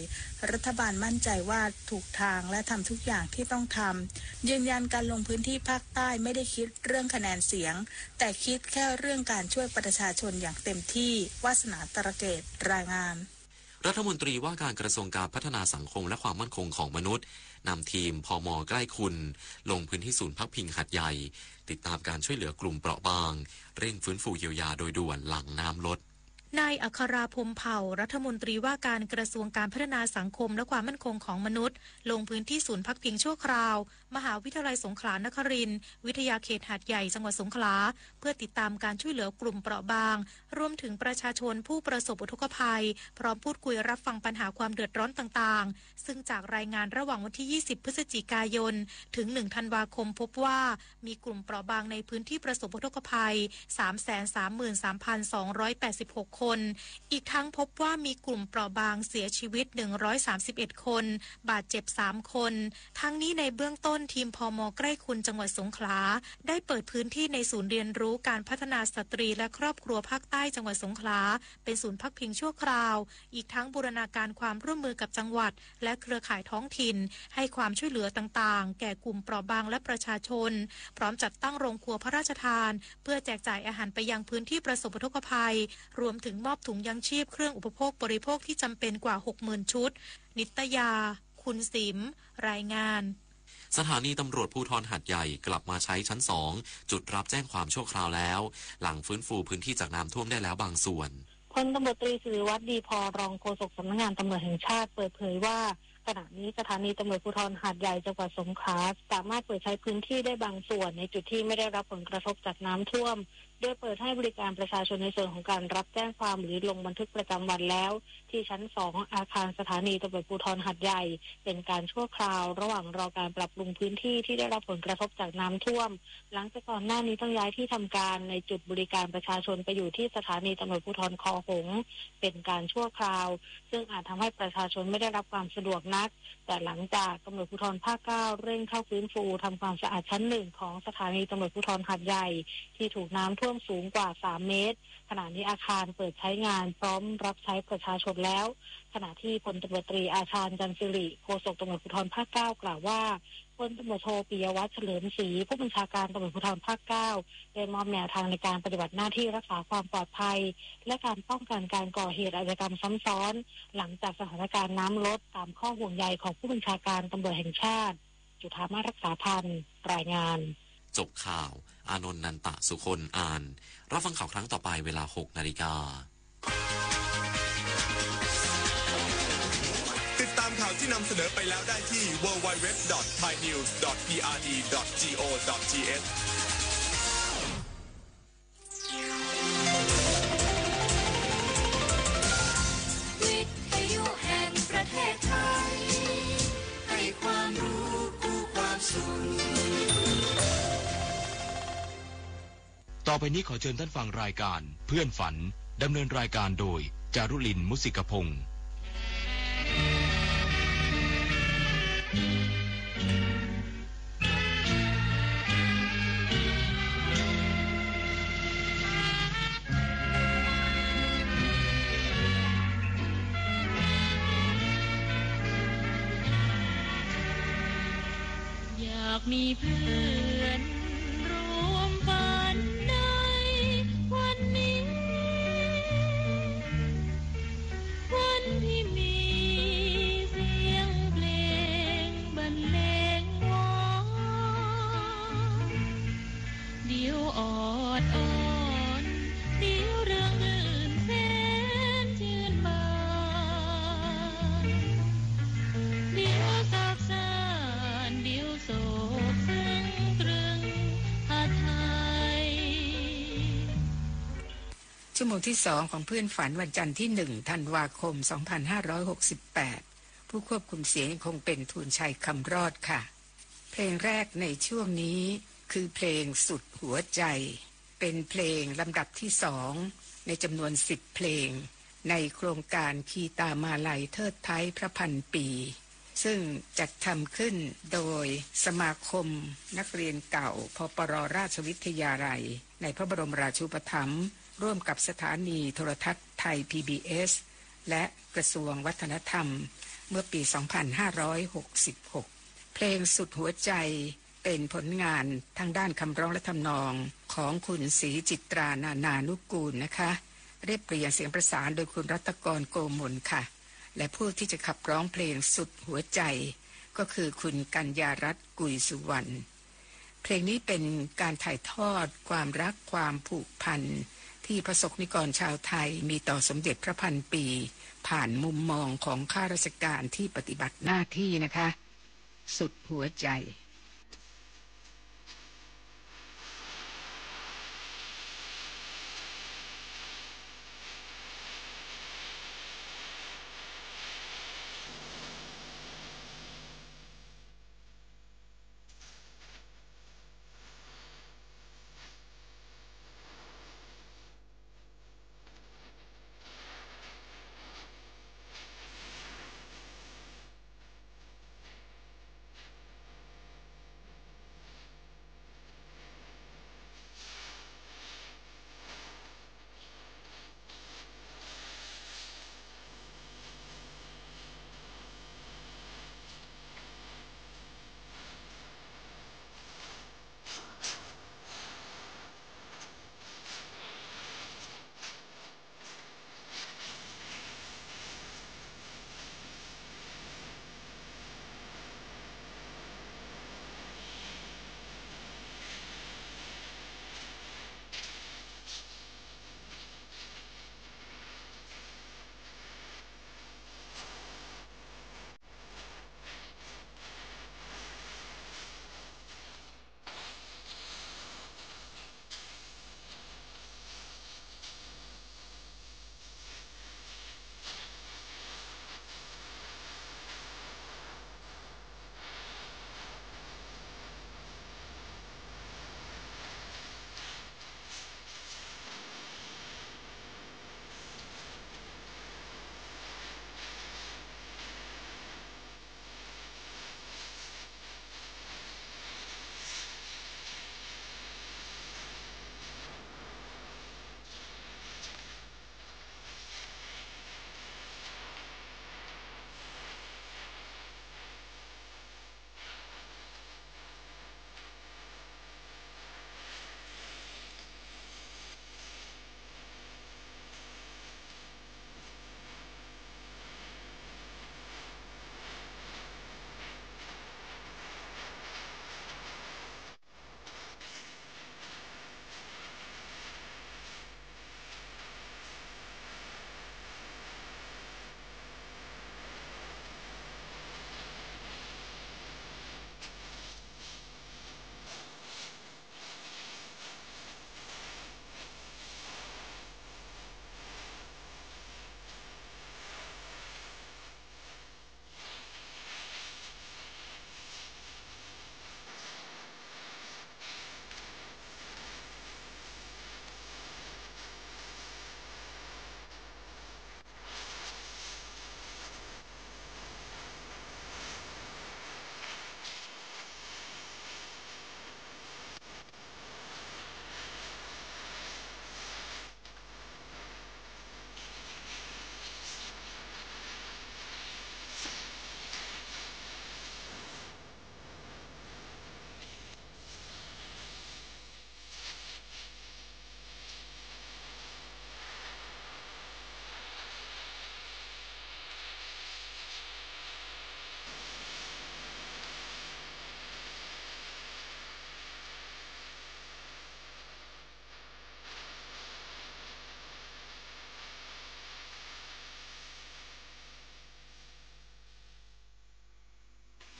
รัฐบาลมั่นใจว่าถูกทางและทำทุกอย่างที่ต้องทำ ยืนยันการลงพื้นที่ภาคใต้ไม่ได้คิดเรื่องคะแนนเสียง แต่คิดแค่เรื่องการช่วยประชาชนอย่างเต็มที่ วาสนา ตระเกต รายงาน รัฐมนตรีว่าการกระทรวงการพัฒนาสังคมและความมั่นคงของมนุษย์ นำทีม พม.ใกล้คุณ ลงพื้นที่ศูนย์พักพิงหาดใหญ่ ติดตามการช่วยเหลือกลุ่มเปราะบาง เร่งฟื้นฟูเยียวยาโดยด่วนหลังน้ำลด นายอัครา พรหมเผ่า รัฐมนตรีว่าการกระทรวงการพัฒนาสังคมและความมั่นคงของมนุษย์ ลงพื้นที่ศูนย์พักพิงชั่วคราว มหาวิทยาลัยสงขลานครินทร์ วิทยาเขตหาดใหญ่ จังหวัดสงขลา เพื่อติดตามการช่วยเหลือกลุ่มเปราะบาง รวมถึงประชาชนผู้ประสบอุทกภัย พร้อมพูดคุยรับฟังปัญหาความเดือดร้อนต่างๆ ซึ่งจากรายงานระหว่างวันที่ ยี่สิบ พฤศจิกายน ถึง หนึ่ง ธันวาคม พบว่ามีกลุ่มเปราะบางในพื้นที่ประสบอุทกภัย สามแสนสามหมื่นสามพันสองร้อยแปดสิบหก คน อีกทั้งพบว่ามีกลุ่มเปราะบางเสียชีวิต หนึ่งร้อยสามสิบเอ็ด คน บาดเจ็บ สาม คน ทั้งนี้ในเบื้องต้นทีม พม.ใกล้คุณ จังหวัดสงขลา ได้เปิดพื้นที่ในศูนย์เรียนรู้การพัฒนาสตรีและครอบครัวภาคใต้จังหวัดสงขลา เป็นศูนย์พักพิงชั่วคราว อีกทั้งบูรณาการความร่วมมือกับจังหวัด และเครือข่ายท้องถิ่น ให้ความช่วยเหลือต่างๆ แก่กลุ่มเปราะบางและประชาชน พร้อมจัดตั้งโรงครัวพระราชทาน เพื่อแจกจ่ายอาหารไปยังพื้นที่ประสบอุทกภัย รวมถึงมอบถุงยังชีพเครื่องอุปโภคบริโภคที่จำเป็นกว่า หกหมื่น ชุด นิตยา คุณสิม รายงาน สถานีตำรวจภูธรหาดใหญ่กลับมาใช้ชั้นสองจุดรับแจ้งความชั่วคราวแล้ว หลังฟื้นฟูพื้นที่จากน้ำท่วมได้แล้วบางส่วน พลตำรวจตรีสิริวัฒน์ ดีพอ รองโฆษกสำนักงานตำรวจแห่งชาติ เปิดเผยว่า ขณะนี้สถานีตำรวจภูธรหาดใหญ่จังหวัดสงขลา สามารถเปิดใช้พื้นที่ได้บางส่วนในจุดที่ไม่ได้รับผลกระทบจากน้ำท่วม โดยเปิดให้บริการประชาชนในส่วนของการรับแจ้งความหรือลงบันทึกประจำวันแล้ว ที่ชั้นสองอาคารสถานีตำรวจภูธรหาดใหญ่ เป็นการชั่วคราว ระหว่างรอการปรับปรุงพื้นที่ที่ได้รับผลกระทบจากน้ำท่วม หลังจากก่อนหน้านี้ต้องย้ายที่ทำการในจุดบริการประชาชนไปอยู่ที่สถานีตำรวจภูธรคอหงส์ เป็นการชั่วคราว ซึ่งอาจทำให้ประชาชนไม่ได้รับความสะดวกนัก แต่หลังจากตำรวจภูธรภาคเก้าเร่งเข้าฟื้นฟูทำความสะอาดชั้นหนึ่งของสถานีตำรวจภูธรหาดใหญ่ ที่ถูกน้ำท่วมสูงกว่า สาม เมตร ขณะนี้อาคารเปิดใช้งานพร้อมรับใช้ประชาชนแล้ว ขณะที่พลตำรวจตรี อาชาญ จันทร์สิริ โฆษกตำรวจภูธรภาคเก้า กล่าวว่า พลตำรวจโท ปิยวัฒน์ เฉลิมศรี ผู้บัญชาการตำรวจภูธรภาคเก้า ได้มอบแนวทางในการปฏิบัติหน้าที่รักษาความปลอดภัย และการป้องกันการก่อเหตุอาชญากรรมซ้ำซ้อน หลังจากสถานการณ์น้ำลด ตามข้อห่วงใยของผู้บัญชาการตำรวจแห่งชาติ จุฑามาศ รักษาพันธ์ รายงาน จบข่าว อานนท์ นันตะสุคน อ่าน รับฟังข่าวครั้งต่อไปเวลา หก นาฬิกา ติดตามข่าวที่นำเสนอไปแล้วได้ที่ ดับเบิลยู ดับเบิลยู ดับเบิลยู ดอท ไทยนิวส์ ดอท พีอาร์ดี ดอท จี โอ ดอท ที เอช วิทยุแห่งประเทศไทย ให้ความรู้คู่ความสุข ต่อไปนี้ขอเชิญท่านฟังรายการเพื่อนฝัน ดำเนินรายการโดย จารุลิน มุสิกพงษ์ อยากมีเพื่อนร่วมฝันในวันนี้ วันที่มีเสียงเพลงบรรเลงวอน เดี๋ยวออดอ้อน เดี๋ยวเริงรื่นแสนชื่นบาน เดี๋ยวซาบซ่าน เดี๋ยวโศกซึ่งตรึงหาไทย ชั่วโมงที่สองของเพื่อนฝัน วันจันทร์ที่หนึ่ง ธันวาคม สองพันห้าร้อยหกสิบแปด ผู้ควบคุมเสียงยังคงเป็นทูลชัย คำรอดค่ะ เพลงแรกในช่วงนี้คือเพลงสุดหัวใจ เป็นเพลงลำดับที่สองในจำนวนสิบเพลง ในโครงการคีตามาลัยเทิดไท้พระพันปี ซึ่งจัดทำขึ้นโดยสมาคมนักเรียนเก่า พปร ราชวิทยาลัย ในพระบรมราชูปถัมภ์ ร่วมกับสถานีโทรทัศน์ไทย พีบีเอส และกระทรวงวัฒนธรรม เมื่อปี สองพันห้าร้อยหกสิบหก เพลงสุดหัวใจ เป็นผลงานทางด้านคำร้องและทำนองของคุณศรีจิตรา นานานุกูลนะคะ เรียบเรียงเสียงประสานโดยคุณรัตกร โกมลค่ะ และผู้ที่จะขับร้องเพลงสุดหัวใจ ก็คือคุณกัญญารัตน์ กุยสุวรรณ เพลงนี้เป็นการถ่ายทอดความรักความผูกพัน ที่พระสงฆ์นิกรชาวไทยมีต่อสมเด็จพระพันปี ผ่านมุมมองของข้าราชการที่ปฏิบัติหน้าที่นะคะ สุดหัวใจ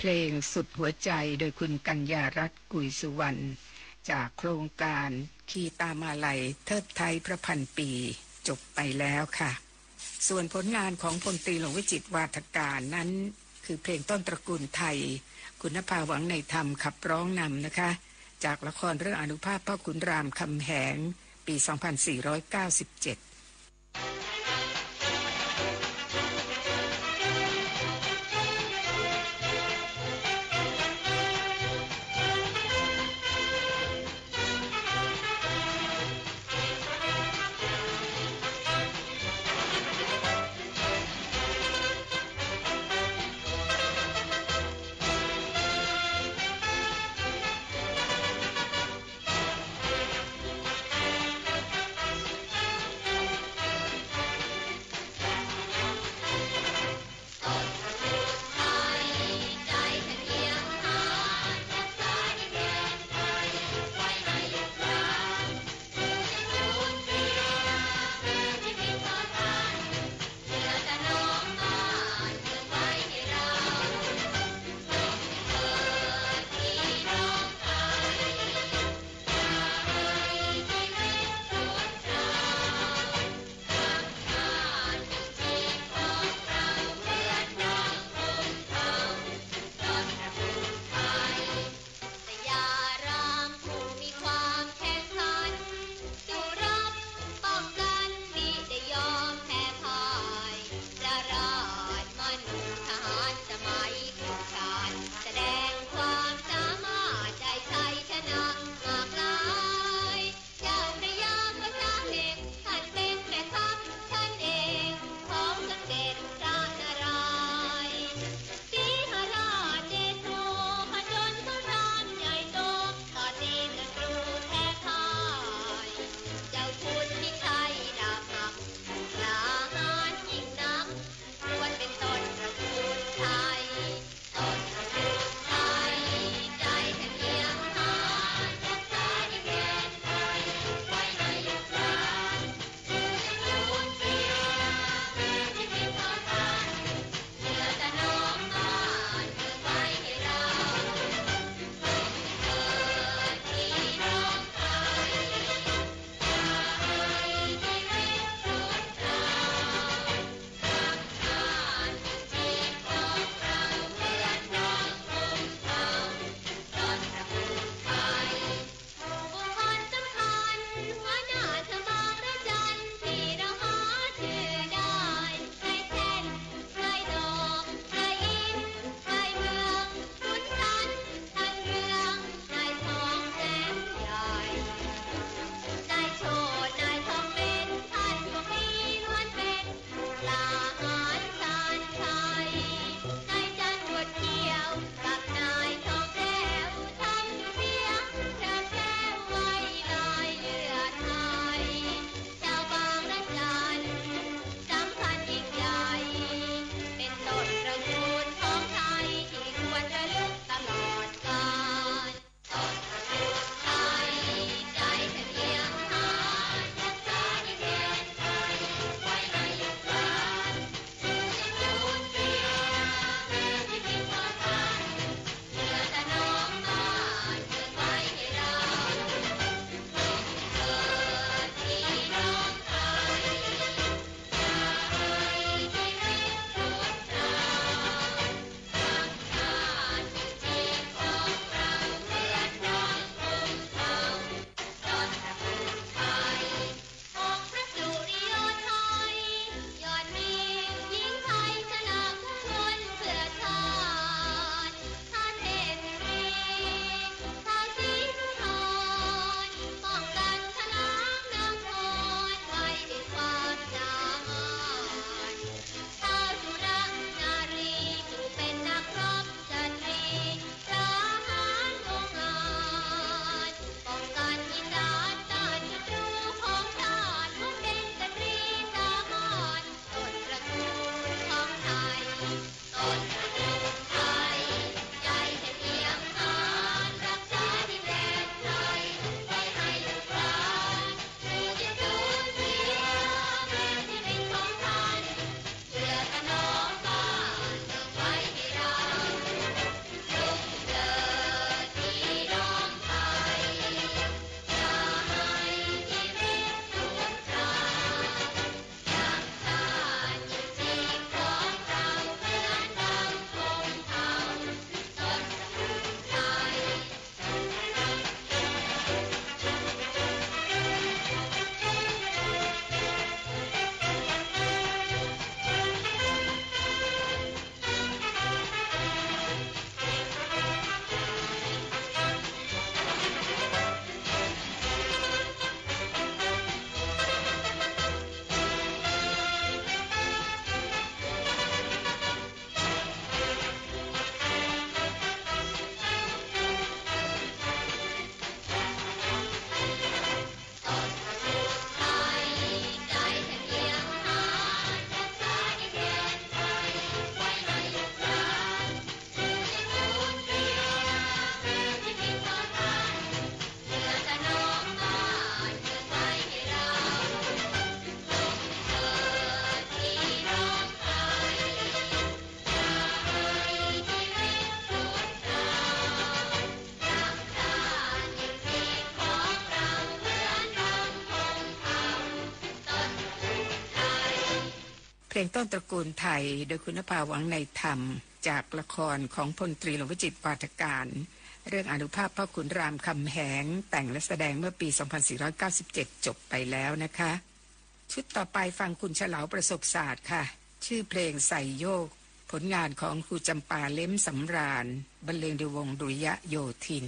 เพลงสุดหัวใจโดยคุณกัญญารัตน์ กุยสุวรรณ จากโครงการคีตามาลัยเทิดไท้พระพันปี จบไปแล้วค่ะ ส่วนผลงานของพลตรีหลวงวิจิตร วาทการนั้น คือเพลงต้นตระกูลไทย คุณนภา หวังในธรรม ขับร้องนำนะคะ จากละครเรื่องอานุภาพพ่อขุนรามคำแหง ปี สองพันสี่ร้อยเก้าสิบเจ็ด เพลงต้นตระกูลไทย โดยคุณนภา หวังในธรรม จากละครของพลตรีหลวงวิจิตร วาทการ เรื่องอานุภาพพ่อขุนรามคำแหง แต่งและแสดงเมื่อปี สองพันสี่ร้อยเก้าสิบเจ็ด จบไปแล้วนะคะ ชุดต่อไปฟังคุณเฉลา ประสบศาสตร์ค่ะ ชื่อเพลงไซโยก ผลงานของครูจำปา เล็มสำราญ บรรเลงโดยวงดุริยะโยธิน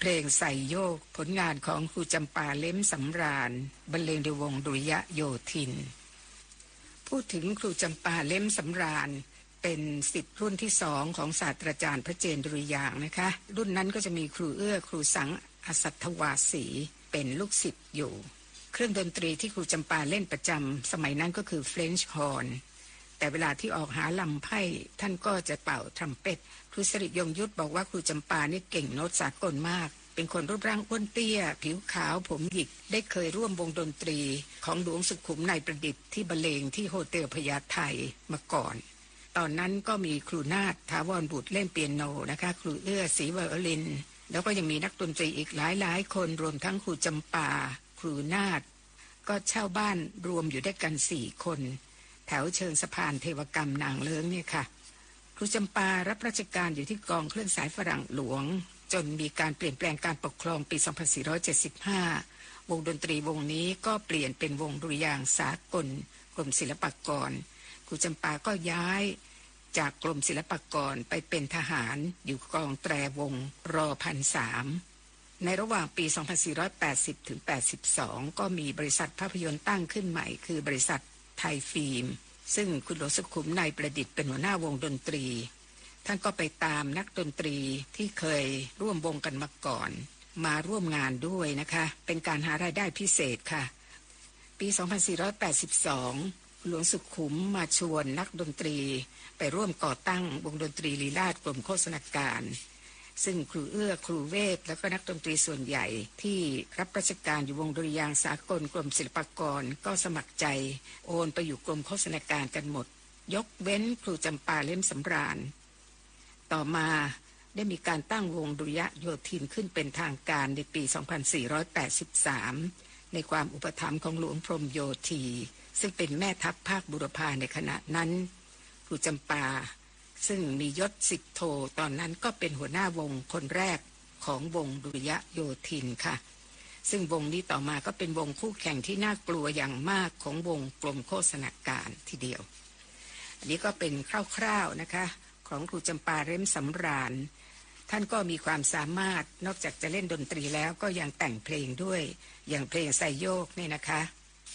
เพลงไซโยก ผลงานของครูจำปา เล็มสำราญ บรรเลงโดยวงดุริยะโยธิน พูดถึงครูจำปา เล็มสำราญ เป็นศิษย์รุ่นที่สองของศาสตราจารย์พระเจน ดุริยางค์นะคะ รุ่นนั้นก็จะมีครูเอื้อ ครูสัง อสัตถวาสี เป็นลูกศิษย์อยู่ เครื่องดนตรีที่ครูจำปาเล่นประจำสมัยนั้นก็คือ French horn แต่เวลาที่ออกหาลำไพร่ ท่านก็จะเป่าทรัมเป็ต ครูสิริยงยุทธบอกว่าครูจำปานี่เก่งโน้ตสากลมาก เป็นคนรูปร่างอ้วนเตี้ย ผิวขาว ผมหยิก ได้เคยร่วมวงดนตรีของหลวงสุขุม ในประดิษฐ์ ที่บรรเลงที่โฮเทลพญาไทมาก่อน ตอนนั้นก็มีครูนาถ ถาวรบุตร เล่นเปียโนนะคะ ครูเอื้อ สีไวโอลิน แล้วก็ยังมีนักดนตรีอีกหลายๆ คน รวมทั้งครูจำปา ครูนาถ ก็เช่าบ้านรวมอยู่ด้วยกันสี่คน แถวเชิงสะพานเทวกรรมนางเลิ้งเนี่ยค่ะ ครูจำปารับราชการอยู่ที่กองเครื่องสายฝรั่งหลวง จนมีการเปลี่ยนแปลงการปกครองปี สองพันสี่ร้อยเจ็ดสิบห้า วงดนตรีวงนี้ก็เปลี่ยนเป็นวงดุริยางค์สากลกรมศิลปากร ครูจำปาก็ย้ายจากกรมศิลปากรไปเป็นทหารอยู่กองแตรวง ร.พันสาม ในระหว่างปี สองพันสี่ร้อยแปดสิบ ถึง แปดสิบสอง ก็มีบริษัทภาพยนตร์ตั้งขึ้นใหม่ คือบริษัทไทยฟิล์ม ซึ่งคุณหลวงสุขุม ในประดิษฐ์ เป็นหัวหน้าวงดนตรี ท่านก็ไปตามนักดนตรีที่เคยร่วมวงกันมาก่อน มาร่วมงานด้วยนะคะ เป็นการหารายได้พิเศษค่ะ ปี สองพันสี่ร้อยแปดสิบสอง หลวงสุขุมมาชวนนักดนตรีไปร่วมก่อตั้งวงดนตรีลีลาศกรมโฆษณาการ ซึ่งครูเอื้อ ครูเวช แล้วก็นักดนตรีส่วนใหญ่ที่รับราชการอยู่วงดุริยางค์สากลกรมศิลปากรก็สมัครใจโอนไปอยู่กรมโฆษณาการกันหมด ยกเว้นครูจำปา เล็มสำราญ ต่อมาได้มีการตั้งวงดุริยะโยธินขึ้นเป็นทางการในปี สองพันสี่ร้อยแปดสิบสาม ในความอุปถัมภ์ของหลวงพรหมโยธี ซึ่งเป็นแม่ทัพภาคบูรพาในขณะนั้น ครูจำปา ซึ่งมียศสิบโท ตอนนั้นก็เป็นหัวหน้าวงคนแรกของวงดุริยะโยธินค่ะ ซึ่งวงนี้ต่อมาก็เป็นวงคู่แข่งที่น่ากลัวอย่างมากของวงกรมโฆษณาการทีเดียว อันนี้ก็เป็นคร่าวๆนะคะ ของครูจำปา เล็มสำราญ ท่านก็มีความสามารถ นอกจากจะเล่นดนตรีแล้วก็ยังแต่งเพลงด้วย อย่างเพลงไซโยกเนี่ยนะคะ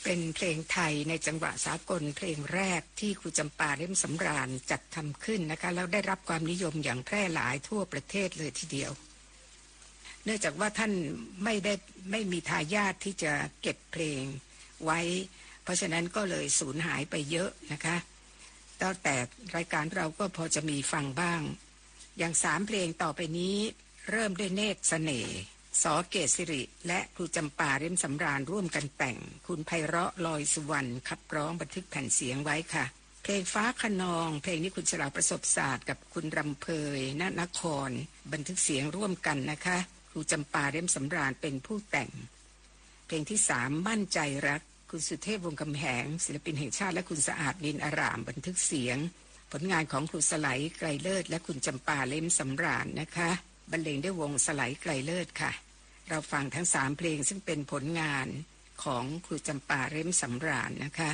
เป็นเพลงไทยในจังหวะสากลเพลงแรกที่ครูจำปา เล็มสำราญจัดทำขึ้นนะคะ แล้วได้รับความนิยมอย่างแพร่หลายทั่วประเทศเลยทีเดียว เนื่องจากว่าท่านไม่ได้ ไม่มีทายาทที่จะเก็บเพลงไว้ เพราะฉะนั้นก็เลยสูญหายไปเยอะนะคะ ตั้งแต่รายการเราก็พอจะมีฟังบ้าง อย่างสามเพลงต่อไปนี้ เริ่มด้วยเนตรเสน่ห์ ส.เกตสิริ และครูจำปา เล็มสำราญร่วมกันแต่ง คุณไพเราะห์ ลอยสุวรรณ ขับร้องบันทึกแผ่นเสียงไว้ค่ะ เพลงฟ้าคะนอง เพลงนี้คุณฉลาว ประสบศาสตร์ กับคุณรำเภย ณ นคร บันทึกเสียงร่วมกันนะคะ ครูจำปา เล็มสำราญเป็นผู้แต่ง เพลงที่สาม มั่นใจรัก คุณสุเทพ วงศ์คำแหง ศิลปินแห่งชาติ และคุณสะอาด นินอาราม บันทึกเสียง ผลงานของครูสไล ไกรเลิศ และคุณจำปา เล็มสำราญนะคะ บรรเลงด้วยวงสไล ไกรเลิศค่ะ เราฟังทั้งสามเพลงซึ่งเป็นผลงานของครูจำปา เล็มสำราญนะคะ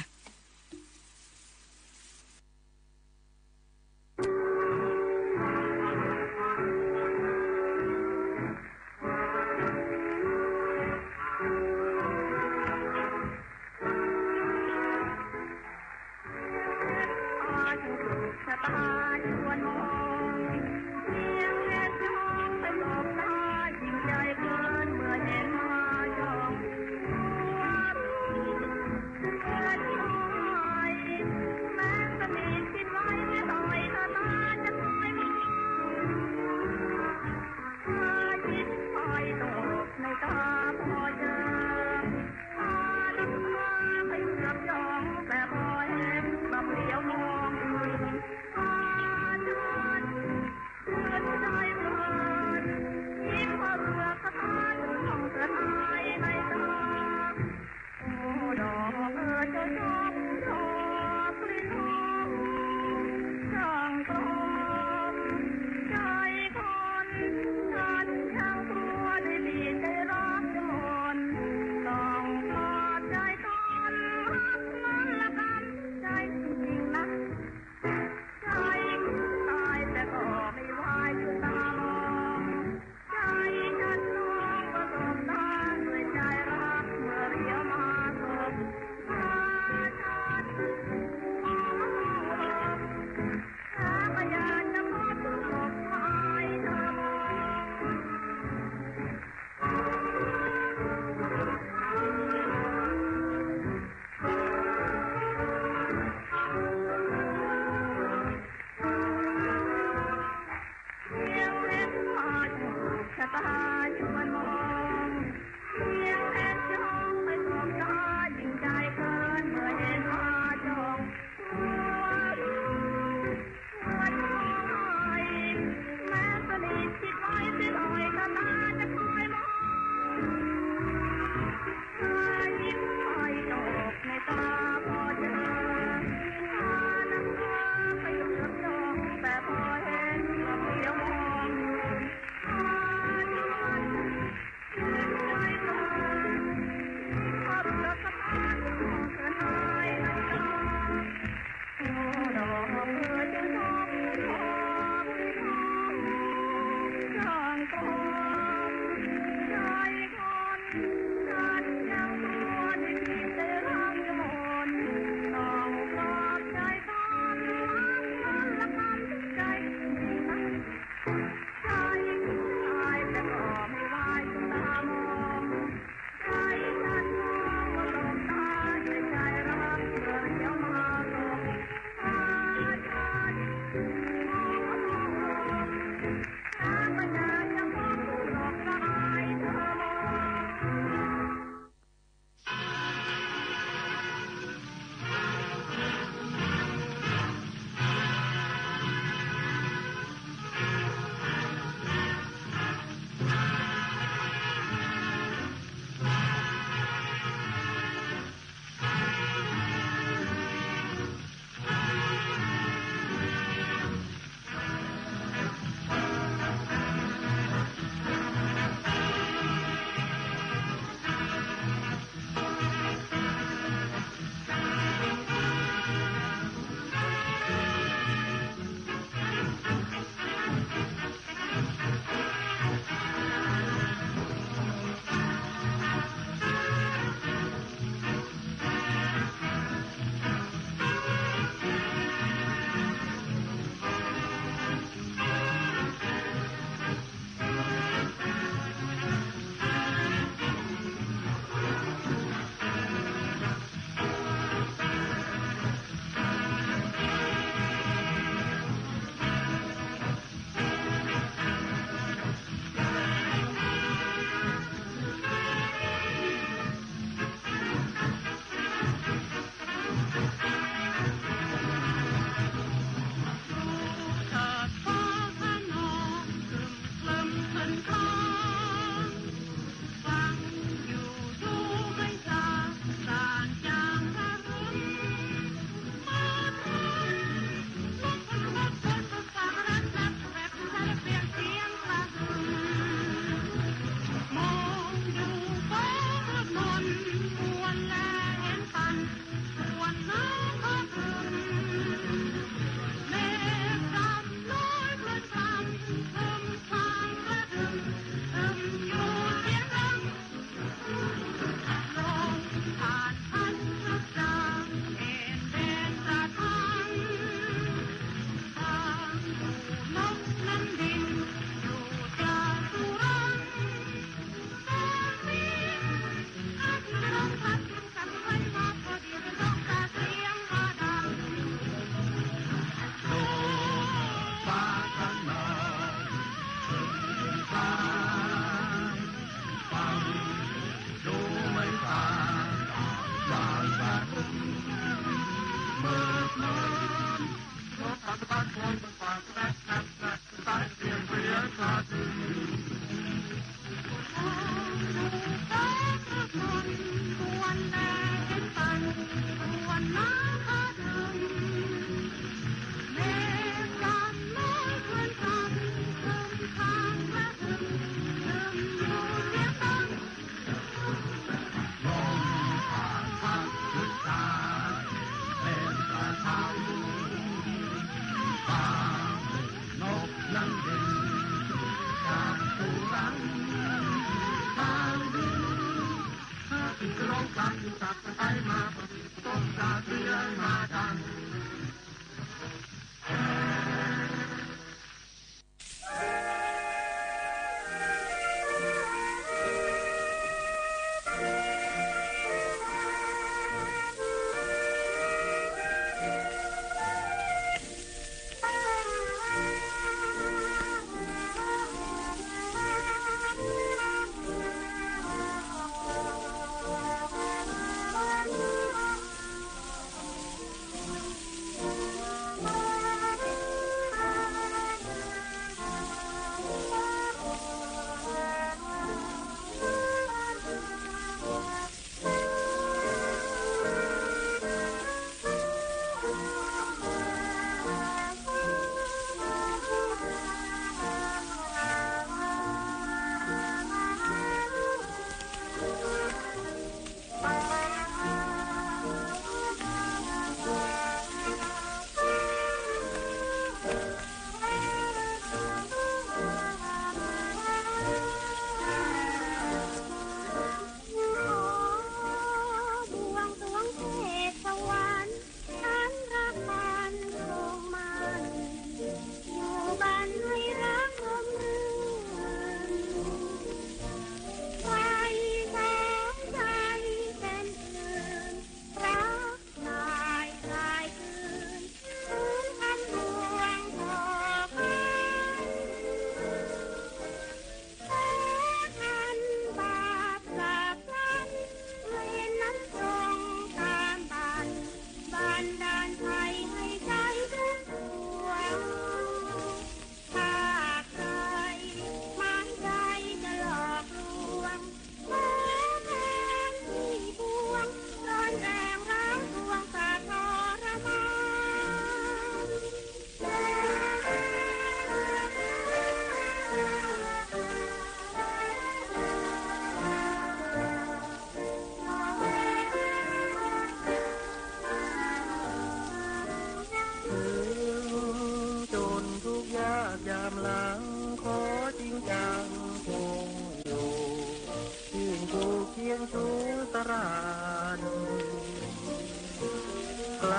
ไกล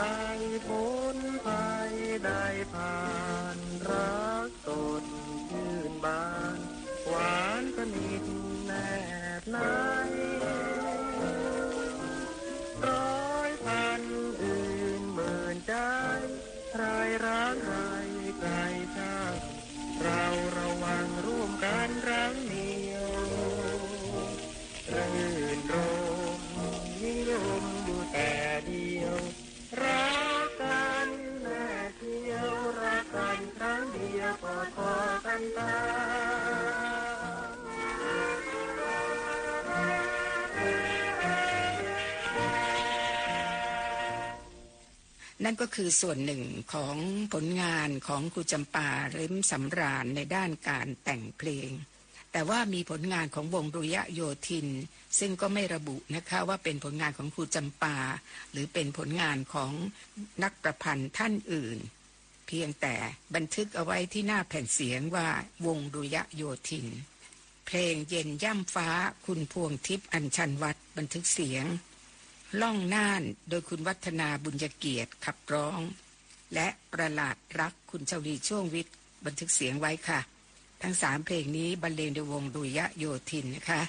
พ้นภัยได้ผ่าน รักสดชื่นบาน หวานสนิทแนบใน ร้อยพันอื่นหมื่นใจ ใครรักใครไกลชาติ เราระวังร่วมกันครั้งเดียว รื่นรมนิยมอยู่แต่เดียว รักกันแน่เชียว รักกันครั้งเดียวก็พอกันตาย นั่นก็คือส่วนหนึ่งของผลงานของครูจำปา ลิ้มสำราญ ในด้านการแต่งเพลง แต่ว่ามีผลงานของวงดุริยโยธิน ซึ่งก็ไม่ระบุนะคะว่าเป็นผลงานของครูจำปา หรือเป็นผลงานของนักประพันธ์ท่านอื่น เพียงแต่บันทึกเอาไว้ที่หน้าแผ่นเสียงว่าวงดุริยโยธิน เพลงเย็นย่ำฟ้า คุณพวงทิพย์ อัญชันวัฒน์ บันทึกเสียง ล่องน่าน โดยคุณวัฒนา บุญยเกียรติ ขับร้อง และประหลาดรัก คุณชวี ช่วงวิทย์ บันทึกเสียงไว้ค่ะ ทั้งสามเพลงนี้บรรเลงโดยวงดุริยโยธินนะคะ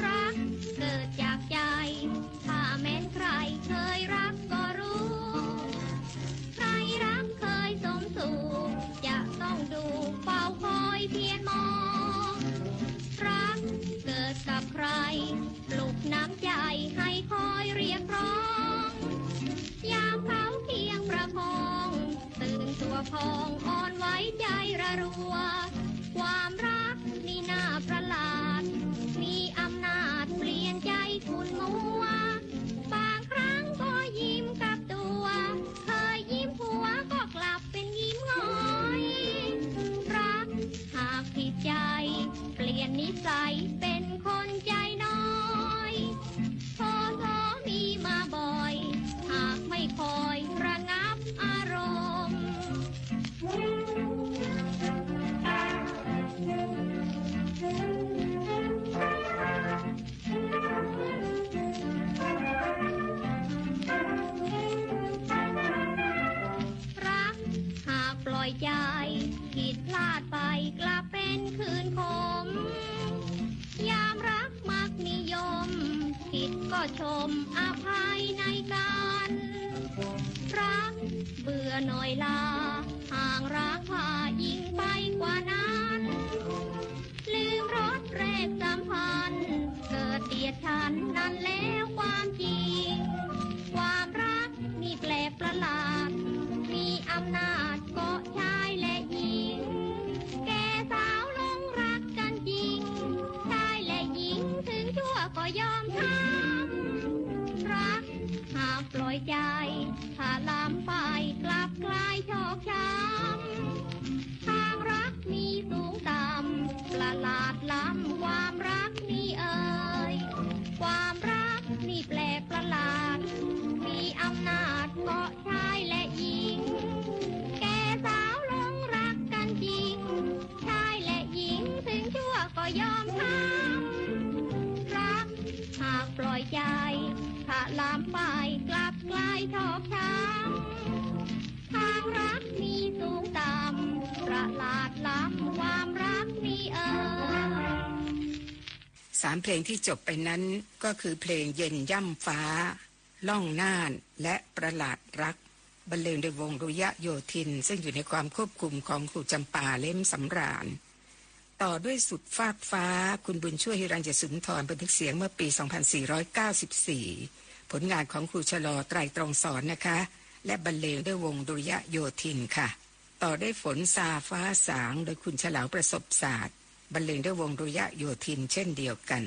รักเกิดจากใจ ถ้าแม้นใครเคยรักก็รู้ ใครรักเคยสมสู่ จะต้องดูเฝ้าคอยเพียรมอง รักเกิดกับใคร ปลุกน้ำใจให้คอยเรียกร้อง ยามเขาเคียงประคอง ตื่นตัวพองอ่อนไหวใจระรัว ความรักนี่น่าประหลาด มีอำนาจเปลี่ยนใจขุ่นมัว บางครั้งก็ยิ้มกับตัว เคยยิ้มหัวก็กลับเป็นยิ้มหงอย รักหากผิดใจ เปลี่ยนนิสัยเป็นคนใจน้อย พอทอมีมาบ่อย หากไม่คอยระงับอารมณ์ รักหากปล่อยใจ ผิดพลาดไปกลับเป็นคืนขม ยามรักมักนิยม ผิดก็ชมอภัยในกัน รักเบื่อหน่อยลา ห่างรักพายิ่งไปกว่านั้น ลืมรสแรกสัมพันธ์ เกิดเดียดฉันนั้นแล้วความจริง ความรักนี่แปลกประหลาด มีอำนาจเกาะชายและหญิง แก่สาวหลงรักกันจริง ชายและหญิงถึงชั่วก็ยอมทำ รักหากปล่อยใจ ถ้าล้ำไปกลับกลายชอกช้ำ ทางรักมีสูงต่ำ ประหลาดล้ำความรักนี่เอ่ย ความรักนี่แปลกประหลาด มีอำนาจเกาะชายและหญิง แก่สาวหลงรักกันจริง ชายและหญิงถึงชั่วก็ยอมทำ รักหากปล่อยใจ ถ้าล้ำไปกลับกลายชอกช้ำ ทางรักมีสูงต่ำ ประหลาดล้ำความรักนี่เอ่ย สามเพลงที่จบไปนั้นก็คือเพลงเย็นย่ำฟ้า ล่องน่าน และประหลาดรัก บรรเลงโดยวงดุริยะโยธิน ซึ่งอยู่ในความควบคุมของครูจำปา เล็มสำราญ ต่อด้วยสุดฟากฟ้า คุณบุญช่วย หิรัญยสุนทร บันทึกเสียงเมื่อปี สองพันสี่ร้อยเก้าสิบสี่ ผลงานของครูชะลอ ไตรตรงสอนนะคะ และบรรเลงด้วยวงดุริยะโยธินค่ะ ต่อด้วยฝนซาฟ้าสาง โดยคุณฉลาว ประสบศาสตร์ บรรเลงด้วยวงดุริยะโยธินเช่นเดียวกัน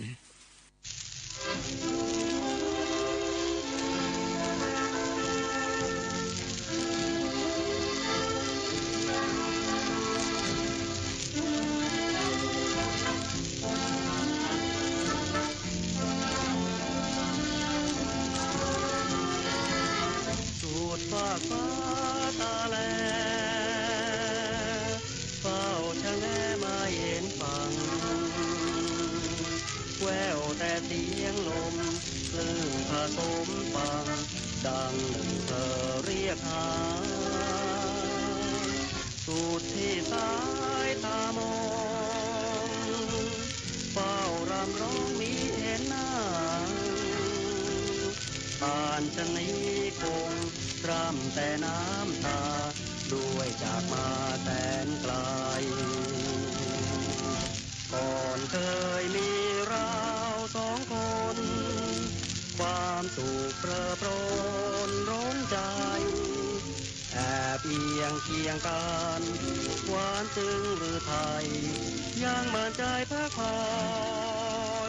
สุดฟากฟ้าตาแล เฝ้า สมปราง ดังหนึ่งเธอเรียกหา สุดที่สายตามอง เฝ้ารำร้องมิเห็นนาง ป่านชะนี้คงร่ำแต่น้ำตา ด้วยจากมาแสนไกล ก่อนเคยมีเราสองคน ความสุขเพลิดเพลินร้อนใจ แอบเอียงเคียงกัน หวานซึ้งฤทัย ยังมั่นใจพักคอ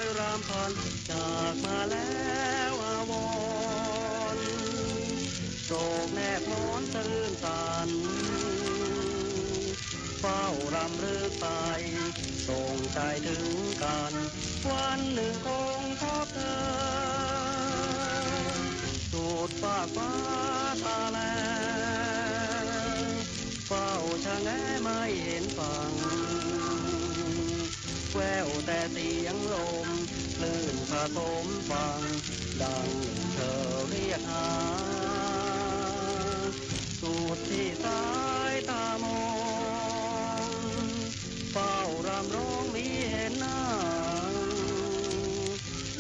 ย รำพันจากมาแล้วอาวรณ์ โศกแนบหมอนตื้นตัน เฝ้ารำลึกไป ส่งใจถึงกัน วันหนึ่งคงพบเธอ สุดฟากฟ้าตาแล เฝ้าชะแงไม่เห็นฝั่ง แว่วแต่เสียงลมคลื่นผสมฟัง ดังเธอเรียกหา สุดที่สายตามอง เฝ้ารำร้องมิเห็นนาง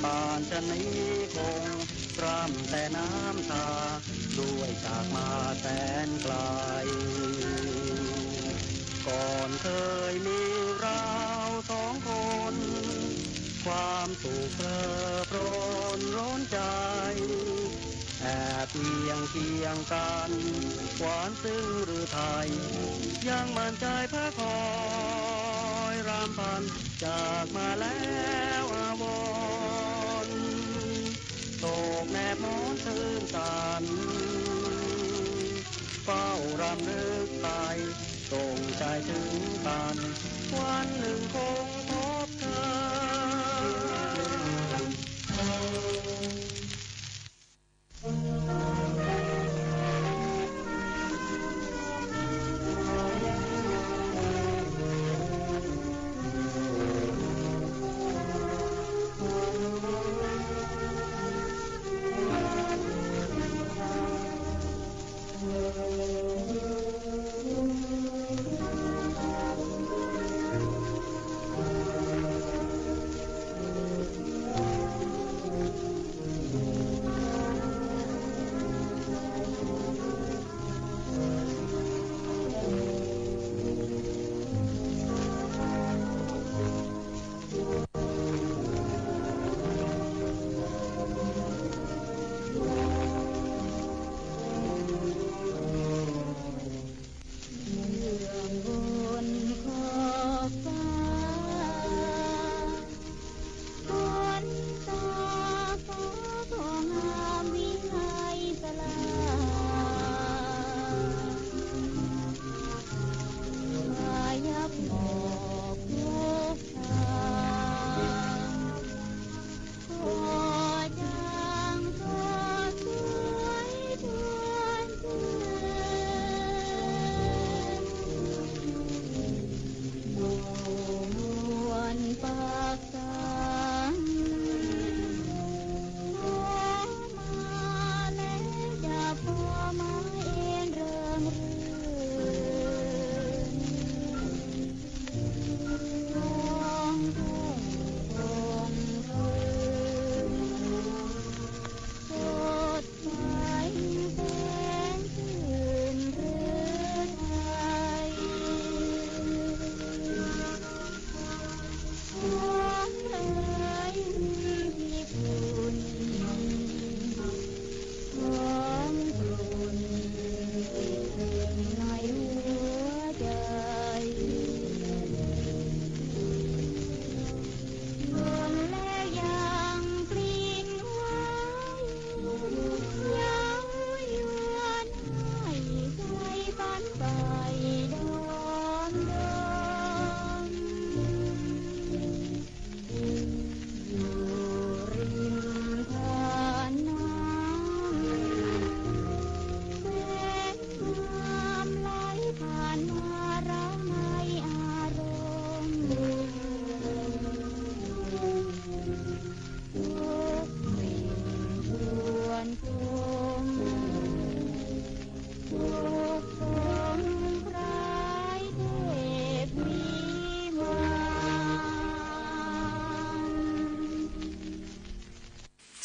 ป่านชะนี้คงร่ำแต่น้ำตา ด้วยจากมาแสนไกล ก่อนเคยมีเราสองคน ความสุขเพลิดเพลินร้อนใจ แอบเอียงเคียงกัน หวานซึ้งฤทัย ยังมั่นใจพักคอย รำพันจากมาแล้วอาวรณ์ โศกแนบหมอนตื้นตัน เฝ้ารำลึกไป ส่งใจถึงกัน วันหนึ่งคงพบเธอ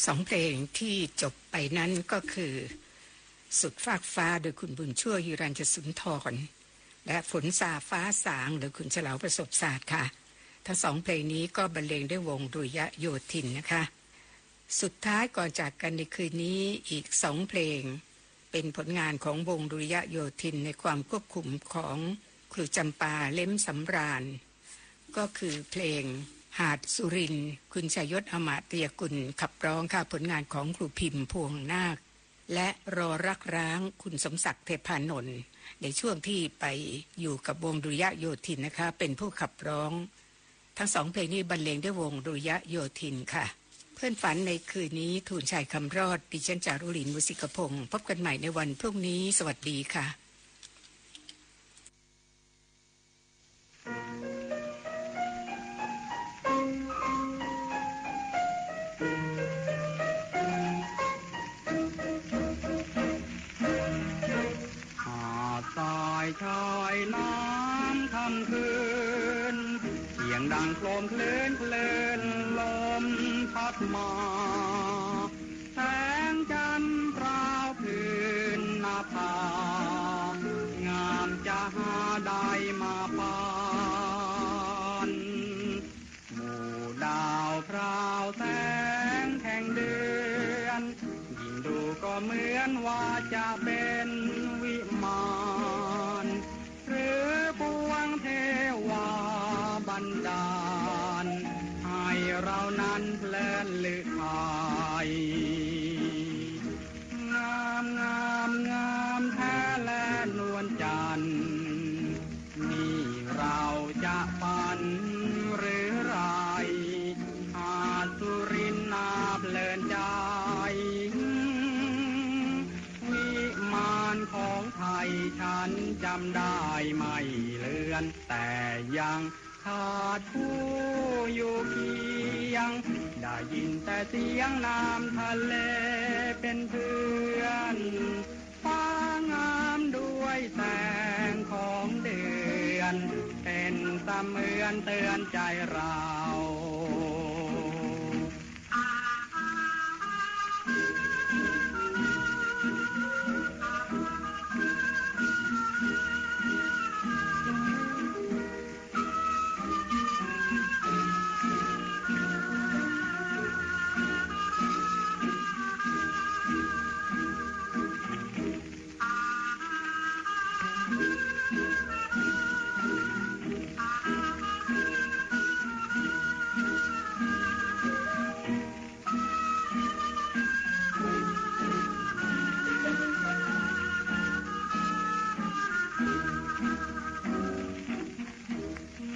สองเพลงที่จบไปนั้นก็คือ สุดฟากฟ้า โดยคุณบุญช่วย หิรัญจสุนทร และ ฝนซาฟ้าสาง โดยคุณเฉลา ประสบศาสตร์ค่ะ ทั้งสองเพลงนี้ก็บรรเลงด้วยวงดุริยะโยธินนะคะ สุดท้ายก่อนจากกันในคืนนี้อีกสองเพลง เป็นผลงานของวงดุริยะโยธินในความควบคุมของครูจำปา เล็มสำราญ ก็คือเพลงหาดสุรินทร์ คุณชยศ อมาตยกุลขับร้องค่ะ ผลงานของครูพิมพ์ พวงนาค และรอรักร้าง คุณสมศักดิ์ เทพานนท์ ในช่วงที่ไปอยู่กับวงดุริยะโยธินนะคะ เป็นผู้ขับร้อง ทั้งสองเพลงนี้บรรเลงด้วยวงดุริยะโยธินค่ะ เพื่อนฝันในคืนนี้ ธงชัย คำรอด ดิฉัน จารุลิน มุสิกพงศ์ พบกันใหม่ในวันพรุ่งนี้ สวัสดีค่ะ หาดทรายชายน้ำค่ำคืน เสียงดังโครมคลื่นคลื่นลมพัดมา แสงจันทร์พราวพื้นนภา งามจะหาได้มาปาน หมู่ดาวพราวแสงแข่งเดือน ยิ่งดูก็เหมือนว่าจะเป็นวิมาน หรือปวงเทวาบันดาล ให้เรานั้นเพลินฤทัย งาม งาม งามแท้แลนวลจันทร์ นี่เราจะฝันหรือไร หาดสุรินทร์น่าเพลินใจ วิมานของไทยฉันจำได้ไม่เลือน แต่ยังขาดผู้อยู่เคียง ได้ยินแต่เสียงน้ำทะเลเป็นเพื่อน ฟ้างามด้วยแสงของเดือน เป็นเสมือนเตือนใจเรา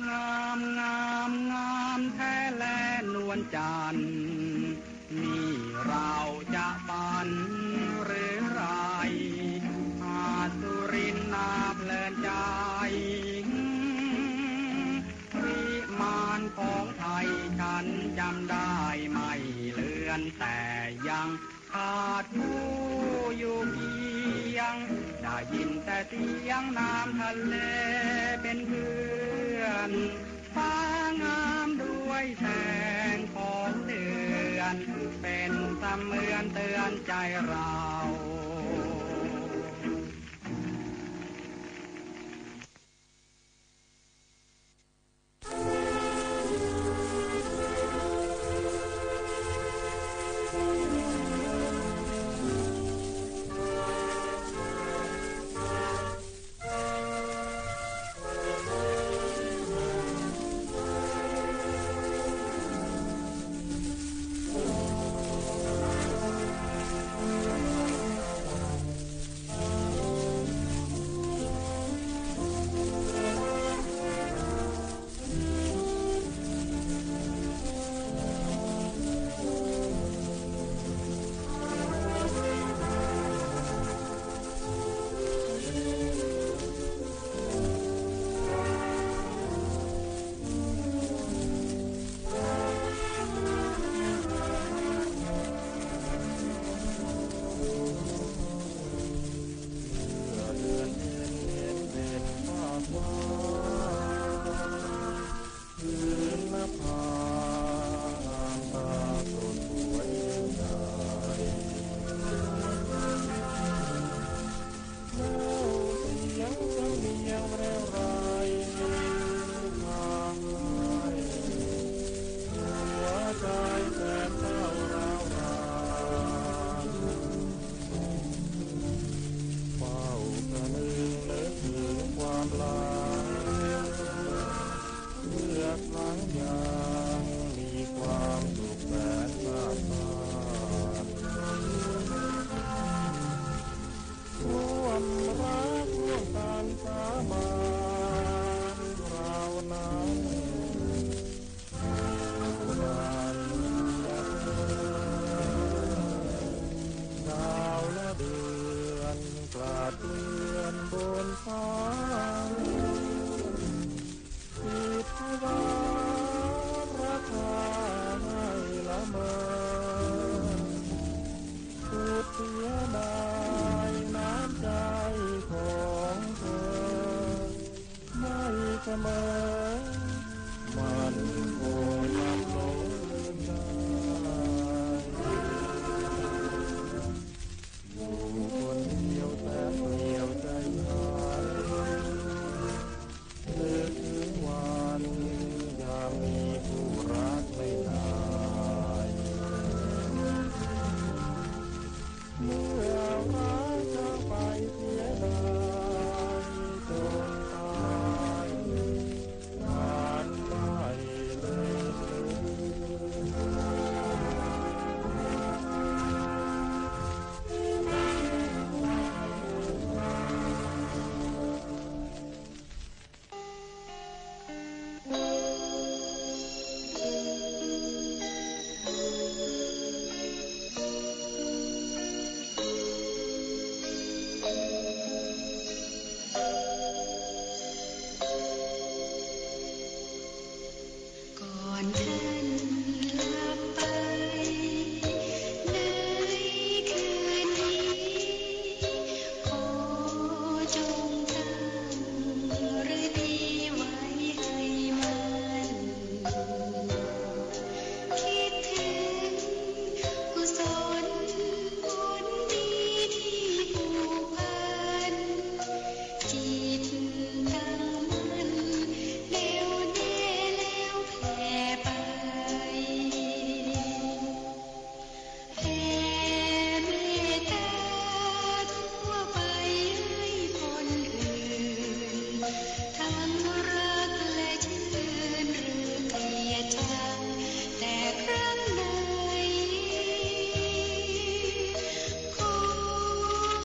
งาม งาม งามแท้แลนวลจันทร์ นี่เราจะฝันหรือไร หาดสุรินทร์น่าเพลินใจ วิมานของไทยฉันจำได้ไม่เลือน แต่ยัง ขาดผู้อยู่เคียง ได้ยินแต่เสียงน้ำทะเลเป็นเพื่อน ฟ้างามด้วยแสงของเดือน เป็นเสมือนเตือนใจเรา